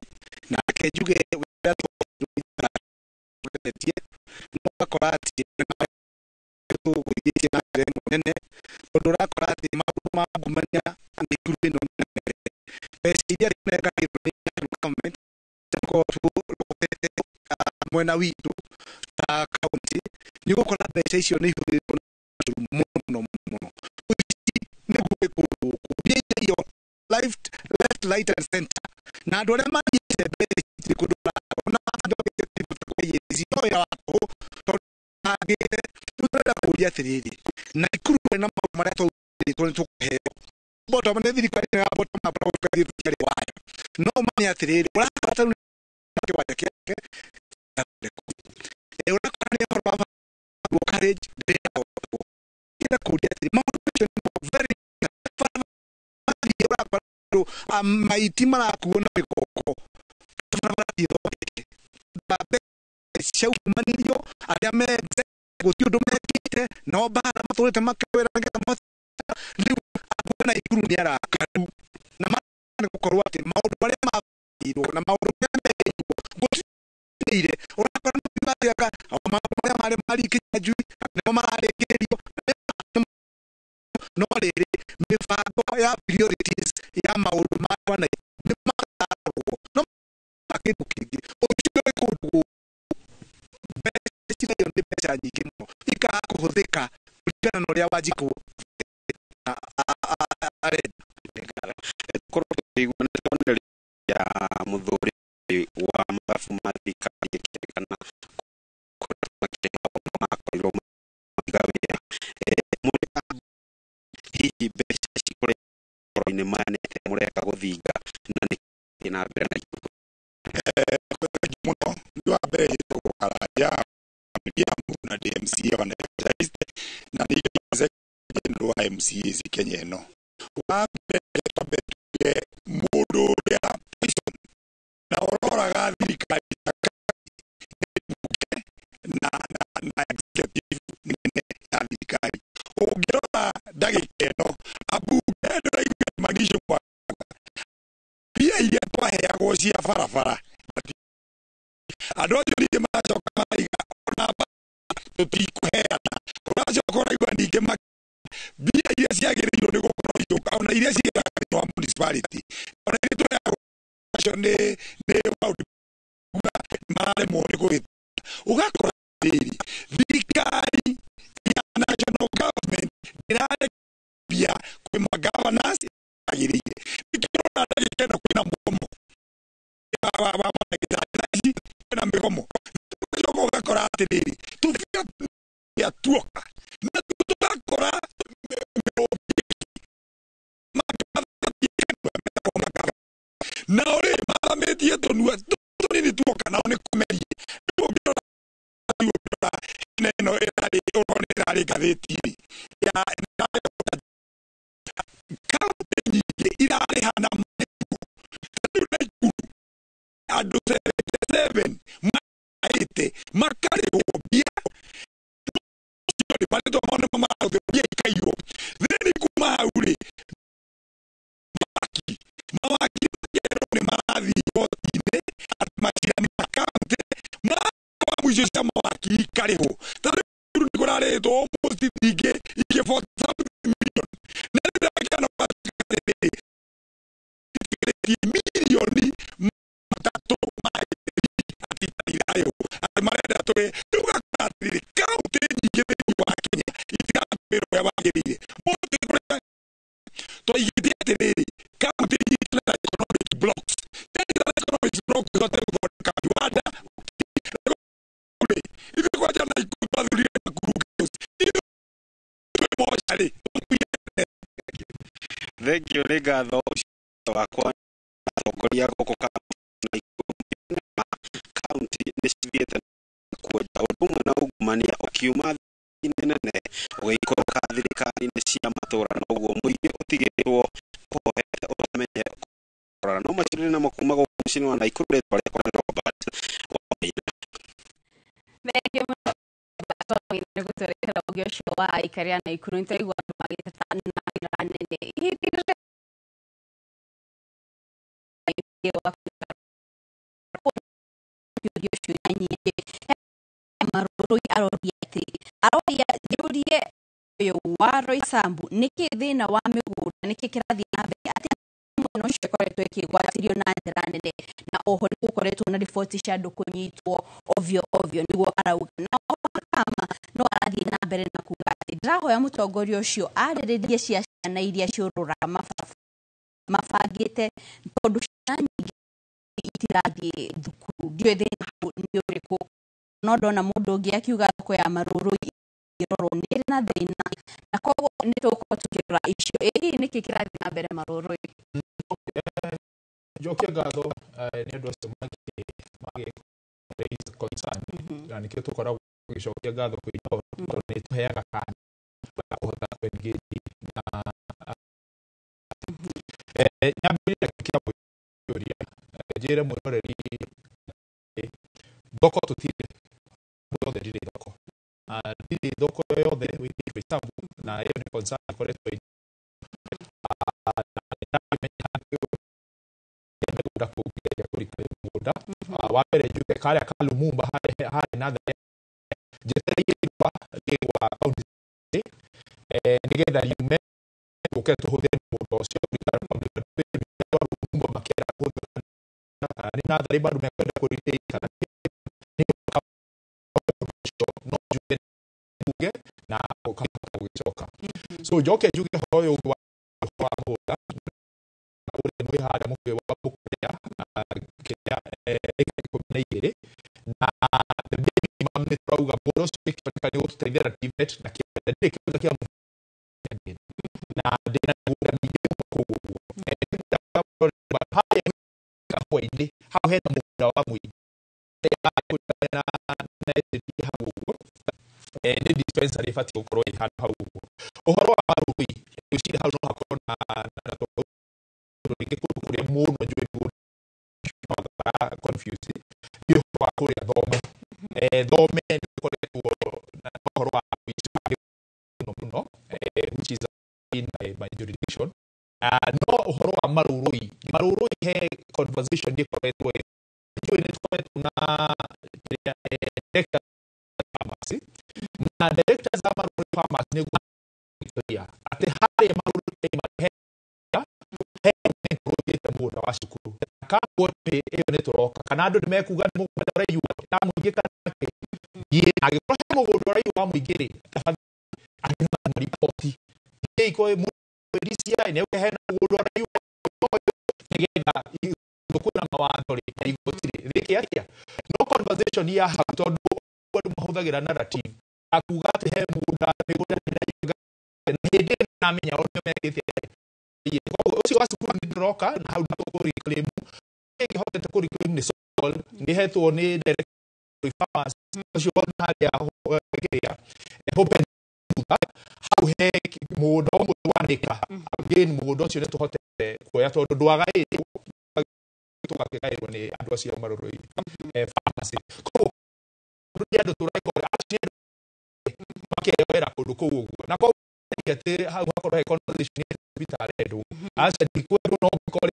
nake njuge ũrĩa tũgeretie no ũgakora atĩ tũgũithĩtie na njĩra ĩmwe nene tondũ ũrakora atĩ maũndũ ma ungumania Nakuru ĩno nĩ manene. Mbeca iria tũnenganĩrwo nĩ national government tũkorwo tũrogotete mwena witũ ta kaunti nĩ ũgũkora mbeca icio nĩ ihũthĩrĩtwo na ũru mũno mũno. Ũici nĩguo wĩ kũndũ gũkũ mbia icio left, right and center na andũ arĩa mathiĩte mbeca ici kũndũ ona no wĩra wa tũhũ tondũ hangĩte rĩu tũrenda kũũria atĩrĩrĩ Nakuru na maũndũ marĩa twaurĩtwo nĩ tũkũheo bottom nĩ thirikari ĩno ya bottom up na gũtuĩka thirikari wayo no mane atĩrĩrĩ ũrakora ta rĩu kĩwanja kĩake ũrakora nĩ ũhoro wa courage ndĩrathondekwo. Ndĩrenda kũũria atĩrĩ maũndũ macio nĩ very ũrakora andũ maiti marakuo na mĩgongo barabara ithondeke mbeca ciaumanĩrio arĩa me gũtirĩ ũndũ mekĩte no mbara matũrĩte makewĩra nĩgetha mahote rĩu andũ a Nakuru nĩ arakaru na nĩ gũkorwo atĩ maũndũ marĩa mairwo na maũndũ marĩa meirwo gũtirĩ ũrakora makiuga atĩ anga maũndũ marĩa marĩ marikĩnya njui nĩmo mararĩkĩrĩrio no rĩrĩ mĩbango ya priorities ya maũndũ ma Nakuru nĩ matarwo no kĩndũ kĩngĩ ũcio wĩ kũndũ gũkũ mbeca ciraiywo nĩ mbeca nyingĩ mũno ikaga kũhũthĩka kũringana na ũrĩa Wanjikũ arenda. Tũkorwo tũkĩigua nĩ tuonereria mũthuri wa mathabu ma thirikari ĩkĩrĩkana kũrĩa makĩrĩha makorirwo makĩiga wĩra mũrĩ hihi mbeca ici kũrĩ mohoro-inĩ maya nĩ atĩa mũreka gũthinga na nĩ na mbere na Thank you mũno. Nĩ wa mbere njĩtagwo Karanja Miriamu na ndĩ MCA wa Naivasha East na nĩ general wa MCAs Kenya ĩno. Wa mbere twambe tuge mũndũ ũrĩa poison na ũroraga thirikari na na executive nene ya thirikari. Ũngĩrora ndagĩka ĩno ambunge ndũraigua magisho kwa mbia iria twaheagwo cia barabara andũ acio ningĩ maracoka maraiga ona tũtikũheana. Ũracoka ũraigua ningĩ mbia iria ciagĩrĩirwo nĩ gũkorwo igĩũka ona iria cigĩraga thĩinĩ wa municipality ona iria tũheagwo acio nĩ World mararemwo nĩ kũhĩtũka. Ũgakora atĩrĩrĩ, thirikari ya national government ndĩrarekia kwĩ ma-governors agĩrĩire. Nĩkĩo ũrona ndagĩka ĩno kwĩna mũgomo wa mandagĩtarĩ thaa ici kwĩna mĩgomo. Ũgacoka ũgakora atĩrĩrĩ, tũbia tuoka na tũgakora nao rĩ mathamĩtie tũnua tũnini tuoka nao nĩ kũmeria. Rĩu ũngĩrora hena ĩno ĩrarĩ ũrona ĩrarĩ ngathĩti-inĩ ya kaũntĩ nyingĩ irarĩha na marĩhu. Rĩu Naikuru andũ 77 maĩte makarĩhwo mbia marĩtwa mao nĩmo marahũthĩrwo mbia ikaiywo. Then kuma hau rĩ mawakiri makerwo nĩ marathiĩ igoti-inĩ atĩ macira ma kaũntĩ wa mũico cia mawakiri ikarĩhwo. Ta rĩu nĩ kũrarĩhĩtwo almost ingĩ 40 something million na rĩu ndagĩka ĩno atĩrĩrĩ mirioni 3 ma atĩ itarĩhwo atĩ marenda tũrĩ. Rĩu ũgakora atĩrĩrĩ kaũntĩ nyingĩ thĩinĩ wa Kenya itiraruta wĩra ũrĩa wagĩrĩire. Mũthĩ kũrĩa twaigithia atĩrĩrĩ kaũntĩ nyingĩ na economic blocks. Cianyitana economic blocks ihote gũthondeka viwanda. Ithuĩ kwanja Naikuru twathurire Nakuru Girls. Ithuĩ twĩ mocarĩ. Thengiũ nĩ ngatho ũcio wakwa atongoria gũkũ kaunti nĩ cithiĩte kuonja ũndũ ũmwe na ungumania ũkiuma thĩ nene ũgĩikũrũka thirikari-inĩ cia matũra noguo mũingĩ ũtigĩtwo ũhoete ũtamenye kũrora. No macio ndĩ namo kuma gũkũ mũciĩ-inĩ wa Naikuru. Rĩtwa rĩakwa nĩ Robert Wainaina. Thengiũ mũno nĩ gũtũrehera ũgĩ ũcio wa aikari a Naikuru. Nĩtwaigua andũ magĩteta na njĩra nene ihinda kũũrio ciũria nyingĩ. Marũrũi aroria atĩ aroria njũrie ũyũ wa Roysambu nĩkĩ thĩna wa mĩgũnda nĩkĩ kĩrathiĩ na mbere atĩ mwena ũcio ĩkoretwo ĩkĩgwatĩrio na njĩra nene na oho nĩ gũkoretwo na riboti cia andũ kũnyitwo ovyo ovyo nĩguo arauga. Na kama no arathiĩ na mbere na kuga atĩ ndĩrahoya mũtongoria ũcio arĩrĩrie cia ciana iria ciũrũraga mabangĩte tondũ ciana nyingĩ itirathiĩ thukuru. Ndiũĩ thĩna hau nĩ ũrĩkũ. No ndona mũndũ ũngĩ akiuga thoko ya Marũrũ ĩrorwo nĩ ĩrĩ na thĩna na koguo nĩ tũgũkorwo tũkĩrora icio. Ĩ hihi nĩkĩ kĩrathiĩ na mbere Marũrũ? Njokie ngatho nĩ andũ acio magĩ raise concern na nĩkĩo tũkoragwo tũgĩcokia ngatho kwĩ Inooro tondũ nĩ ĩtũheaga kanya ga kũhota kũ engage na nyambĩrĩrie kĩa kĩũria njĩre mwĩroreri thoko tũtirĩ yothe ndirĩ thoko ndirĩ thoko yothe wĩkĩtwo Roysambu na ĩyo nĩ concern ĩkoretwo mĩgũnda kũu ngĩgeria kũrika mĩgũnda. Wa mbere njuge karĩa ka Lumumba harĩ natharĩ njetereire irũa rĩgwa kaunti nĩgetha riume tũke tũhũthĩre mũgũnda ũcio kũringana na Lumumba makĩenda kũhũthĩra kana nĩ natharĩ bado mekwenda kũ retain kana nĩ ũcio no njuge mbunge na ũkahota gũgĩcoka. So njoke njuge ũhoro ũyũ ũngĩ wa mũgũnda ũrĩa mwĩ harĩa mũkuhĩ wa Mũkũrĩa kĩrĩa ĩka 12 na the minimum nĩ tũrauga mũndũ ũcio ĩkĩoneka nĩ gũtũteithia na TVET na kĩanda ndĩrĩ kĩũria kĩa na ndĩna mĩgũnda mĩingĩ mũno kũu ũguo. Harĩa kahũa-inĩ hau hena mũgũnda wa mũingĩ. na hau ũguo nĩ dispensary ĩbatiĩ gũkorwo ĩ handũ hau ũguo. Ũhoro wa marũrũi, ngwĩciria hau no hakorwo na tondũ rĩngĩ kũndũ kũrĩa mũno njũĩ mĩgũnda confused nĩ ũhoro wa kũrĩa Thome. Thome nĩ ũkoretwo na ũhoro wa ũici wa mũno mũno, which is in my jurisdiction. No ũhoro wa marũrũi, marũrũi he conversation ĩkoretwo ĩ njũĩ nĩ tũkoretwo na kĩrĩa director pharmacy na directors a marũrũi pharmacy nĩguo clear atĩ harĩa marũrũi primary he he mũgũnda wa cukuru kamwe ĩyo nĩ tũroka kana andũ nĩ mekuga nĩ mũgũnda ũraiywo ya mũingĩ kana kĩ thiĩ angĩkorwo he mũgũnda ũraiywo wa mũingĩ rĩ andũ nĩ mariboti thiĩ iko DCI nĩ auge hena mũgũnda ũraiywo nĩgetha kwĩna mawatho rĩ na igoti rĩ rĩke atĩa. No conversation ya hau tondũ andũ mahũthagĩra narrative akuga atĩ he mũgũnda mĩgũnda ĩraiywo na hĩndĩ ĩyo nĩramenya ũrĩa mekĩte. Koguo ũcio wa cukuru nĩ ndĩroka na hau nĩ tũkũ-reclaim ĩngĩhotete kũ-reclaim nĩ soil nĩ hetwo nĩ director farmers ũcio harĩa kĩrĩa open hau he mũgũnda ũmwe wanĩka again mũgũnda ũcio nĩ tũhotete kuoya tondũ ndwagaĩtwo tũgakĩgaĩrwo nĩ andũ acio a marũrũi pharmacy. Koguo nĩ andũ tũraikora acio nĩ andũ makeyoera kũndũ kũu ũguo na koguo atĩ hau hakorwo he conversation ya thibitarĩ endwo aca ndikwendwo no ngĩkorwo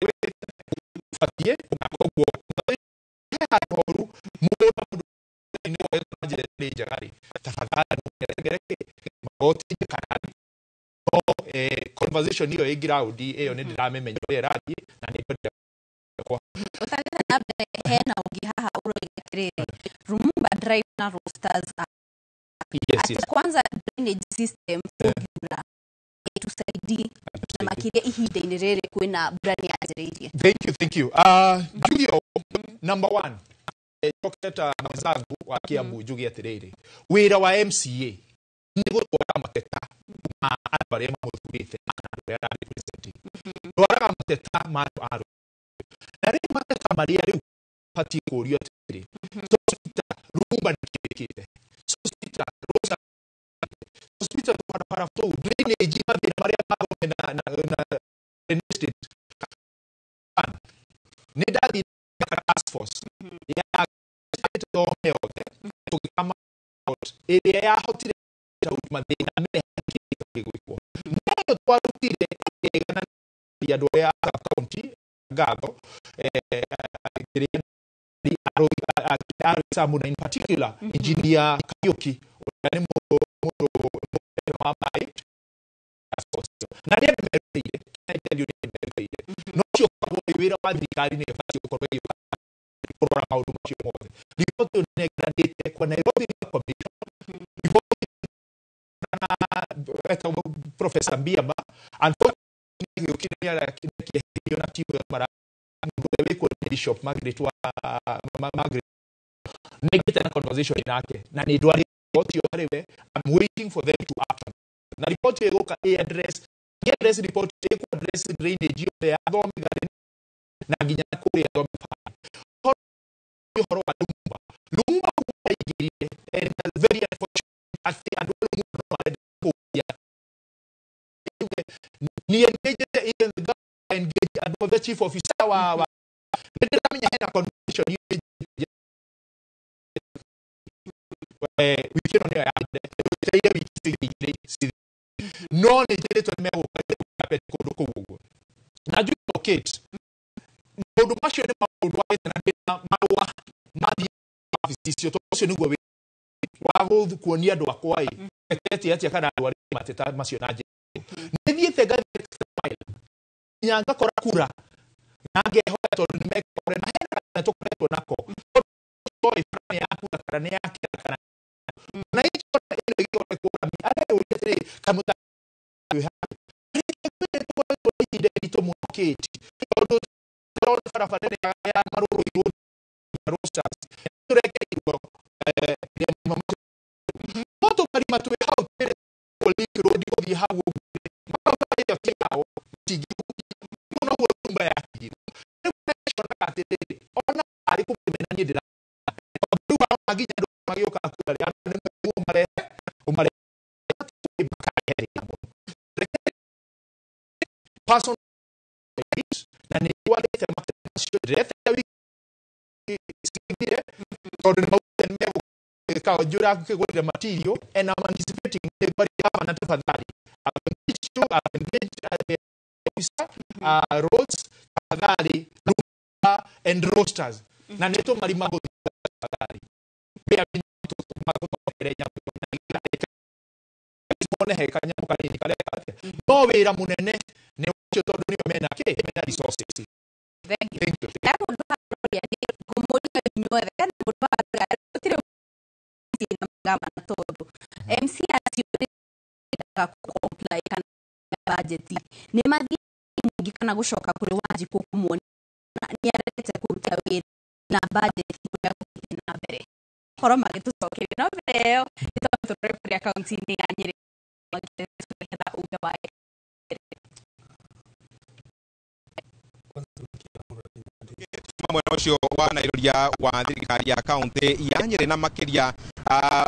batiĩ na koguo he handũ horu mũgũnda mũndũ nĩ woetwo na njĩra ĩtarĩ njega rĩ tafadhali mũgeregere magoti-inĩ kana no conversation ĩyo ĩ ground ĩyo nĩ ndĩramĩmenya ũrĩa ĩrathiĩ na nĩ ngwenda ũtangĩthiĩ na mbere hena ũngĩ haha ũroiga atĩrĩrĩ Lumumba Drive na Roasters. Yes, Ati yes. Kwanza drainage system kũngiura itusaidie na makĩria ihinda-inĩ rĩrĩ kwĩna mbura nĩ yanjĩrĩirie. Thank you, thank you. Julio, number one, njokete mwenzangu wa Kiambu njuge atĩrĩrĩ wĩra wa MCA nĩ gũtwara mateta ma andũ arĩa mamũthurĩte na andũ arĩa ararepresent. Twaraga mateta ma andũ a na rĩu mateta marĩa rĩu batiĩ kũũrio atĩrĩrĩ Sospeter Lumumba nĩ kĩrĩkĩte Sospeter Rosa Sospeter barabara tũu drainage mathĩna marĩa mathome na state nĩ ndathiĩ task force ya thome yothe tũgĩkama ĩrĩa yahotire mathĩna mehĩkĩte gwĩkwo no twarutire ĩgana andũ arĩa a county ngatho kĩrĩa Aroi na in particular engineer Kariuki ũrĩa nĩ mũndũ wa maĩ na nĩ andũ merutĩire merutĩire no ũcio ũkoragwo wĩ wĩra wa thirikari nĩ ĩbatiĩ gũkorwo ĩgĩũka kũrora maũndũ macio mothe. Riboti ĩyo nĩnengeranĩte kwa Nairobi River Commission riboti na etagwo Professor Mbiama unfortunately gĩũkire nĩarakĩeherio na timu ĩyo mara mũndũ ũrĩa wĩkuo nĩ Bishop Margaret wa Margaret nĩngĩte na conversation nake na nĩ ndwarĩte riboti ĩyo harĩ we. I'm waiting for them to act on it. Na riboti ĩyo ĩgũka ĩ address report ĩkũ address drainage yothe ya Thome Garden na nginya kũrĩa Thome Farm. Ũhoro wa Lumumba Lumumba kuma aingĩrire and very unfortunate atĩ andũ a Lumumba no marenda kũũria ni engage even the government engage and the chief officer wa nĩ ndĩramenya hena conversation wiki ĩno nĩyo yateire wiki igĩrĩ no nĩ njĩrĩtwo nĩ megũka kũndũ kũu ũguo na njuge Kate maũndũ macio nĩ maũndũ wagĩte na ndĩna marũa mathiĩ wabici icio tondũ ũcio nĩguo wa kuonia andũ akwa ĩ etete atĩa kana andũ arĩa mateta macio na njĩra nĩ thiĩte ngathiĩ extra mile nginya ngakora kura na ngehoya tondũ nĩ mekore na hena gathĩna tũkoretwo nako tondũ bara nĩ ya kura kana nĩ ya kĩara kana na ĩno ĩgĩthondekwo rami areyũria atĩrĩ kamũta tũkoretwo na ihinda iritũ mũno Kate tondũ tũrona barabara ĩrĩa ya Marũrũ Road na Roasters tũrekeirwo no tũmarima twĩ hau twĩrĩ Road gũthiĩ hau ũguo barabara ĩyo ti yao matingĩhutia noguo nyũmba yakirwo rĩu nĩcionaga atĩrĩrĩ ona arĩ kũmĩmena niĩ ndĩra nginya andũ magĩũka kura rĩ, andũ nĩ ũmarehe ũmarehe makarehe mũno. Person na nĩ ndwarĩte macio ndĩretha wiki cithire tondũ nĩ maugĩte nĩ megũka njũra kĩgũrire material and I'm anticipating nĩ ngwaria gavana tafadhali. I've engaged you, I've engaged the officer, roads, tafadhali, Lumba and roasters. Na nĩ tũmarima gũthiĩ tafadhali. Mbĩa tũmakũtokere nyamũ mone he kanyamũ kanini kareka atĩa. No wĩra mũnene nĩ ũcio tondũ nĩo mena kĩ, mena resources. Thank you. Thank you. He mũndũ haroria nĩ ngũmũria inyuothe hena mũndũ haroria gũtirĩ na gavana tondũ MC acio nĩendaga comply kana budget nĩ mathiĩ mũingĩ kana gũcoka kũrĩ Wanjikũ kũmuonia nĩ arendete kũruta wĩra na budget ũrĩa gũthiĩ na mbere korwo magĩtũcokeria no mbere ĩyo nĩ tũrore kũrĩa kaunti-inĩ ya Nyĩrĩ magĩtũrehera uge wake. Mwena ũcio wa Nairoria wa thirikari ya kaunti ya Nyĩrĩ na makĩria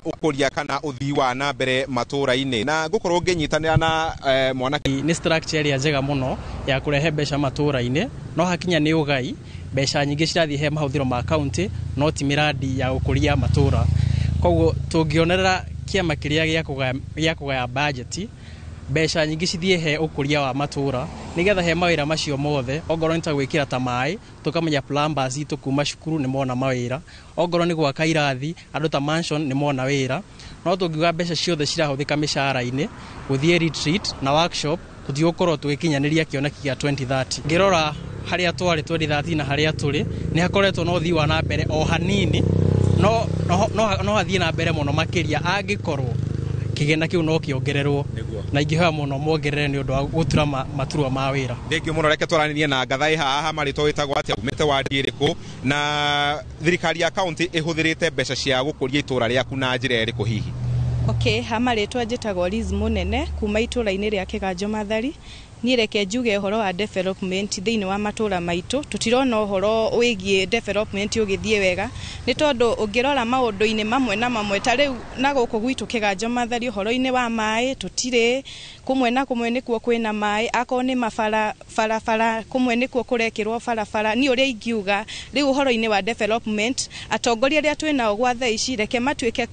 ũkũria kana ũthii wa na mbere matũra-inĩ na ngũkorwo ngĩnyitanĩra na mwanake. Nĩ structure ĩrĩa njega mũno ya kũrehe mbeca matũra-inĩ no hakinya nĩ ũgai mbeca nyingĩ cirathiĩ he mahũthĩro ma kaunti no ti mĩrandi ya gũkũria matũra. Koguo tũngĩonerera kĩama kĩrĩa gĩa kũgaya bajeti mbeca nyingĩ cithiĩ he ũkũria wa matũra nĩgetha he mawĩra macio mothe ongorwo nĩ ta gwĩkĩra ta maĩ tũkamenya plumbers itũ kuma cukuru nĩ mona mawĩra, ongorwo nĩ gwaka irathi andũ ta mansion nĩ mona wĩra. No tũngiuga mbeca ciothe cirahũthĩka mĩcara-inĩ gũthiĩ retreat na workshop tũtigũkorwo tũgĩkinyanĩria kĩoneki gĩa 2030. Ngĩrora harĩa twarĩ 2030 na harĩa tũrĩ nĩ hakoretwo na ũthii wa na mbere o hanini no no hathiĩ na mbere mũno makĩria angĩkorwo kĩgĩna kĩu no kĩongererwo na ingĩhoya mũno mongerere nĩ ũndũ wa gũtura maturwa ma wĩra. Thengiũ mũno, reke twaranĩrie na Ngathai haha marĩtwa wĩtagwo atĩa, umĩte wadi ĩrĩkũ na thirikari ya kaunti ĩhũthĩrĩte mbeca cia gũkũria itũra rĩaku na njĩra ĩrĩkũ hihi? Okay, ha marĩtwa njĩtagwo Liz Mũnene kuma itũra-inĩ rĩa Kĩganjo Mathari. Niĩ reke njuge ũhoro wa development thĩinĩ wa matũra maitũ tũtirona ũhoro wĩgiĩ development ũgĩthiĩ wega nĩ tondũ ũngĩrora maũndũ-inĩ mamwe na mamwe ta rĩu na gũkũ gwitũ Kĩganjo Mathari ũhoro-inĩ wa maĩ tũtirĩ kũmwe na kũmwe nĩkuo kwĩna maĩ akorwo nĩ mabara barabara kũmwe nĩkuo kũrekĩrwo barabara. Niĩ ũrĩa ingiuga rĩu ũhoro-inĩ wa development atongoria arĩa twĩnao gwa thaa ici reke matuĩke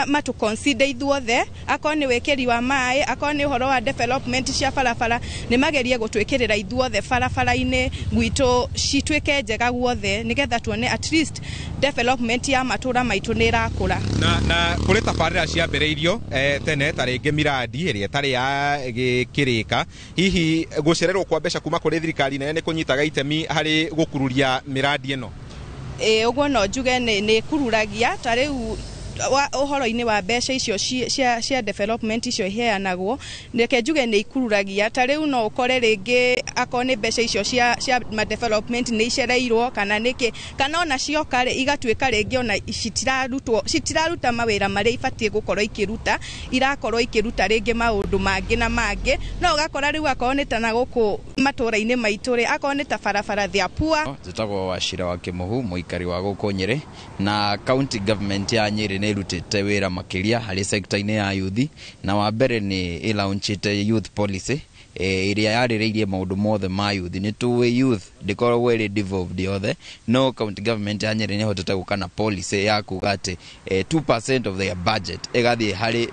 matũ consider ithuothe akorwo nĩ wĩkĩri wa maĩ akorwo nĩ ũhoro wa development cia barabara nĩ magerie gũtwĩkĩrĩra ithuothe barabara-inĩ gwitũ cituĩke njega guothe nĩgetha tuone at least development ya matũra maitũ nĩ ĩrakũra. Na kũrĩ tabarĩra ciambĩrĩirio tene ta rĩngĩ miradi ĩrĩa ĩtarĩ ya gĩkĩrĩka, hihi gũcererwo kwa mbeca kuma kũrĩ thirikari nene nĩ kũnyitaga itemi harĩ gũkururia miradi ĩno? Ĩĩ ũguo no njuge nĩ ĩkururagia ta rĩu ũhoro-inĩ wa mbeca icio cia development icio iheanagwo reke njuge nĩ ikururagia ta rĩu no ũkore rĩngĩ akorwo nĩ mbeca icio cia ma development nĩ icereirwo kana nĩkĩ kana ona cioka rĩ igatuĩka rĩngĩ ona citirarutwo citiraruta mawĩra marĩa ibatiĩ gũkorwo ikĩruta irakorwo ikĩruta rĩngĩ maũndũ mangĩ na mangĩ no ũgakora rĩu akorwo nĩ ta na gũkũ matũra-inĩ maitũ rĩ akorwo nĩ ta barabara thea poor. Njĩtagwo Wachira wa Kĩmũhu mũikari wa gũkũ Nyĩrĩ na county government ya Nyĩrĩ nĩ ĩrutĩte wĩra makĩria harĩ sector-inĩ ya youth na wa mbere nĩ ĩlaunchĩte youth policy ĩrĩa yarĩrĩirie maũndũ mothe ma youth. Nĩ tũĩ youth ndĩkoragwo ĩrĩ devolved yothe no county government ya Nyĩrĩ nĩ ĩhotete gũka na policy ya kuga atĩ 2% of their budget ĩgathiĩ harĩ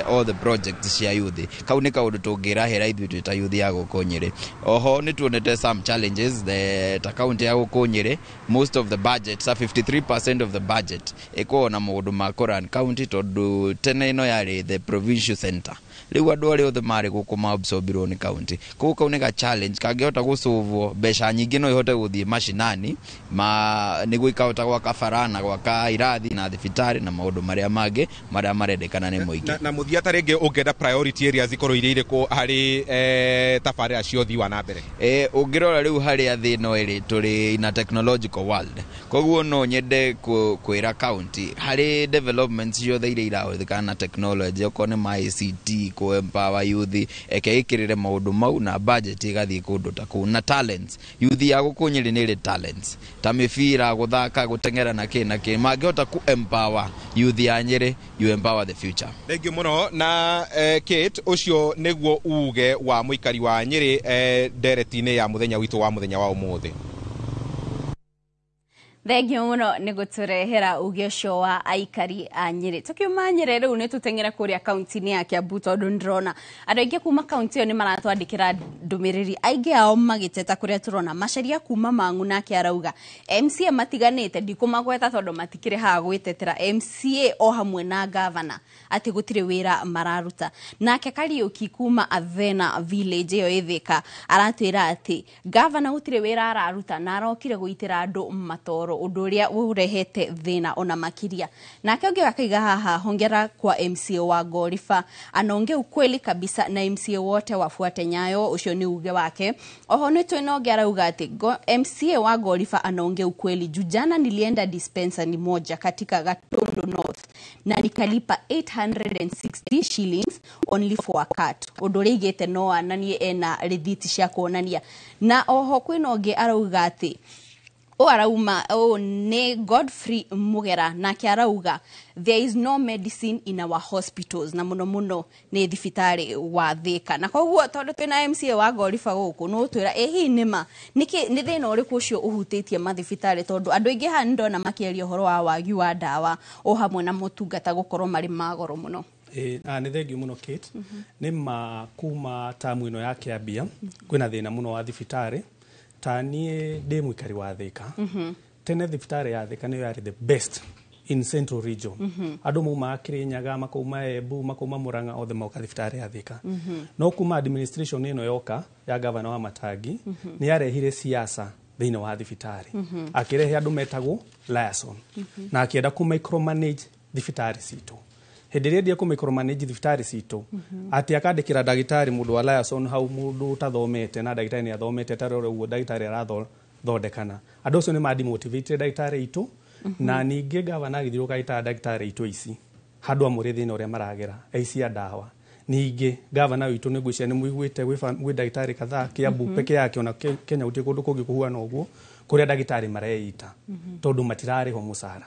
all the projects cia youth. Kau nĩ kaũndũ tũngĩrahĩra ithuĩ twĩ ta youth ya gũkũ Nyĩrĩ. Oho nĩ tuonete some challenges ta county ya gũkũ Nyĩrĩ most of the budget sa 53% of the budget ĩkoragwo na maũndũ ma Koran county tondũ tene ĩno yarĩ the provincial center rĩu andũ arĩa othe marĩ gũkũ maabsorbirwo nĩ county koguo kau nĩ ga challenge kangĩhota gũcũvwo mbeca nyingĩ no ihote gũthiĩ mashinani ma nĩguo ikahota gwaka bara na gwaka irathi na thibitarĩ na maũndũ marĩa mangĩ marĩa marendekana nĩ mũingĩ. Na mũthia ta rĩngĩ ũngĩenda priority areas ikorwo irĩ irĩkũ harĩ tabarĩra cia ũthii wa na mbere? Ũngĩrora rĩu harĩa thĩ ĩno ĩrĩ tũrĩ in a technological world koguo no nyende kwĩra county harĩ developments ciothe iria irahũthĩka na technology okorwo nĩ ma ICT kũ empower youth eke ĩkĩrĩre maũndũ mau na budget ĩgathiĩ kũndũ ta kũu. Na talents, youth ya gũkũ Nyĩrĩ nĩ ĩrĩ talents ta mĩbira, gũthaka, gũteng'era na kĩ na kĩ. Mangĩhota ku empower youth ya Nyĩrĩ, you empower the future. Thengiũ mũno na Kate, ũcio nĩguo uge wa mũikari wa Nyĩrĩ ndereti-inĩ ya mũthenya witũ wa mũthenya wa ũmũthĩ. Thengio muno nĩ gũtũrehera uge ũcio wa aikari a Nyĩrĩ. Tũkiuma Nyĩrĩ rĩu nĩ tũteng'ere kũrĩa kaunti-inĩ ya Kiambu, tondũ nĩndĩrona andũ aingĩ kuma kaunti ĩyo nĩ maratwandĩkĩra ndũmĩrĩri, aingĩ ao magĩteta kũrĩa tũrona Macharia kuma Mang'u, nake arauga MCA matiganĩte, ndikũmagweta tondũ matikĩrĩ haha gwĩtetera, MCA o hamwe na gavana atĩ gũtirĩ wĩra mararuta. Nake Kariũki kuma Athena village ĩyo ĩ Thĩka aratwĩra atĩ gavana gũtirĩ wĩra araruta na arokire gũitĩra andũ matoro, ũndũ ũrĩa ũrehete thĩna ona makĩria. Nake ũngĩ akaiga haha, hongera kwa MCA wa Gorifa, anaongea ukweli kabisa na MCA wote wafuate nyayo. Ũcio nĩ uge wake. Oho nĩ twĩna ũngĩ arauga atĩ MCA wa Gorifa anaongea ukweli juu jana nilienda dispensary moja katika Gatundu North na nikalipa 860 shillings only for a cut. Ũndũ ũrĩa aigĩte no ananie ena rĩthiti cia kuonania. Na oho kwĩna ũngĩ arauga atĩ o arauma o nĩ Godfrey Mugera, nake arauga there is no medicine in our hospitals, na muno muno nĩ thibitarĩ wa Thĩka. Na koguo tondũ twĩna MCA wa Goriba gũkũ, no twĩra ĩ hihi nĩma nĩkĩ nĩ thĩna ũrĩkũ ũcio ũhutĩtie mathibitarĩ, tondũ andũ aingĩ haha nĩndona makĩaria ũhoro wa wagi wa ndawa o hamwe na motungata gũkorwo marĩ ma goro mũno. Nĩ thengiũ mũno Kate. Nĩ ma kuma tamu ĩno ya kĩambia kwĩna thĩna mũno wa thibitarĩ. Ta niĩ ndĩ mũikari wa Thĩka. Tene thibitarĩ ya Thĩka nĩyo yarĩ the best in Central Region. Andũ maumaga Kĩrĩnyaga, makauma Embu, makauma Murang'a, othe moka thibitarĩ ya Thĩka. No kuma administration ĩno yoka ya gavana wa Matangi, nĩ yarehire siasa thĩinĩ wa thibitarĩ. Akĩrehe andũ metagwo liaison na akĩenda kũ micromanage thibitarĩ citũ. Hĩndĩ ĩrĩa endire kũ micromanage thibitarĩ citũ, atĩ akandĩkĩra ndagĩtarĩ mũndũ wa liaison hau, mũndũ ũtathomete, na ndagĩtarĩ nĩ athomete, tarora ũguo ndagĩtarĩ arathondekana. Andũ acio nĩ madimotivate ndagĩtarĩ aitũ. Na ningĩ gavana agĩthiũrũrũka agĩtaga ndagĩtarĩ aitũ aici, handũ amũrĩ thĩna ũrĩa maragera aici a ndawa. Ningĩ gavana witũ nĩ ngwĩciria nĩ mũiguĩte gwĩ ndagĩtarĩ kadhaa Kiambu peke yake, ona Kenya gũtirĩ kũndũ kũngĩ kũhuana ũguo, kũrĩa ndagĩtarĩ mareita tondũ matirarĩhwo mũcara.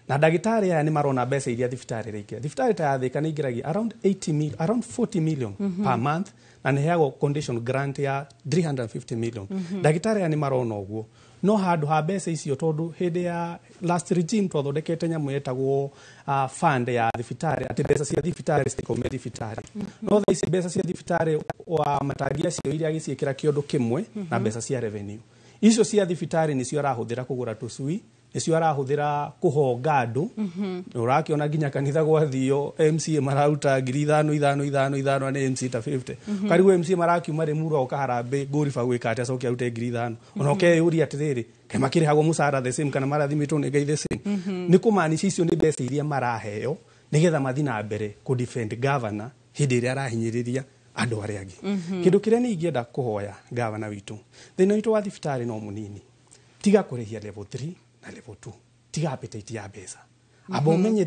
Na ndagĩtarĩ aya nĩ marona mbeca iria thibitarĩ ĩraingĩra. Thibitarĩ ta ya Thĩka nĩ ĩingĩragia around 80 mil, around 40 million per month, na nĩ ĩheagwo condition grant ya 350 million. Ndagĩtarĩ aya nĩ marona ũguo, no handũ ha mbeca icio, tondũ hĩndĩ ya last regime twathondekete nyamũ yetagwo fund ya thibitarĩ, atĩ mbeca cia thibitarĩ citikaume thibitarĩ. No thaa ici mbeca cia thibitarĩ wa Matangi acio iria agĩciĩkĩra kĩondo kĩmwe na mbeca cia revenue, icio cia thibitarĩ nĩcio arahũthĩra kũgũra tũcui, nĩcio arahũthĩra kũhonga andũ. Ũrakĩona nginya kanitha gwathio MCA mararuta 5,000 5 5 5, na nĩ MCA ta 50. Karigwo MCA marakiuma Limuru oka harambĩ Ngũriba gwĩka atĩ acoke arute 5,000? Ona ũkeyũria atĩrĩrĩ, kaĩ makĩrĩhagwo mũcara the same kana marathimĩtwo nĩ Ngai the same? Nĩ kũmaanisha icio nĩ mbeca iria maraheo nĩgetha mathiĩ na mbere kũ defend governor hĩndĩ ĩrĩa arahinyĩrĩria andũ arĩa angĩ. Kĩndũ kĩrĩa niĩ ingĩenda kũhoya gavana witũ, thĩna witũ wa thibitarĩ no mũnini, tiga kũrĩhia level 3 na level 2, tiga appetite ya mbeca. Amba ũmenye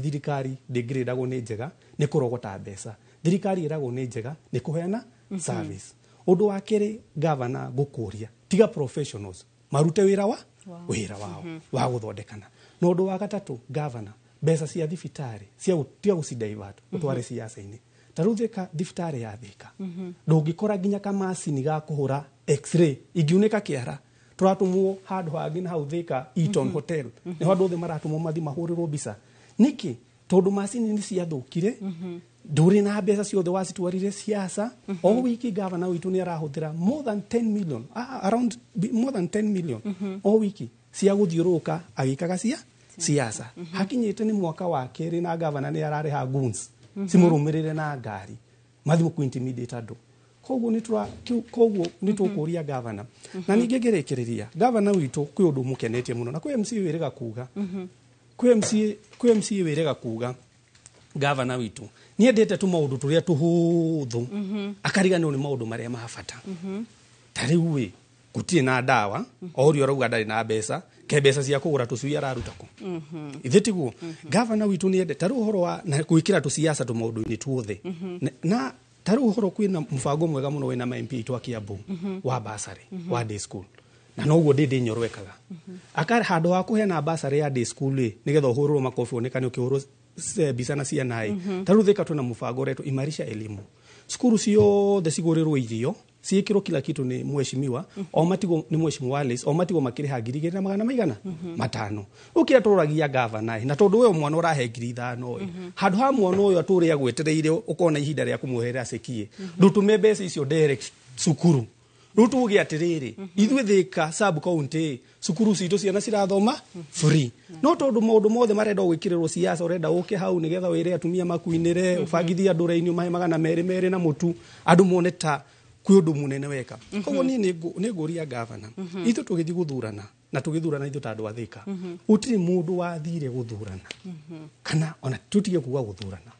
thirikari ndĩngĩrĩragwo nĩ njega nĩ kũrogota mbeca, thirikari ĩragwo nĩ njega nĩ kũheana service. Ũndũ wa kerĩ, gavana, ngũkũria tiga professionals marute wĩra wa wĩra wao wa gũthondekana. Na ũndũ wa gatatũ, gavana, mbeca cia thibitarĩ cia tiga gũcidivert ũtware ciaca-inĩ. Ta rĩu Thĩka, thibitarĩ ya Thĩka, ndũngĩkora nginya kamacini ga kũhũra x-ray. Ingiunĩka kĩara, tũratũmwo handũ hangĩ na hau Thĩka Eaton Hotel, nĩho andũ othe maratũmwo mathi mahũrĩrwo mbica. Nĩkĩ? Tondũ macini nĩ ciathũkire. Ndũrĩ na mbeca, ciothe wacitwarire siasa. O wiki gavana witũ nĩ arahũthĩra more than 10 million, around more than 10 million o wiki cia gũthiũrũrũka agĩkaga cia siasa. Hakinyĩte nĩ mwaka wa kerĩ na gavana nĩ ararĩha goons cimũrũmĩrĩre na ngari mathiĩ kũ intimidate andũ. Koguo nĩ tũra koguo nĩ tũkũria gavana. Na ningĩ ngĩrĩkĩrĩria, gavana witũ kwĩ ũndũ mũkenetie mũno na kwĩ MCA wĩrĩga kuga, kwĩ MCA wĩrĩga kuga gavana witũ niendete tu maũndũ tũrĩa tũhũthũ, akariganĩrwo nĩ maũndũ marĩa ma bata. Ta rĩu ĩ gũtirĩ na ndawa, o ũrĩa ũrauga ndarĩ na mbeca, ke mbeca cia kũgũra tũcui araruta kũ? Ithe tiguo gavana witũ nĩende ta rĩu ũhoro wa na gwĩkĩra tũciaca tũmaũndũ-inĩ tuothe. Na Ta rĩu ũhoro kwĩna mũbango mwega mũno wĩna ma MP aitũ a Kiambu wa bursary wa day school, na noguo Ndindi Nyoro ekaga. Akari handũ ha kũheana bursary ya day school rĩ, nĩgetha ũhũrũrwo makobi wonekane ũkĩhũrwo mbica na ciana ĩ. Ta rĩu Thika twĩna mũbango ũretwo Imarisha Elimu, cukuru ciothe cigũrĩrwo irio, ciĩkĩrwo kila kitu nĩ mheshimiwa, o matigwo nĩ mheshimiwa Alice, o matigwo makĩrĩha 2,000 na magana maigana 500. Rĩu kĩrĩa tũroragia gavana ĩ, na tondũ ũyũ mwana ũrahe 5,000 ĩ, handũ ha mwana ũyũ atũre agwetereire ũkona ihinda rĩa kũmweherera cekie, ndũtũme mbeca icio direct cukuru. Rĩu tuge atĩrĩrĩ, ithuĩ Thika sub county cukuru citũ ciana cirathoma free, no tondũ maũndũ mothe marenda gwĩkĩrĩrwo siasa, ũrenda ũke hau nĩgetha wĩre atumia makuinĩre, ũbangithie andũ raini ũmahe 200 200 na mũtu, andũ mone ta kwĩ ũndũ mũnene weka. Koguo niĩ nĩ ngũria gavana, ithuĩ tũgĩthiĩ gũthurana na tũgĩthurana ithuĩ ta andũ a Thika, gũtirĩ mũndũ wathire gũthurana, kana ona tũtige kuga gũthurana,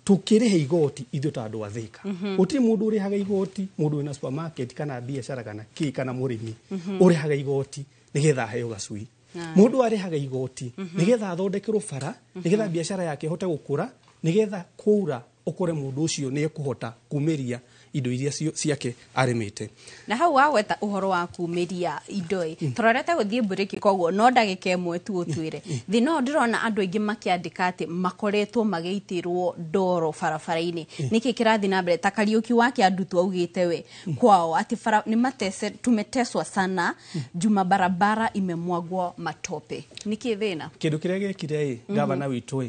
tukĩrĩha igoti ithuĩ ta andũ a Thika. Gũtirĩ mũndũ ũrĩhaga igoti, mũndũ wĩna supermarket kana biacara kana kĩ kana mũrĩmi ũrĩhaga igoti nĩgetha aheo gacui. Mũndũ arĩhaga igoti nĩgetha athondekerwo bara, nĩgetha biacara yake ĩhote gũkũra, nĩgetha kũura ũkore mũndũ ũcio nĩ ekũhota kumĩria indo iria ciake arĩmĩte. Na hau wagweta ũhoro wa kumĩria indo ĩ, tũrorete gũthiĩ mburĩki, koguo no ndagĩka ĩmwe tu ũtwĩre thĩna ũyũ. Ndĩrona andũ aingĩ makĩandĩka atĩ makoretwo magĩitĩrwo ndoro barabara-inĩ. Nĩkĩ kĩrathiĩ na mbere? Ta Kariũki wa Kĩandutu augĩte we kwao atĩ bara nĩ matese, tumeteswa sana juma barabara imemwagwo matope. Nĩkĩ thĩna? Kĩndũ kĩrĩa gĩekire ĩ, gavana witũ ĩ,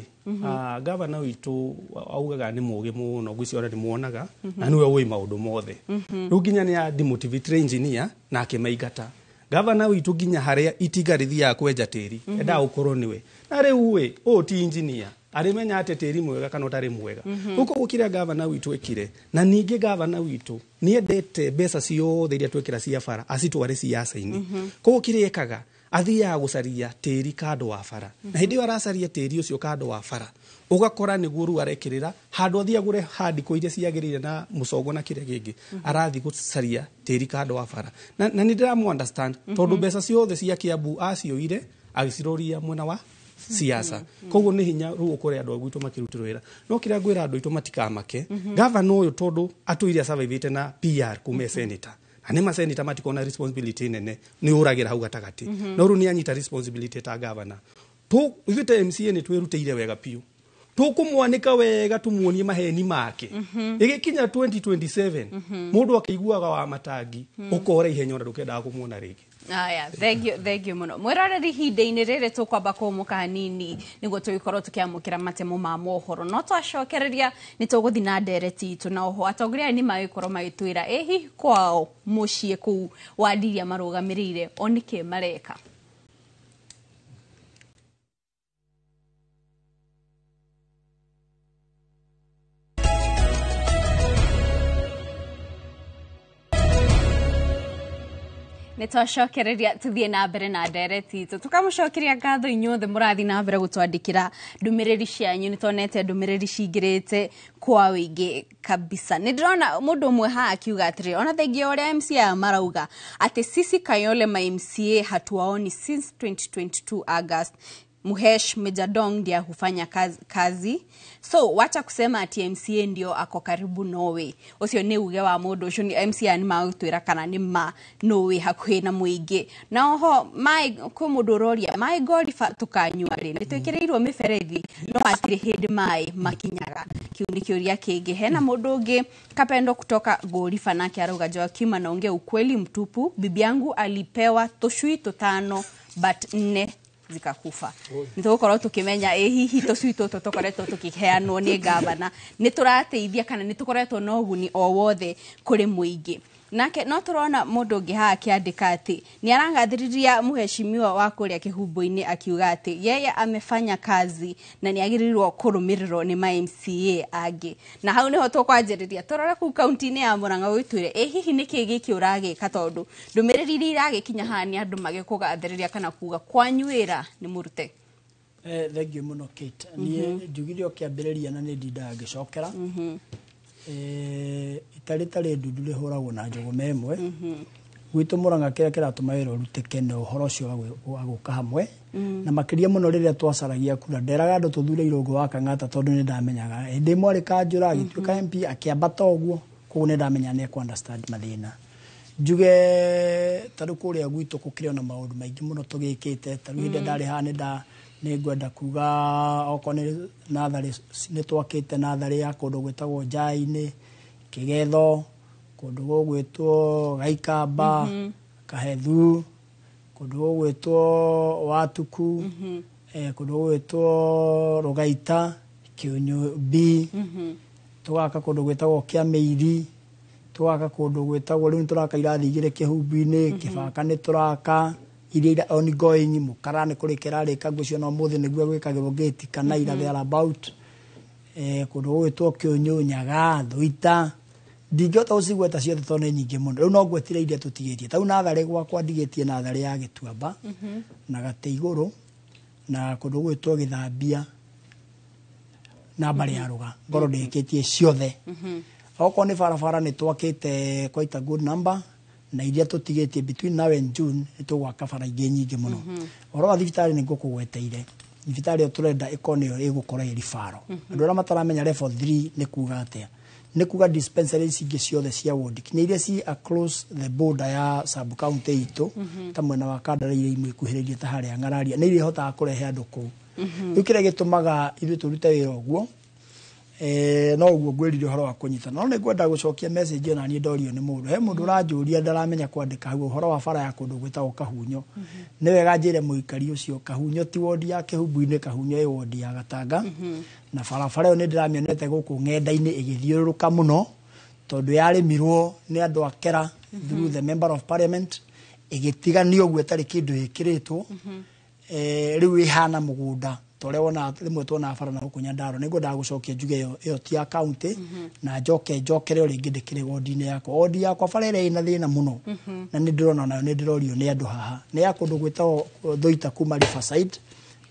gavana witũ augaga nĩ mũgĩ mũno, ngwĩciria ona nĩ muonaga na nĩwe ũĩ maũndũ mothe. Rĩu nginya nĩ ademotivate engineer na akĩmaingata. Gavana witũ nginya harĩa itinga rĩthiaga kwenja tĩri endaga gũkorwo nĩwe, na rĩu ĩ, ũyũ ti engineer arĩmenya atĩ tĩri mwega kana ũtarĩ mwega. Rĩu koguo kĩrĩa gavana witũ ekire, na ningĩ gavana witũ nĩendete mbeca ciothe iria twekĩra cia bara acitware siasa-inĩ. Koguo kĩrĩa ekaga, athiaga gũcaria tĩri kando wa bara, na hĩndĩ ĩyo aracaria tĩri ũcio kando wa bara, ũgakora nĩguo rĩu arekĩrĩra handũ athiĩ agũre handiko iria ciagĩrĩire na mũcongo na kĩrĩa kĩngĩ, arathiĩ gũcaria tĩri kando wa bara. Na nĩ ndĩramũ understand, tondũ mbeca ciothe cia Kiambu acioire agĩciroria mwena wa siasa. Koguo nĩ hinya rĩu ũkore andũ a gwitũ makĩrutĩrwo wĩra. No kĩrĩa ngwĩra andũ aitũ matikamake, gavana ũyũ tondũ atũire asurvivĩte na PR kuma e senator, na nĩ masenita matikona responsibility nene, nĩ ũragĩra hau gatagatĩ. No rĩu nĩ anyita responsibility ta gavana, ithuĩ ta MCA nĩ twĩrutĩire wega biũ, tũkũmwanĩka wega tũmuonie maheni make. Ĩgĩkinya 2027, mũndũ akĩiguaga wa matangi ũkora ihenya, ona ndũkendaga kũmuona rĩngĩ. Aya, thank you, thank you muno. Mwĩroreri, ihinda-inĩ rĩrĩ tũkwamba kũmũka hanini nĩguo tũgĩkorwo tũkĩamũkĩra matemo ma mohoro, no twacokereria nĩ tũgũthiĩ na ndereti itũ, na oho atongoria aya nĩ magĩkorwo magĩtwĩra ĩ hihi kwao mũciĩ kũu wandi iria marũgamĩrĩire o nĩkĩ mareka. Nĩ twacokereria tuthiĩ na mbere na ndereti itũ, tũkamũcokeria ngatho inyuothe mũrathiĩ na mbere gũtwandĩkĩra ndũmĩrĩri cianyu. Nĩ tuonete ndũmĩrĩri cingĩrĩte kwa wĩingĩ kabisa. Nĩ ndĩrona mũndũ ũmwe haha akiuga atĩrĩrĩ, ona thengia ũrĩa MCA aya marauga atĩ sisi Kayole ma MCA hatuwaoni since 2022 August. Muhesh Mejadong ndiye hufanya kazi, so wacha kusema ati MCA ndio ako karibu nowe. Ucio nĩ uge wa mũndũ ũcio. Nĩ MCA nĩ magũtwĩra kana nĩ ma nowe hakuhĩ na mũingĩ. Na oho mai kwĩ mũndũ ũroria maĩ ngoriba tũkanyua rĩ, nĩ twĩkĩrĩirwo mĩberethi no hatirĩ hĩndĩ maĩ makinyaga. Kĩu nĩ kĩũria kĩngĩ. Hena mũndũ ũngĩ Kapendo kutoka Gorifa, nake arauga Joakim anaongea ukweli mtupu, bibi yangu alipewa tũcui tũtano but nne zikakufa. Nĩ tũgũkorwo tũkĩmenya ĩ hihi tũcui tũtũ tũkoretwo tũkĩheanwo nĩ gavana nĩ tũrateithia kana nĩ tũkoretwo na ũguni o wothe kũrĩ mũingĩ. Nake no tũrona mũndũ ũngĩ haha akĩandĩka atĩ nĩ arangathĩrĩria mũheshimiwa wa kũrĩa kĩhumbo-inĩ, akiuga atĩ yeye amefanya kazi na nĩ agĩrĩirwo kũrũmĩrĩrwo nĩ ma MCA angĩ. Na hau nĩho tũkwanjĩrĩria tũrore kũu kaunti-inĩ ya Murang'a gwĩtwĩre ĩ hihi nĩkĩ gĩkĩ ũragĩka, tondũ ndũmĩrĩri iria iragĩkinya haha nĩ andũ magĩkũgathĩrĩria kana kuga kwanyu wĩra nĩ mũrute. Thank you mũno, Kate. Niĩ njugire o kĩambĩrĩria na nĩ ndindaga ngĩcokera, itarĩ tarĩ ndundu rĩhũragwo na njũgũma ĩmwe. Gwitũ Murang'a kĩrĩa kĩratũma wĩra ũrutĩke nĩ ũhoro ũcio wa gũka hamwe, na makĩria mũno rĩrĩa twacaragia kura. Nderaga andũ tũthure Irũngũ wa Kang'ata, tondũ nĩ ndamenyaga hĩndĩ ĩmwe arĩ kanjũra agĩtuĩka MP akĩambata ũguo, koguo nĩ ndamenya nĩ ekũ understand mathĩna. Njuge tarĩu kũrĩa gwitũ gũkĩrĩ ona maũndũ maingĩ mũno tũgĩkĩte. Tarĩu hĩndĩ ĩrĩa ndarĩ haha nĩ ngwenda kuga okorwo nĩ natharĩ, nĩ twakĩte natharĩ ya kũndũ gwĩtagwo Njai-inĩ, Kĩgetho, kũndũ gũgwĩtwo Gaikamba, Kahethu, kũndũ gũgwĩtwo Watuku, kũndũ gũgwĩtwo Rũgaita, Kĩũnyũ B, tũgaka kũndũ gwĩtagwo Kĩamĩiri, tũgaka kũndũ gwĩtagwo, rĩu nĩtũraka irathi igĩrĩ Kĩhumbu-inĩ, Kĩbaka nĩ tũraka iria ira ongoing, Mũkara nĩ kũrĩka ĩrarĩka, ngwĩciria ona ũmũthĩ nĩguo gwĩkagĩrwo gate kana ira thereabout, kũndũ gũgwĩtwo Kĩũnyũ, Nyaga, Thũita. Ndingĩhota gũcigweta ciothe tondũ nĩ nyingĩ mũno. Rĩu no ngwetire iria tũtigĩtie. Tarĩu natharĩ gwakwa ndigĩtie natharĩ ya Gĩtuamba na Gatĩ Igũrũ na kũndũ gũgwĩtwo Gĩthambia na Mbarĩ ya Rũga. Ngorwo ndĩkĩtie ciothe. Okorwo nĩ barabara nĩ twakĩte quite a good number, na iria tũtigĩtie between now and June nĩ tũgwaka bara ingĩ nyingĩ mũno. Ũhoro wa thibitarĩ nĩ ngũkũgweteire. Thibitarĩ ĩyo tũrenda ĩkorwo nĩyo ĩgũkorwo ĩ referral. Andũ arĩa mataramenya level 3 nĩ kuga atĩa, nĩ kuga dispensary ici ingĩ ciothe cia ward kinya iria ci across the border ya sub county itũ, ta mwena wa Kandara, iria imwe ikuhĩrĩirie ta harĩa Ng'araria, nĩ iria ihotaga kũrehe andũ kũu. Rĩu kĩrĩa gĩtũmaga ithuĩ tũrute wĩra ũguo, no ũguo ngwĩrire ũhoro wa kũnyitana. No nĩ ngwenda gũcokia message ĩyo na niĩ ndorio nĩ mũndũ. He mũndũ ũranjũria ndaramenya kwandĩka hau ũhoro wa bara ya kũndũ gwĩtagwo Kahunyo. Nĩ wega njĩre mũikari ũcio Kahunyo ti wodi ya Kĩhumbu-inĩ, Kahunyo ĩ wodi ya Gatanga. Na barabara ĩyo nĩ ndĩramĩonete gũkũ ng'enda-inĩ ĩgĩthiũrũrũka mũno, tondũ yarĩmirwo nĩ andũ a Kera through the member of parliament, ĩgĩtiganio ũguo ĩtarĩ kĩndũ ĩkĩrĩtwo. Rĩu ĩhana mũgũnda ta ũrĩa wonaga rĩmwe tuonaga bara na gũkũ Nyandarua. Nĩ ngwendaga gũcokia njuge ĩyo ti ya county, na njoke njokere o rĩngĩ ndĩkĩre wodi-inĩ yakwa. Wodi yakwa bara ĩrĩa ĩna thĩna mũno, na nĩ ndĩrona nayo nĩ ndĩrorio nĩ andũ haha, nĩ ya kũndũ gwĩtagwo Thũita kuma Riverside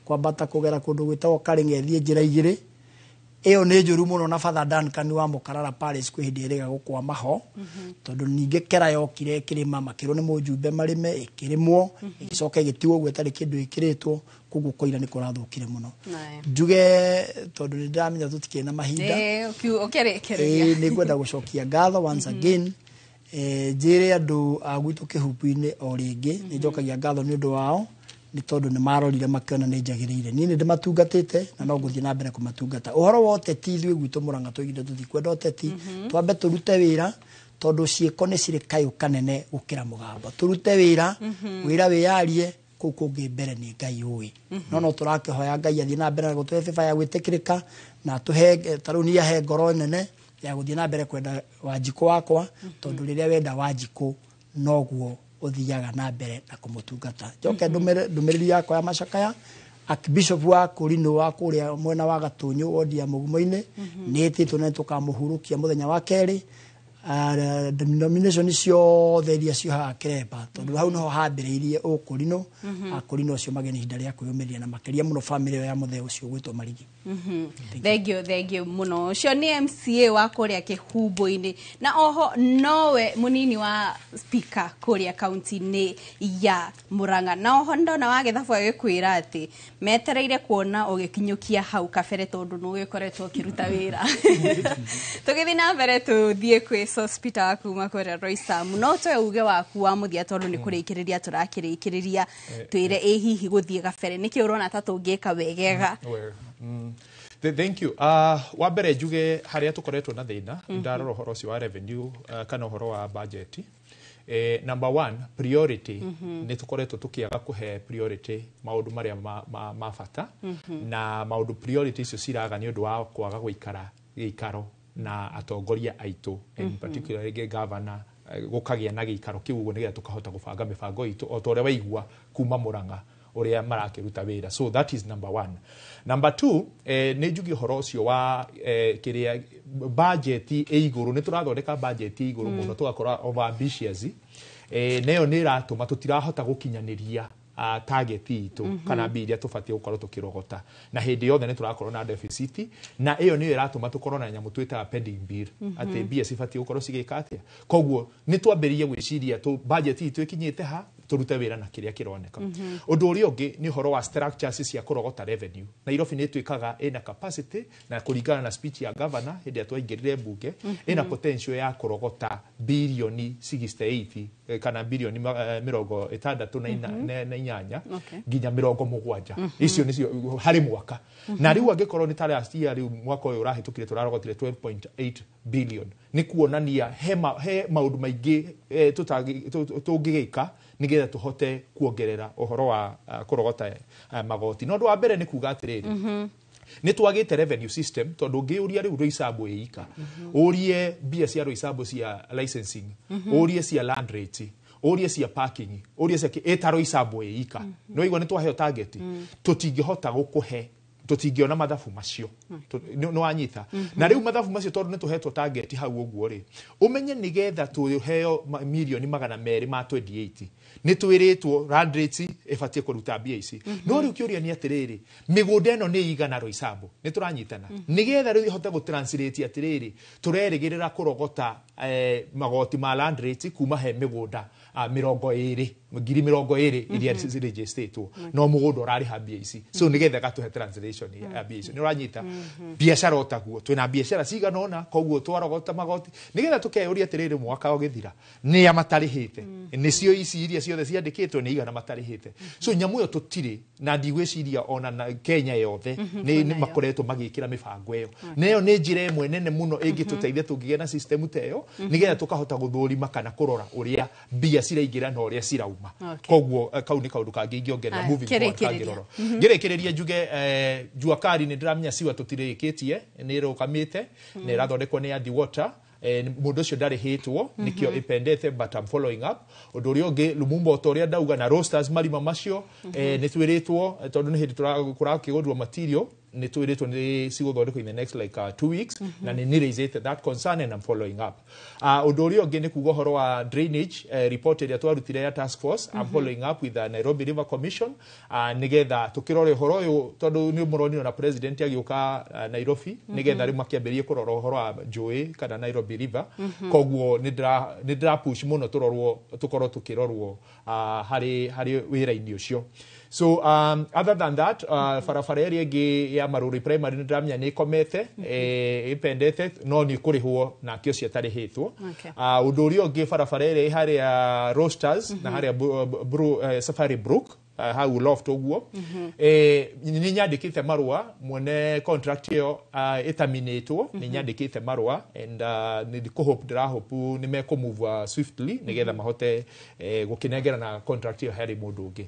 kwambata kũgera kũndũ gwĩtagwo Karĩng'e thiĩ njĩra igĩrĩ. Ĩyo nĩ njũru mũno, na Father Duncan wa Mũkarara Parish kwĩ hĩndĩ ĩrĩga gũkwama ho, tondũ ningĩ Kera yokire ĩkĩrĩma, makĩrwo nĩ mũjumbe marĩme, ĩkĩrĩmwo, ĩgĩcoka ĩgĩtigwo ũguo ĩtarĩ kĩndũ ĩkĩrĩtwo, koguo kũira nĩ kũrathũkire mũno. Njuge tondũ nĩ ndĩramenya tũtikĩrĩ na mahinda, ũkĩrĩkĩrĩria. Nĩ ngwenda gũcokia ngatho once again, njĩre andũ a gwitũ Kĩhumbu-inĩ o rĩngĩ nĩ njokagia ngatho nĩ ũndũ wao, nĩ tondũ nĩ marorire makĩona nĩ njagĩrĩire. Niĩ nĩ ndĩmatungatĩte na no ngũthiĩ na mbere kũmatungata. Ũhoro wa ũteti, ithuĩ gwitũ Murang'a tũigire tũtikwenda ũteti, twambe tũrute wĩra, tondũ ciĩko nĩ cirĩ kayũ kanene gũkĩra mũgambo. Tũrute wĩra, wĩra wĩyarie, kũu kũngĩ mbere nĩ Ngai ũĩ. No tũrakĩhoya Ngai athiĩ na mbere na gũtũhe favor ya gwĩtĩkĩrĩka, na atũhe, ta rĩu niĩ ahe ngoro nene ya gũthiĩ na mbere kwenda Wanjikũ wakwa, tondũ rĩrĩa wenda Wanjikũ noguo ũthiaga na mbere na kũmũtungata. Njoke ndũmĩrĩri yakwa ya macakaya, Archbishop wa Kũrinũ wa kũrĩa mwena wa Gatũnyũ wodi ya Mũgumo-inĩ nĩ ĩtĩtwo na tũkamũhurũkia mũthenya wa kerĩ. Denomination ciothe iria ciohaga kĩremba, tondũ hau niho hambĩrĩirie ũkũrinũ. Akũrinũ acio magĩe na ihinda rĩa kwĩyũmĩrĩria, na makĩria mũno bamĩrĩ ĩyo ya mũthee ũcio gwĩtwo Marigi. Thank you, thank you mũno. Ũcio nĩ MCA wa kũrĩa Kĩhumbu-inĩ, na oho nowe mũnini wa speaker kũrĩa kaunti-inĩ ya Murang'a. Na oho ndona wa gĩthabu agĩkwĩra atĩ metereire kuona ũgĩkinyũkia hau kabere, tondũ nĩ ũgĩkoretwo ũkĩruta wĩra. Tũgĩthiĩ na mbere, tũthiĩ kwĩ Sospita wa kuma kũrĩa Roysambu. No toe uge waku wa mũthia, tondũ nĩ kũrĩkĩrĩria tũrakĩrĩkĩrĩria. Twĩre, ĩ hihi gũthiĩ gabere nĩkĩ ũrona ta tũngĩka wegega? Wega. Thank you. Wa mbere njuge harĩa tũkoretwo na thĩna, ndarora ũhoro ũcio wa revenue, kana ũhoro wa budget. Number one priority, nĩ tũkoretwo tũkĩaga kũhe priority maũndũ marĩa ma bata, na maũndũ priority icio ciraga nĩ ũndũ wa kwaga gũikara gĩikaro na atongoria aitũ, in particular rĩngĩ governor, gũkagĩa na gĩikaro kĩu ũguo nĩgetha tũkahota gũbanga mĩbango itũ o ta ũrĩa waigua kuma Murang'a ũrĩa marakĩruta wĩra. So that is number one. Number two, nĩ njuge ũhoro ũcio wa kĩrĩa budget ĩ igũrũ. Nĩ tũrathondeka budget ĩ igũrũ mũno, tũgakora over ambitious, nayo nĩ ĩratũma tũtirahota gũkinyanĩria. target itũ kana mbia iria tũbatiĩ gũkorwo tũkĩrogota, na hĩndĩ yothe nĩ tũrakorwo na deficit, na ĩyo nĩyo ĩratũma tũkorwo na nyamũ twĩtaga pending bill, atĩ mbia cibatiĩ gũkorwo cigĩka atĩa. Koguo nĩ twambĩrĩrie gwĩciria tũ budget itũ ĩkinyĩte ha, tũrute wĩra na kĩrĩa kĩroneka. Ũndũ ũrĩa ũngĩ nĩ ũhoro wa structures cia kũrogota revenue. Nairobi nĩ ĩtuĩkaga ĩna capacity, na kũringana na speech ya governor hĩndĩ ĩrĩa twaingĩrire mbunge, ĩna potential ya kũrogota bilioni 68 kana bilioni 68 nginya 70. Icio nĩcio harĩ mwaka. Na rĩu angĩkorwo nĩ ta last year, rĩu mwaka ũyũ ũrahĩtũkire tũrarogotire 12.8 billion, nĩ kuonania he maũndũ maingĩ tũngĩgĩka nĩgetha tũhote kuongerera ũhoro wa kũrogota magoti. Na ũndũ wa mbere nĩ kuga atĩrĩrĩ, nĩ twagĩte revenue system, tondũ ũngĩũria rĩu Roysambu ĩika, ũrie mbia cia Roysambu cia licensing, ũrie cia land rate, ũrie cia parking, ũrie cia ĩta Roysambu ĩika, nĩ waigua nĩ twaheo target, tũtingĩhota gũkũhe, tũtingĩona mathabu macio. Nĩ wanyita? Na rĩu mathabu macio, tondũ nĩ tũhetwo target hau ũguo rĩ, ũmenye nĩgetha tũheo mirioni 228, nĩ twĩrĩtwo land rate ĩbatiĩ kũruta mbia ici. No rĩu kĩũria nĩ atĩrĩrĩ, mĩgũnda ĩno nĩ igana Roysambu? Nĩ tũranyitana? Nĩgetha rĩu ĩhote gũtranslate atĩrĩrĩ, tũrerĩgĩrĩra kũrogota magoti ma land rate kuma he mĩgũnda 20,000 iria cirĩnjĩstĩtwo, no mũgũnda ũrarĩha mbia ici, so nĩgetha gatũhe translation ya mbia icio. Nĩ ũranyita? Biacara otaguo, twĩna biacara cigana ũna, koguo twarogota magoti nĩgetha tũkeyũria atĩrĩrĩ, mwaka ũgĩthira nĩa matarĩhĩte? Nĩcio ici iria ciothe ciandĩkĩtwo nĩ igana matarĩhĩte. So nyamũ ĩyo tũtirĩ na, ndigwĩciria ona na Kenya yothe nĩ makoretwo magĩkĩra mĩbango ĩyo. Na ĩyo nĩ njĩra ĩmwe nene mũno ĩngĩtũteithia tũngĩgĩa na system ta ĩyo, nĩgetha tũkahota gũthũrima kana kũrora ũrĩa mbia ciraingĩra na ũrĩa cirauma. Koguo kau nĩ kaũndũ kangĩ ingĩongerera moving forward kangĩrorwo. Ngĩrĩkĩrĩria njuge, Jua Kali nĩ ndĩramenya siwa tũtirĩkĩtie, nĩ ĩrũgamĩte na ĩrathondekwo nĩ Athi Water. Mũndũ ũcio ndarĩhĩtwo, nĩkĩo ĩpendete, but I'm following up. Ũndũ ũrĩa ũngĩ, Lumumba, o ta ũrĩa ndauga, na Roasters, marima macio nĩ twĩrĩtwo, tondũ nĩ hĩndĩ kũrakĩgũrwo material, nĩ twĩrĩtwo nĩ cigũthondekwo in the next like 2 weeks, na nĩ nĩ that concern and I'm following up. Ũndũ ũrĩa ũngĩ nĩ kuga ũhoro wa drainage report ĩrĩa twarutire ya task force. I'm following up with the Nairobi River Commission nĩgetha tũkĩrore ũhoro ũyũ, tondũ nĩ mũronire na president agĩũka Nairobi, nĩgetha rĩu makĩambĩrĩrie kũrora ũhoro wa njũĩ kana Nairobi River. Koguo nĩ ndĩra push mũno tũrorwo, tũkorwo tũkĩrorwo harĩ wĩra-inĩ ũcio. So other than that, barabara ĩrĩa ĩngĩ ya Maruri Primary nĩ ndĩramenya nĩ ĩkomete, ĩpendete, no nĩ kũrĩhwo nake ũcio atarĩhĩtwo. Ũndũ ũrĩa ũngĩ, barabara ĩrĩa ĩ harĩa Roasters na harĩa Safari Brook, hau loft ũguo, nĩ nyandĩkĩte marũa mwene contract ĩyo ĩtaminĩtwo. Nĩ nyandĩkĩte marũa and nĩ kũhope, ndĩrahope nĩ mekũmove swiftly nĩgetha mahote gũkĩnengerana contract ĩyo harĩ mũndũ ũngĩ.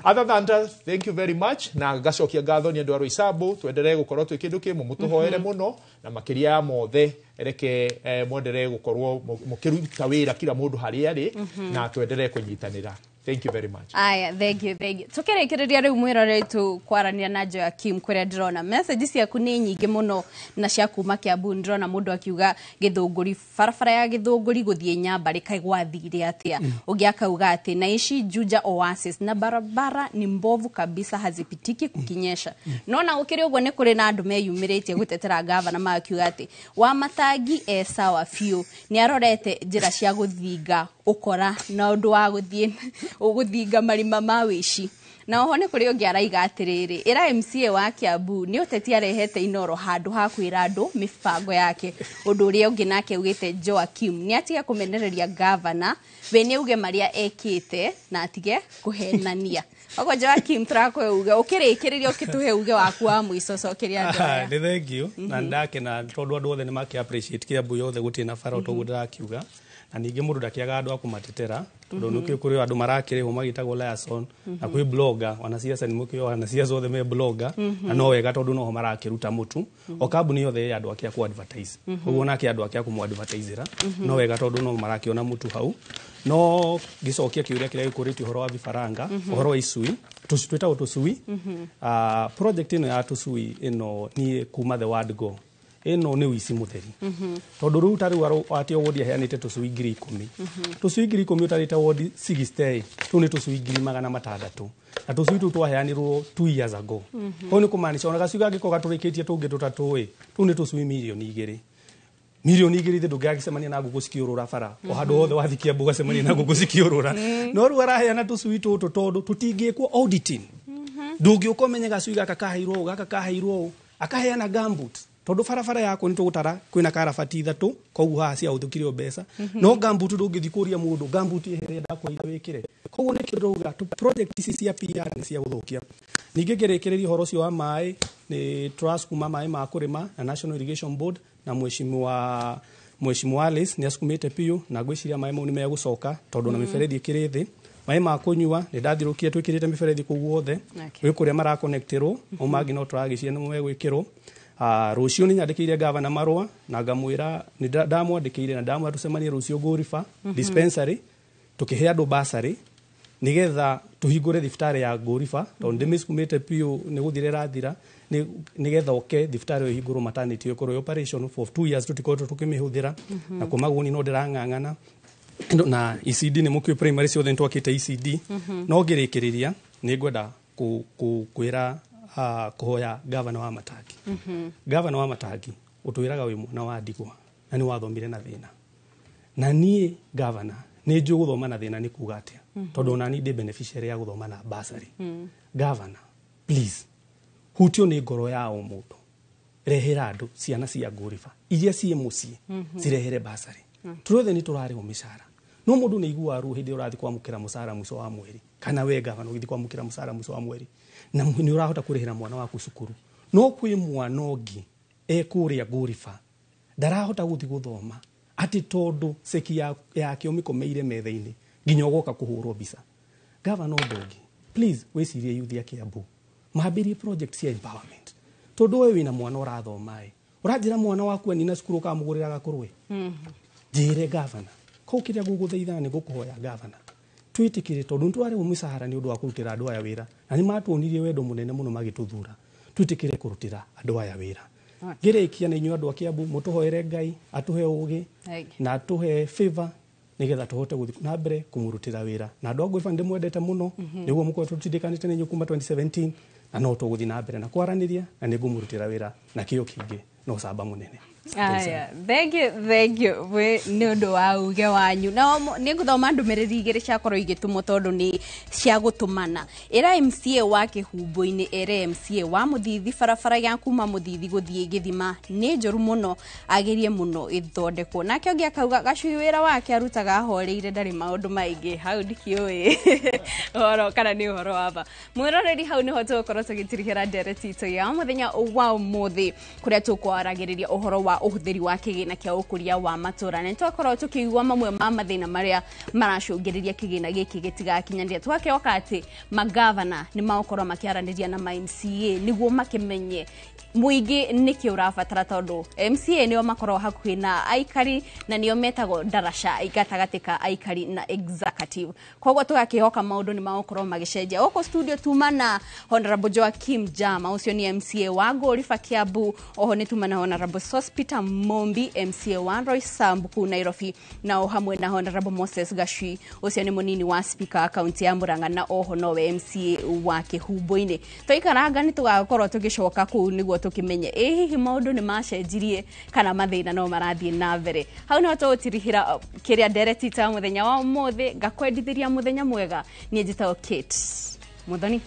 Other than that, thank you very much, na ngacokia ngatho nĩ andũ a Roysambu. Twenderee gũkorwo twĩ kĩndũ kĩmwe, mũtũhoere mũno, na makĩria ya mothe reke mwenderee gũkorwo mũkĩruta wĩra kila mũndũ harĩa arĩ, na twenderee kũnyitanĩra. Thank you very much. Aya, thank you, thank you. Tukĩrĩkĩrĩria rĩu mwĩrore tu kwaranĩria na Joakim, kũrĩa ndĩrona message ciaku nĩ nyingĩ mũno na cia kuma Kiambu. Ndĩrona mũndũ akiuga Gĩthũngũri, barabara ya Gĩthũngũri gũthiĩ Nyambarĩ kaĩ gwathire atĩa? Ũngĩ akauga atĩ naishi Juja Oasis na barabara ni mbovu kabisa, hazipitiki kukinyesha. No na gũkĩrĩ ũguo nĩ kũrĩ na andũ meyumĩrĩtie gũtetera gavana, magakiuga atĩ Wamatangi e sawa biũ, nĩ arorete njĩra cia gũthinga ũkora na ũndũ wa gũthiĩ gũthinga marima ma wĩici. Na oho nĩ kũrĩ ũngĩ araiga atĩrĩrĩ, ĩra MCA wa Kiambu nĩ ũteti arehete Inoro handũ ha kwĩra andũ mĩbango yake. Ũndũ ũrĩa ũngĩ nake augĩte Joakim nĩ atige kũmenereria gavana, we nĩ auge marĩa ekĩte na atige kũhenania. Oguo Joakim, tũrakũhe uge ũkĩrĩkĩrĩria, ũkĩtũhe uge waku wa mũico, cokeria andũ aya. Nĩ thank you, na ndakena tondũ andũ othe nĩ makĩ appreciate Kiambu yothe gũtirĩ na bara toguo ndĩrakiuga. Na ningĩ mũndũ ndakĩaga andũ a kũmatetera, tondũ nĩkĩo kũrĩ andũ marakĩrĩhwo magĩtagwo liaison, na kwĩ blogger, wanasiasa nĩ mũkĩo, wanasiasa othe me blogger, na no wega tondũ noho marakĩruta mũtu. O kambuni yothe ĩ andũ ake a ku advertise, koguo nake andũ ake a kũmũ advertisera no wega tondũ no marakĩona mũtu hau. No ngĩcokia kĩũria kĩrĩa gĩkũrĩtie ũhoro wa vifaranga, ũhoro wa icui, twĩtagwo tũcui, project ĩno ya tũcui ĩno, niĩ kuma the word go Ĩno nĩ ũici mũtheri, tondũ rĩu ta rĩu atĩ o wodi aheanĩte tũcui 10,000. Tũcui 10,000 ũtarĩte wodi 60, tũu nĩ tũcui 600,000, na tũcui tũu twaheanirwo 2 years ago. Koguo nĩ kũmaanisha ona gacui gangĩkorwo gatũrĩkĩtie tũngĩ tũtatũ ĩ, tũu nĩ tũcui 2 mirioni. 2 mirioni ithe ndũngĩagĩcemania na ngũkũ cikĩũrũra bara o handũ hothe wathiĩ Kiambu ũgacemania na ngũkũ cikĩũrũra. No rĩu araheana tũcui tũtũ tondũ tũtingĩkwo auditing, ndũngĩũka ũmenye gacui gaka kaheirwo ũũ, gaka kaheirwo ũũ. Akaheana gumboot tondũ barabara yakwo nĩ tũgũtara kwĩna karabati ithatũ, koguo haha ciahũthĩkire o mbeca. No gumboot ndũngĩthiĩ kũria mũndũ gumboot ĩrĩa ndakũheire wĩkĩre. Koguo nĩkĩo ndauga project ici cia PR nĩ cia gũthũkia. Ningĩ ngĩrĩkĩrĩria ũhoro ũcio wa maĩ, nĩ tũrasukuma maĩ ma kũrĩma na National Irrigation Board, na mheshimiwa Alice nĩ asukumĩte biũ, na ngwĩciria maĩ mau nĩ megũcoka tondũ na mĩberethi ĩkĩrĩ thĩ. Maĩ ma kũnyua nĩ ndathirũkire twĩkĩrĩte mĩberethi kũu guothe. Gwĩ kũrĩa marakonektĩrwo, mau mangĩ no tũragĩciria nĩmo megwĩkĩrwo. Rũciũ nĩ nyandĩkĩire gavana marũa na ngamwĩra nĩ ndamwandĩkĩire na ndamwĩra tũcemanie rũciũ Ngũriba dispensary, tũkĩhe andũ basarĩ nigetha tũhingũre thibitarĩ ya Ngũriba, tondũ ndĩmĩsukumĩte biũ, nĩ gũthira ĩrathira, nĩgetha oke thibitarĩ ĩyo ĩhingũrwo, maternity ĩkorwo ĩ operation. For 2 years tũtikoretwo tũkĩmĩhũthĩra. Na kwa maguni no ndĩrang'ang'ana na ECD, nĩ mũkĩũĩ primary ciothe nĩ twakĩte ECD. No ngĩrĩkĩrĩria nĩ ngwenda kwĩra kũhoya gavana wa Matangi. Gavana wa Matangi, ũtwĩraga wĩ mwana wa ndigwa na nĩ wathomire na thĩna, na niĩ gavana nĩ njũĩ gũthoma na thĩna nĩ kuga atĩa, tondũ ona niĩ ndĩ beneficiary ya gũthoma na bursary. Gavana, please, hutio nĩ ngoro ya o mũndũ, rehera andũ ciana cia Ngũriba iria ciĩ mũciĩ, cirehere bursary. Tũrĩ nĩ tũrarĩhwo mĩcara, no mũndũ nĩ aiguaga ruo hĩndĩ ĩrĩa ũrathiĩ kwamũkĩra mũcara mũico wa mweri, kana we gavana ũgĩthiĩ kwamũkĩra mũcara mũico wa mweri na nĩ ũrahota kũrĩhĩra mwana waku cukuru, no kwĩ mwana ũngĩ e kũrĩa Ngũriba ndarahota gũthiĩ gũthoma atĩ tondũ ceki yake ũmĩkomeire metha-inĩ nginya ũgoka kũhũrwo mbica. Gavana, ũndũ ũngĩ, please, wĩcirie youth ya Kiambu mambĩrie project cia empowerment, tondũ we wĩna mwana ũrathoma ĩ, ũranjĩra mwana waku anina cukuru ũkamũgũrĩra gakũrwe? Njĩre gavana kũu kĩrĩa gũgũthaitha nĩ gũkũhoya gavana, twĩtĩkĩre, tondũ nĩ twarĩhwo mĩcara nĩ ũndũ wa kũrutĩra andũ aya wĩra, na nĩ matuonirie wendo mũnene mũno magĩtũthura. Twĩtĩkĩre kũrutĩra andũ aya wĩra. Ngĩrĩkia, na inyuĩ andũ a Kiambu mũtũhoere Ngai atũhe ũgĩ na atũhe favor nigetha tũhote gũthiĩ na mbere kũmũrutĩra wĩra. Na andũ a Ngũriba ndĩmwendete mũno, nĩguo mũkoretwo tũtindĩkanĩte na inyuĩ kuma 2017, na no tũgũthiĩ na mbere na kwaranĩria, na nĩ ngũmũrutĩra wĩra na kĩo kĩingĩ na ũcamba mũnene. Aya, thank you, thank you we nĩ ũndũ wa uge wanyu. Na nĩ ngũthoma ndũmĩrĩri igĩrĩ ciakorwo igĩtũmwo tondũ nĩ cia gũtũmana. Ĩra MCA wa Kĩhumbu-inĩ, ĩre MCA wa Mũthithi, barabara ya kuma Mũthithi gũthiĩ Gĩthima nĩ njũru mũno, agerie mũno ĩthondekwo. Nake ũngĩ akauga Gacui wĩra wake arutaga ahoreire, ndarĩ maũndũ maingĩ hau, ndikĩũĩ ũhoro kana nĩ ũhoro wa ma. Mwĩroreri, hau nĩho tũgũkorwo tũgĩtirihĩra ndereti itũ ya mũthenya wa ũmũthĩ, kũrĩa tũkwaragĩrĩria ũhoro wa ũhũthĩri wa kĩgĩna kĩa ũkũria wa matũra, na nĩtwakorwo tũkĩigua mamwe ma mathĩna marĩa maracũngĩrĩria kĩgĩna gĩkĩ gĩtigakinyanĩria. Twakĩoka atĩ magavana nĩ magũkorwo makĩaranĩria na ma MCA nĩguo makĩmenye mũingĩ nĩkĩ ũrabatara, tondũ MCA nĩo makoragwo hakuhĩ na aikari na nĩo metagwo ndaraca gatagatĩ ka aikari na executive. Koguo tũgakĩhoka maũndũ nĩ magũkorwo magĩcenjia. Gũkũ studio tuma na Honorable Joakim Jama, ũcio nĩ MCA wa Ngũriba Kiambu. Oho nĩ tuma na Honorable Sospeter Mombi, MCA wa Roysambu kũu Nairobi, na o hamwe na Honorable Moses Gacui, ũcio nĩ mũnini wa speaker kaunti ya Murang'a na oho nowe MCA wa Kĩhumbu-inĩ. Twaikaranga nĩ tũgakorwo tũgĩcoka kũu nĩguo tũkĩmenye ĩ hihi maũndũ nĩ macenjirie kana mathĩna no marathiĩ na mbere. Hau nĩho tũgũtirihĩra kĩrĩa ndereti ta mũthenya wa ũmũthĩ. Ngakwendithĩria mũthenya mwega. Niĩ njĩtagwo Kate Muthoni.